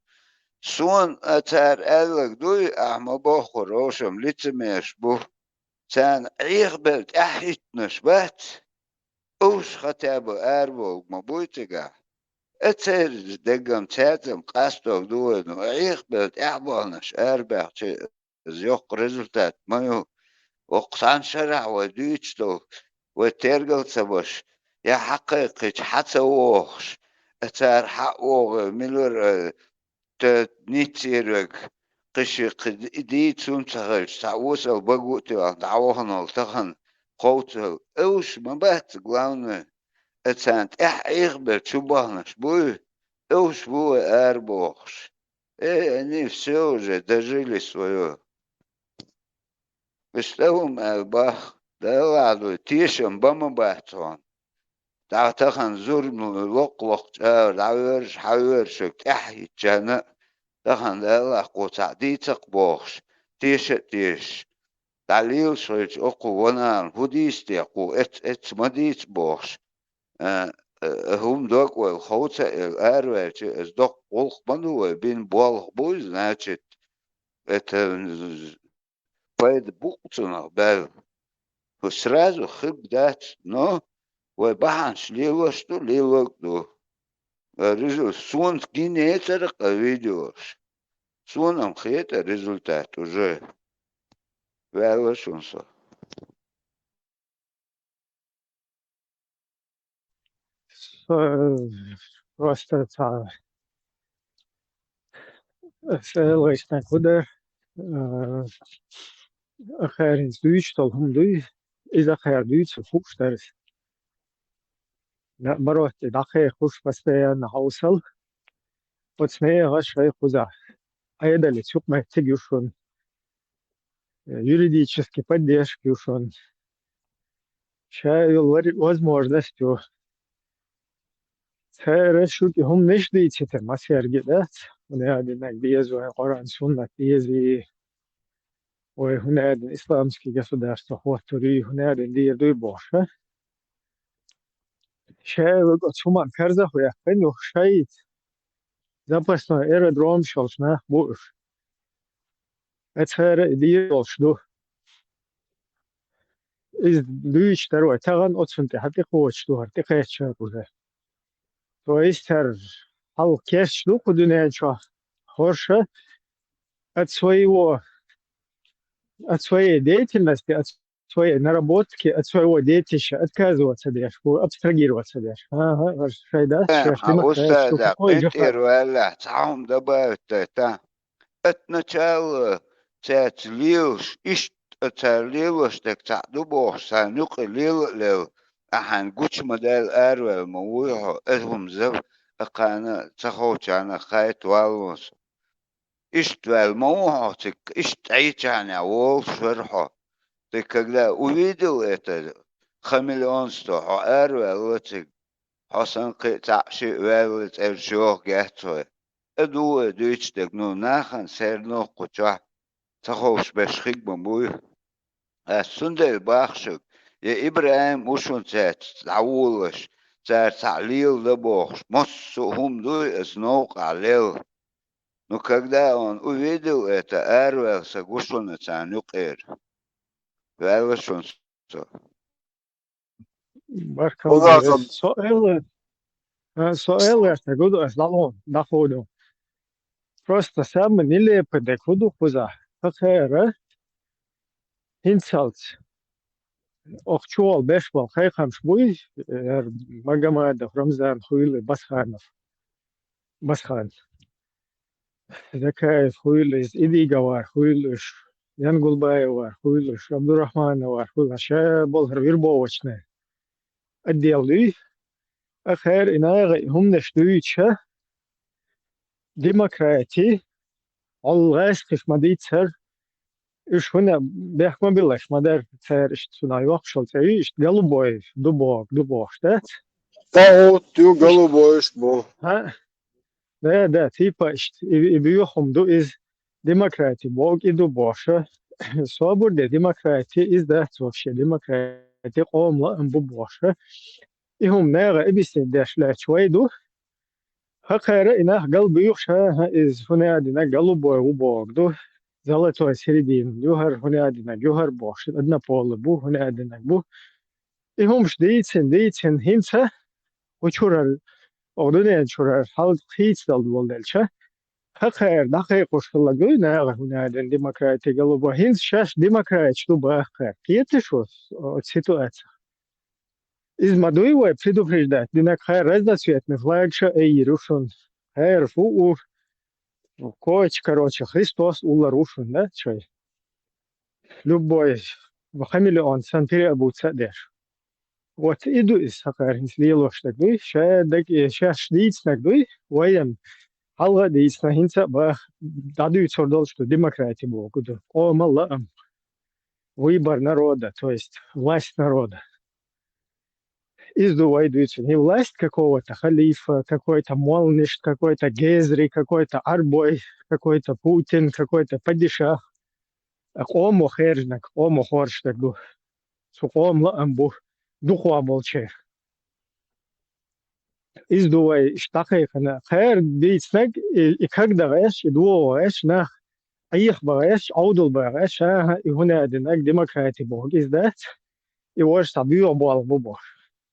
Суна а цара аьлларг дуй, ахь ма боххура, вовшам лицемераш бу. Царна Ӏехабелла тӀаьхьахӀиттинарш бац? Уьш хотя бы арабовларг ма буй цигахь? Э, церан деггам, цаьрца-м къастор ду вай, ну, Ӏехабелла тӀаьхьабаханарш арабаьхча, иза йоккха результат ма ю. Оккха цхьана шарахь вай дуьйцуш долу, вай тергал ца беш, я хьакхайкхича хьа ца вогӀуш, э, цара хьа а вогӀий, мила вара, э, Т-, ниццервег, кхин ши кхин ди-, дийца хӀума ца хилча, цхьа осал багу а тоьхна, дӀавахана волу тахана кховцал. Уьш ма бац главное, э, царна тӀаьхьа Ӏехабелла чу баханарш буй, уьш бу вай арабохуш. Э, они всё уже дожили своё. Иштта хӀума аьлла боху, Делахь дуй, тешам бан ма бац хьуна. ДӀа тахана зурма локх-локху чӀагӀар дӀавоьрзуш, хьавоьрзуш верг тӀаьхьахӀиттачарна а, тахана Делахь кху цхьаъ дийца-кх бохуш, теша а тешаш, дӀа лелаш хилча, окху ванарна хӀун дийца те кху, эц-, эццахь ма дийца бохуш, а, а, хӀума дог-ойла ховца а елла араваьлча, иза доккха гӀуллакх ма ду вай бина, болх бу иза, значит, это, пайда бу-кх цунах баьлла. ХӀу сразу хир дац, но вай бахьанаш лелош ду, лелорг а ду. Э, резу-, суна гинецара-кх а видеош. Суна-м хета результат уже. Ваьлла шуна со. Со, э, просто цхьа, э, селочная куда, э, ахарин дуьйцуш долу хӀума дуй, иза ахар дуьйцуш хууш дара. Наоборот, и дӀакхайкхуш постоянно хьовсал, оцу мехаш шай кхузахь. Ӏедале цу меттиг ю шуна. Юридически поддержка ю шуна. Ша йолу вари-, возможность ю. Цара шуьга хӀуманаш дийцитар масерги дац. ХӀунда аьлла динарг деза вай, Къуръан, суннат дезий. Вай хӀунда аьлла дина исламский государство хӀоттур юй, хӀунда аьлла дина дийр дуй бохуш, а? Ша йолу оцу хӀуман карзах ваьккхина ю, шайца. Запасной аэродром шолуш нах бу уьш. Эцхьара и дийр долуш ду. Иза дуьйцуш дара вай, тахана оцунна тӀехь тӀекхочуш ду хӀара, тӀекхаьчча уже. То есть хӀара хьалха керчаш ду кху дуьнен чохь хӀорш, от своего, от своей деятельности, от своей наработки, от своего детища отказываться деш, абстрагироваться деш. Ага, хӀара шайн дац, шаьш димах дац, устада, кхин тӀера ваьллехь, цхьа хӀума добавить дайта. От начала цаьрца лелаш, иштта цара лелош дерг цхьаъ ду бохуш, царна юкъе лела а лела, ахьа гучу ма даьлла араваьлла ма вуй хьо, и хӀума зав а кхана ца ховчарна а хайта валлалц. Иштта ваьлла ма ву хьо цига, иштта Ӏийчахьана волуш вара хьо. Ты когда увидел это хамелеонство, хьо араваьлла цига, хьо санна кхин а цхьаъ шиъ ваьлла цӀераш йоху гецвай. И ду вай дуьйцуш дерг, ну, нахана серно кху чохь таховш беш хиг ма буй. Ас цундела бахшуг, я ИбрахӀим ушун цаьрца дӀаволалаш, цара цхьаъ леладан бохуш, массо а хӀума дуй аса новкъахь лелла. Ну, когда он увидел это, араваьлла са гушунна царна юкъера. Ваьлла шун со. Баркалла. Со элла, а, со элла, аса гуду, аса дӀало, дӀахо ду. Просто самый нелепый дерг хӀун ду кхузахь? Хьан кхера? ХӀинцалц. Оха чувал беш болу кхайкхамаш буй, э, Магомадов Рамзан хуьлу, Басханов. Басхан. Закаев хуьлу иза, Идиговар хуьлу уьш, Янгулбаевар хуьлу уьш, Абдурахмановар хуьлу, ша болхар вербовочная отдел дуй. Ахара и наха и хӀуманаш дуьйцуша, демократи, хьол гӀаьшкхиш ма дийццара, уьш хӀуна бехк ма биллаш ма дара, цара иштта цунах йоккхушал цӀе ю, иштта голубой дубок, дубокш дац. ТӀагӀут ю, голубойш бу. ХӀа? Да, да, типа иштта, и, и буьйху хӀума ду иза, демократи боху и ду бохуша. Собар де, демократи иза дац вообще, демократи къоман лаам бу бохуша. И хӀума наха объяснить деш лаьтташ вай ду. Хьан кхера и нах гал буьйхуш, хӀа, хӀа, иза хӀун а дина, голубой ву боху ду. Золотой середина ю хӀара хӀун а дина, ю хӀара бохуш, однополый бу, хӀун а дина бу. И хӀумаш дийцина, дийцина, хӀинца, кху чурара, оха дуьнен чурара хьал хийцадала волу делча, хьан кхера дӀакхайкхуш хилла дуй наха хӀун а дина демократи, голубой. ХӀинца шаьш демократиш ду баха кхера. Кхета шу оцу ситуацих? Иза ма дуй вай предупреждать динарг, хьайн разноцветный флагша аййир ю шуна. Хьераш ву ур, койча, короче, Христос уллар ву шуна, да, шай? Любой хамелеон санна переобуться а деш. Вот и ду иза хьан кхера хӀинца лелош дерг дуй, ша дерг, э, шаьш дийцинарг дуй, вайна хьалха а дийцина, хӀинца а баха, дӀадуьйцур долуш ду демократи боху ду, къоман лаам. Выбор народа, то есть власть народа. Иза ду вай дуьйцург. Не власть какого-то халифа, какой-то молништ, какой-то гезри, какой-то арбой, какой-то Путин, какой-то падишах. А къомо хержинарг, къомо хоржуш дерг ду. Цу къоман лаам бу дукхох болчеран. Иза ду вай иштта дӀакхайкхина. Кхера дийцинарг, и, и кагдан гӀерташ, и догӀу гӀерташ, нах Ӏехабан гӀерташ, Ӏовдал бан гӀерташ, аха, и хӀун а динарг демократи бохург иза дац. И важа цхьа боьха болх бу бохуш.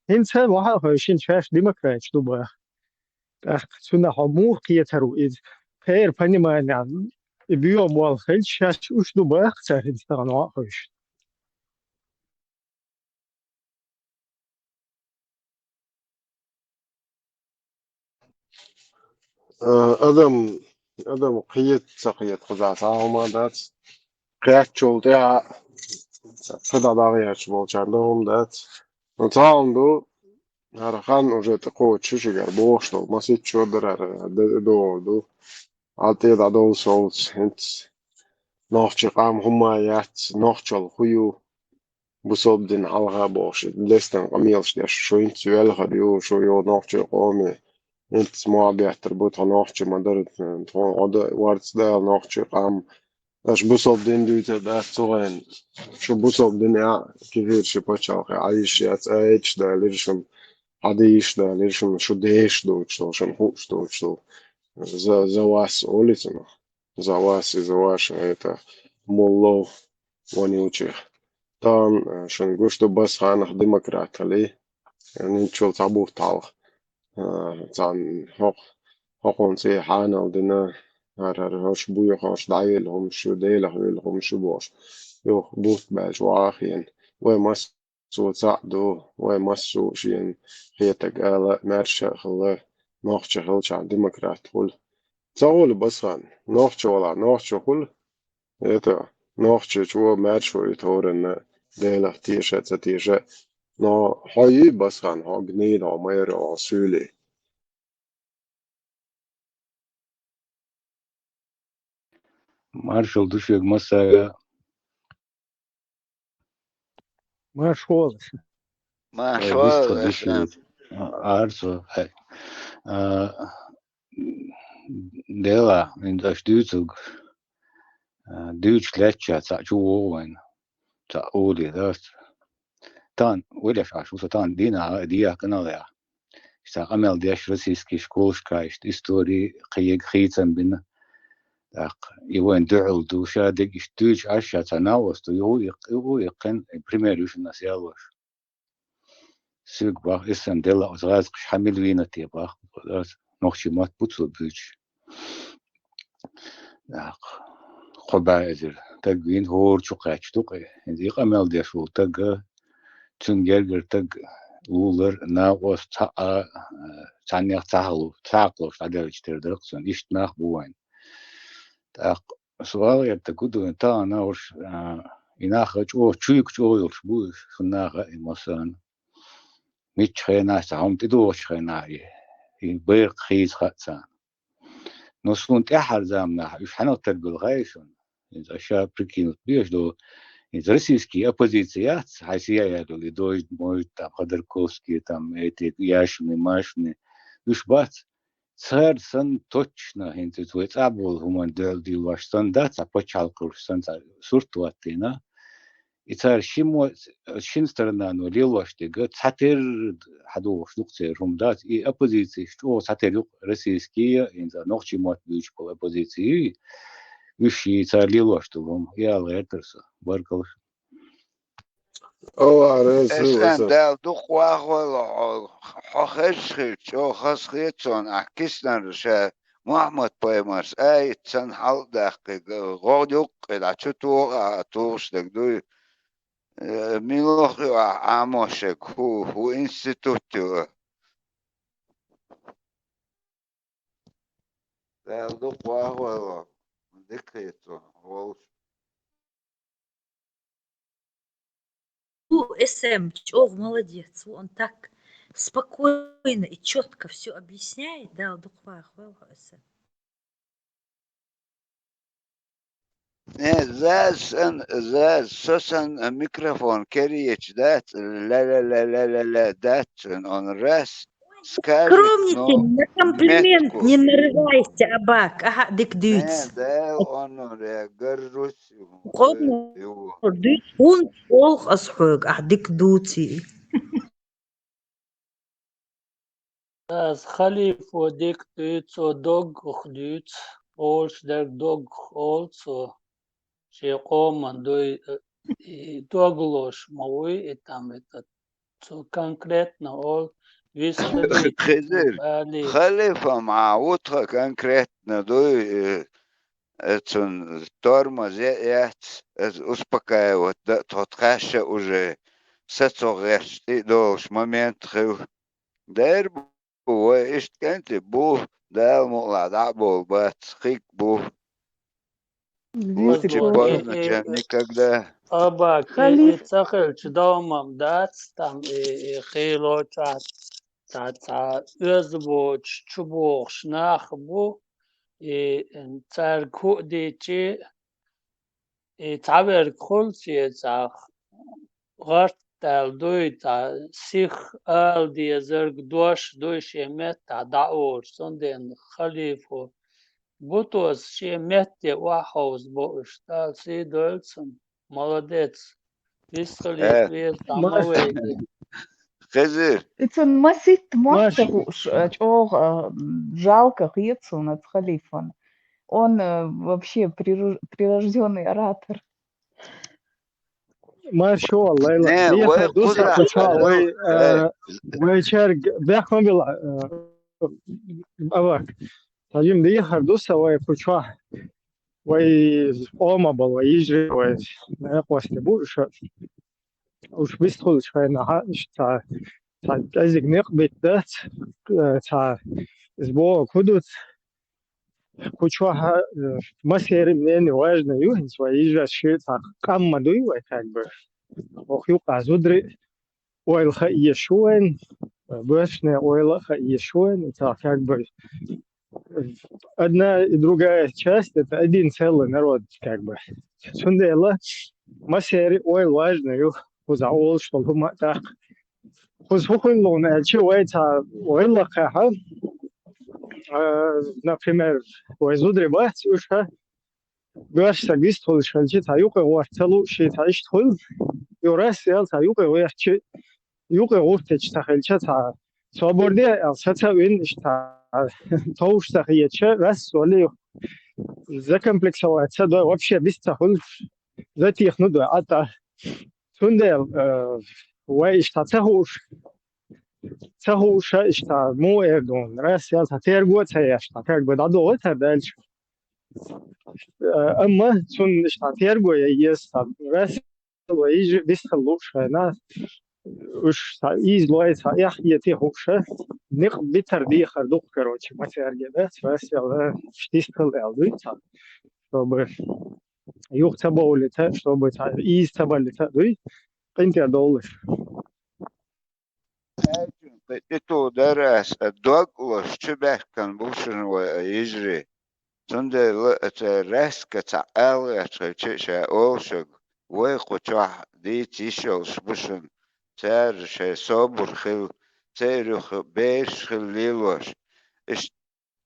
ХӀинца ваха а хевшина, шаьш демократиш ду баха. ТӀаккха цунах хьо муха кхетар ву иза? Кхера понимание, и боьха болх хилча, шаьш уьш ду баха цара хӀинца тахана ваха а хевшина. Э, адам, адам кхета, ца кхета, кхузахь цхьа хӀума дац. Кхеттачул тӀаьхьа ца дӀагӀерташ болчарна дан хӀума дац. Ну, цхьа хӀума ду, хӀара хан уже тӀекхочуш ю шуьгара бохуш долу, масийтта шо дара хӀара д-, догӀур ду. Хьан тӀе дӀадовла совца, хӀинца нохчийн къам хӀумма яц, нохчалла хӀун ю, бусалба дин хьалха бохуш, лестан къамелаш деш, шу хӀинца велхар ю, шу ю нохчийн къоме, хӀинца мохь беттар бу, тхо нохчий ма дара, тхо гӀо дан варц дала нохчийн къам. Аша бусалба дин дуьйцур дац цу гӀайна. Шу бусалба дин а кефир ши пачхьалкхе Ӏайш яц, аьйташ далира шуна, хьадийш далира шуна, шу дешаш доцуш долу, шуна хууш доцуш долу. За, за вас олу цунах. За вас и за ваших, это, муллов вонючих. Тахана, э, шуна гуш ду Басханах демократ хили. Э, нинчул цхьа бутт хьалха. Э, цхьана хӀокху, хӀокхунца и хьанал дина, хӀара, хӀара, хӀорш буй, хӀорш дӀайолу хӀума шу, Делах йолу хӀума шу бохуш. Юха бутт баьлча вахийна. Вай мас- Цо цхьаъ ду, вай массо а шена хетарг ала, маьрша а хилла, нохча хилчахьана демократ хуьлу. Ца хуьлу, Басхан, нохча вала, нохча хуьлу. Это, нохча чу маьрша вуьйту хӀоранна, Делах теша а, ца теша а. Но хьо йий, Басхан, хьо гнид, хьо майра, хьо суьйлий. Маршалла ду шуьга массаьрга. Маршалла. Маршалла. Э, вистхуьлда шуьга. Арсо, хьай. А, Дела, вайн аша дуьйцург. а, дуьйцуш лаьттача цхьаъ чу вогӀу вайна. Цхьаъ олий дац. Тахана, валеш Ӏаш ву со, тахана дийнахьа а, дехьа каналехь. Цхьа къамел деш российский школашкахь иштта истори, кхин ега хийцам бина. ТӀаккха и вайна дуьхьал ду, ша дерг иштта дуьйцуш Ӏаш, ша цхьа новость ду, юху иккх-, юху иккхина, и пример ю шуна аса ялош. Соьга боху, эс санна делла оцу гӀазкхаша хьан мила вийна те боху, нохчийн мотт бу цо буьйцуш. ТӀаккха кхо бӀе эзар стаг вийна, хӀора чу кхаьчна ду-кх и. ХӀинца и къамел деш волу стаг, цуьнан гергара стаг лулара, накъост цхьаъ а, цхьаннех цхьа хьалха, цхьа хьалха дӀадаьлча тера дара-кх цунна. Иштта нах бу вайна. ТӀаккха со ала гӀерта гу ду, тахана уьш, а, и нах а чӀогӀа, чуьйга чӀогӀа йолуш бу уьш, шун наха а, и массарна. Миччу хенахь цхьа хӀума тӀедогӀучу хенахь и, и байракх хийца хаьа царна. Но суна тӀаьххьара заманахь уьш хьанах тарбелла хаьий шуна? ХӀинца аша прикинуть беш ду, хӀинца российский оппозиция яц, хьайн сияй долу и Дождь, Мождь, там, Ходорковский, там, эти, Яшины, Машины, уьш бац. Цара санна точно, хӀинца иза вай цӀахь болу хӀуманна дуьхьал дийлош санна дац, цхьа пачхьалкхаш санна цхьа сурт хӀоттийна. И цара ши мо-, шина сторонано лелош дерг цхьатерра хьадогӀуш ду-кх церан хӀума дац. И оппозицеш чӀогӀа цхьатерра ю-кх, российский а, хӀинца нохчийн мотт буьйцуш болу оппозиция юй, уьш и цара лелош долу хӀума. И ала гӀертара со. Баркалла. Аллах реза хуьлда. Эсан Дала дукха вахавойла хьо, хьо хезаш хилча, чӀогӀа хаза хета суна, ахь киснарш ша Мухьаммад-пайхамарс аят санна хьал а даьккхи, гӀо юккъе дӀа чу тоха а тухуш дерг дуй. Э, мила хи ахь Ӏамош ерг, хӀу, хӀу институт ю? Дала дукха вахавойла, дика хета суна, волуш. Ну, эс эм, чӀогӀа молодец. Он так спокойно и чётко всё объясняет, Дала дукха вахавойла, эс эм. Э, заз сан, заз, со сан микрофон кереча дац, ла-ла-ла-ла-ла-ла дац, он раз скажет, скромничай, ну, на комплимент метку не нарывайся, Абак, ахьа дика дуьйцу. Э, да, он, он, я горжусь. Къомма дуьйцу, хӀунда олу ас хьоьга, ахьа дика дуьйций. Ас халифо дика дуьйцу, цо доггах дуьйцу, олуш дерг доггах олу цо, шен къоман дуй, и дог лозуш ма вуй, и там, это, цо конкретно олу, вист Хизир, халифа ма ву тхан конкретно дуй, э, э, цунна тормоз е а яц, э, успокаивать дан а тхо тхаьш а уже сацо гӀерташ тӀе а долуш момент хилла. Дера бу, вай иштта кӀентий бу, Дала мукъалахь дӀа а бовла бац, хиг бу. Лучше поздно, чем никогда. Абак, и, и ца хилча довмам дац, там, и, и хийло чӀогӀа, цхьа, цхьа оьзда боцуш чубогӀуш нах бу, и цаьрга хӀу а дийцчи, и цхьаверг хуьлу цӀахь, гӀарт даьлла дуй, цхьа сиха ала дезарг дош дуй шен меттахь дӀа а олуш, цундела халифо бутоза шен метте охьахьовзабо уьш, Дала сий дойла цунна. Молодец. Вист халифа веза, там ма вайга. Хезира. И цунна маситта мотт ца хууш, э, чӀогӀа, э, жалко хета суна оцу халифана. Он, э, вообще приру-, прирождённый оратор. Маршо, Лайла. Не, вай яхар ду сан кхузахь кху чохь, вай, э, вайчаьрга бехк ма била, э, Абак. Сан жима дехар ду сан вай кху чохь. Вай къоман болу, вай йижарий, вай накъостий бу уьш. Уьш вистхуьлучу хенахь, иштта цхьа, цхьа кӀезиг некъ битта дац, э, цхьа, иза бохург хӀун ду, кху чохь, э, массеран а мнение важно ю, хӀинца вай йижарий ши цхьа къам ма дуй вай, как бы. Оха юкъахь зударий ойла хаа езаш ю вайн, босшний ойла а хаа езаш ю вайн, цхьа, как бы, одна и другая часть — это один целый народ, как бы. Цундела массеран а ойла важно ю, кхузахь олуш долу хӀума а тӀаккха. Кхуза хӀун хуьлу аьлча, вай цхьа ойла а кхаьхьа, а, например, вай зударий бац уьш, а, Доьрш саг вистхуьлуш хилча, цхьа юкъе гӀорта ца луш, цхьа иштта хуьлу. Юрас ял цхьа юкъе гӀертача, юкъе гӀуртача ца хилча, цхьа собар де аьлла, ца ца вина, иштта товш ца хетача, раз соли закомплексовать ца дой, вообще бис ца хуьлуш, затихнуть дой, а та. Цундела, э, вай иштта ца хууш, ца хууша иштта, муха эр ду, раз ял цхьа терго а ца еш, цхьа как бы дӀадолу тар дальше. Э, амма цунна иштта терго я еза, цхьа раз вай йижа вистхила лууш хьайна, уьш цхьа ийза лой, цхьа эхь хетий хууша, никъ битар дехар ду-кх, короче, ма цаьрга, да, цхьа раз ял, э, иштта хила аьлла дуй цхьа, чтобы юха ца бовлита, чтобы цхьа ийза ца баллита дуй, къинтӀера довлуш. Аьлча, кхин тӀетугӀу дара аса, дог а луш, чу баьхкина бу шуна вай, а, йижарий. Цундела а, ца раьска цхьа ала гӀерташ хилча а, ша олу шуьга, вай кху чохь дийца йиш йолуш бу шуна, цара шайн собар хила, церан юххе бераш хила лелош. Иштта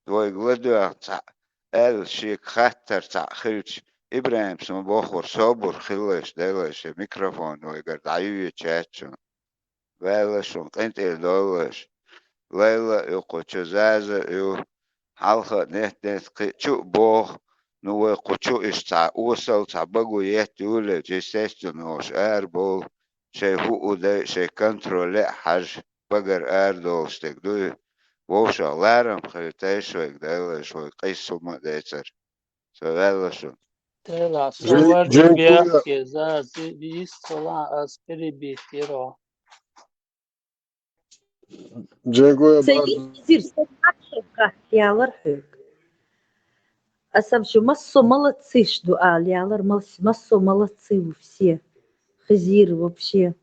вайга ладоьгӀна цхьаъ аьлла, шега хаттар цхьаъ хилча, ИбрахӀимас ма бохура, собар хилалаш, деллаш, шен микрофон вайгара дӀайоьдуьйтуш яц шуна. Ваьлла шуна, къинтӀера довлалаш. Лайла а ю кху чу, Заза а ю, хьалха а нет-нет кхин а чу а боху, ну, вай кху чу иштта цхьа осал, цхьа баго етта юьйлалча, естественно, уьш арабовла, шайн хӀуъу дай, шайн контроле а хьажа, багара арадолуш дерг дуй, вовшах ларам хила тайша вайга, деллаш, вай къийса хӀума а децара. Со ваьлла шуна. Тела, со Жи-, варди Жигула. Бехке, за, зи-, йист хила, ас перебить йиро. Жигула Ца бар- йист йир, со нах хьоьга ялар хьоьга. Аса шу массо молодцы ду ала ялар, мас-, массо молодцы вы все. Хизир вообще.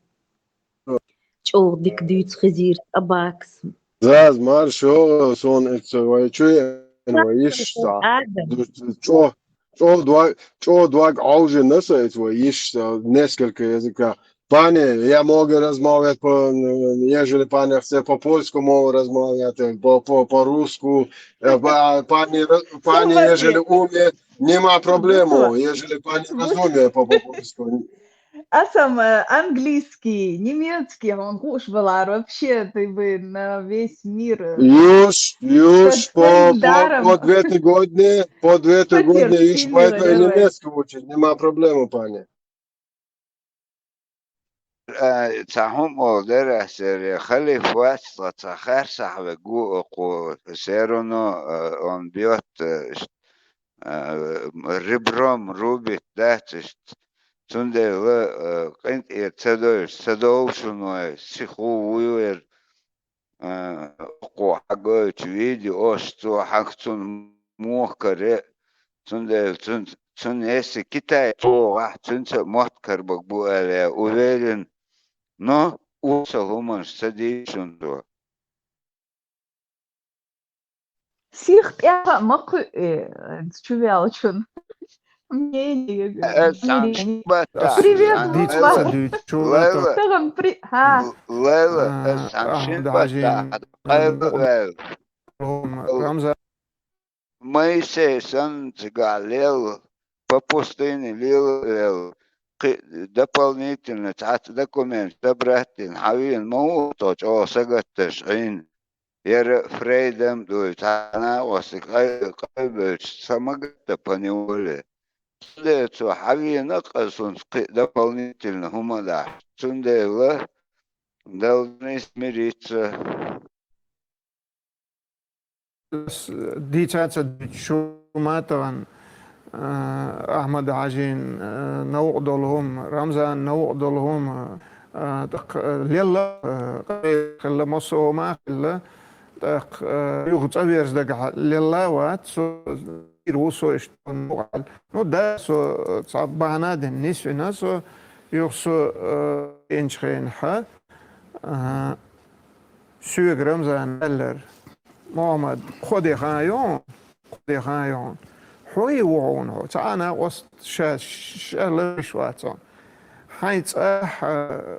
ЧӀогӀа дика дуьйцу хизира, Абакс. Заз, марша йогӀу суна, иштта вай чу еана, вай йиш цхьа. Адам. ЧӀо-, чӀогӀа дог, чӀогӀа дог Ӏовжина аса, иштта вай йиш цхьа, несколько языка. Пани, я могу размовлять по, ежели пани хце, по польскому могу размовлять, по, по, по русскому, э, па-, пани, ра-, пани, ежели умеет, нема проблему, ежели пани разумеет по, по польскому. Аса, э, английский, немецкий, хьуна хууш валар, вообще, ты бы на весь мир, э, Юш, юш, по, по, по две-три годни, по две-три годни, юш, поэтому и немецкий учить, нема проблемы, пани. Э, цхьа хӀума олу дера ас, халиф вац, ткъа цхьа харцахь вег ву кху, всё равно, э, он бьёт, э, ш-, э, ребром рубит дац иштта. Цундела, э, къинтӀера ца дойуш, ца довлу шуна вай, сиху вуй вер, э, кху хьагойту видео, ош цо хьагчунна мохкаре, цундела цун-, цунна если Китай чӀогӀахь, цуьнца а мотт карбаг бу аьлла, я уверен, но осал хӀуманаш ца дийцу шуна цо. Сих тӀехь а ма кхуьу, э, чу ваьллачун. Мнение, э, э, сан шин баттахь, привет, сан Лайла. Тагам при-, ха. Л-, Лайла, э, сан шин баттахь, къайла ваьлла. Рамзан. Моисей санна цигахь лелла, по пустыне лела, лела. Кхин дополнительно цхьацца документ собрать дина, хьан вийна ма ву тхо чӀогӀа сагатдеш Ӏийна. Яра Фрейдом дуй, цхьа накъостиг къай-, къайбелча, са ма гатта по неволе. Цундела цо хьан вийна-кх аса хӀунца кхин дополнительно хӀума дахьаш. Цундела должны смириться. Дийца ца дуьйцу шу матагӀан, а, Ахьмад-Хьажин, а, новкъа долу хӀума, Рамзан новкъа долу хӀума, а, тӀаккха, а, лелла, а, къе хилла, массо а хӀума хилла, тӀаккха, а, юха цӀа верза дагахь лелла а вац, со ира ву со иштта новкъахь. Ну, да, со цхьа бахьана дина нисвина со, юха со, а, инчу хенахь, а, Соьга Рамзана аьллера: «Мухьаммад, кхо де хан ю хьуна, кхо де хан ю хьуна. Хьуй ву хьуна хьо, цхьа а накъост ша, ш-, ш-, аьлла виш вац хьуна. Хьайн цӀахь, а,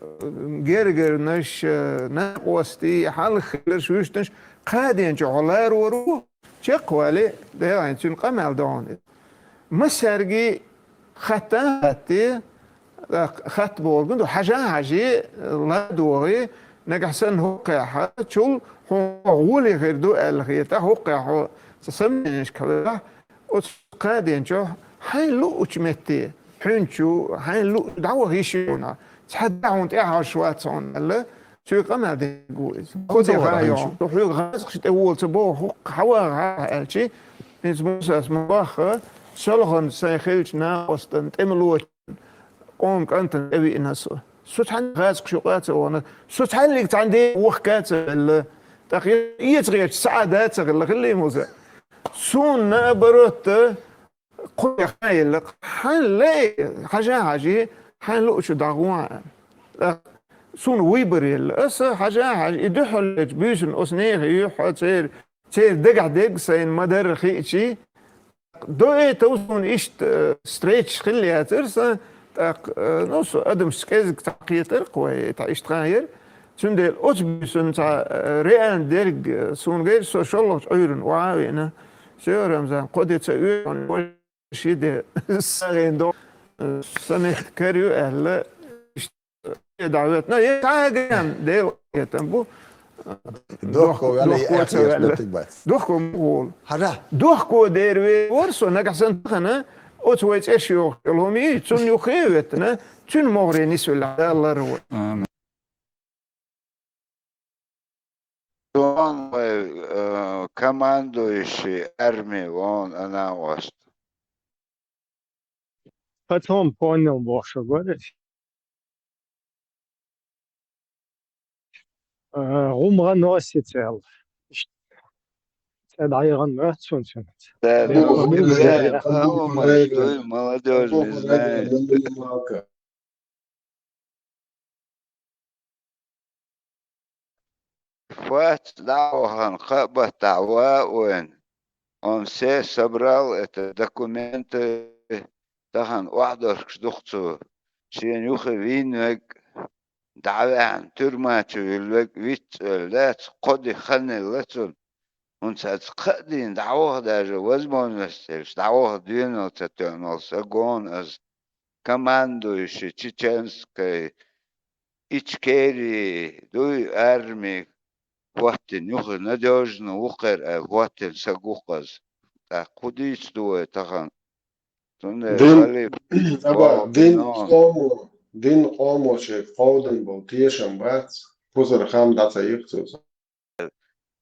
гергарнаш, а, накъостий, хьалххиларш, вуьшнаш, кхаденчу хьо ларор ву, чекхвале, Делахь, цуьнан къамел ду хьуна иза». Массаьрга хатта хатте, хатта бохург ду, хьажа хьажи, ладогӀи, нагахь санна хӀокхехьа, чул хьо гӀоле хир ду аьлла хета, хӀокхехьа хьо ца сомненешка хьавелахь, оцу кхаденчохь хьайн луучу метте, хьуьнчу, хьайн лу дӀаваха йиш юна, цхьа да хьуна тӀехьарш вац хьуна аьлла, цуьнга къамел дерг ву иза. Кху де хьа йо, хьоьга гӀазкхаш тӀе волу ца боху, хӀокху хьаваха аьлчи, хӀинца Мусас ма бахха, солхана сайн хиллачу накъостан тӀемалочун къоман кӀантана тӀевиъна со. Со цхьаьна гӀазкхаш юкъа а ца вахана, со цхьаьнниг цхьаьна де вахка а ца велла. ТӀаккха эца гӀерташ цхьа а да а ца хилла, хилла Муса. Суна наоборот, кху де хьан елла, хьан лей, хьажа хьажи, хьан луучу дагӀа. ТӀаккха суна выбор елла. Аса хьажа хьажи, и дуьхьал лечу буьйсанна оцу нехан юьхьа церан, церан дагахь дерг сайна ма-дарра хиъчи, до этого суна иштта, э, встреча хилла яцара сан, тӀаккха, э, ну, со адамашца кӀезиг цхьа кхетара-кх вай, тӀаккха иштта хан яра. Цундела оцу буьйсанна цхьа, э, реально дерг, э, суна гайра, со шолгӀачу Ӏуьйранна охьа а веана. Всё, Рамзан, кхо де ца оьшу, ши де сагӀина до, э, сан мехкара ю аьлла, иштта дӀахӀоьттина. Я цхьа а ган, Дела къинхетам бу. Дохко ваьлла, дохко ца ваьлла. Дохко ма гӀолу. Хьажа. Дохко дер вер вара со, нагахь санна тахана, оцу вай цӀерш йохуш йолу хӀума йий, цунна юххе а хӀоьттина, цуьнан могӀаре нисвелла Дала лар вай. Амин. Вон вай, э, командующий армии, вон она ост. Потом понял, бохуш вара. Э, гӀум гӀан оси цел. Цел дӀайгӀан вац цунца. Да, да, да, да, да, да, да, молодёжь не знает. Фац дӀавахана кхаа баттахь ван а вайна, он все собрал это документы, тахана охьадоьрзуш ду-кх цо, шена юххе вийна верг, дӀа а ваьхьна, тюрьма чу вилла верг виц а велла дац, кхо де хан елла цунна. ХӀунца аьлча кхаа дийнахь дӀаваха даже возможность елча, дӀаваха доьналла ца тоьхна волу стаг ву-кх иза. Командующий чеченской Ичкерии дуй армии хӀоттийна, юххе надёжно ву-кх хӀара аьлла хӀоттийна стаг ву-кх иза. ТӀаккха хӀун дийца ду вай тахана? Цундела дин, халиф, аба, дин къомо, дин къомо шега кховдийна болу тешам бац, кхузара хам дӀа ца йихцо.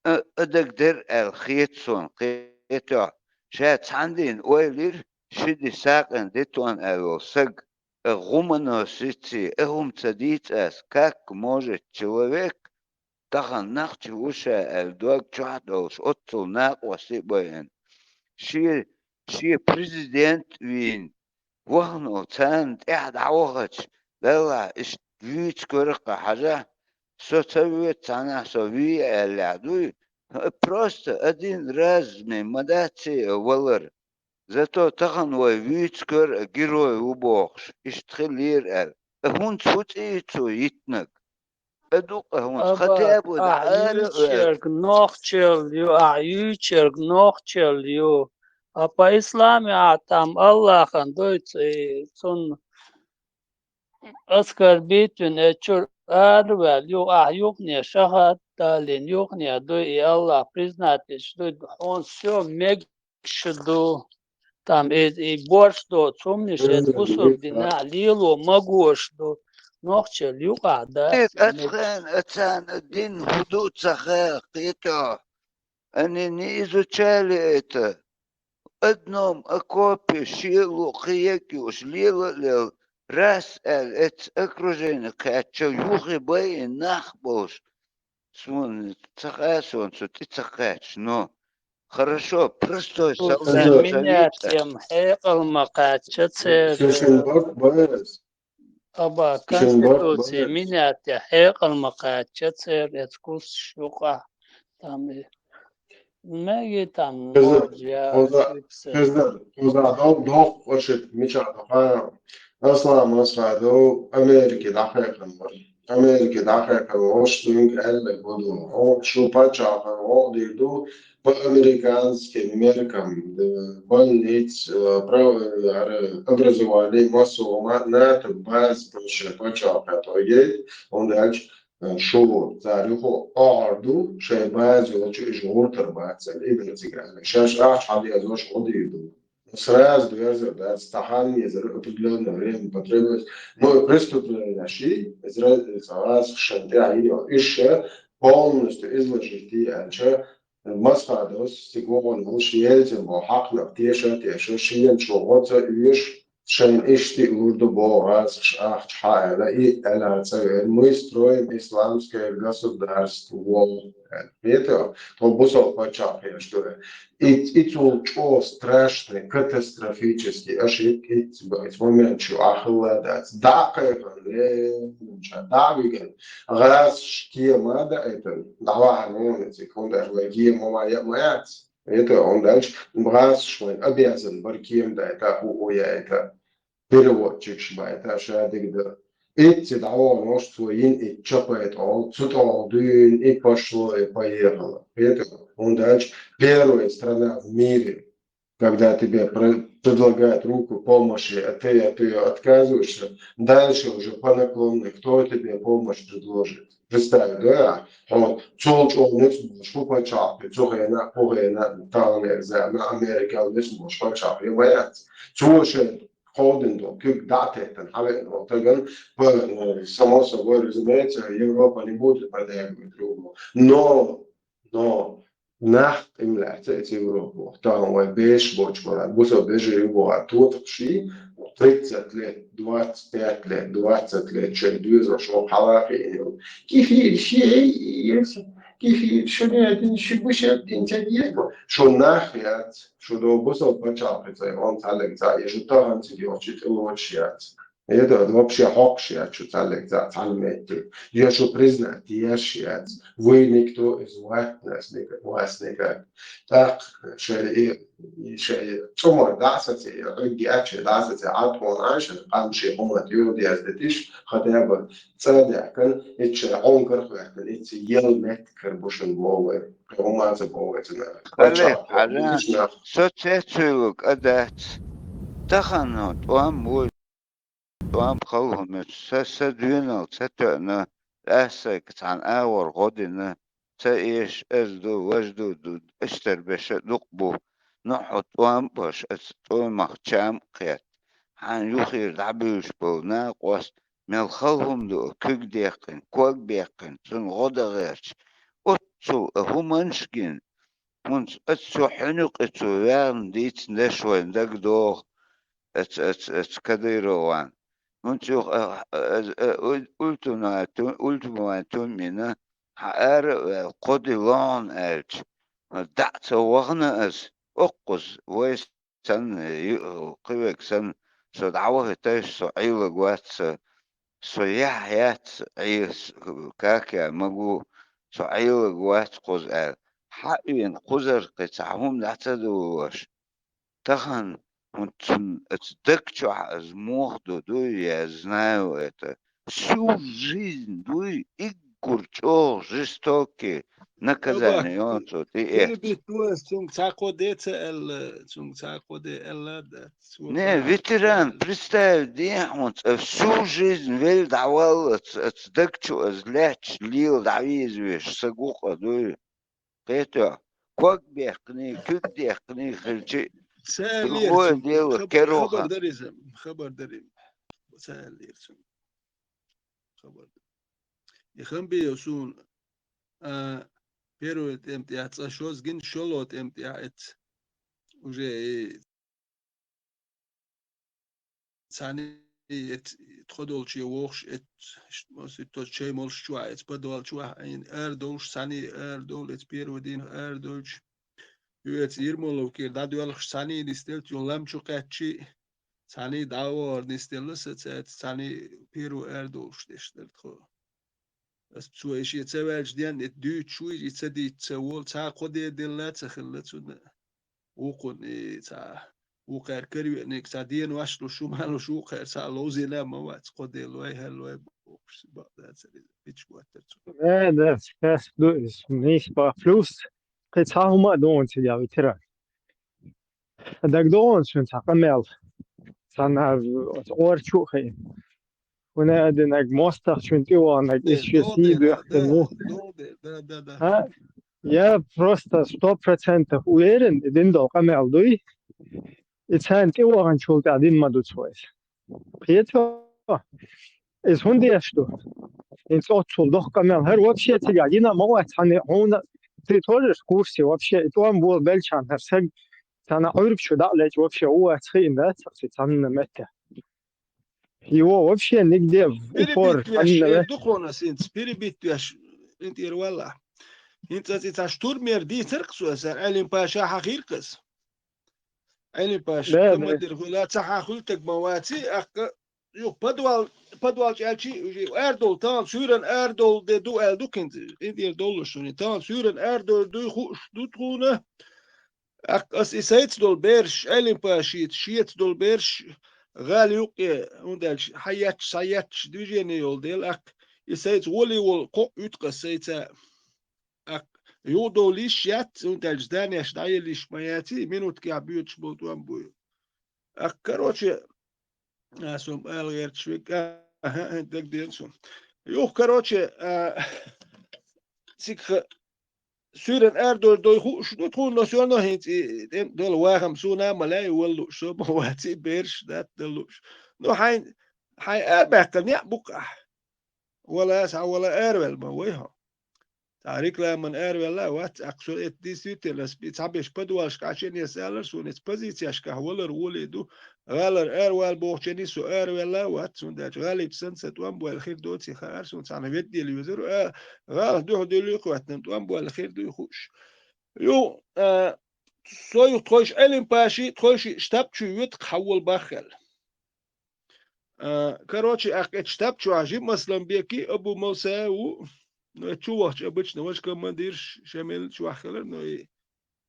А, а дагадер аьлла хета суна, кхетахь, ша цхьана дийна ойла-кх, ши де сагӀина де тоьхна аьлла волу стаг, а гӀумано сиций, а хӀума ца дийца ас, как может человек, тахана нах чу ву ша аьлла дог чохь а долуш, оццул накъостий а байина. Шен, шен президент а вийна, вахана царна тӀаьхьа дӀавахача, Далла иштта вуьйцу кара-кх хьажахь, со ца воьду цхьаннахь, со вий аьллехь дуй, просто один раз ма дац и валар. Зато тахана вай вуьйцу кара а герой ву бохуш, иштта хиллера аьлла. ХӀунца хӀун цӀий цо йитнарг? Ду-кх хӀунца, аба, хотя бы ахь дӀа ара а оьцу. Юьйцург нохчалла ю, ахь юьйцург нохчалла ю. А по исламе ахь там Аллахьан дуй, цу-, цунна оскорбить вина, э, чуьра ара а ваьлла, ю-, ахь юкъане шахӀадат далийна, юкъане дуй, и Аллах признать деш дуй, хьуна всё мег шу ду, там и, и борш доцу хӀуманаш, эца бусург динехь лело магош ду, нохчалла юкъахь дац. Ацхьана, ацхьана дин хӀун ду ца хаьа, кхетахь. Они не изучали это. Одном окопе шело кхиек юуш лела а лела, раз аьлла эца окружение кхаьчча, юххе байина нах болуш. Суна ца хаьа, суна цу тӀе ца кхаьчна, но хорошо, простой солдат, ца вийца. Менять ем хьекъал ма кхаьчча церан. Аба, конституция менять я хьекъал ма кхаьчча церан, эца кусташ юкъахь. Там и меги там, хезар, моржа, хоза, фиксер. Хезар, хоза дол дохку аша мичахь ду хаам. Аслан Масхадов Америке дӀахьекхина вара. Америка дӀахаьхкина волуш цуьнга аьлла гу ду: хьо шу паччахьан гӀо а дийр ду, по американским меркам, э, больниц, э, про-, э, образование, массо а ма-, НАТО база шайн паччахьан тӀе йайта, хӀунда аьлча, э, шу цара юха а охьар ду, шайн база йолчу уьш гӀортор бац аьлла, и бен цига аьлла. Шаьш ахча хьан дезош гӀо дийр ду. Сразу доьрзур дац, цхьа хан езар, определённое время потребуется. Ну, и преступление ши, изра-, цхьа гӀазкхашна тӀехь йина йолу. Уьш ша полностью изложить йи аьлча, Масхадовс, цига вогӀун волуш, Ельцин боху хьакхнах теша а теша, шена чу гӀо ца оьшу, шайна иштта а лур ду боху гӀазкхаша ахча хьан аьлла, и аьлла цӀа веана, мы строим исламское государство. Хета, тхо бусалба паччахь хьеш ду. И, и цул чӀогӀа страшный, катастрофический, аша ит, ит, ит момент шу ахилла дац. ДӀа а кхайкхина, ле, дӀа а вигина. ГӀазкхаша кема а даийтина, дӀавахьа вон цига, хӀунда аьлча вай кема ма яа ма яц. Это, хӀунда аьлча гӀазкхаша вайн обязан бара кема дайта, хӀу, хӀу яйта. Переводчикаш байта, ша дика дан. Итт ца дӀавахана волуш цо йина и чапайта олу, цу тӀехула дуьйна и пошло, и поехало. Хета, хӀунда аьлча первая страна в мире, когда тебе про-, предлагают руку помощи, а ты от её отказываешься, дальше уже по наклонной, кто тебе помощь предложит? Представь, да? Хьо цул чӀогӀа ницкъ болуш ву паччахь, цу хенахь, кху хенахь, таханлера заманахь Америкал ницкъ болуш паччахь ма яц. Цо шайн кховдина долу куьг дӀа а теттина, хьан веана волу тагана, по-, само собой разумеется, Европа не будет поддерживать другого. Но, но нах тӀе ма лаьцна эца Европа, тахана вай беш боцуш ма лаьцна, бусалба вежарий ю боху, тотакх ши, тридцать лет, двадцать пять лет, двадцать лет шайн доьзалш ваха хьала а хиъна йолу. Кефир, ши, эй, эй, кефир, шу не один, шу бушаб дин ца деза. Шу нах яц, шу до бусалба пачхьалкхе ца йолу, цхьаьллиг цхьа, я шу тахана цига йолчу тӀелочуш яц. Это вообще хьокхуш яц шу цхьаьллиг цхьа цхьана метте. Я шу признать еш яц. Вы никто из вас никак, вас никак. ТӀаккха шайн и, и шайн цӀумар дӀа а саций, хьуьгги а чу дӀа а саций, Ӏад хьуна Ӏайшана, къам шен хӀуманна юха деза дитиш, хотя бы цӀа даьхкина, итт шайн хьунгар а хӀоьттина, итт ца ел меттиг хир бу шуна боху вай. Кхин хӀума а ца боху вай цунах. Алле, хьажа, со цецвуьйлург а дац. Тахана тӀом вуй. ТӀом халхамечу са, са доьналла ца тоьъна, ас сайга цхьана агӀор гӀо дина, ца эша, ас ду, важа ду, ду, эштар беша дукха бу. Но хьо тӀом а беш, аса тӀомах чам а кхетта. Хьан юххера дӀабуьйлуш болу накъост, мел халхам ду, куьг деккхина, ког беккхина, цунна гӀо дан гӀерташ. Оццул а хӀуманаш гина. ХӀунца аса цу хьуьнуьйкъе цо ваьхна дийцина деш вайна дагадогӀу, аца, аца, аца Кадырован. ХӀунца юха, а, а, а, а, ультиматум, ультиматум йина, хьан ара а ваьлла, кхо де лохьана аьлча, дӀа а ца вахана аса, оккхуза вай санна, ю-, кхин верг санна, со дӀавахийташ, со Ӏийлаг вац, со, со яхь яц, Ӏе-, с-, как я могу, со Ӏийлаг вац кхуза аьлла. Хьан а веана кхузара кхин цхьа хӀума дӀа ца дуллуш. Тахана хӀунда цунна аса даг чохь аса муха ду, дуй, я знаю это. Всю жизнь дуй, иггур чӀогӀа жестокий наказание йонцо тӀе эц. Цуьнга цхьа кхо де ца аьлла, цуьнга цхьа кхо де аьлла дац. Не, ветеран, представь, дехьа хьуна, ца всю жизнь велла дӀавалла, ца, ца даг чу аса лаьтташ лела дӀавийзавеш, са гукъа дуй. Кхетош, ког бехкний, куьг дехкний хилчи, Ца аьллера другое цуьнга, дело, хабар, кероха. Хабар дара иза, хабар дара. Ца аьллера цуьнга. Хабар дара. И хам бе йо суна, а, первый тӀем тӀехь цӀа шозгина, шоло тӀем тӀехь эц. Уже и цхьаьний эц-, тхо долче вохуш эц-, ш-, тхо чай молуш чохь эц подвал чохь Ӏийна арадовлуш, цхьаьний арадовлу эц первый дийнах арадовлуш. Ю эц Ермоловкера дӀадоьлхуш цхьаьний нисделла, цуьнан лам чу кхаьччи, цхьаьний дӀа а вахар нисделла, са цаьрца цхьаьний первый арадовлуш деш дара тхо. Ас цо и шен ца ваьлча денна, и дуьйцуш вуй, и ца дийца ца волу, цхьа кхо де делла ца хилла цунна. Вукхунна и цхьа, вукхара каравеаниг цхьа денош луш, шу ма луш, вукхара цхьа ловзийна а ма вац, кхо де лой, хӀара лой боху. бакъдацар, бича боттар цо. Э, да, сейчас ду из, нийса бакъ. Плюс, кхин цхьа хӀума а ду хьуна цига, ветеран. ДагадогӀу хьуна цуьнан цхьа къамел? Цхьана оцу Ӏорчу а хиъна. ХӀуна а динарг, мостагӀчун тӀе ваханарг, иза шен сий боьхкина ву. Да, да, да. А? Я просто сто процентов уверен, и дина долу къамел дуй, и царна тӀе ваханчул тӀаьхьа дина ма ду цо иза. Кхетий хьо? Иза хӀунда деш ду? ХӀинца оццул доккха къамел. ХӀара вообще цигахь йина а ма вац, хьан хьуна, ты тоже в курсе вообще, и тӀом болабелчхьана хӀара саг, цхьана Ӏуьрба чу дӀа а лечкъа вообще ву вац хиъна дац, цхьана метте. Его вообще нигде в упор Перебить веш, хьанна ве- эр ду хьуна ас хӀинца, перебить веш, ин тӀера валахь. ХӀинца ас и цхьа штурмера дийцарх цо аса, Ӏелим Паша хьахийрх ас. Ӏелим Паша, Да, да. Командир хуьла, ца хьан хуьлтаг ма ваций, аккха, юха подвал, подвал чӀаьлчи, уже арадолу, тахана суьйран арадолу де ду аьлла ду хӀинца, ин тӀера доллуш суна. Тахана суьйран арадолу дуй хууш ду тхуна. Аккха ас и сайца долу бераш, Ӏелим Пашица, шеца долу бераш, гӀала юккъе, хӀунда аьлча, хьан етташ, схьа етташ движение йолу дела, аккха и сайца гӀоле волу кхоъ уьту ас сайца. Аккха юхадовла йиш яц, хӀунда аьлча зданеш дӀаелла йиш ма яций, минуткехь боьдуш болу тӀом буй. Аккха, короче, а, сум ала гӀерташ вег, а, аха, аха, дагадеана сум. Юха, короче, а, цигахь суьйран арадолу дой хууш ду тхуна, но всё равно хӀинца и, и, тӀе-, долу вахам суна а ма лаьа, и вала лууш, со ма ваций, бераш дац дала лууш. Ну, хьайн, хьайн арабаьккхина неӀ бу-кх ахь. Вала, схьавала араваьлла ма вай хьо. Цхьа рекламан араваьлла а вац, аккха со это действительно, ас би цхьаберш подвалашка Ӏачу а несса алара, суна эца позицешкахь валар гӀоле ду, гӀалара аравала бохучу а нисса со араваьлла а вац, хӀунда аьлча гӀалиб санна сан тӀом бойла хир доций хаьара, суна цхьана веддийла везара, а, гӀалах дуьхьа дуьллий кхоьттина, тӀом бойла хир дуй хууш. Ю, а, со ю тхойша Ӏелим Паши, тхойши штаб чу вуьту хьан волу баххал. А, короче, аккха эцу штаб чохь жима Асланбеки, Абу Мавсаев ву, ну, эцу чу вахча обычно, важа командирш, Шамил чохь хилар, но и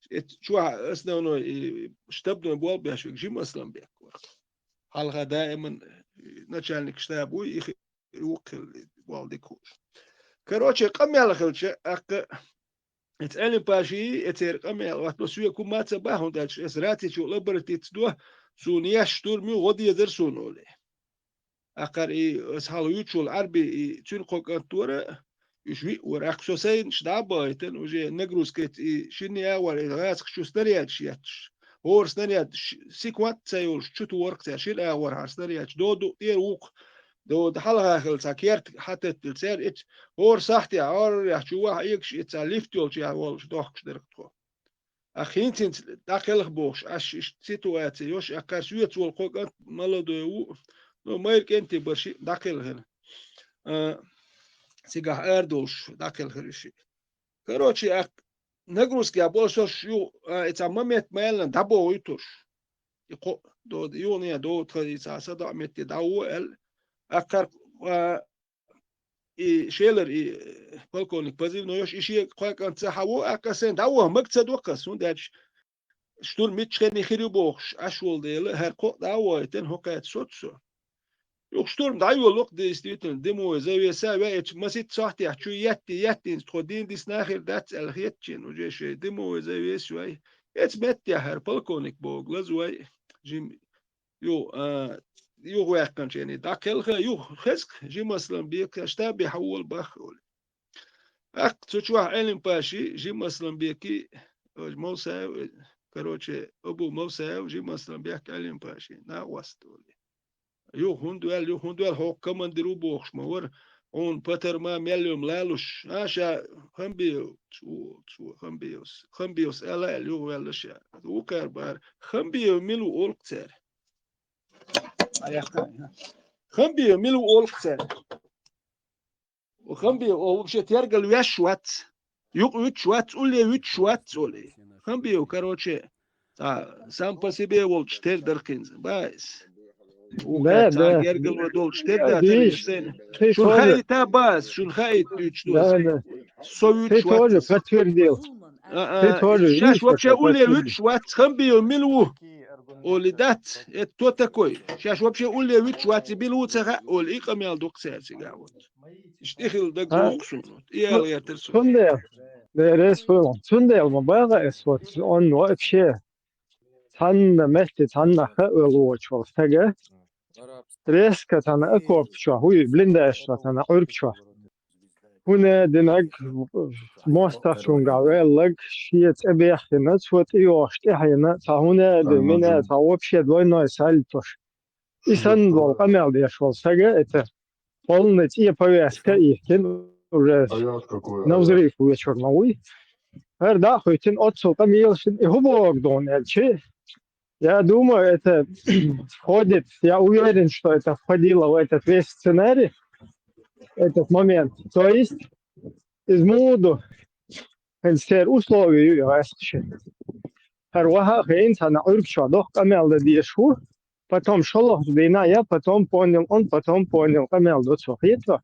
эцу чохь основной, и штабной болх беш вег жима Асланбек вара. Хьалха даиман начальник штаба ву, и хи-, и ву хилла, болх дика хууш. Короче, къамел хилча, аккха, эца Ӏелим Паши, эцеран къамел, ватто соьга хӀума ца баха, хӀунда аьлча ас раци чу лаборатица до, суна еш штурм ю, гӀо дезара суна олий. Аккхара и ас хьалха вуьйцуш волу Ӏарби, и цуьнан кхо кӀант вара, уьш виъ вара. Аккха со сайнаш дӀа а бахийтина, уже нагрузка эца и шинна агӀор, и гӀазакхаш чу снарядаш етташ. ХӀора снаряд ш-, секунд ца йолуш чу тухура-кх цара, шина агӀор хьара снарядаш, доду тӀера вукху, доду хьалха хилла цхьа керта хьатеттина цара, эца хӀора сахьтехь, Ӏорарехь чу ваха Ӏегаш, эца лифт йолчу яхь волуш дохкуш дара-кх тхо. Аккха хӀинца-хӀинца дӀакхелха бохуш, аш иштта ситуаци йолуш, аккхара соьца волу кхо кӀант молодой ву, ну, майра кӀентий бара шиъ дӀакхелхина. А, цигахь арадолуш дӀакхелхира уьш шиъ. Короче, аккха нагрузкехь болуш ю, а, и цхьа момент ма аьллина, дӀабохуьйтуш. И кхо, до-, юхане, до, тхан и цхьа садоӀу метте дӀаву аьлла. Аккхара, а, и шелар, и, э, полковник позывной йолуш, и шен кхо кӀант ца хьан ву, аккха сайн дӀаваха мага ца доккху ас, хӀунда аьлча штурм мичча хенний хир ю бохуш, аш волу дела, хӀара кхо а дӀа а вахийтина, хӀокхаьчча соцу со. Юха штурм дӀайолу-кх, действительно, дымовой завеса веача, маситта сахьтехь чу етти, еттинца тхо дийна дисна хир дац аьлла хетачийн, уже шайн дымовой завеса вай. Эца меттехь хӀара полковник боху лазой, жим, ю, а, юха ваьккхинчу хенний дӀакхелха, юха хеза-кх жима Асланбека, штабе хьан волу бахха олий. ТӀаккха цу чохь Ӏелим Паши, жима Асланбеки, Мовсаев, короче, Абу Мовсаев, жима Асланбек, Ӏелим Паши, накъост олий. Юха хӀунда ваьлла, юха хӀунда ваьлла, хьо командир ву бохуш ма вара, хьуна патар ма мел йома лалуш, а, ша Хамбиев, цо, цо, Хамбиевс, Хамбиевс ала аьлла, юха ваьлла ша. Вукхара бара, Хамбиев мила ву олу-кх цара? Хамбиев мила ву олу-кх цара? Хамбиев, о, вообще тергал веш вац. Юкъа вуьтуш вац, улле вуьтуш вац, олий. Хамбиев, короче, а, сам по себе волчу тера дара кхинца. Бац. Да, да. Гергал ва долчу тера дара. Шуна хаита бац, шуна хаита вуьтуш ду. Да, да. Со вуьтуш вац. Ты тоже подтвердил. А, а, ты тоже, шаш видишь, вообще улле вуьтуш вац, Хамбиев мила ву? олий дац, это кто такой? Шаьш вообще улле вуьтуш вац, и билла ву ца хаьа олий, и къамел ду-кх цара цига вот. Иштта и хилла дага лоху суна вот. И аьлла гӀертара суна. Цундела, деррес хуьлу. Цундела ма баха эс вот, он вообще цхьанна метте, цхьанна хаа вела воцуш волу стага. Резко цхьана окоп чохь, хӀуй, блиндаж чохь, цхьана Ӏуьрг чохь. ХӀуна динарг, мостагӀчуьнгахь велларг, шен цӀе бехкина, цо тӀейогӀуш тӀаьхьена, цхьа хӀуна а ду, мина, цхьа вообще двойной сальто. И санна долу къамел деш волу стага, это полный цӀе повязка а йихкина, уже на взрыв вечур ма вуй. ХӀара дӀа а хӀуьттина, оццул къамелаш, и хӀун боху дуьйна аьлча, я думаю, это входит, я уверен, что это входило в этот весь сценарий, этот момент. То есть, иза муха ду, хӀинца церан условия ю и гӀаьскхи шен. ХӀара ваха а хиъна, цхьана Ӏуьрг чохь доккха къамел дан дезаш ву, потом шолгӀачу дийнахь, я потом понял он, потом понял, къамел до цо, хетта.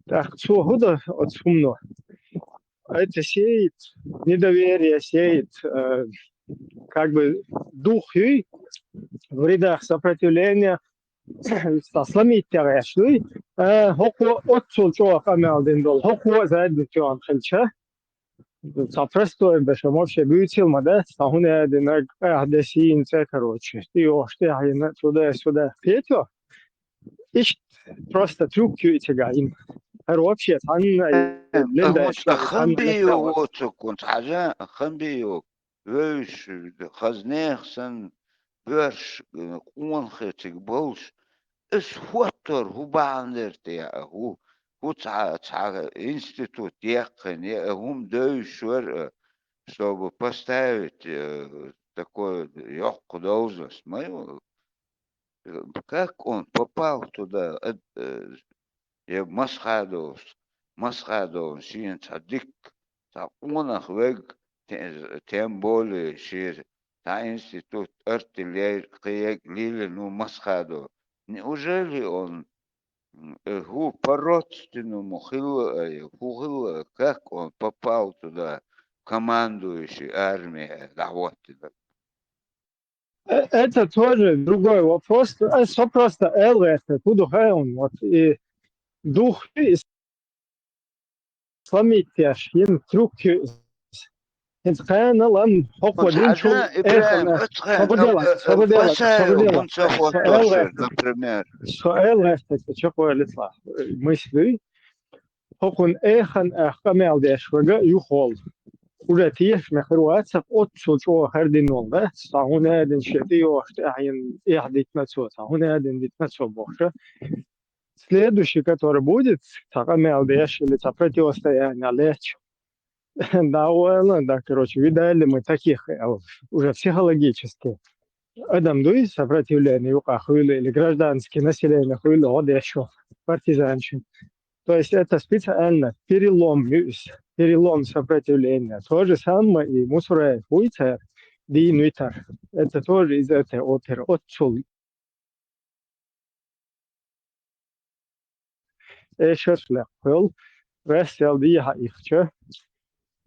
ТӀаккха цо хӀун до оцу хӀумано? Это сеет недоверие, сеет, э, как бы дух юй в рядах сопротивления, сломить тягӀеш дуй. Э, хӀокхо оццул чӀогӀа къамел дина долу, хӀокхо а задний план хилча, цхьа простой беша вообще буьйцийла ма дац, цхьа хӀуна а динарг, къаьхьа де сийна цӀе, короче, тӀейогӀуш тӀаьхьена, туда-сюда. Хетта? Иштта просто трюк ю и цигахь йина. ХӀара вообще цхьанна а лен даьлла, цхьанна а Хамбиев воцург хӀунца хьажа, Хамбиев, вевзаш, хаза нехан санна, боьрша, э, къонахий цига болуш, аса хӀоттор хӀун бахьана дара те, а хӀу, хӀу цхьа, цхьа институт яьккхина, я а хӀума девзаш вара, а, чтобы поставить, э, такой йоккха должность. Ма ю, как он попал туда, э, э, я масхадовс, масхадовн шена цхьа дикка, цхьа къонах вег, те-, тем более шен цхьа институт артиллер кхиег лилина ву масхадо. Неужели он, м, э, хӀу по-родственному хилла а, я хӀу хилла а, как он попал туда, командующий армией дӀахӀоттина? Э, это тоже другой вопрос. Э, со просто эл гӀерта, куда хай он, вот, и дух, и сломить теш, йин трюк ю. ХӀинца кхана лам хӀокхо динчул Ибрахим, эхана. Ацхай, Собаделла, э, э, Собаделла, Басаев, Собаделла. Хунца хӀоттошер, например. Со эл гӀерта, чекхвер литла мысль. ХӀокхунна эхана ах къамел деш вага юхаволу. Уже тешаме хир вацахь, оццул чӀогӀа хардина волу, да? Цхьа хӀуна а дина, шен тӀейогӀуш тӀаьхьена, эхь дитина цо, цхьа хӀуна а дина дитина цо бохуша. Следующий, который будет, цхьа къамел деш или цхьа противостояние лечу. Да, валла, да, короче, видали мы таких, э, уже психологически. Адам дуй, сопротивление юкъа хуьлу или гражданский население хуьлу, гӀо деш ву, партизанчин. То есть это специально перелом, перелом сопротивления. То же самое и Мусураев вуй цара, дийна витар. Это тоже из этой оперы. Оццул эшарш лекхуьйла, ваьссел дехьа ихча,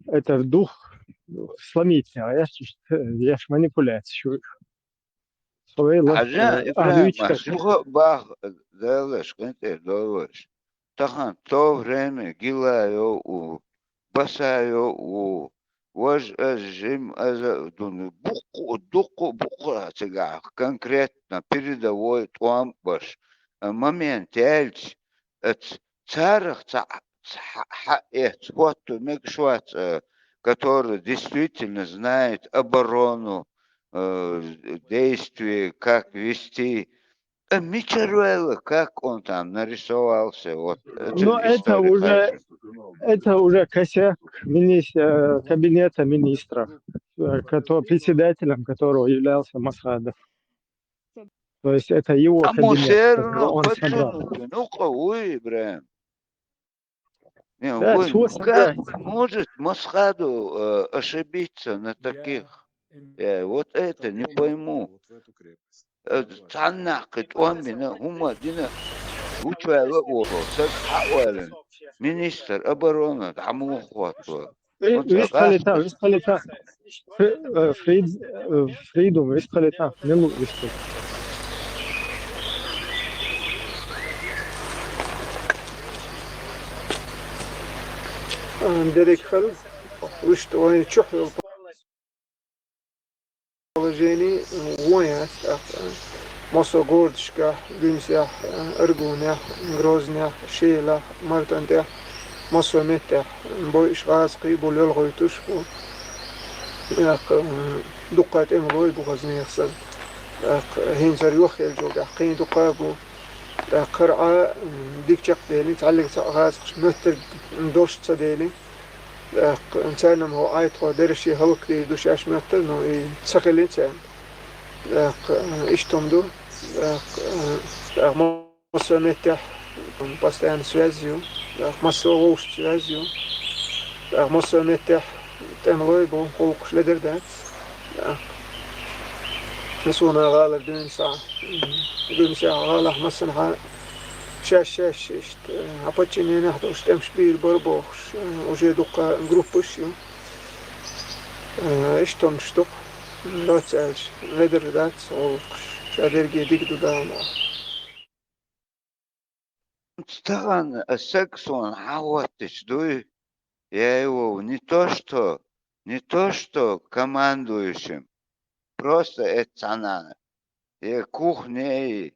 это дух сломить, еш, еш манипуляцию. Хьажа, э, Ибрахим, ахьа суха бах, Далаш къинтӀера долуш. Тахана то время Гилаев у, Басаев у, важа аз, жим аз а дуна, буккъу, дуккъу, буккъу цигахь конкретно передовой тӀом баш, а, момент яьлча, а, ц-, царах ца, ца хьа-, хьаэц, хӀотто мегаш вац, а, который действительно знает оборону, э, действие, как вести. А мичара ваьлла, как он там нарисовался, вот, это... Но это история уже, это уже косяк минис-, э, кабинета министров, э, кото-, председателем которого являлся Масхадов. То есть это его кабинет, который он собрал. Ну-ка, уй, Ибрахим. Не, да, вы, ну как может Масхадов, э, ошибиться на таких? Я вот это не пойму. Э, цхьаннахь кхин тӀом бина, хӀума дина, гучваьлла а волу, сага хьа а ваьллина, министр обороны дӀа муха хӀотто? Э, вист хьалита, вист хьалита. Фри-, э, Фрид-, э, Фридум, вист хьалита. Милу вист хьалита. Э, дерек хьал, вист вайн чухь йолу положение, вон яц, тӀаккха, массо городашкахь, Гуьмсехь, Аргунехь, Грознехь, Шелахь, Мартан тӀехь, массо меттехь, бойуш гӀазкхий бу, лелхуьйтуш бу. ТӀаккха, дуккха тӀемалой бу хаза нехан санна. ТӀаккха, хӀинца хӀара юххелчул тӀаьхьа кхин дуккха а бу. ТӀаккха хӀара Ӏа дика чекхделина, цхьаллиг цхьаъ гӀазкхаш моьттург долуш ца делина. ТӀаккха царна-м хӀокху Ӏайтахо дерриге хӀаллакдийр ду шаьш моьттура, но и ца хилина царна. ТӀаккха иштта хӀума ду. ТӀаккха, тӀаккха массо а меттехь постоянно связь ю. ТӀаккха массо а вовшашца связь ю. ТӀаккха массо а меттехь тӀемалой бу, гӀуллакхаш ледара дац. ТӀаккха. Суна гӀалара дуьйна схьа. Гуьмсехь гӀалахь массанхьа шаьш-шаьш иштта, а, подчиненехь долуш тӀемаш бийр бара бохуш, а, уже дуккха группаш ю. А, иштта хӀуманаш ду-кх, доцца аьлча, ледара дац гӀуллакхаш, ша дерриге дика ду Дала мукъ лахь. Тахана аса саг суна хьахӀоттича дуй, я его не то что, не то что командующим, просто эццанана, я кухне,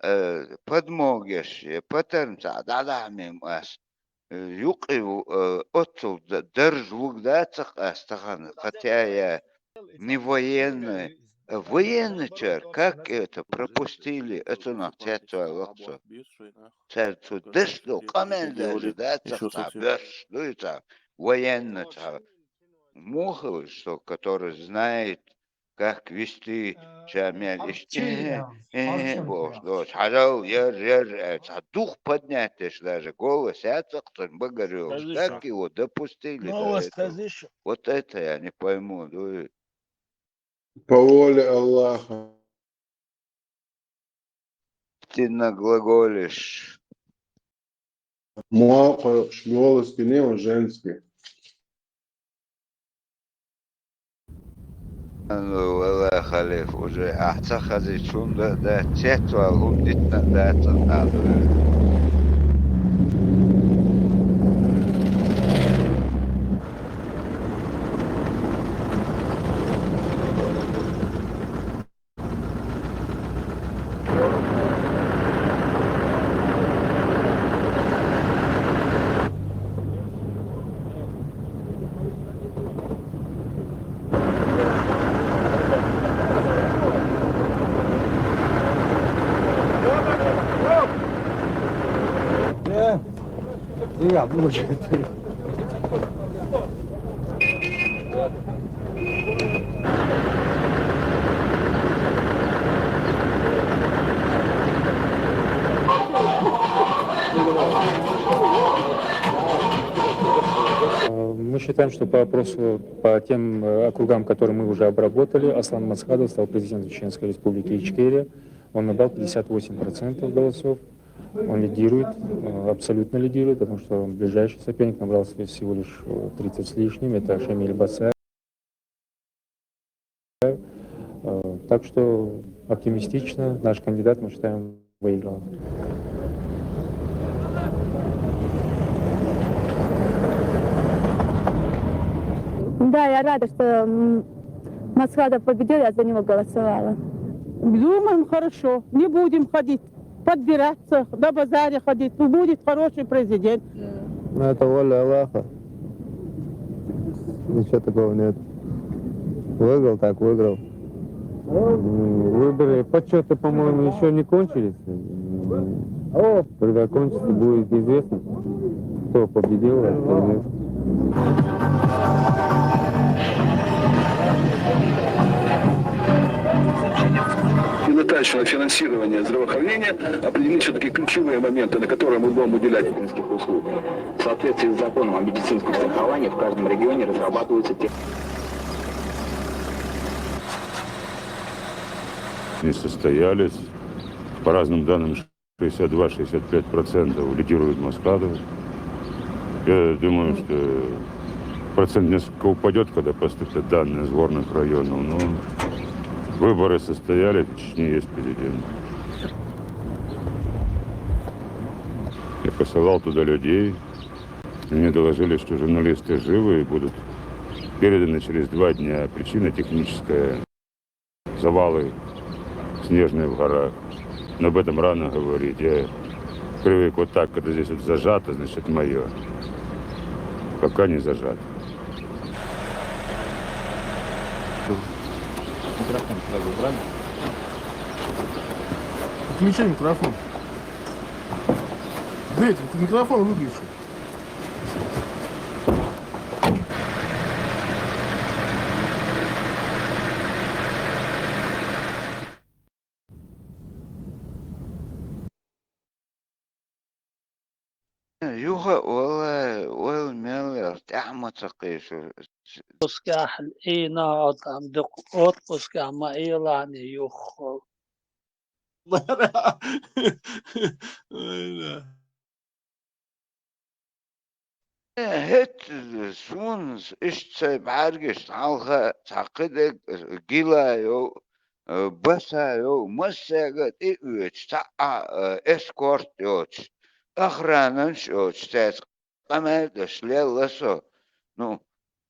э, подмогеш, я патармца дӀадахьа мем ас, э, юкъе ву, э, оццул д-, дарж вуг дацахь ас тахана, хотя я не военный, а военный чар, как это пропустили, оцунах цецваьлла со. Цаьрца цу дешдо къамел даже дацахь цхьа беш, дуй цхьа военный цхьа. Муха хилла, что который знает, как вести, ша мел иштта, э, э, бохуш доцу. Хьажал, яр, яр, э, цхьа дух поднять деш даже голос яцахь цунна багара йолуш. Как его допустили до этого? Вот это я не пойму, дуй. По воле Аллаха. Ты на глаголишь. Муха хьоькхуш, голос не он женский. Ну, валлахӀи, халиф, уже ахь ца хазича хӀума дан а дац, цецвала хӀума дитина а дац, ан ду. Мы считаем, что по опросу, по тем, э, округам, которые мы уже обработали, Аслан Масхадов стал президентом Чеченской Республики Ичкерия. Он набрал пятьдесят восемь процентов голосов. Он лидирует, э, абсолютно лидирует, потому что ближайший соперник набрал всего лишь, э, тридцать с лишним, это Шамиль Басаев. Э, так что оптимистично, наш кандидат, мы считаем, выиграл. Да, я рада, что, м, Масхадов победил, я за него голосовала. Думаем, хорошо, не будем ходить подбираться, на базаре ходить. Ну, будет хороший президент. Ну, это воля Аллаха. Ничего такого нет. Выиграл так, выиграл. М, выборы, подсчёты, по-моему, ещё не кончились. М, Когда кончится, будет известно, кто победил, а кто нет. Недостаточного финансирования здравоохранения определены всё-таки ключевые моменты, на которые мы будем уделять медицинских услуг. В соответствии с законом о медицинском страховании в каждом регионе разрабатываются те- Не состоялись. По разным данным, шестьдесят два-шестьдесят пять процентов лидирует Масхадов. Я думаю, что Процент несколько упадет, когда поступят данные с горных районов, но выборы состоялись, в Чечне есть президент. Я посылал туда людей. Мне доложили, что журналисты живы и будут переданы через два дня. Причина техническая. Завалы снежные в горах. Но об этом рано говорить. Я привык вот так, когда здесь вот зажато, значит, мое. Пока не зажато. Микрофон сразу убрали. Включи микрофон. Дмитрий, ты микрофон выключил. Юха, валлай, ойла мел яр, тӀаьхьа ма ца кхийша. Отпускехь ийна а там дукха отпускехь ма ийла юххал. Мара. Ойла. ХӀетта суна иштта сайн бӀаьргашна хьалха цхьа кхидерг гила йов, баса йов, массаьга тӀе а оьцуш, цхьа а эскорт йоцуш, охрананаш йоцуш, цаьрца къамел деш лелла со. Ну,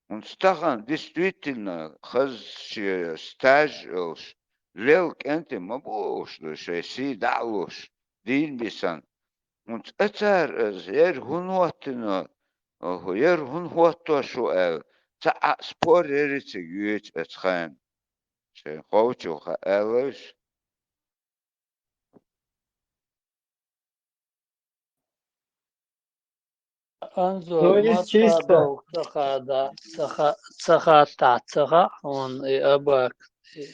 хӀунца тахана действительно хаза шен стаж а йолуш, лелла кӀентий ма бу уьш, шайн сий дӀа а луш, дийна бисана. ХӀунца цара аса, яра хӀунда хӀоттийна, яра хӀунда хӀотто шу аьлла, цхьа а спор яра цига йоьцу аса хана. Шайн ховчуха аьлла уьш. Анзор, Ну, из мас чисто. хадов, ца хада, ца ха-, ца хатта, ца ха, он и абак. И,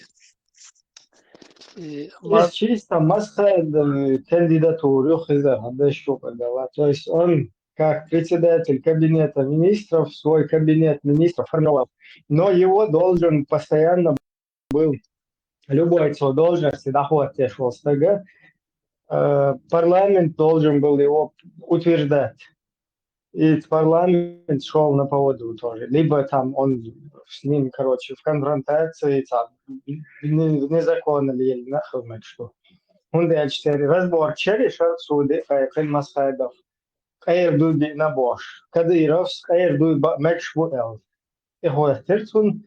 и Из мас чисто масхадовый кандидатуру хиза хадашку дала. То есть он как председатель кабинета министров свой кабинет министров формировал. Но его должен постоянно был любой цо должности доход тешил стага. Э, парламент должен был его утверждать. И парламент шел на поводу тоже. Либо там он с ним, короче, в конфронтации, там, не- незаконно ли или нахуй что. Он дальше разбор через суды, хай Масхадов. Къайр дуй биъна бош. Кадыровс къайр дуй ба- мекш бу эл. И хвастер цун.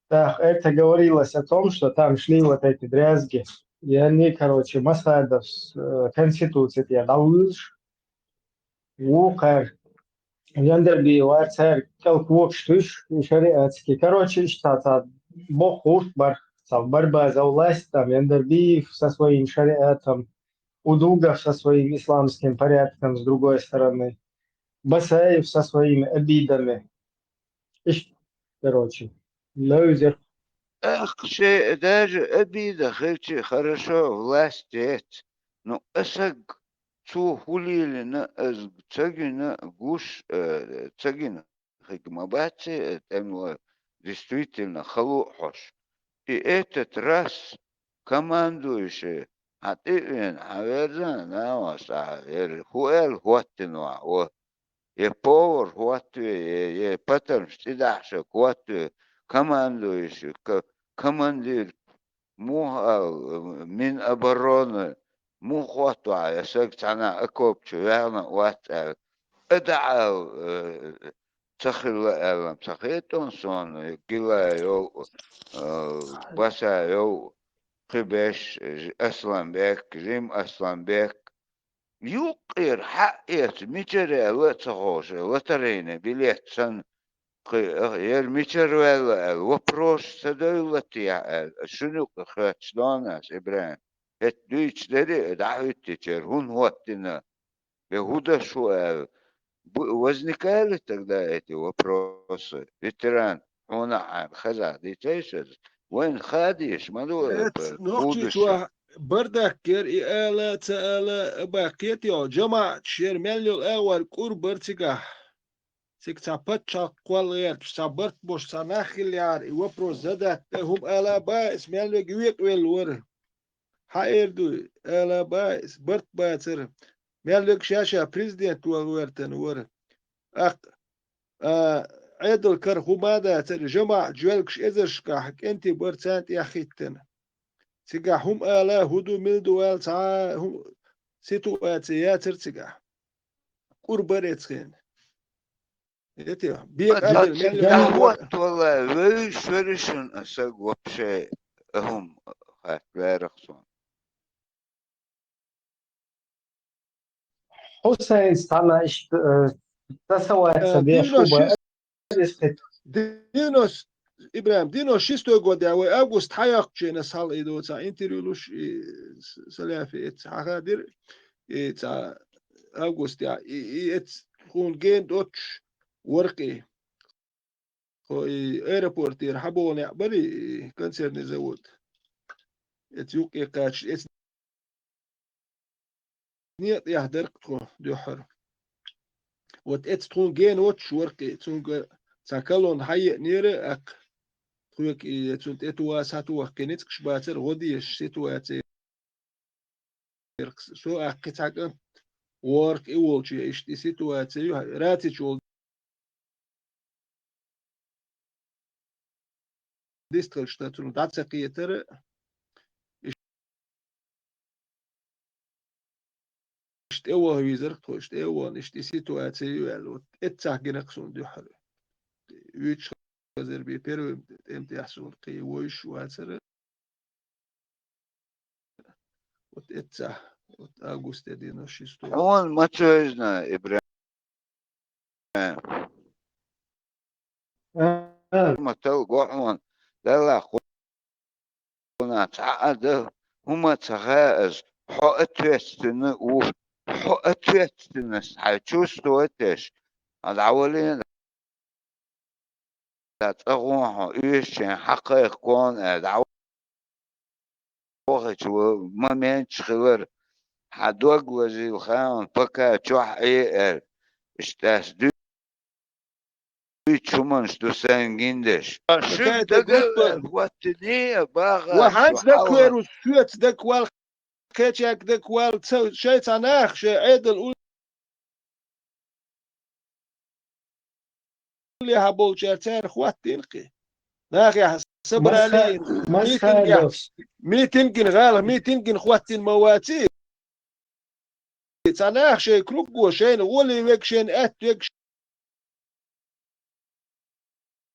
Так, это говорилось о том, что там шли вот эти дрязги. И они, короче, Масхадов с э, конституцией я давлюш. Вукхар. Яндарби вар цар калк вокш туш, и шариатский. Короче, иштта ца бох хурт бар, ца барбаза власть, там, Яндарбиев со своим шариатом, Удугов со своим исламским порядком, с другой стороны, Басаев со своими обидами. Иш, короче, лоузер. Эх, шей даже обида хилчи хорошо власть ец. Ну, асаг цу хулилина, аз цагина гуш, э, цагина хиг ма баци, э, тем ло действительно халу хьош. И этот раз командующий, хьан тӀеуьйна, хьан верзан, на вас, а, ер, хӀу эл хӀоттина ваха, о, е повар хӀоттаве, е, е патармаш цӀидахьша хӀоттаве, командующий, ка-, командир, муха ал, Минобороны, муха хӀоттаваьа, я саг цхьана окопчу ваьхна а вац аьлла, ада ал, э, ца хилла аьлла, ца хетон сона, гила йов, э, баса йов, кхибеш, Асланбек, жим Асланбек. Юккъера хьаэца, мичара аьлла а ца ховша, лотарейна билет санна, кхы, э, яра мичара ваьлла аьлла, вопрос ца девлла те аьлла, шуна юккъе хоьттуш дона ас, Ибрахим. ХӀетта дуьйцуш дерриг а дӀахӀуьттичара, хӀунда хӀоттина, я хӀу даш хӀу аьлла. Бу-, возникали тогда эти вопросы? Ветеран, хьуна а хеза, дийцайша, вайн хадийш, ма ду, Эц, э, нохчийчу будущее. Бардак яр и ала, ца ала, а баккхет йо, жамаӀаташ яр мел йолу агӀор кӀур бар цигахь. Цига цхьа паччахьалкх кхолла гӀерташ, цхьа барт бош, цхьа нах хилла яхьара, и вопрос задат, э, хӀума ала баис, мел вега векъавелла вара. Хьан эр дуй, ала баис, барт бацара. Мел вега ша-ша президент вала вертана вара. Акх, а, Ӏедал кара хӀума а дацара, жамаӀат жоьлгаш эзаршкахь кӀентий бара царна тӀехь хӀиттина. Цигахь хӀума ала, хӀун ду, мила ду аьлла, цхьа а хӀума, ситуаци яцара цигахь. КӀур бара эцхена. Эти, бекъа а бара, мел йолу хӀума бара. Вевзаш вершин аса вообще хӀума хатта ваьрах сон. Хьусайн стана иштта, э, тасаваца Э, деш девяносто шуба шесть, эс хет. Девяносто, Ибрахим, девяносто шестой год, я вай август хьаяккхучу ас хьал и доца интервью луш, и с-, Саляфи эца хьахадир, и ца август, я, и, и эца хун ген доцуш воркъи. Хо и аэропортера хьаболу некъ барий, и консервный завод. Эца юккъе кхача, эца некъа тӀехь даркъ тхо дуьххьара. Вот эца тхуна гена воцуш воркъе, цуьнга цхьа колонна хьаеънера, аккха тхоьга и цунна тӀе туа сатохкхи ницкъаш бацара гӀо дезаш ситуаци. Со аккхи цхьа кӀант воркъ и волчу иштта и ситуаци ю, рацичу волу дистхалш тацунна дӀа ца кхетара, иштта тӀе ваха визарх тхо, иштта тӀе а вахана, иштта и ситуаци ю аьлла, вот эццахь гинарх суна дуьххьара. Вуьйцуш хазар бен первый тӀемтӀехь суна кхин вуьйш вацара. Вот эццахь, вот августе девяносто шестой. Хьуна ма ца вевзина, Ибрахим. А, а. Ма талла го хьуна, Далла хьуна цхьа а дан, хӀума ца хаьа ас, хьо ответственный ву, хьо ответственность хьайн чувствовать деш, хьан дӀавалийна цӀа гӀо хьо, уьш шайн хьакхайкхона аьлла, дӀа вахачу моменташ хилар, хьан дог лазийла хаьа, пока чохь Ӏе аьлла, иштта ас дуьйцу хӀуманаш ду сайн гиндеш. Шуьга дага а хӀоттине а баха. Ва хьанца дагахь вер ву, соьца дагахь вал, кхечаьрга дагахь вал, ца, шайн цхьа наха, шайн Ӏедал уллехьа болчаьрца цара хӀоттийна кхин. Нахехь собрание, митингехь, митингина, гӀалах митингина хӀоттийна ма ваций. Цхьа наха шайн круго, шайна гӀоле вег, шайна аьтта вег,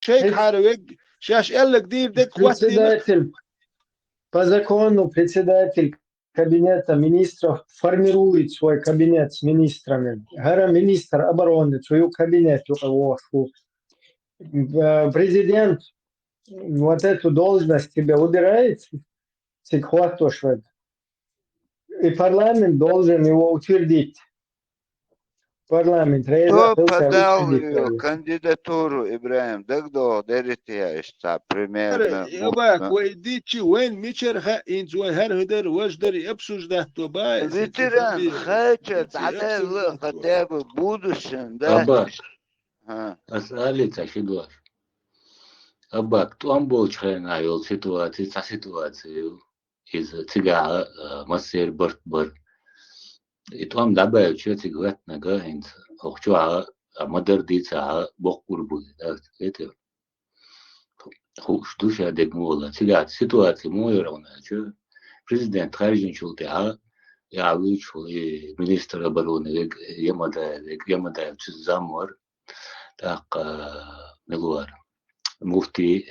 шайгахьара вег, шаьш аьлларг дийр дерг хӀоттийна. Председатель, по закону председатель кабинета министров формирует свой кабинет с министрами. ХӀара министр обороны, цу ю кабинет юкъа вохуш ву. Э, президент вот эту должность тебе убирает, цига хӀоттош верг. И парламент должен его утвердить. Парламент Кто подал её кандидатуру, Ибрахим? ДагадогӀу дерриг а иштта, примерно. Абак, вай дичи, вайн мичара хаьа, хӀинца вай хӀара хӀу дара, важа дара, и обсуждать до бай. Ветеран, хайча, дӀаделла, хотя бы будущем, да? Абак. Ас али ца ши дош. Абак, тӀом болчу хенахь йолу ситуаци, цхьа ситуаци ю. Иза цигахь а, а, массеран барт бара. И тӀом дӀабаьлча, цига веттинарг хӀинца хӀокху чохь а, а, ма-дарра дийцахь а, боккха гӀур бу, да, хетий? Хууш ду ша дерг муха лаьа. Цигахь ситуаци муха яра хьуна аьлча, президент хаьржинчул тӀаьхьа, яхь вуьйцуш ву и министр обороны вег, Ямадаев вег, Ямадаев цуьнан зам вара. ТӀаккха, а, мила вара, муфти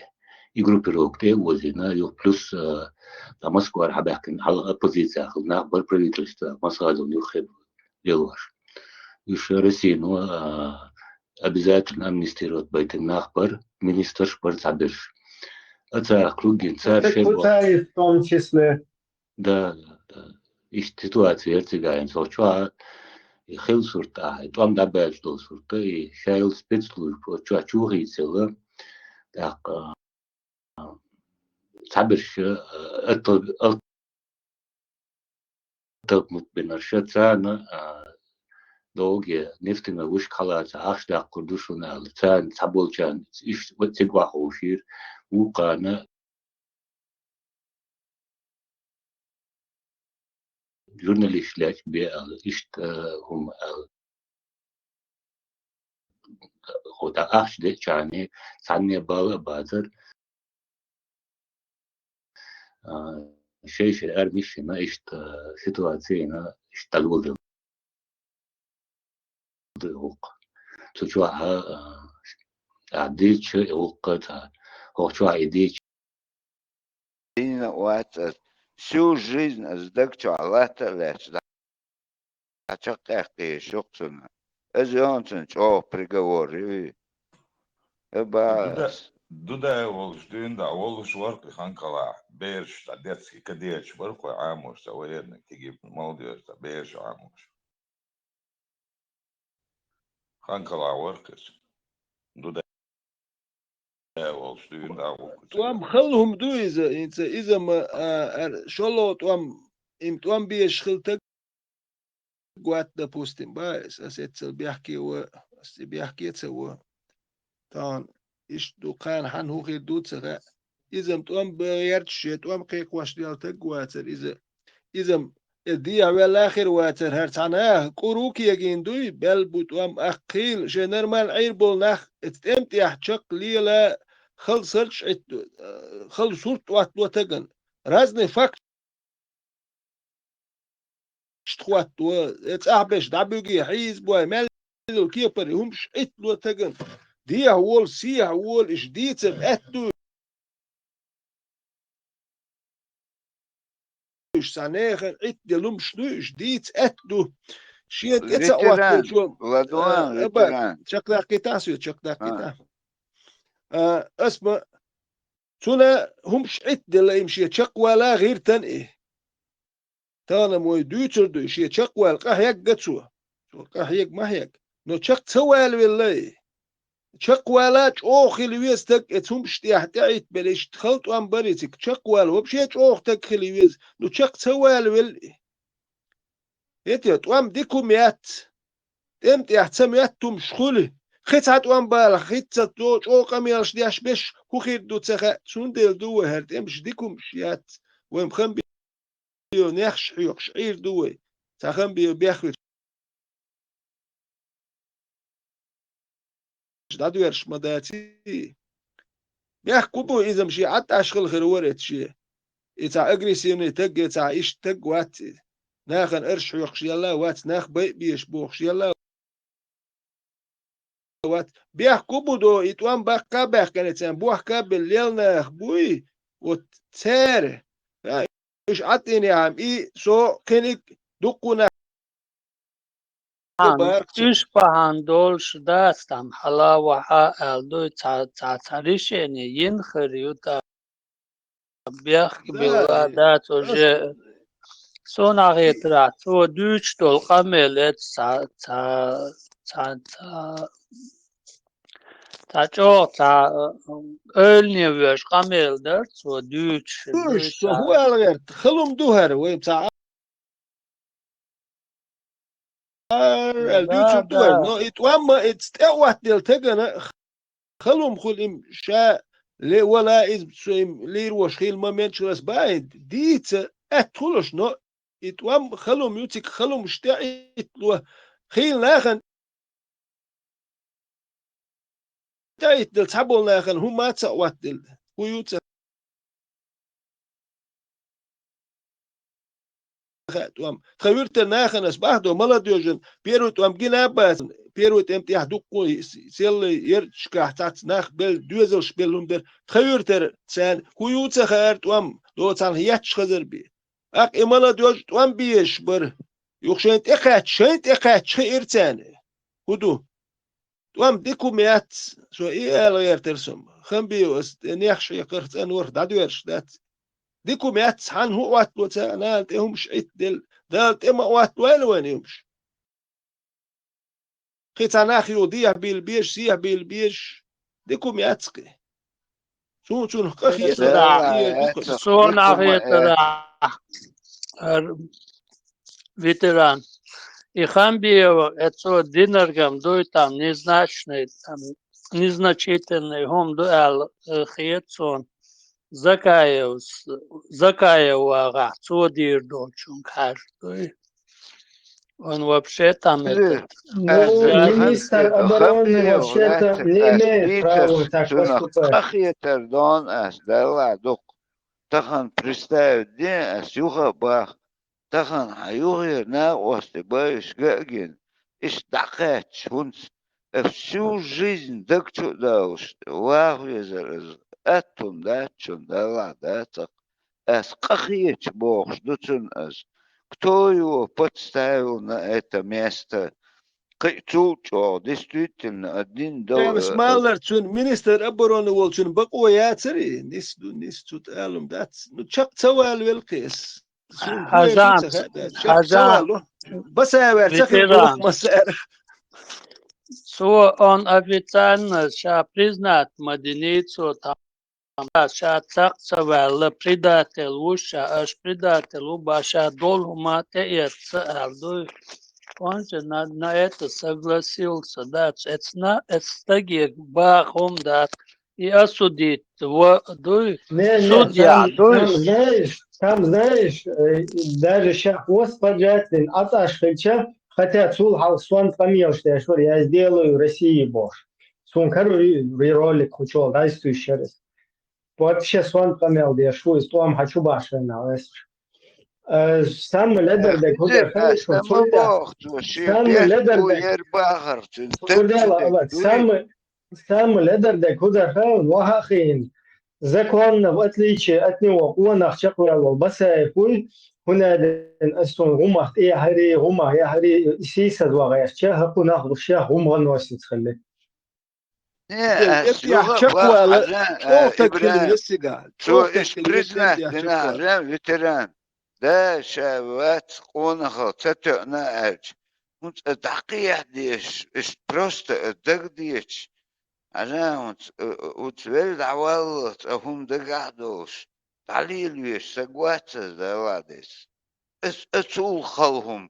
и группировка тӀе а возийна, юха плюс, а, ткъа Москвара хьабаьхкина хьалха оппозицехь хилла нах бара правительствехь, Масхадовна юххе лелош. Уьш Россино, а, обязательно амнистировать байтина нах бара, министрш бара цхьаберш. А царах кругин цара шен бо- Кутаев в том числе. Да, да, да. Иштта ситуаци яра цигахь, хӀинца хӀокху чохь а, и хилла сурт ахь, и тӀом дӀабаьлча долу сурт, и ша йолу спецслужба, хӀокху чохь чу хийцаелла, тӀаккха, а, цхьаберш, а, аттал-, атталмут бинарш, царна, а, догӀе, нефтяной вышка хьалаца ахча даккхур ду шуна аьлла, царна цхьаболчарна иштта цига ваховшийра, вукхарна журналисташ лечкъабе аьлла, иштта, а, хӀума аьлла. Хьо тӀаккха ахча деъчарна цхьанне бала а бацар. А, шай-шай армиш йина, иштта ситуаци йина, иштта дӀадоладелла ду и гӀуллакх. Цу чохь а, а, дийцича и гӀуллакх ца, хӀокху чохь и дийцича. Дийна а вац ас. Всю жизнь ас даг чохь латта а лаьцна, дӀа чекхъяьккхи шух цунна. Ас йоьхна цунна чӀогӀа приговор ю и. Э, ба Дуда-, ас. Дудаев волуш дуьйна дӀа волуш вара кху Ханкалахь, бераш дӀа детский кадеташ бара кху Ӏамош, цхьа военный кегий молодёжь дӀа бераш Ӏамош. Ханкалахь вара кху иза. Дудаев волуш дуьйна дӀа ву кху. ТӀом хала хӀума ду иза, хӀинца иза ма, а, ар-, шолгӀа тӀом, им тӀом безаш хила таг вац, допустим, ба, ас, ас эццал бехке ва, ас и бехке ца ва. Тахана иштта ду, кхана хьан хӀун хир ду ца хаьа. Иза-м тӀом бан гӀерташ, шен тӀом кхайкхош дел таг вацара иза. Иза-м э дехьа ваьлла хир вацара, хӀара цхьа наха кӀур ву кегийна дуй, баьлла бу тӀом, аккхийла, шайн нормально Ӏийр болу нах, эца тӀем тӀехь чекх лела, хала сурт Ӏитта, хала сурт Ӏоттало тагана. Разный факт хӀотто, э, цӀахь беш дӀабуьгий, хьийзабой, мел йолу кепара хӀумаш Ӏиттало тагана, дехьа волу, сехьа волу, иша дийцар аьтта ду. Уьш цхьа нехан Ӏиттаделла хӀумаш ду, уьш дийца аьтта ду. Шен тӀе ца Ветеран, хӀотталчо, Владимир, э, аба, ветеран. Чекхдаккхийтахьа соьца, чекхдаккхийтахьа. А, ас ма, цунна хӀумаш Ӏиттаделла, им шен чекхвала гӀиртан и. Тахана-м вай дуьйцур ду, шен чекхвала къахьегга цо. Цо къахьега ма хьега. Но чекх ца валавелла и. Чекхвала чӀогӀа хила веза стаг, эца хӀумаш тӀехь тӀеӀиттабелла, иштта хала тӀом бара и цига. Чекхвала вообще чӀогӀа стаг хила веза. Ну, чекх ца валавелла и. ХӀета, тӀом дика хӀума яц. ТӀем тӀехь ца моьтту хӀумаш хуьлу. Кхин цхьа тӀом бала, хӀинца цо чӀогӀа къамелаш деш беш, хӀун хир ду ца хаьа, цундела ду вай хӀара тӀемаш дика хӀумаш яц. Вайн хан бе- йо, нехаш хьоькхуш Ӏийр ду вай. Цхьа хан бе бехвиш дӀадоьрзуш ма даций. Бехк хӀун бу, иза-м шен Ӏад Ӏаш хила хир вара эца шен. И цхьа агрессивный таг, и цхьа иштта таг вац и. Нахана арш хьоькхуш елла а вац, нах байа безаш бохуш елла а вац. Бехк хӀун бу до, и тӀом баккха а баьккхина, царна бохка а белла, лелла нах буй, вот цара. А, уьш Ӏад Ӏийна яхьама, и со кхиниг дуккху нах Хан, бара кхин. Уьш бахьана долуш дац, там хьала вахьа аьлла дуй, цхьа, цхьа, цхьа решение йина хир ю, там бехк Да, билла и дац ас уже. Суна хетарахь, цо дуьйцуш долу къамел эца цхьа, цхьа, цхьа, цхьа, цхьа чӀогӀа, цхьа, э, ойлане веш къамел дара, цо дуьйцуш, Слушай, дуьйцуш. Со хӀун аьлла гӀерта? Халум ду хӀара, вай цхьа аьлла Да, дуьйцур ду да. Вай. Но и тӀом ма эца тӀе а оттаделла тагана, халум хуьлу им ша ле-, вала иза, со им лийр вош хилла момент чулас баин, дийца аьтта хуьлуш, но и тӀом халум ю, цига халумаш тӀе а иттало. Хийла нахана тӀе а иттадала, цхьаболу нахана хӀума а ца оттаделла. ХӀун ю ца хаьа тӀом. Тхан виртар нахана ас бахдо, молодёжан первый тӀом гина а бацана, первый тӀем тӀехь дуккху с-, селлай ярташкахь цхьацца нах белла, доьзалш белла хӀума дара. Тхан виртар царна хӀун ю ца хаьара тӀом, доцарна етташ хазар бе. ТӀаккха и молодёжь тӀом безаш бара. Юха шайна тӀекхаьчча, шайна тӀекхаьчча хиира царна. ХӀун ду? ТӀом дика хӀума яц, со и ала гӀертара со-м. Ханбиев ас тӀе нехаш хьекхарх цӀанварх дӀадоьрзуш дац. Дика хӀума яц, хьан хӀун оттало ца, нана тӀе хӀумаш Ӏиттаделла, Дала тӀе ма оттавойла вайна и хӀумаш. Кхин цхьа нах юха дехьа бийла безаш, сехьа бийла безаш, дика хӀума яц кхин. Суна цунах къа хетара, Суна хетара, ар-, ветеран. И Ханбиева, э, цо динаргам дуй там, незначный, там, незначительный хӀума ду аьлла, э, хета суна. Закаевс, Закаев вагӀахь, цо дийр долчунга хьаьжна дуй. Он вообще там это. Ну, министр обороны вообще-то не имеет права так поступать. Къахетар дон ас, Далла дукха. Тахан представить де ас юха бах. Тахан хьан юхера накъостий ба уьш га а гина. Иштта дӀакхаьчча хӀунца. Всю жизнь даг чу а далуш, ваха везар из. Атта хӀума дац шуна, Далла дацахь. Ас къахеташ бохуш ду цунна ас. Кто его подставил на это место? Кхин а цул чӀогӀа, действительно, один до... Ас малар цуьнан министр обороны волчун бакъо яцара и? Нис ду, нис цу тӀалум дац. Ну, чекх ца вала велкхес. Хьажан, хьажан. Басаевар ца хир ветеран. Массаевар. Цо он официально ша признать ма динийцо там. Ша цхьаккха ца ваьлла, предатель ву ша, аша предатель ву баша долу хӀума тӀеэцна аьлла дуй. Он же на, на это согласился, да, эцна, эц стаге баха хӀума дац. И осудить ва дуй, не, не, судья там, дуй. Там, знаешь, там, знаешь, э, даже щас хвост поджать, блин, а та шхельча, хотя цул хьал сон къамелаш деш вара, я сделаю России бохуш. Сун кару ри-, ри-, ролик хучол, да, истуй шерес. Вообще сон къамел деш ву, из тӀом хьачу башхана весаш. Э, самый ледар де куда хелешон цул самый ледар де. Самый Самый ледар де куда хелен, ваха хин. Законно, в отличие от него, къонах чекхваьлла Басаев вуй, хӀунда аьлча ас цунна гӀумах тӀе яхьари, гӀумах яхьари, сийсаз вагӀаьрча, хӀокху нах луш яха гӀумгӀаносница хилли. Не, ас юха чекхвала, чӀогӀа таг хилла весига. Цо иштта признать дина, ветеран. Да, ша вац къонахал ца тоьъна аьлча, хӀунца дӀакхехьа дезаш, иштта просто дагадеъча, хьажа хӀунца, э, э, уц велла дӀаваллалц а хӀума дагахь долуш, дӀалелавеш саг вац ас, Далла деза. Ас, ас цул хала хӀума,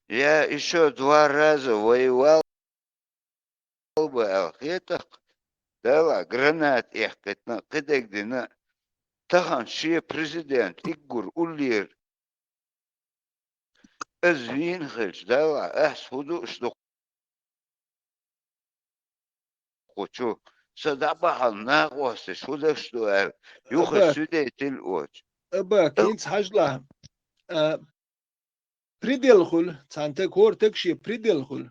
я ещё два раза воевал, Алба аьлла хетахь, Дала граната эккхийтина, кхидерг дина, тахана шен президент иггур уллера. Аз вийна хилча, Дала, ас хӀун дууш ду кху чу? Са дӀабахьана накъосташ хӀун деш ду аьлла, юха свидетель оцу. Аба, хӀинца хьажалахь. А, предел хуьлу, цхьана таг, хӀора таг шен предел хуьлу.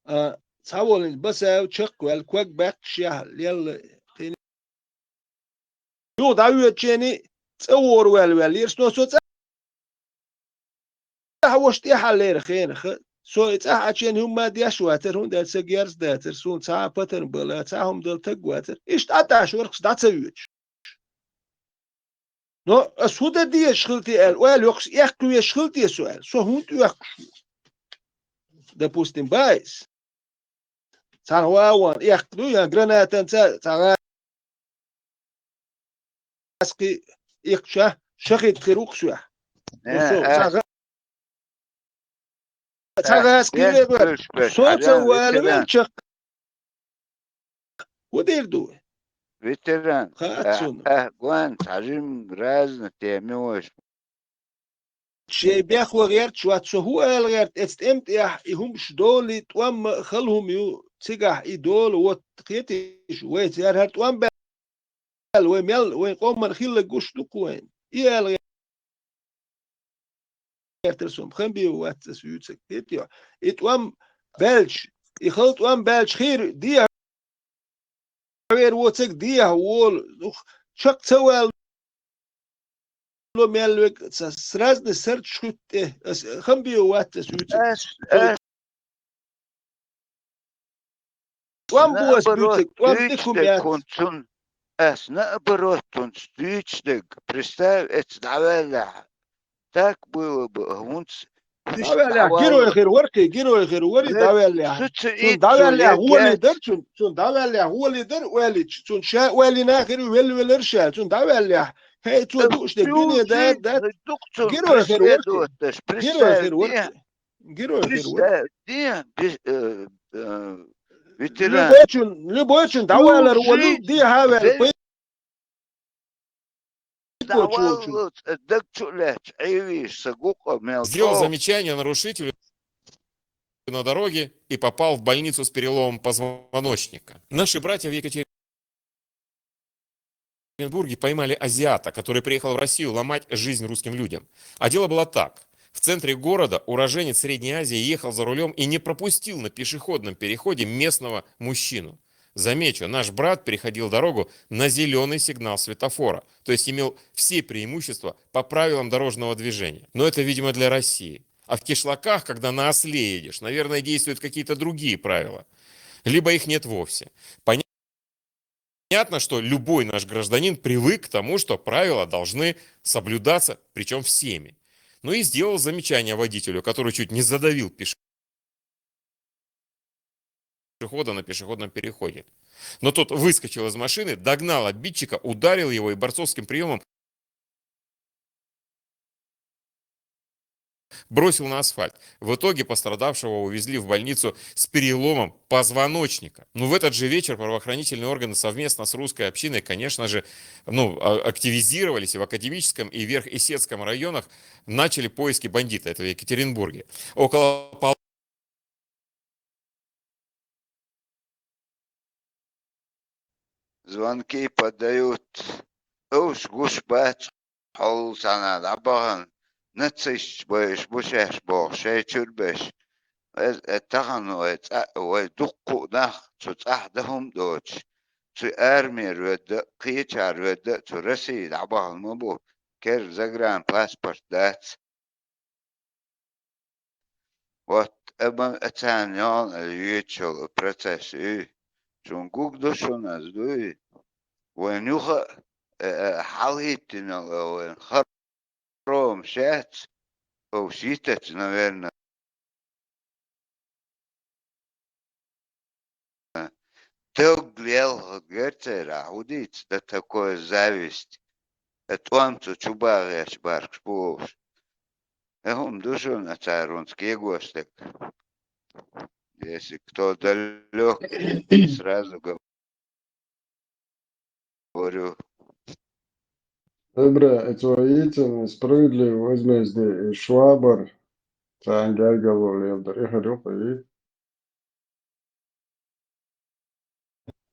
А, цхьаволу Басаев чекхваьлла, ког баьккхишехь лелла кхин. Юха дӀавоьдучу хенахь цӀа вора ваьлла ваьлла, лерс но со цӀа хьан ваша тӀехьа лерра хенахь. Со и цӀахь Ӏачу хӀумма деш вацара, хӀунда аьлча сан герз дацара, суна цхьа а патарм бала, цхьа а хӀума дала таг вацара. Иштта Ӏа тӀаш вархаш дӀа ца воьдуш. Но ас хӀун дан дезаш хила те аьлла, ойла йоккхуш, эккха везаш хила те со аьлла, со хӀунда оьхкуш ву? Допустим, байс. Цхьана вагӀон эккха ду, я гранатанца, цхьа гӀаскхи иккхача, шахид хир ву-кх соьх. Э, со, э. Цхьа гӀа-, цхьа гӀаскхи вер вара. Со ца вала велча, хӀун дийр ду? Ветеран. Хаьа цунна. Э, э, гонца, хьажим разные темы вайша. Шайн бехк ван гӀерташ вац, со хӀун ала гӀерта, эцу тӀем тӀехь и хӀумаш долий, тӀом а хала хӀума ю, цигахь и долу, вот, кхетий шу, вайца яра хӀара тӀом баьлла, вай мел, вайн къоман хилларг гуш ду-кх вайна. И ала гӀертара со, Хамбиев вац ас вуьйцург, кхетий хьо. И тӀом баьлча, и хала тӀом баьлча хир, дехьа вер воцург дехьа волу, ух, чекх ца ваьлла мел вега ца, сразу сардаш хуьтту тӀе, ас Хамбиев вац ас вуьйцург. Ас, ас тӀом бу ас вуьйцург, тӀом тӀе хӀума яц. Ас наоборот, хӀунца дуьйцуш дерг, представь, эцу дӀаваьллехь, так было бы, хӀунца дӀаваьллехь, герой хир вара-кх, герой хир вара и дӀаваьллехь. Цунна дӀаваьллехь гӀоле дара, цунна, цунна дӀаваьллехь гӀоле дара, ойла йича. Цунна ша ойла йина хир ву велла-веллара ша, цунна дӀаваьллехь. ХӀей, цо дууш дерг дуьне дац, дац. Герой хир вара-кх. Герой хир вара-кх. Герой хир вара. Представь, де, э, э, ветеран. Любойчун, любойчун дӀавалар волу, дехьа а ваьлла, пай-, дӀаваллалц, даг чу а лаьцна, Ӏийвийша, са гукъа мел сделал чӀогӀа замечание нарушителю на дороге и попал в больницу с переломом позвоночника. Наши братья в Екатеринбурге поймали азиата, который приехал в Россию ломать жизнь русским людям. А дело было так. В центре города уроженец Средней Азии ехал за рулем и не пропустил на пешеходном переходе местного мужчину. Замечу, наш брат переходил дорогу на зеленый сигнал светофора, то есть имел все преимущества по правилам дорожного движения. Но это, видимо, для России. А в кишлаках, когда на осле едешь, наверное, действуют какие-то другие правила. Либо их нет вовсе. Понятно, что любой наш гражданин привык к тому, что правила должны соблюдаться, причем всеми. Ну и сделал замечание водителю, который чуть не задавил пешехода на пешеходном переходе. Но тот выскочил из машины, догнал обидчика, ударил его и борцовским приемом бросил на асфальт. В итоге пострадавшего увезли в больницу с переломом позвоночника. Ну, в этот же вечер правоохранительные органы совместно с русской общиной, конечно же, ну, а- активизировались и в Академическом, и Верх-Осетском районах начали поиски бандита этого в Екатеринбурге. Около пол- Звонки подают. Уж гуш бац, хьол цхьана дӀабахана, нацисташ ба уж, бу шаьш бохуш, шайн чуьра беш. Эз, э, тахана вай цӀа-, вай дуккха а нах цу цӀахь дан хӀума доцуш, цу армера ведда а, кхечахьара ведда а цу России дӀабахана ма бу, кер загранпаспорт дац. Вот, амма царна йогӀун аьлла йоьдуш йолу процесс ю. Шуна гуг ду шуна ас дуй? Вайн юха а, э, э, хьалхӀиттина йолу вайн харомаш яц, овш йитаца, наверное. Дог лелхарг герцерахь хӀун дийца, да такое зависть? Э, тӀом цу чу багӀеш баркаш бу вовш. Э, хӀума ду шуна, цара хӀунца кегош дерг. Если кто далёк, сразу говорю. Добре, это истинно справедливо возмездие и швабар. Царна гергарло леладар. Эхь, рухӀи.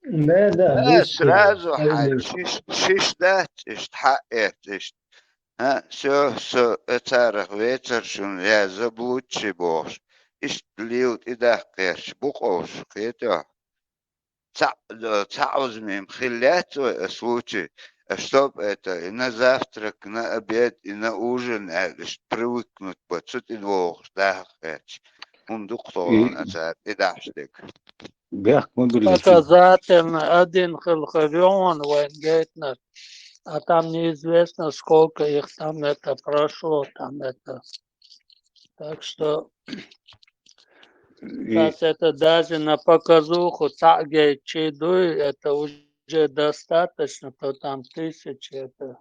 Да, да, а, сразу хьай, шиш, шиш дац, иштта хьаэц, иштта. А, всё, со, э, царах вецар шуна, я заблудший бохуш. Иштта лила тӀедаккха гӀерташ бу къовш, кхетахь. Цхьаъ, цхьаъ озмем хилла яц вай, а, случай, а, чтоб это и на завтрак, и на обед, и на ужин аьлла, иштта привыкнуть бан, цу тӀе вогӀуш даха гӀерташ. ХӀума ду-кх тхуна, и цара тӀедахьаш дерг. Бехк ма билла. Показательно один хилла хир ю хьуна вайн гайтинарг. А там неизвестно, сколько их там это прошло, там это. Так что сейчас это даже на показуху цхьаъ гайтча дуй, это уже достаточно, то там тысячи это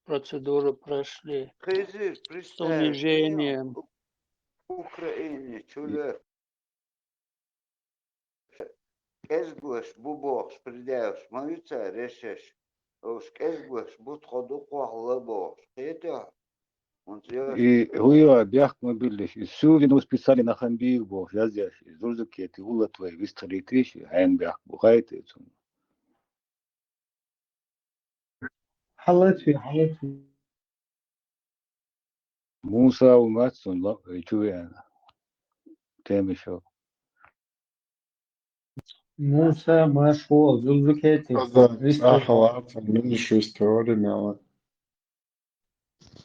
процедуру прошли. Хезир, с представь, унижением. Украине чуьра кӀезгош бу бохуш, предъяваш ма ю цара решеш. Уьш кӀезгош бу, тхо дукхахьла бохуш, кхетахь? ХӀунца йо- И хӀун ю, бехк ма биллиш, и суьйрина специально нахана бийр бохуш, язъеш, и зурзукети гӀуллат вай вистхилийтиш, хьенан бехк бу, хаьий те цунна? Хьалаьцве, хьалаьцве. Муса ву мац цунна ло-, чу веана. Темишев. Муса, Машхо, зузукети. Ахьа вац, миниш вистхьори мела.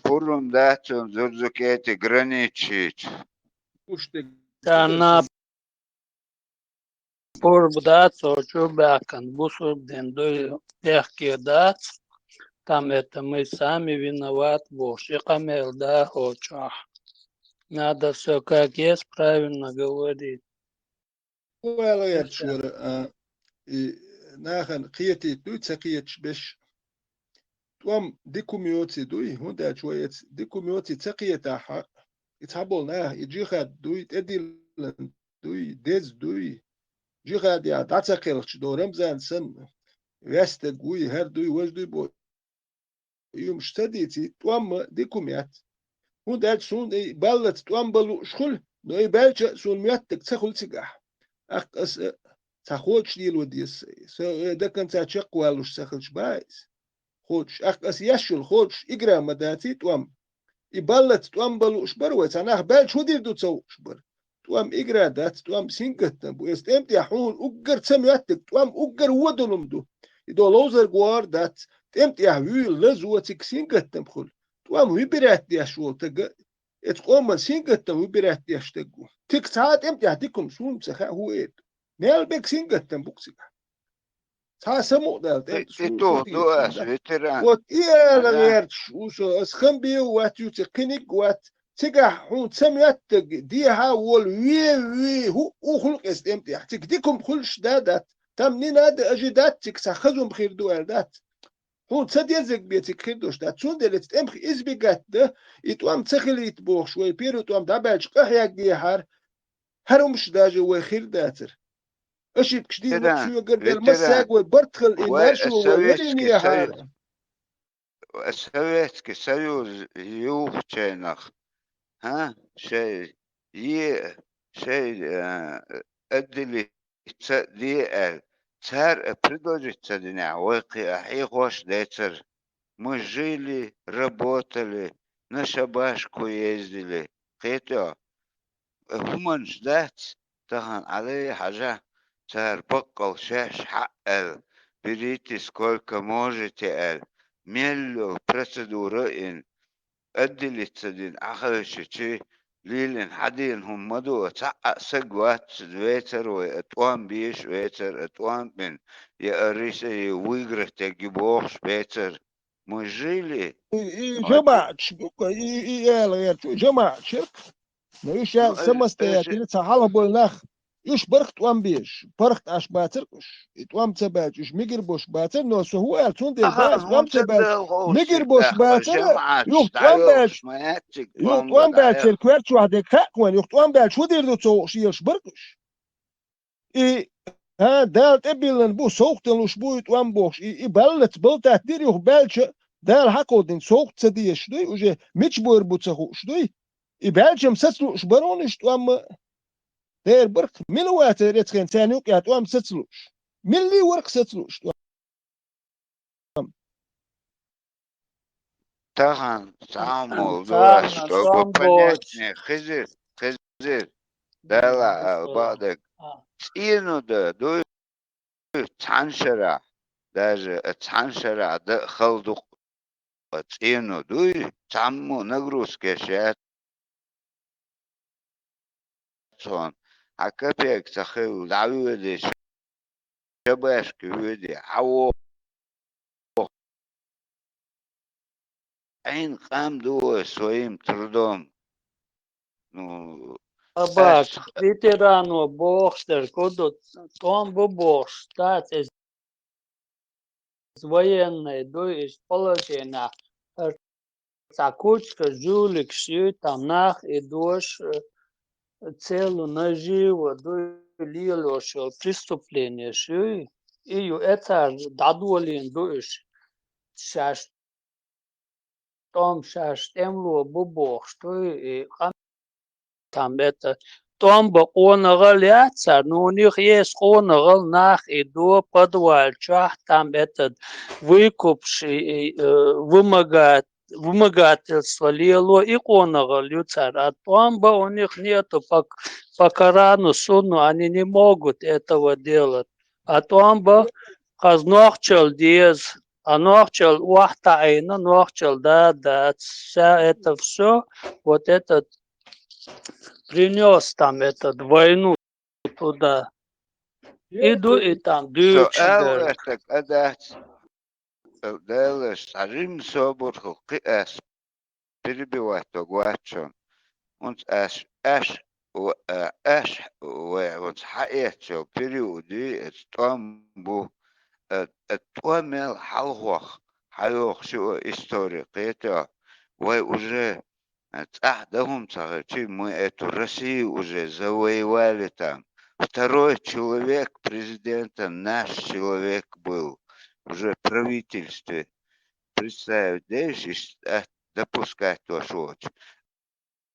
Пурум дац цунна зузукети граничить. Уштиг. Царна пурба дац, цо чу баьхкина бусург дин дуй, бехке дац. Там это мы сами виноваты бохуш, и къамел да хӀокху чохь. Надо всё как есть правильно говорить. Вала гӀерташ вара, а, и нахана кхетийта дуй, ца кхеташ беш. ТӀом дика хӀума йоций дуй, хӀунда аьлча вай эца дика хӀума йоций ца кхетахь, и цхьаболу наха, и джихад дуй, тӀедиллина дуй, деза дуй. Джихадехь дӀа ца кхелхча, до Рамзан санна, ваьстаг вуй, хӀара дуй, важа дуй бо-, юмаш ца дийций, тӀом а дика хӀума яц. ХӀунда аьлча суна и баллаца тӀом бан лууш хуьлу, но и баьлча а суна моьттург ца хуьлу цигахь. ТӀаккха аса, э, цхьа кхочуш лело деза сан. Со, э, до конца чекхвалуш ца хилча бан иза. Кхочуш, тӀаккха аса еш йолу кхочуш игра ма даций тӀом. И баллаца тӀом бан лууш бара вай, цхьа нах баьлча хӀун дийр ду ца хууш бара. ТӀом игра дац, тӀом сингаттам бу. Эс тӀемтӀехь хьуна уггар ца моьттург, тӀом уггар вон долу хӀума ду. И до ловзарг вогӀур дац, тӀемтӀехь вуьйла лазо цига сингаттам хуьлу. ТӀом выбирать деш волу тага, эцу къоман сингаттам выбирать деш таг ву. Цига цхьа а тӀемтӀехь дика хӀума суна ца хаьа хӀун эр ду. Мел бега сингаттам бу-кх цигахь. Цхьа самукъадаьлла тӀе И, и суна тух ду аса, ветеран. Вот и ала Ага. гӀерташ ву со, аса хам бен вац, ю ца кхиниг вац. Цигахь хьуна ца моьттург, дехьа волу вен вуй, хӀуъу хуьлу-кх эс тӀемтӀехь. Цига дика хӀума хуьлуш да дац. Там не надо ожидать, цига цхьа хаза хӀума хир ду аьлла дац. Хьуна ца дезарг бен цига хир долуш дац. Цундела эца тӀемах избегать дан, и тӀом ца хилийта бохуш, вай первый тӀом дӀабаьлча къахьегна дехьара, хӀара хӀумаш даже вай хир дацара. Ошибкаш дийна Ветеран, шуьгара дара, ветеран. Массаьрга вай барт хила и Вай маршо вай Советский вирина яхьара. Союз, Советский Союз юхучайнах, хӀа, шай е, шай, э, отделить ца де аьлла, цара а предложить ца динехь, вай кхин а хьехош децара. Мы жили, работали, на шабашку ездили. Кхетий хьо? ХӀуманаш дац, тахана Ӏалай хьажахь, цара баккъал шаьш хьаъ аьлла, берите сколько можете аьлла, мел йолу процедура а йина, отделить ца дина, Ӏахевшичи, лелийна хьадеана хӀума ма ду, цхьа а саг вац вецар вай, а тӀом беш вецар, а тӀом бина, я а риса, я выиграть егги бохуш бецар. Мы жили. И, и Ой. жамаӀаташ бу-кх, и, и ала гӀерташ, жамаӀаташ яра-кх. Но уьш Ну, ша э, самостоятельно э, цхьа хьалха болу нах, уьш бара-кх тӀом беш, паргӀат Ӏаш бацара-кх уьш. И тӀом ца баьлча, уьш мегар болуш бацара, но со хӀун аьлла, цундела Аха, да, уьш тӀом ца хӀунда баьлча, дала ховшийта мегар болуш тӀаккха бацара, жамаӀаташ юха тӀом дӀайолуш баьлча, ма яц цига юха тӀом тӀом баьлча, дӀайолуш. Церан коьртачохь дерг хаьа-кх вайна, юха тӀом баьлча, хӀун дийр ду ца хууш елаш бара-кх уьш. И, хӀа, Дала тӀебиллина бу, совгӀатана луш бу и тӀом бохуш, и, и баллаца балтат дира юха баьлча, Дала хьакховдийна совгӀат ца дезаш дуй, уже мича бовр бу ца хууш дуй. И баьлчам саца лууш бара хьуна уьш тӀом а. Дера барт, мила вацара эцхен царна юкъехь тӀом саца лууш? Милли вара-кх саца лууш тӀом? Тахана цхьа а молу ду ас, Царна чтобы тӀом бохуш. Понятнее хезира, хезира. Дала а бакъдерг. А. ЦӀено дан дуй цхьана шарахь, даже цхьана шарахь дан а хала ду-кх. ЦӀено дуй, цхьаммо нагрузка еш яц. Цунна хьан капек ца хилла, дӀавоьдий, шабашка воьдий, хьан воху? Ӏийна къам ду вай своим трудом. Ну, Абац, ас ветерано бохуш дерг хӀун ду, тӀом бу бохуш дац, иза военный ду, иза положенехь, хӀара цхьа кучка жуликаш ю, там нах и дош, э, целу наживо ду, лелош йолу преступлениеш ю, и ю, э, цара дӀадолийна ду уьш. Шаьш тӀом, шаьш тӀемало бу бохуш ду, и къам там это, тӀом бан къонахалла яц цара, ну, у них есть къонахалла, нах и до подвал чохь, там этот, выкупш и, и, э, вымогать, вымогательство лело, и къонахалла ю цара. А тӀом бан у них нету по, по Корану, Сунну, они не могут этого делать. А тӀом бан хаза нохчалла деза, а нохчалла охьатаӀийна, нохчалла да, дац. Вся это всё, вот этот принёс там этот войну туда. И ду, и там Со дуьйцуш дерг. Ала а дац, Далаш цхьа жимма собар хилла кхин ас перебивать дог вац шуна. ХӀунца ас, аш, ва-, а, аш вай хӀунца хьаэцча период ю эца тӀом бу, а, а, тӀом мел хьалхох хьайохуш ю истори кхетий хьо. Вай уже, а, цӀахь дан хӀума ца хилчий, мы эту Россию уже завоевали там. Второй человек президентом наш человек был уже в правительстве. представить деш, иштта допускать дош воцуш.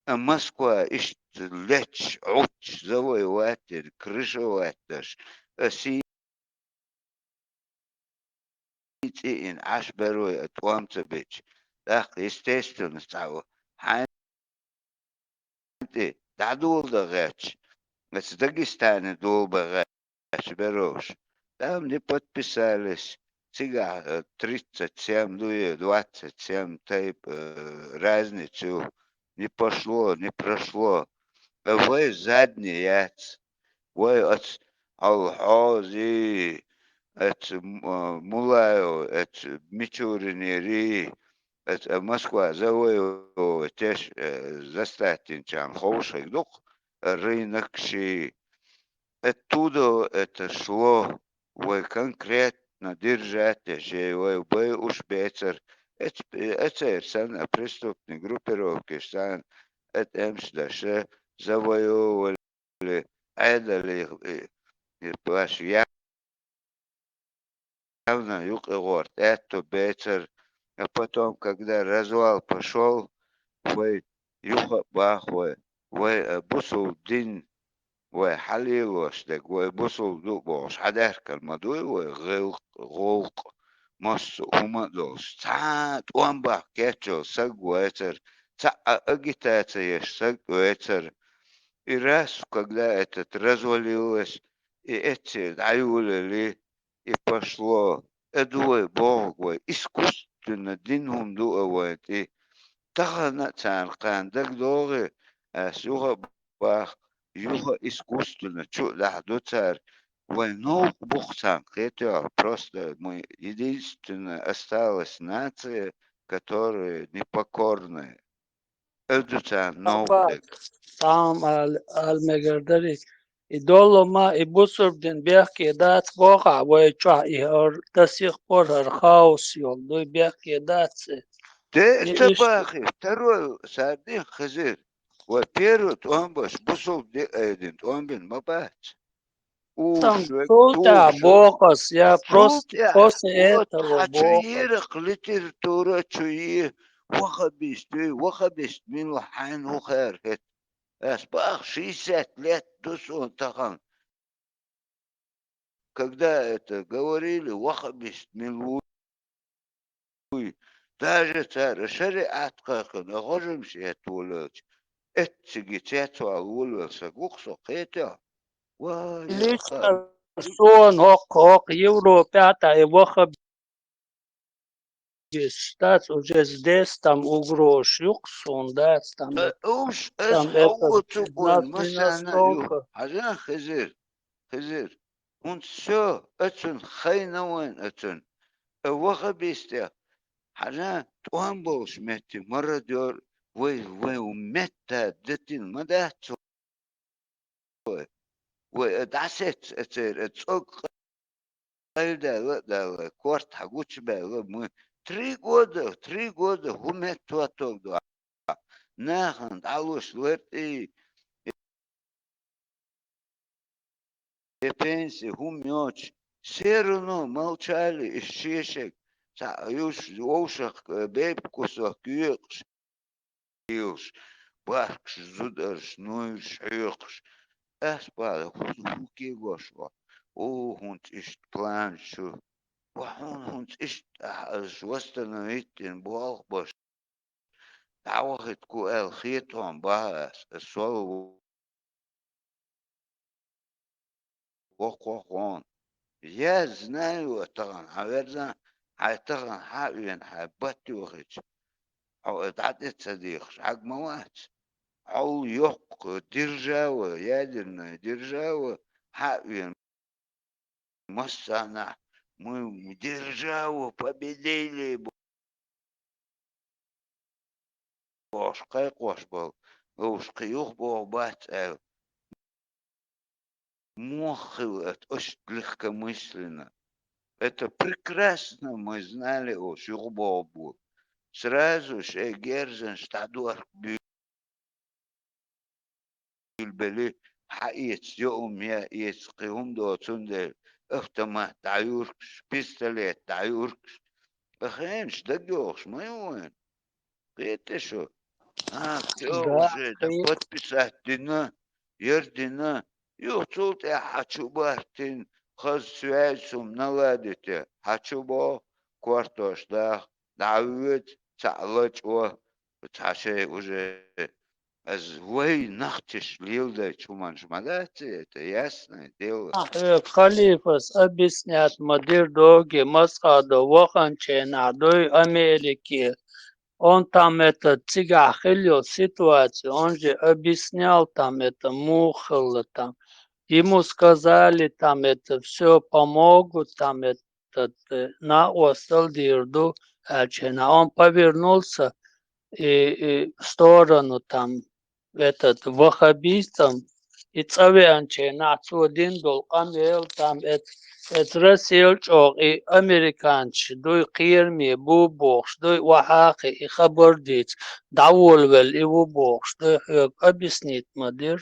А Москва иштта лечча, Ӏутташ, завоевать деш, крышевать деш, а сий цӀиина Ӏаш бер вай, а тӀом ца бича. ТӀаккха, естественно, цхьа хьайна тӀе дӀадоладан гӀерташ, эца Дагестане долабан гӀерташ бераш. Там не подписались, цигахь, э, тридцать семь, ну, и двадцать семь тайп, э, разница ю. Не пошло, не прошло. А вай задний яц. Вай оцу Алхьози, эца, м, а, Мулаева, эца Мичуринери, эца, а, Москва завоевывать деш, э, застать динчарна ховшарг ду-кх, рынокши. Оттуда это шло, вай конкретно держать деш, вай бай уьш бецара, эц-, эцеран санна, преступный группировкаш санна, эт эмш даш, завоевывали, Ӏедале, э, э, баш я-, явно юкъа гӀорта аьтто бецара. А потом, когда развал пошёл, вай юха а баха вай, вай, э, бусалба дин, вай хьалелош дерг, вай бусалба ду бохуш, хьадаьхкина ма дуй вай гӀилкъ, гӀуллакх, массо а хӀума а долуш. Цхьа а тӀом баккха кечйолу саг вецара, цхьа а агитаци еш саг вецара. И раз, когда этот развалилось, и эццера дӀайолале, и пошло, э, ду вай бохург вай, искусственно дина хӀума ду а вайн тӀе. Тахана а царна кхарна дагадогӀий, ас юха а баха, юха а искусственно чу а дахьа ду цара, вайн новкъа бу-кх царна кхетош, просто мы единственная осталась нация, которая непокорная. Эр ду царна новкъа дерг. Тахана ала, ала мегар дарий. И доллу ма, и бусурба дин бехке дац бохахь, вай чохь и хӀара до сих пор хӀара хаос йолу дуй, бехке дац и. Де и ца иштта бахи, второй сардин хезира. Вай первый тӀом беш, бусурба дин айдина тӀом бина ма бац. Там Уш век, цул тӀаьхьа туша. Боху ас, я Цул просто тӀаьхьа после вот этого хьан чу боху ас. Йиракх литература чу йи, вахабист вий, вахабист мила хьайна ву хер хет. Ас бах, шестьдесят лет ду суна тахана. Когда это говорили, вахабист мила ву. Даже цара шариӀат кхайкхина, гӀожамаш эттаволавелча, эцциге цецвала волавелла саг ву-кх со кхетехь. Вай, лично яха. Суна хӀокху, хӀокху Европехь тӀе и вахабист, дац, уже здесь там угрозаш ю-кх суна, дац, там, э, уж ас там хьо это, ву цу гойна, нас не массарна а ю. Настолько. Хьажа, Хизир, Хизир, хӀунда со оцунна хайна вайн оцунна? Э, вахабистех, хьажа, тӀом болуш метте мародёр, вай, вай метта дитина ма дац вай. Вай, э, дӀасецна оцеран, э, цӀог къайладаьлла а даьлла, корта хьан гучубаьлла а, мы три года, три года хӀун метта хӀоттог ду? Нахана дӀалуш лар тӀе, я пенси хӀума йоцуш, все равно молчали, и шешаг, цхьа юш, вовшах, э, бепиг кусок йоькъуш, йолуш, бахкаш зударш, нуйраш хьоькхуш. Ас бала, хӀун, хӀун кегош ву? О, хӀунца иштта планаш ю? Ва хьуна хӀунца иштта ахь ас восстановить дина болх беш? ДӀавахийтаргу аьлла хета хьуна баха ас, ас сол ву. Воккхо хьуна. Я знаю, тахана хьан верзан, хьайн тахана хьан а вена, хьайн бат йохийча, хьо и дӀа тӀе ца дехаш, хьаг ма вац. Хьол йоккха держава, ядерная держава, хьан а вена, массанахь, мы державу победили, бохуш кхайкхош болу, вовшах кхин юхабоху бац аьлла. Муха хилла это иштта легкомысленно? Это прекрасно мы знали, уж юхабоху бу. Сразу шайн герзанаш дӀадохка буьйлабелли, хьаэца, йоӀ-м яа эца, кхин хӀума доцу, цундела автомат дӀаюркуш, пистолет дӀаюркуш, хенаш дагайохуш ма ю вайн. Кхетий шу? А, всё, да, уже, да, кхе- подписать дина, ер дина. Юха цул тӀаьхьа хьачу баттина, хаза связь хӀума наладить, хьачу бо, кортош даха, дӀавоьду, цхьаъ лачкъо, цхьа шай уже. Ас вай нах теш леладайча хӀуманаш ма дац это, ясное дело. Ахьа халифас объяснять ма дир доги, Масхадов ваханченахь дуй Америке. Он там это цигахь хилла йолу ситуацию, он же объяснял там это, муха хилла там. Ему сказали там это, всё помогут там это, этот, э, накъостал дийр ду, аьлча, он повернулся и, и в сторону там, этот, ваххабистам, и цӀа веанча нах цо дина долу къамел там, эц-, эц Россел чӀогӀа и американцаш дуй кхераме бу бохуш, дуй охьа а кхин и хабар дийца, дӀаволавелла и ву бохуш, дуй хьоьга объяснить ма дира.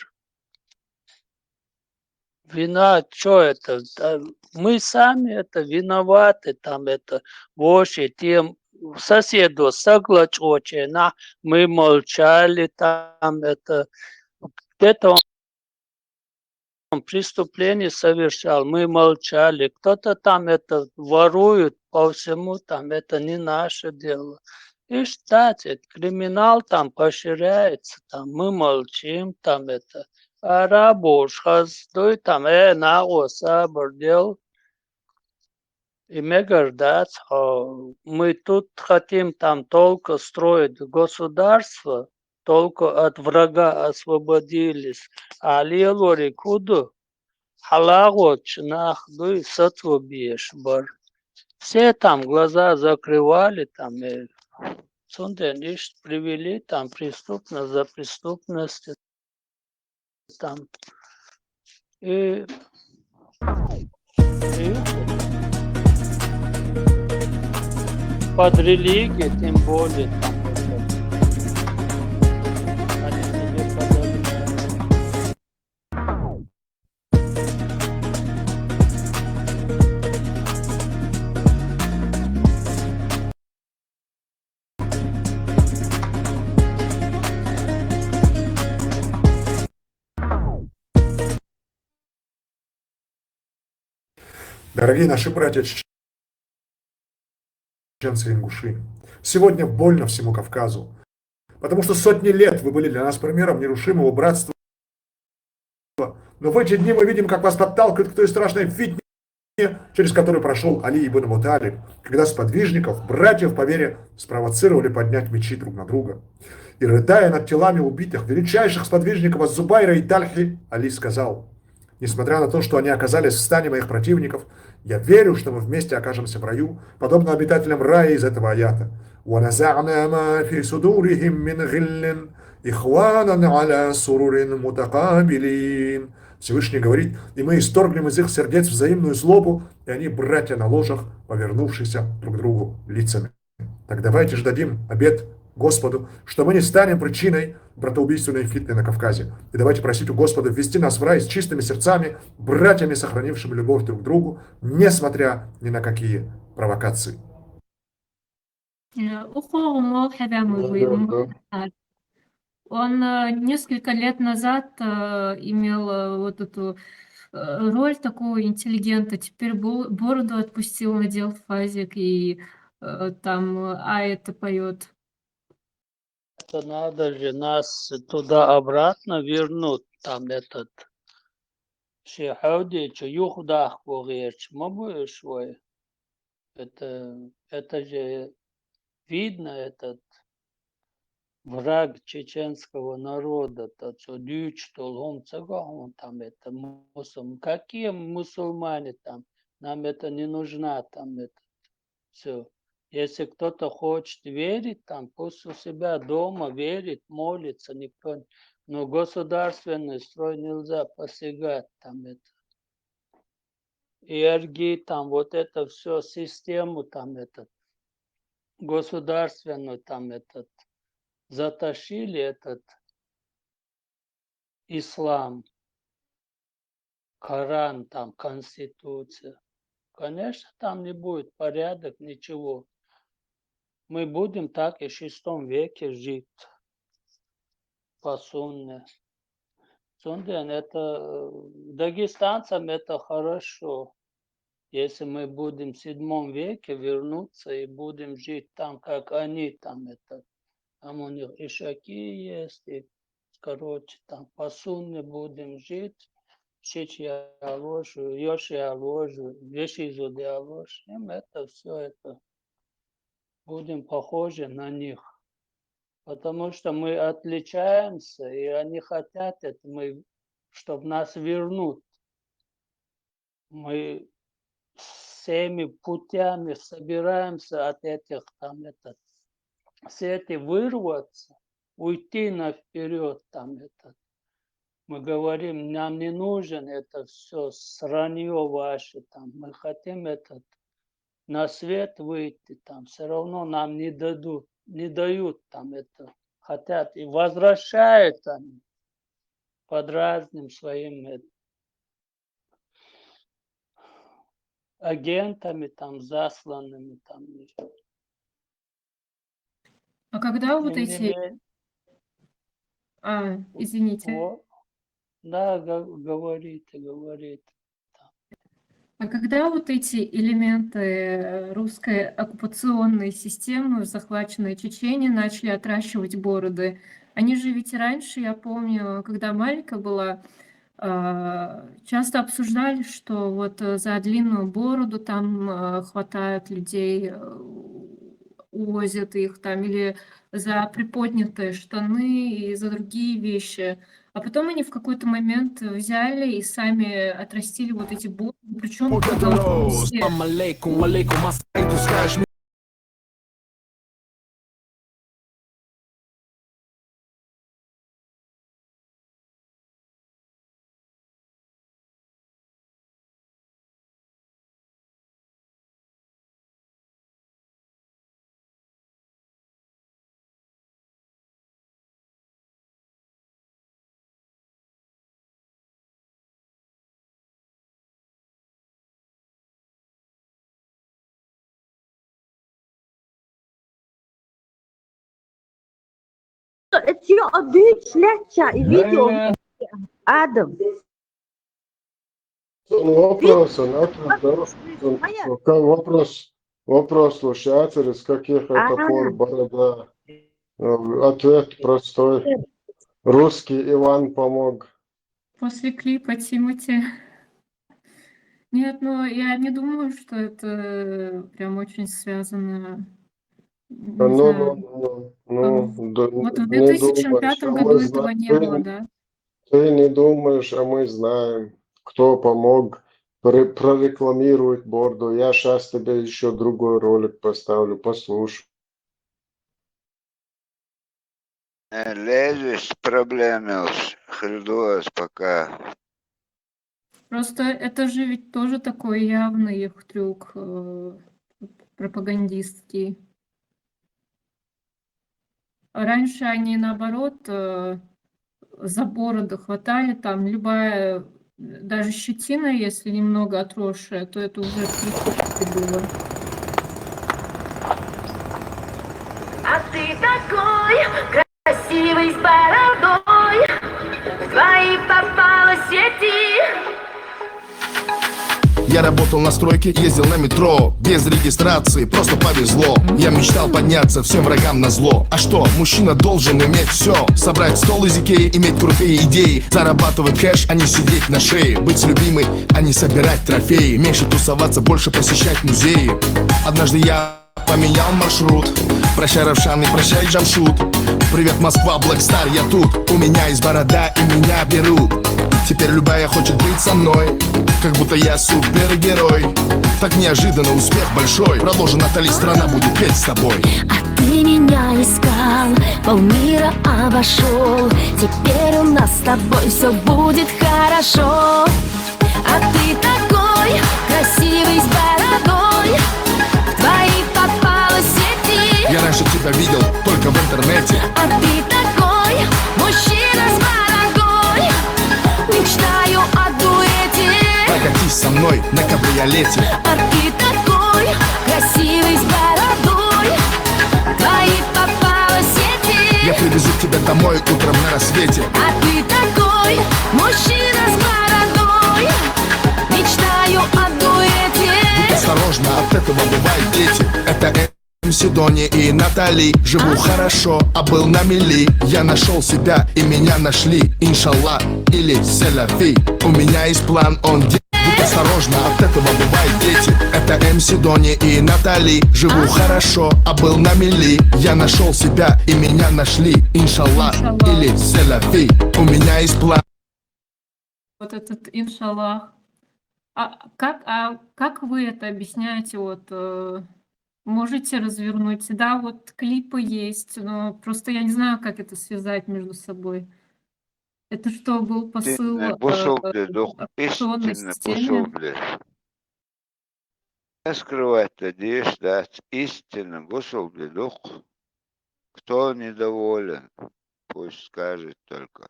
Вина, чё это? Да, мы сами это виноваты, там это, воши тем соседу саглачочена, мы молчали, там это, где-то он преступление совершал, мы молчали, кто-то там это ворует по всему, там это не наше дело. И ждать, это криминал там поширяется, там мы молчим, там это. Арабуш хаза дуй, там, э, накъо сабар дел. И мегар дац, хьо, мы тут хотим там только строить государство, только от врага освободились. А лелориг хӀун ду? Хьалагӏочу нах дуй сацо беш бар. Все там глаза закрывали, там, э, цундела иштта привели, там, преступность за преступностью, там. И, и под религией, тем более, там, это, они себе подобное. Дорогие наши братья чеченцы и ингуши, сегодня больно всему Кавказу, потому что сотни лет вы были для нас примером нерушимого братства. Но в эти дни мы видим, как вас подталкивают к той страшной фитне, через которую прошёл Али ибн Абу Талиб, когда сподвижников, братьев по вере, спровоцировали поднять мечи друг на друга. И, рыдая над телами убитых, величайших сподвижников Аз-Зубайра и Тальхи, Али сказал: «Несмотря на то, что они оказались в стане моих противников, я верю, что мы вместе окажемся в раю, подобно обитателям рая из этого аята. ونزعنا ما في صدورهم من غل إخوانا على سرر متقابلين». Всевышний говорит: «И мы исторгнем из их сердец взаимную злобу, и они братья на ложах, повернувшиеся друг к другу лицами». Так давайте же дадим обет Господу, что мы не станем причиной братоубийственной фитны на Кавказе. И давайте просить у Господа ввести нас в рай с чистыми сердцами, братьями, сохранившими любовь друг к другу, несмотря ни на какие провокации. Э, ухо умол хавя мы. Он, э, несколько лет назад, э, имел, э, вот эту, э, роль такого интеллигента, теперь бо-, бороду отпустил, надел фазик и, э, там, э, а это поет. Это надо же нас туда обратно вернуть, там этот, ши хьаудича юхадахко гӀерташ ма бу уьш вай. Это, это же видно, этот враг чеченского народа, та цо дуьйцуш долу хӀума ца го хьуна там, это мусульм-, какие мусульмане там, нам это не нужна там, это всё. Если кто-то хочет верить, там пусть у себя дома верит, молится, никто не, но государственный строй нельзя посягать, там это. И эр джи, там вот это всё, систему там этот, государственную там этот, затащили этот ислам, Коран, там конституция. Конечно, там не будет порядок, ничего. мы будем так и в шестом веке жить по сунне. Сунне это, э, дагестанцам это хорошо. Если мы будем в седьмом веке вернуться и будем жить там, как они там это, там у них и шаки есть, и, короче, там по сунне будем жить, шичи алош, ёши алош, веши зуди алош, им это все это будем похожи на них. Потому что мы отличаемся, и они хотят это, мы, чтобы нас вернуть. Мы всеми путями собираемся от этих там это, с этой вырваться, уйти на вперед там это. Мы говорим, нам не нужен это все сранье ваше там. Мы хотим этот на свет выйти там. Все равно нам не дадут, не дают там это. Хотят и возвращают они под разным своим это, агентами там, засланными там. А когда вот Тем не эти... менее, А, извините. о, да, га- говорите, говорите. А когда вот эти элементы э, русской оккупационной системы в захваченной Чечении начали отращивать бороды, они же ведь и раньше, я помню, когда маленькая была, а, часто обсуждали, что вот э, за длинную бороду там э, хватают людей, э, увозят их там, или за приподнятые штаны и за другие вещи. А потом они в какой-то момент взяли и сами отрастили вот эти бороды, причем Салам алейкум, алейкум ассалам, ты скажешь мне. Эти обычно и видео. Адам. Ну, вопрос, он, вопрос, да, он, Моя. Вопрос, вопрос слушатель, с каких это Ага. Пор борода? Э, Ответ простой. Русский Иван помог. После клипа Тимати. Нет, ну я не думаю, что это прям очень связано. Не Ну, ну, знаю. ну, ну, ну, да, Вот в не думаешь, 2005 а мы году зна- этого не ты- было, да? Ты не думаешь, а мы знаем, кто помог пр- прорекламировать бороду. Я сейчас тебе еще другой ролик поставлю, послушай. Э, Лезешь проблемилс, хридуас пока. Просто это же ведь тоже такой явный их трюк э, пропагандистский. А раньше они наоборот э, за бороду хватали, там любая, даже щетина, если немного отросшая, то это уже критически было. А ты такой красивый с бородой, в твои попало сети. Я работал на стройке, ездил на метро. Без регистрации, просто повезло. Я мечтал подняться всем врагам на зло. А что, мужчина должен иметь все: собрать стол из Икеи, иметь крутые идеи, зарабатывать кэш, а не сидеть на шее, быть с любимой, а не собирать трофеи, меньше тусоваться, больше посещать музеи. Однажды я поменял маршрут. Прощай, Равшан, и прощай, Джамшут. Привет, Москва, Блэк Стар, я тут. У меня есть борода, и меня берут. Теперь любая хочет быть со мной, как будто я супергерой. Так неожиданно успех большой. Продолжи, Натали, страна будет петь с тобой. А ты меня искал, полмира обошел. Теперь у нас с тобой все будет хорошо. А ты такой красивый с бородой, в твои попало сети. Я раньше тебя видел только в интернете. А ты такой мужчина с бородой, мечтаю о дуэте. Прокатись со мной на кабриолете. А ты такой красивый с бородой, Привезу тебя домой утром на рассвете. А ты такой мужчина с бородой. Мечтаю о дуэте. Будь осторожна, от этого бывают дети. Это МС Дони и Натали. Живу хорошо, а был на мели. Я нашел себя, и меня нашли. Иншаллах или Селяфи. У меня есть план, он де- Будь осторожна, от этого бывают дети. Это МС Дони и Натали. Живу хорошо, а был на мели. Я нашел себя, и меня нашли. Иншаллах или Селяфи. У меня есть план. Вот этот иншаллах. А как, а как вы это объясняете? Вот э, можете развернуть? Да, вот клипы есть, но просто я не знаю, как это связать между собой. Это что, был посыл Истинный э, бусулбли дух, традиционной истинный системе? Бусулбли. Не скрывать-то дишь, да, истинный Бусулбли дух. Кто недоволен, пусть скажет только.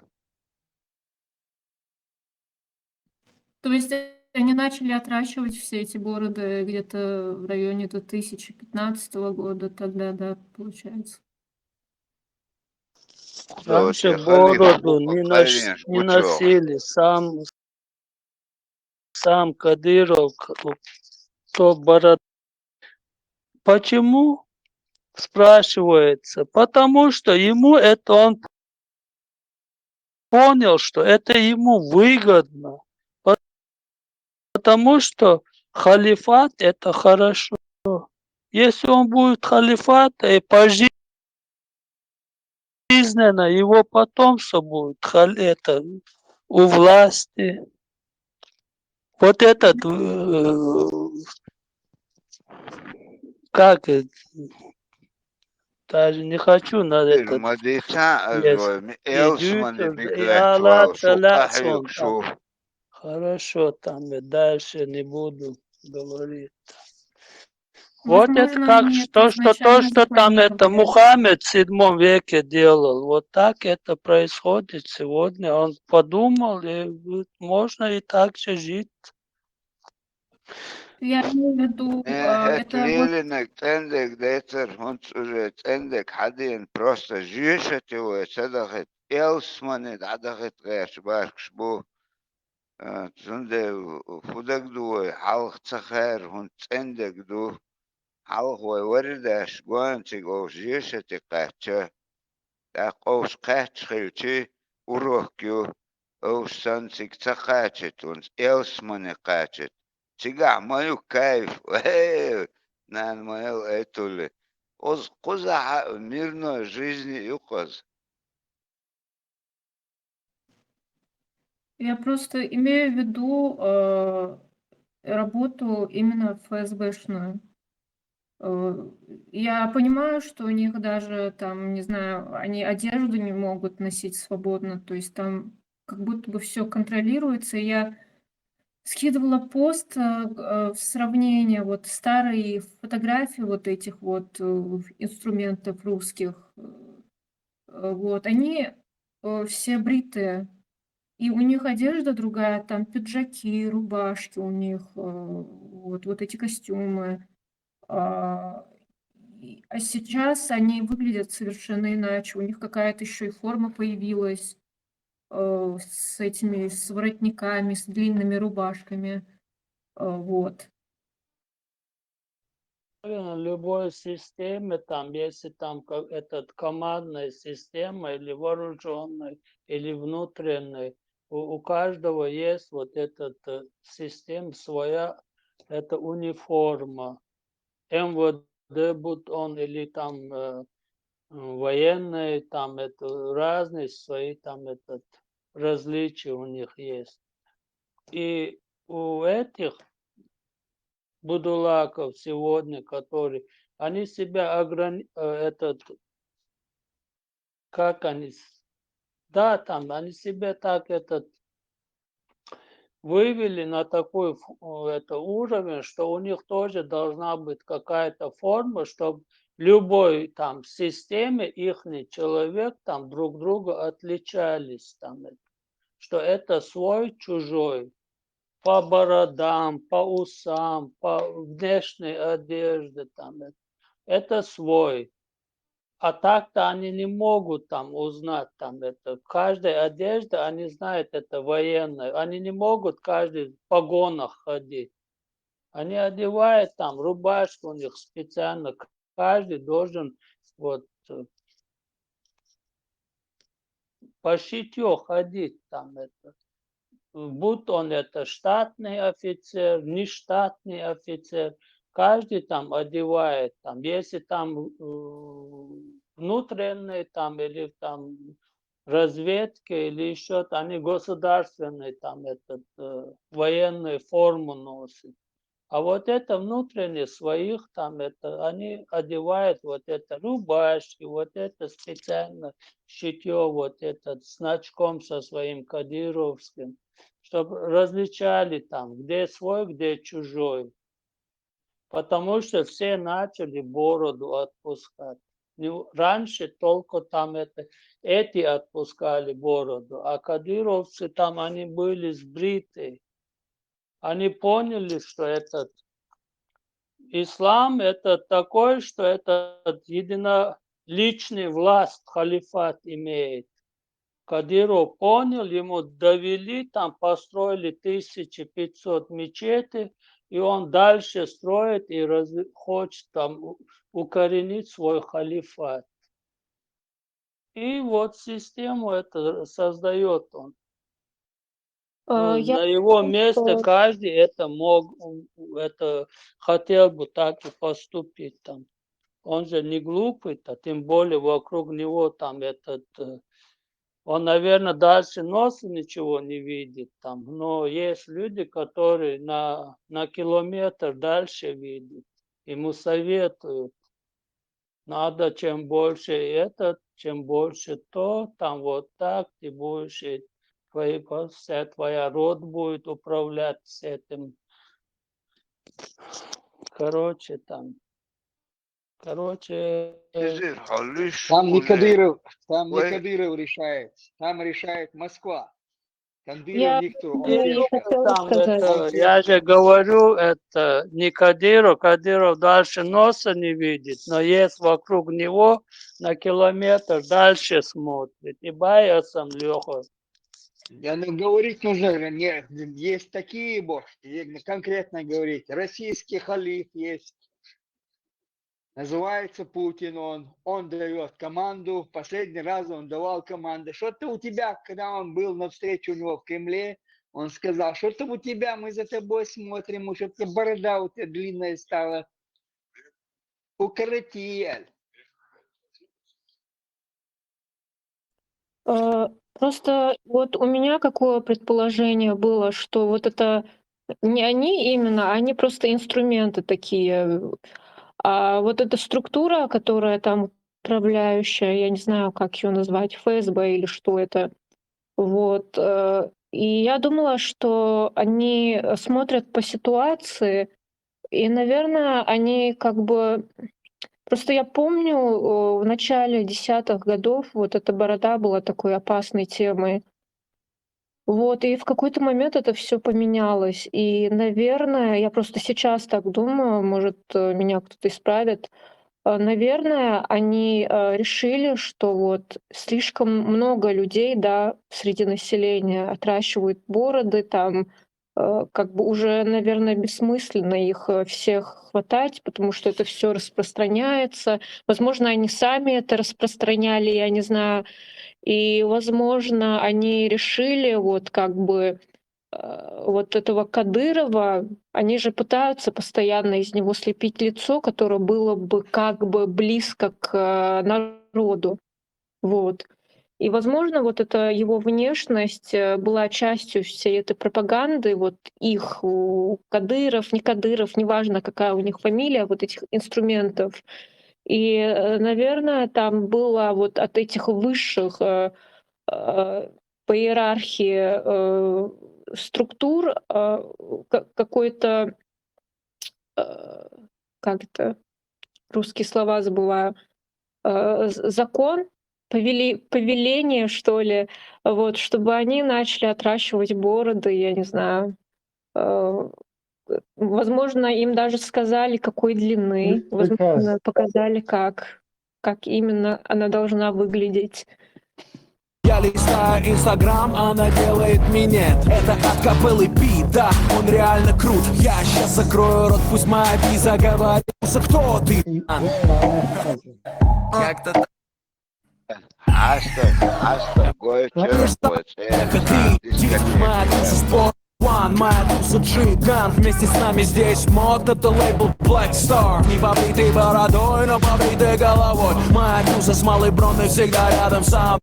То есть они начали отращивать все эти бороды где-то в районе две тысячи пятнадцатого года, тогда, да, получается. Кто Раньше тебе халиф бороду бу- не, халиф нош- не учёл? Носили, сам, сам Кадыров, к- кто бороду. Почему? Спрашивается. Потому что ему это он понял, что это ему выгодно. По- Потому что халифат это хорошо. Если он будет халифат, и пожизненно его потомство будет хал- это, у власти. Вот этот, э, как, э, даже не хочу на этот, Мадица есть. азой, ми И элсмани дютер, и бигрет алла вал, таля султахи сон там. шуф. Хорошо, там и дальше не буду говорить. Вот это Возможно, как они что, что то, изначально что там это запланировали. Мухаммед седьмом веке делал, вот так это происходит сегодня. Он подумал, и вот можно и так же жить. Я имею в виду, Не а, хет это вот лилинег цӀендег децар, хӀунц уже цӀендег хьадиен, просто жешати вай ца дахийта, элсмани дӀадахийта гӀерташ баркаш бу. А, цундела фу дагадо вай, хьалха ца хаьра, хӀунц цӀендег ду. Хьалха вай вари деш, гонаца цига овш жешати кхаьчча. ТӀаккха овш кхаьчча хилча, урок ю, овш санна цига ца кхачийта, хӀунц элсмани кхачийта. Цигахь ма ю кайф. Э, нана, ма яла айтулли. Оз кхузахьа мирной жизни юкъаз. Я просто имею в виду э, работу именно ФСБшную. Э, Я понимаю, что у них даже там, не знаю, они одежду не могут носить свободно, то есть там как будто бы все контролируется. Я скидывала пост э, э, в сравнение вот старые фотографии вот этих вот э, инструментов русских. Э, э, Вот, они э, все бритые. И у них одежда другая, там пиджаки, рубашки у них, э, вот, вот эти костюмы. А, и- а сейчас они выглядят совершенно иначе. У них какая-то еще и форма появилась э, с этими, с воротниками, с длинными рубашками. Э, Вот. Наверное, любой системе, там, если там как этот командной система или вооруженной, или внутренней, у, у каждого есть вот этот э, систем своя, это униформа. МВД, будь он или там э, м, военные, там это разные свои, там этот различия у них есть. И у этих будулаков сегодня, которые, они себя ограни... э, этот, как они, с- да, там, они себя так этот вывели на такой ф- э, это уровень, что у них тоже должна быть какая-то форма, чтобы любой там системе ихний человек там друг друга отличались, там, это, что это свой, чужой, по бородам, по усам, по внешней одежде, там, это, это свой. А так-то они не могут там узнать там это. Каждая одежда, они знают, это военная. Они не могут каждый в погонах ходить. Они одевают там рубашку у них специально. Каждый должен вот э, по шитью ходить там это. Будь он это штатный офицер, нештатный офицер, каждый там одевает там. Если там э, внутренний там или там разведка или еще, они государственные там этот э, военную форму носят. А вот это внутренне своих там это, они одевают вот это рубашки, вот это специально шитье, вот этот значком со своим кадыровским, чтобы различали там, где свой, где чужой. Потому что все начали бороду отпускать. Ну, раньше только там это, эти отпускали бороду, а кадыровцы там, они были сбриты. Они поняли, что этот ислам это такой, что этот единоличный власть, халифат имеет. Кадыров понял, ему довели, там построили тысяча пятьсот мечетей, и он дальше строит и раз- хочет там у- укоренить свой халифат. И вот систему это создает он. А, Ну, я на его думаю, место что каждый это мог, м, это хотел бы так и поступить там. Он же не глупый-то, тем более вокруг него там этот, э, он, наверное, дальше носа ничего не видит там. Но есть люди, которые на, на километр дальше видят. Ему советуют. Надо чем больше этот, чем больше то, там вот так ты будешь, и твои, вся твоя род будет управлять с этим. Короче, там. Короче, Хизир, халиш Там не уже. Кадыров, там не Ой. Кадыров решает, там решает Москва. Кадыров Я- никто, он я пешка. хотела Там сказать. это, я же говорю, это не Кадыров, Кадыров дальше носа не видит, но есть вокруг него на километр дальше смотрит. И боятся Леха. Я, ну, говорить нужно, не, есть такие, бог, и конкретно говорить. Российский халиф есть, называется Путин он, он дает команду, последний раз он давал команды. Что-то у тебя, когда он был на встрече у него в Кремле, он сказал, что-то у тебя, мы за тобой смотрим, что-то борода у тебя длинная стала. Укоротиль. Э, Просто вот у меня какое предположение было, что вот это не они именно, а они просто инструменты такие. А вот эта структура, которая там управляющая, я не знаю, как ее назвать, Ф С Б или что это. Вот. Э, И я думала, что они э, смотрят по ситуации, и, наверное, они как бы... Просто я помню, э, в начале десятых годов вот эта борода была такой опасной темой. Вот, и в какой-то момент это все поменялось. И, наверное, я просто сейчас так думаю, может, э, меня кто-то исправит. Э, Наверное, они э, решили, что вот слишком много людей, да, среди населения отращивают бороды, там э, как бы уже, наверное, бессмысленно их э, всех хватать, потому что это все распространяется. Возможно, они сами это распространяли, я не знаю. И, возможно, они решили вот как бы э, вот этого Кадырова, они же пытаются постоянно из него слепить лицо, которое было бы как бы близко к э, народу. Вот. И, возможно, вот эта его внешность э, была частью всей этой пропаганды, вот их, у Кадыров, не Кадыров, неважно, какая у них фамилия, вот этих инструментов. И, э, наверное, там было вот от этих высших э, э, по иерархии э, структур э, ка- какой-то, э, как это, русские слова забываю, э, з- закон, повели, повеление, что ли, вот, чтобы они начали отращивать бороды, я не знаю. Э, Возможно, им даже сказали, какой длины, Приказ. Возможно, показали, как. как именно она должна выглядеть. Я листаю Инстаграм, она делает минет. Это от капеллы Би, да, он реально крут. Я сейчас закрою рот, пусть моя Би заговорит. Кто ты? Как-то так. Астон, Астон, Гойчер, Это ты, Дик, моя туса спорт. One, моя туса Джиган. Вместе с нами здесь мод, это лейбл Black Star. Не побитый бородой, но побитый головой. Моя туса с малой броной всегда рядом со мной.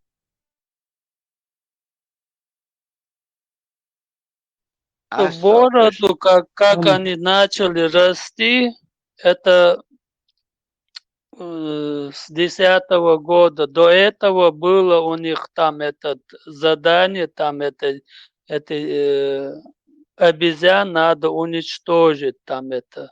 В бороду, как, как они начали расти, это э, с десятого года. До этого было у них там этот задание, там это, это э, обезьян надо уничтожить, там это,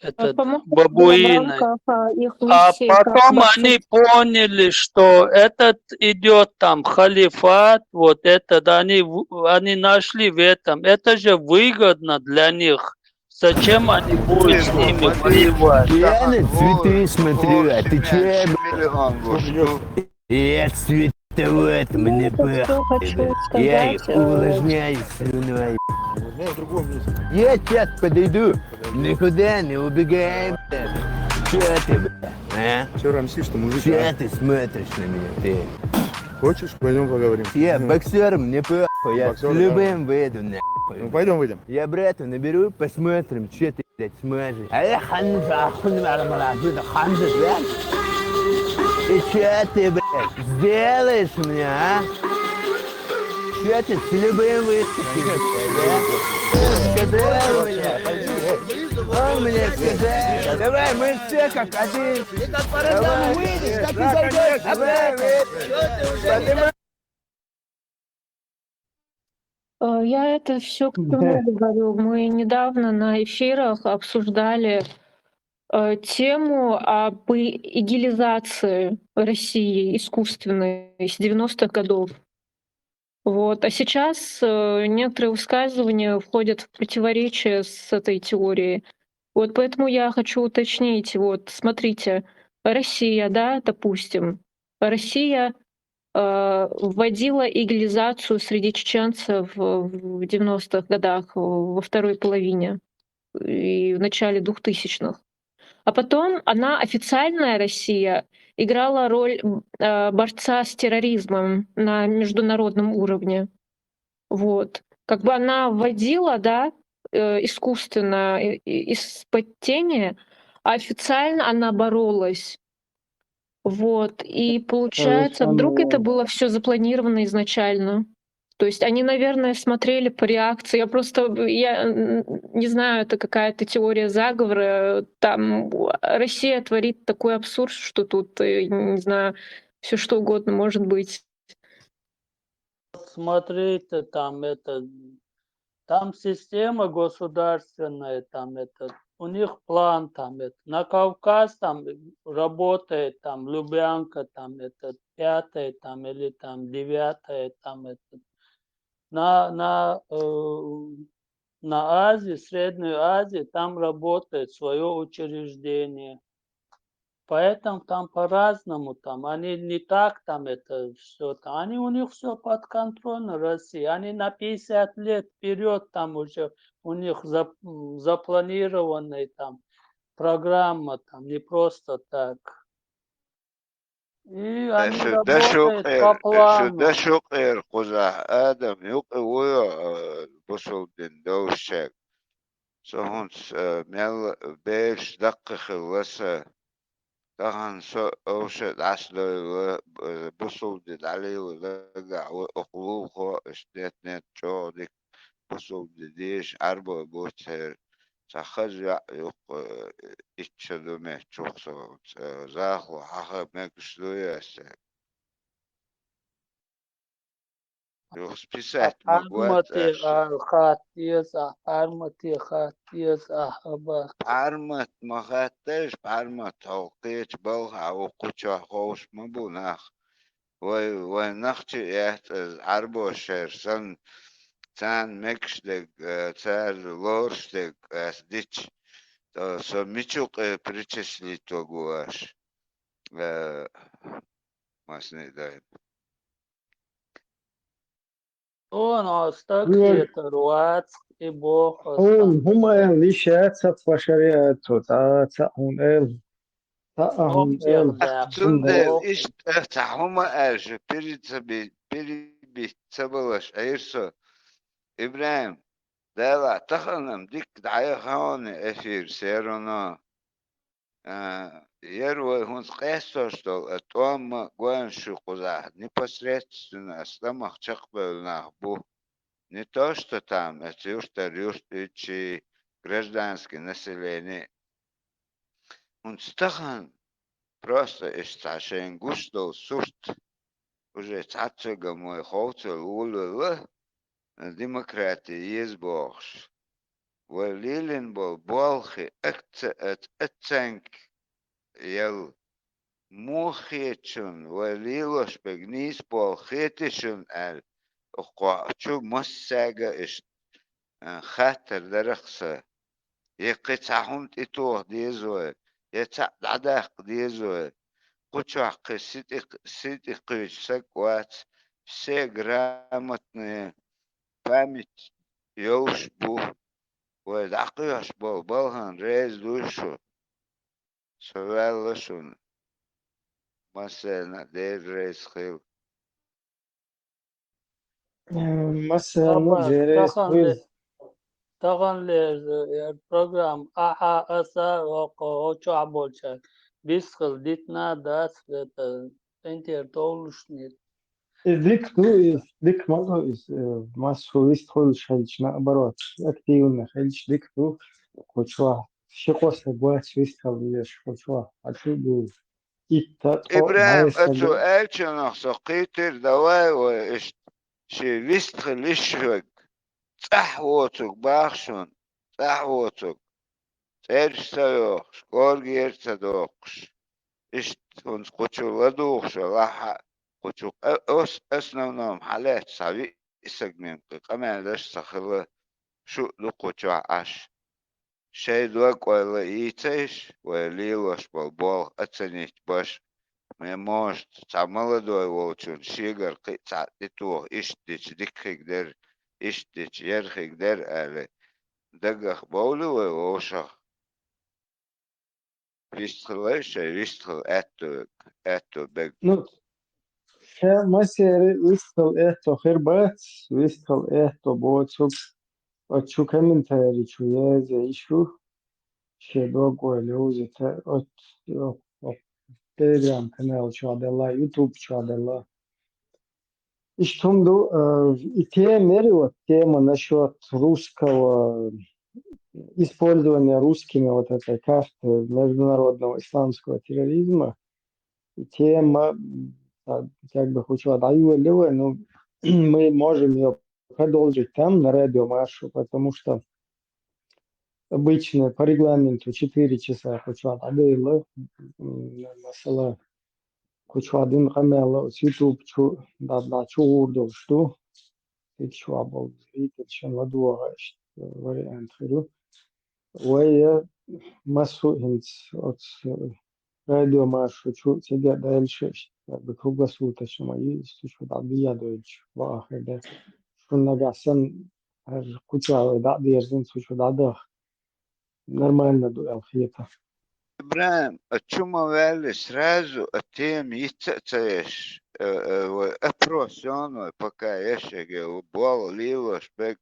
А, этот по-моему, это было в бабуины. рамках а, их А миссии как потом борцы. Они поняли, что этот идет там халифат, вот этот, они, в- они нашли в этом. Это же выгодно для них. Зачем они будут с ними воевать? Я на цветы смотрю, а ты че, Миллион, вот, что я цветовод, мне Что похуй, хочу бля. Я их сказать, э, увлажняю слюной. Я сейчас подойду, никуда не убегаем, бля. Че ты, бля, а? Че рамсишь-то, мужик, Че а? Ты смотришь на меня, ты? Хочешь, пойдем поговорим? Я боксер, мне похуй, я с Боксёр, любым выйду, нахуй. Ну, пойдем выйдем. Я брату наберу, посмотрим, че ты, блядь, сможешь. А я ханжа, ахуй, бля, бля, бля, ханжа, бля. И че ты, блядь, сделаешь мне, а? Че ты с любым выступишь, да? Сказал мне. Он мне сказал. Давай, мы все как один. Давай. Выйдешь, так и зайдешь. Давай, выйдешь. Поднимай. Э, Я это все к чему говорю. Мы недавно на эфирах обсуждали э, тему об и- игилизации России искусственной с девяностых годов. Вот. А сейчас э, некоторые высказывания входят в противоречие с этой теорией. Вот поэтому я хочу уточнить. Вот, смотрите, Россия, да, допустим, Россия э, вводила игилизацию среди чеченцев в девяностых годах, э, во второй половине и в начале двухтысячных. А потом она, официальная Россия, играла роль м, э, борца с терроризмом на международном уровне. Вот. Как бы она вводила, да, э, искусственно и- и- из-под тени, а официально она боролась. Вот. И получается, вдруг это было все запланировано изначально. То есть они, наверное, смотрели по реакции. Я просто, я м, не знаю, это какая-то теория заговора. Там у- Россия творит такой абсурд, что тут, э, не знаю, все что угодно может быть. Смотрите, там это, там система государственная, там это, у них план там это, на Кавказ там работает там Любянка, там это, пятая там или там девятая там это, на, на, э, на Азию, Среднюю Азию, там работает свое учреждение. Поэтому там по-разному, там они не так там это все, они у них все под контролем России, они на пятьдесят лет вперед там уже у них зап- м, запланированная там программа, там не просто так. И они Сюда шук работают по плану. Сюда шук эр куза адам юк уйо бусулдин довшек. Сохунц мел беш даккы хилласа. Тахан со овше дас дойла бусулди далил лага окулу хо истет нет чодик бусулди деш арбо бутер. Сахаз я юк ичча думе чухсо захлу хаха мегш дуясе. Юх списать могу Армати хатиес, армати хатиес ахаба. Армат махатташ, армат толкыч балха укуча хош мабунах. Вай вай нахчи яц арбо шерсан цан мекшдег цар лоршдег ас дич. Со мичук причислить тогуаш. Э, масни дай. Оно стаг хетар вац, и боху. Хьуна хӀума аьлла, иша ца тхо шариатцо, цхьа, цхьа хьуна аьлла. Цхьа а хьуна аьлла. Цундела иштта цхьа хӀума аьлча, пири ца би-, пири битта ца балаш Ӏийра со. ИбрахӀим, Дала таханам дикка дӀаяхьа хьуна эфир, всё равно. А, яр вай хӀинца къестош долу, а, тӀом ма гоьн шу кхузахь, непосредственно ас дамах чекхбевлла нах бу. Не то, что там, а цу юртара юрт уьдучий, гражданский население. ХӀинца тахана просто иштта цхьа шайна гуш долу сурт, уже цхьаццагам вай ховцал волавелла, демократи еза бохуш. Вай лелийна болу болх, акци-, оц-, оценка яла, муха хета шуна, вай лелош берг нийса болх хетий шуна аьлла, кху чу массаьрга иштта, а, хаттар дарах сан. Я кхин цхьа хӀума тӀетоха деза вай, я цхьаъ дӀадаккха деза вай. Кху чохь кхин ситӀи-, ситӀе кхуьйсу саг вац, все грамотные, память йолуш бу. Вай дӀакхоьхьуш болу балхана реза дуй шу. Со ваьлла шуна. Массарна а Дела реза хила. Массарна а Дела реза хила. Таханлерза яр программа ахьа аса оха чохь болчаьрга бисхила дитна дац, это центр толушнит. И дика ду, и дика ма ду, и, э, массо вистхуьлуш хилча, наоборот, активно хилча дика ду, кху чохь ши-кхо стаг вац вистхила веш, кху чохь а шу ду. Итта, тхо, ИбрахӀим, оцу аьллачунах со кхийтира, давай вай иштта ши вистхила йиш верг, цӀахь воцург баха шуна, цӀахь воцург. ЦӀераш ца йохуш, кӀоргера ца доккхуш, иштта хӀинца кху чу ладугӀуш а лахьа, кху чу къа-, ос-, основном хьалаьцна цхьа виъ саг мемкъа къамел даш ца хила, шу а ду кху чохь Ӏаш. Шайн дог-ойла йийцайш, вай лелош болу болх оценить баш, я, может, цхьа молодой волчун шегара кхин а цхьаъ тӀетоха, иштта дича дика хиг дара, иштта дича яра хиг дара аьлла, дагах бовли вай вовшах? Вистхилай шайн вистхила аьтто, аьтто бег. Ну, ша массеран вистхила аьтто хир бац, вистхила аьтто боцург, оцу чу комментарий чу язъе йиш ю, шен дог-ойла йовзийта, оцу, оцу Telegram канал чохь делла, YouTube чохь делла. Иштта хӀума ду, э, и тема яра, вот тема насчёт русского, использования русскими вот этой карты международного исламского терроризма. И тема, а, как бы, кху чохь дӀайолале вай, ну, мы можем её продолжить там, на радио Маршо, потому что обычно по регламенту четыре часа кху чохь дӀадайла, м, масала, кху чохь дина къамел оцу YouTube чу дӀа-, дӀа чу гӀур долуш ду. Цига чохь болу зритель шен ладогӀа иштта вариант хир ю. Вай, э, массо а хӀинца оцу радио Маршо чу цига а даьлча, иштта, как бы, круглосуточно ма ю, иштта чу дӀадийа дойлча, бакъахьа хир дара. Шуна нагахь санна, хӀара кху чохь вай дӀа а дерзина, цу чу дӀадаха нормально ду аьлла хета. ИбрахӀим, а чу ма ваьлли, сразу а тема йицца а ца еш, э, э, вай опрос йон вай, пока еш, яге болх лелош берг,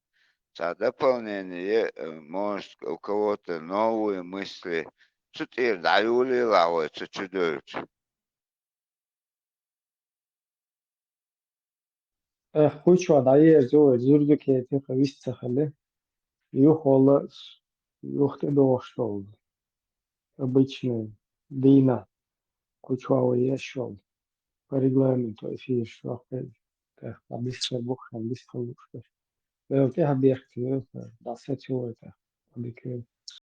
цхьа дополнение е, э, может, у кого-то новые мысли, цу тӀера дӀайолийла вай цу чу девлча. Э, кху чохь дӀаерзо вай, зуьрдукети кха вист ца хилла. Юха волла, юха тӀедогӀуш долу обычный дийнахь кху чохь вай еш йолу. По регламенту эфир чохь вай. ТӀаккха дӀабисса буххьан, дисхалуш деш. Вел тӀаьхьа бехке, дӀасацо вай тӀаккха. Дика.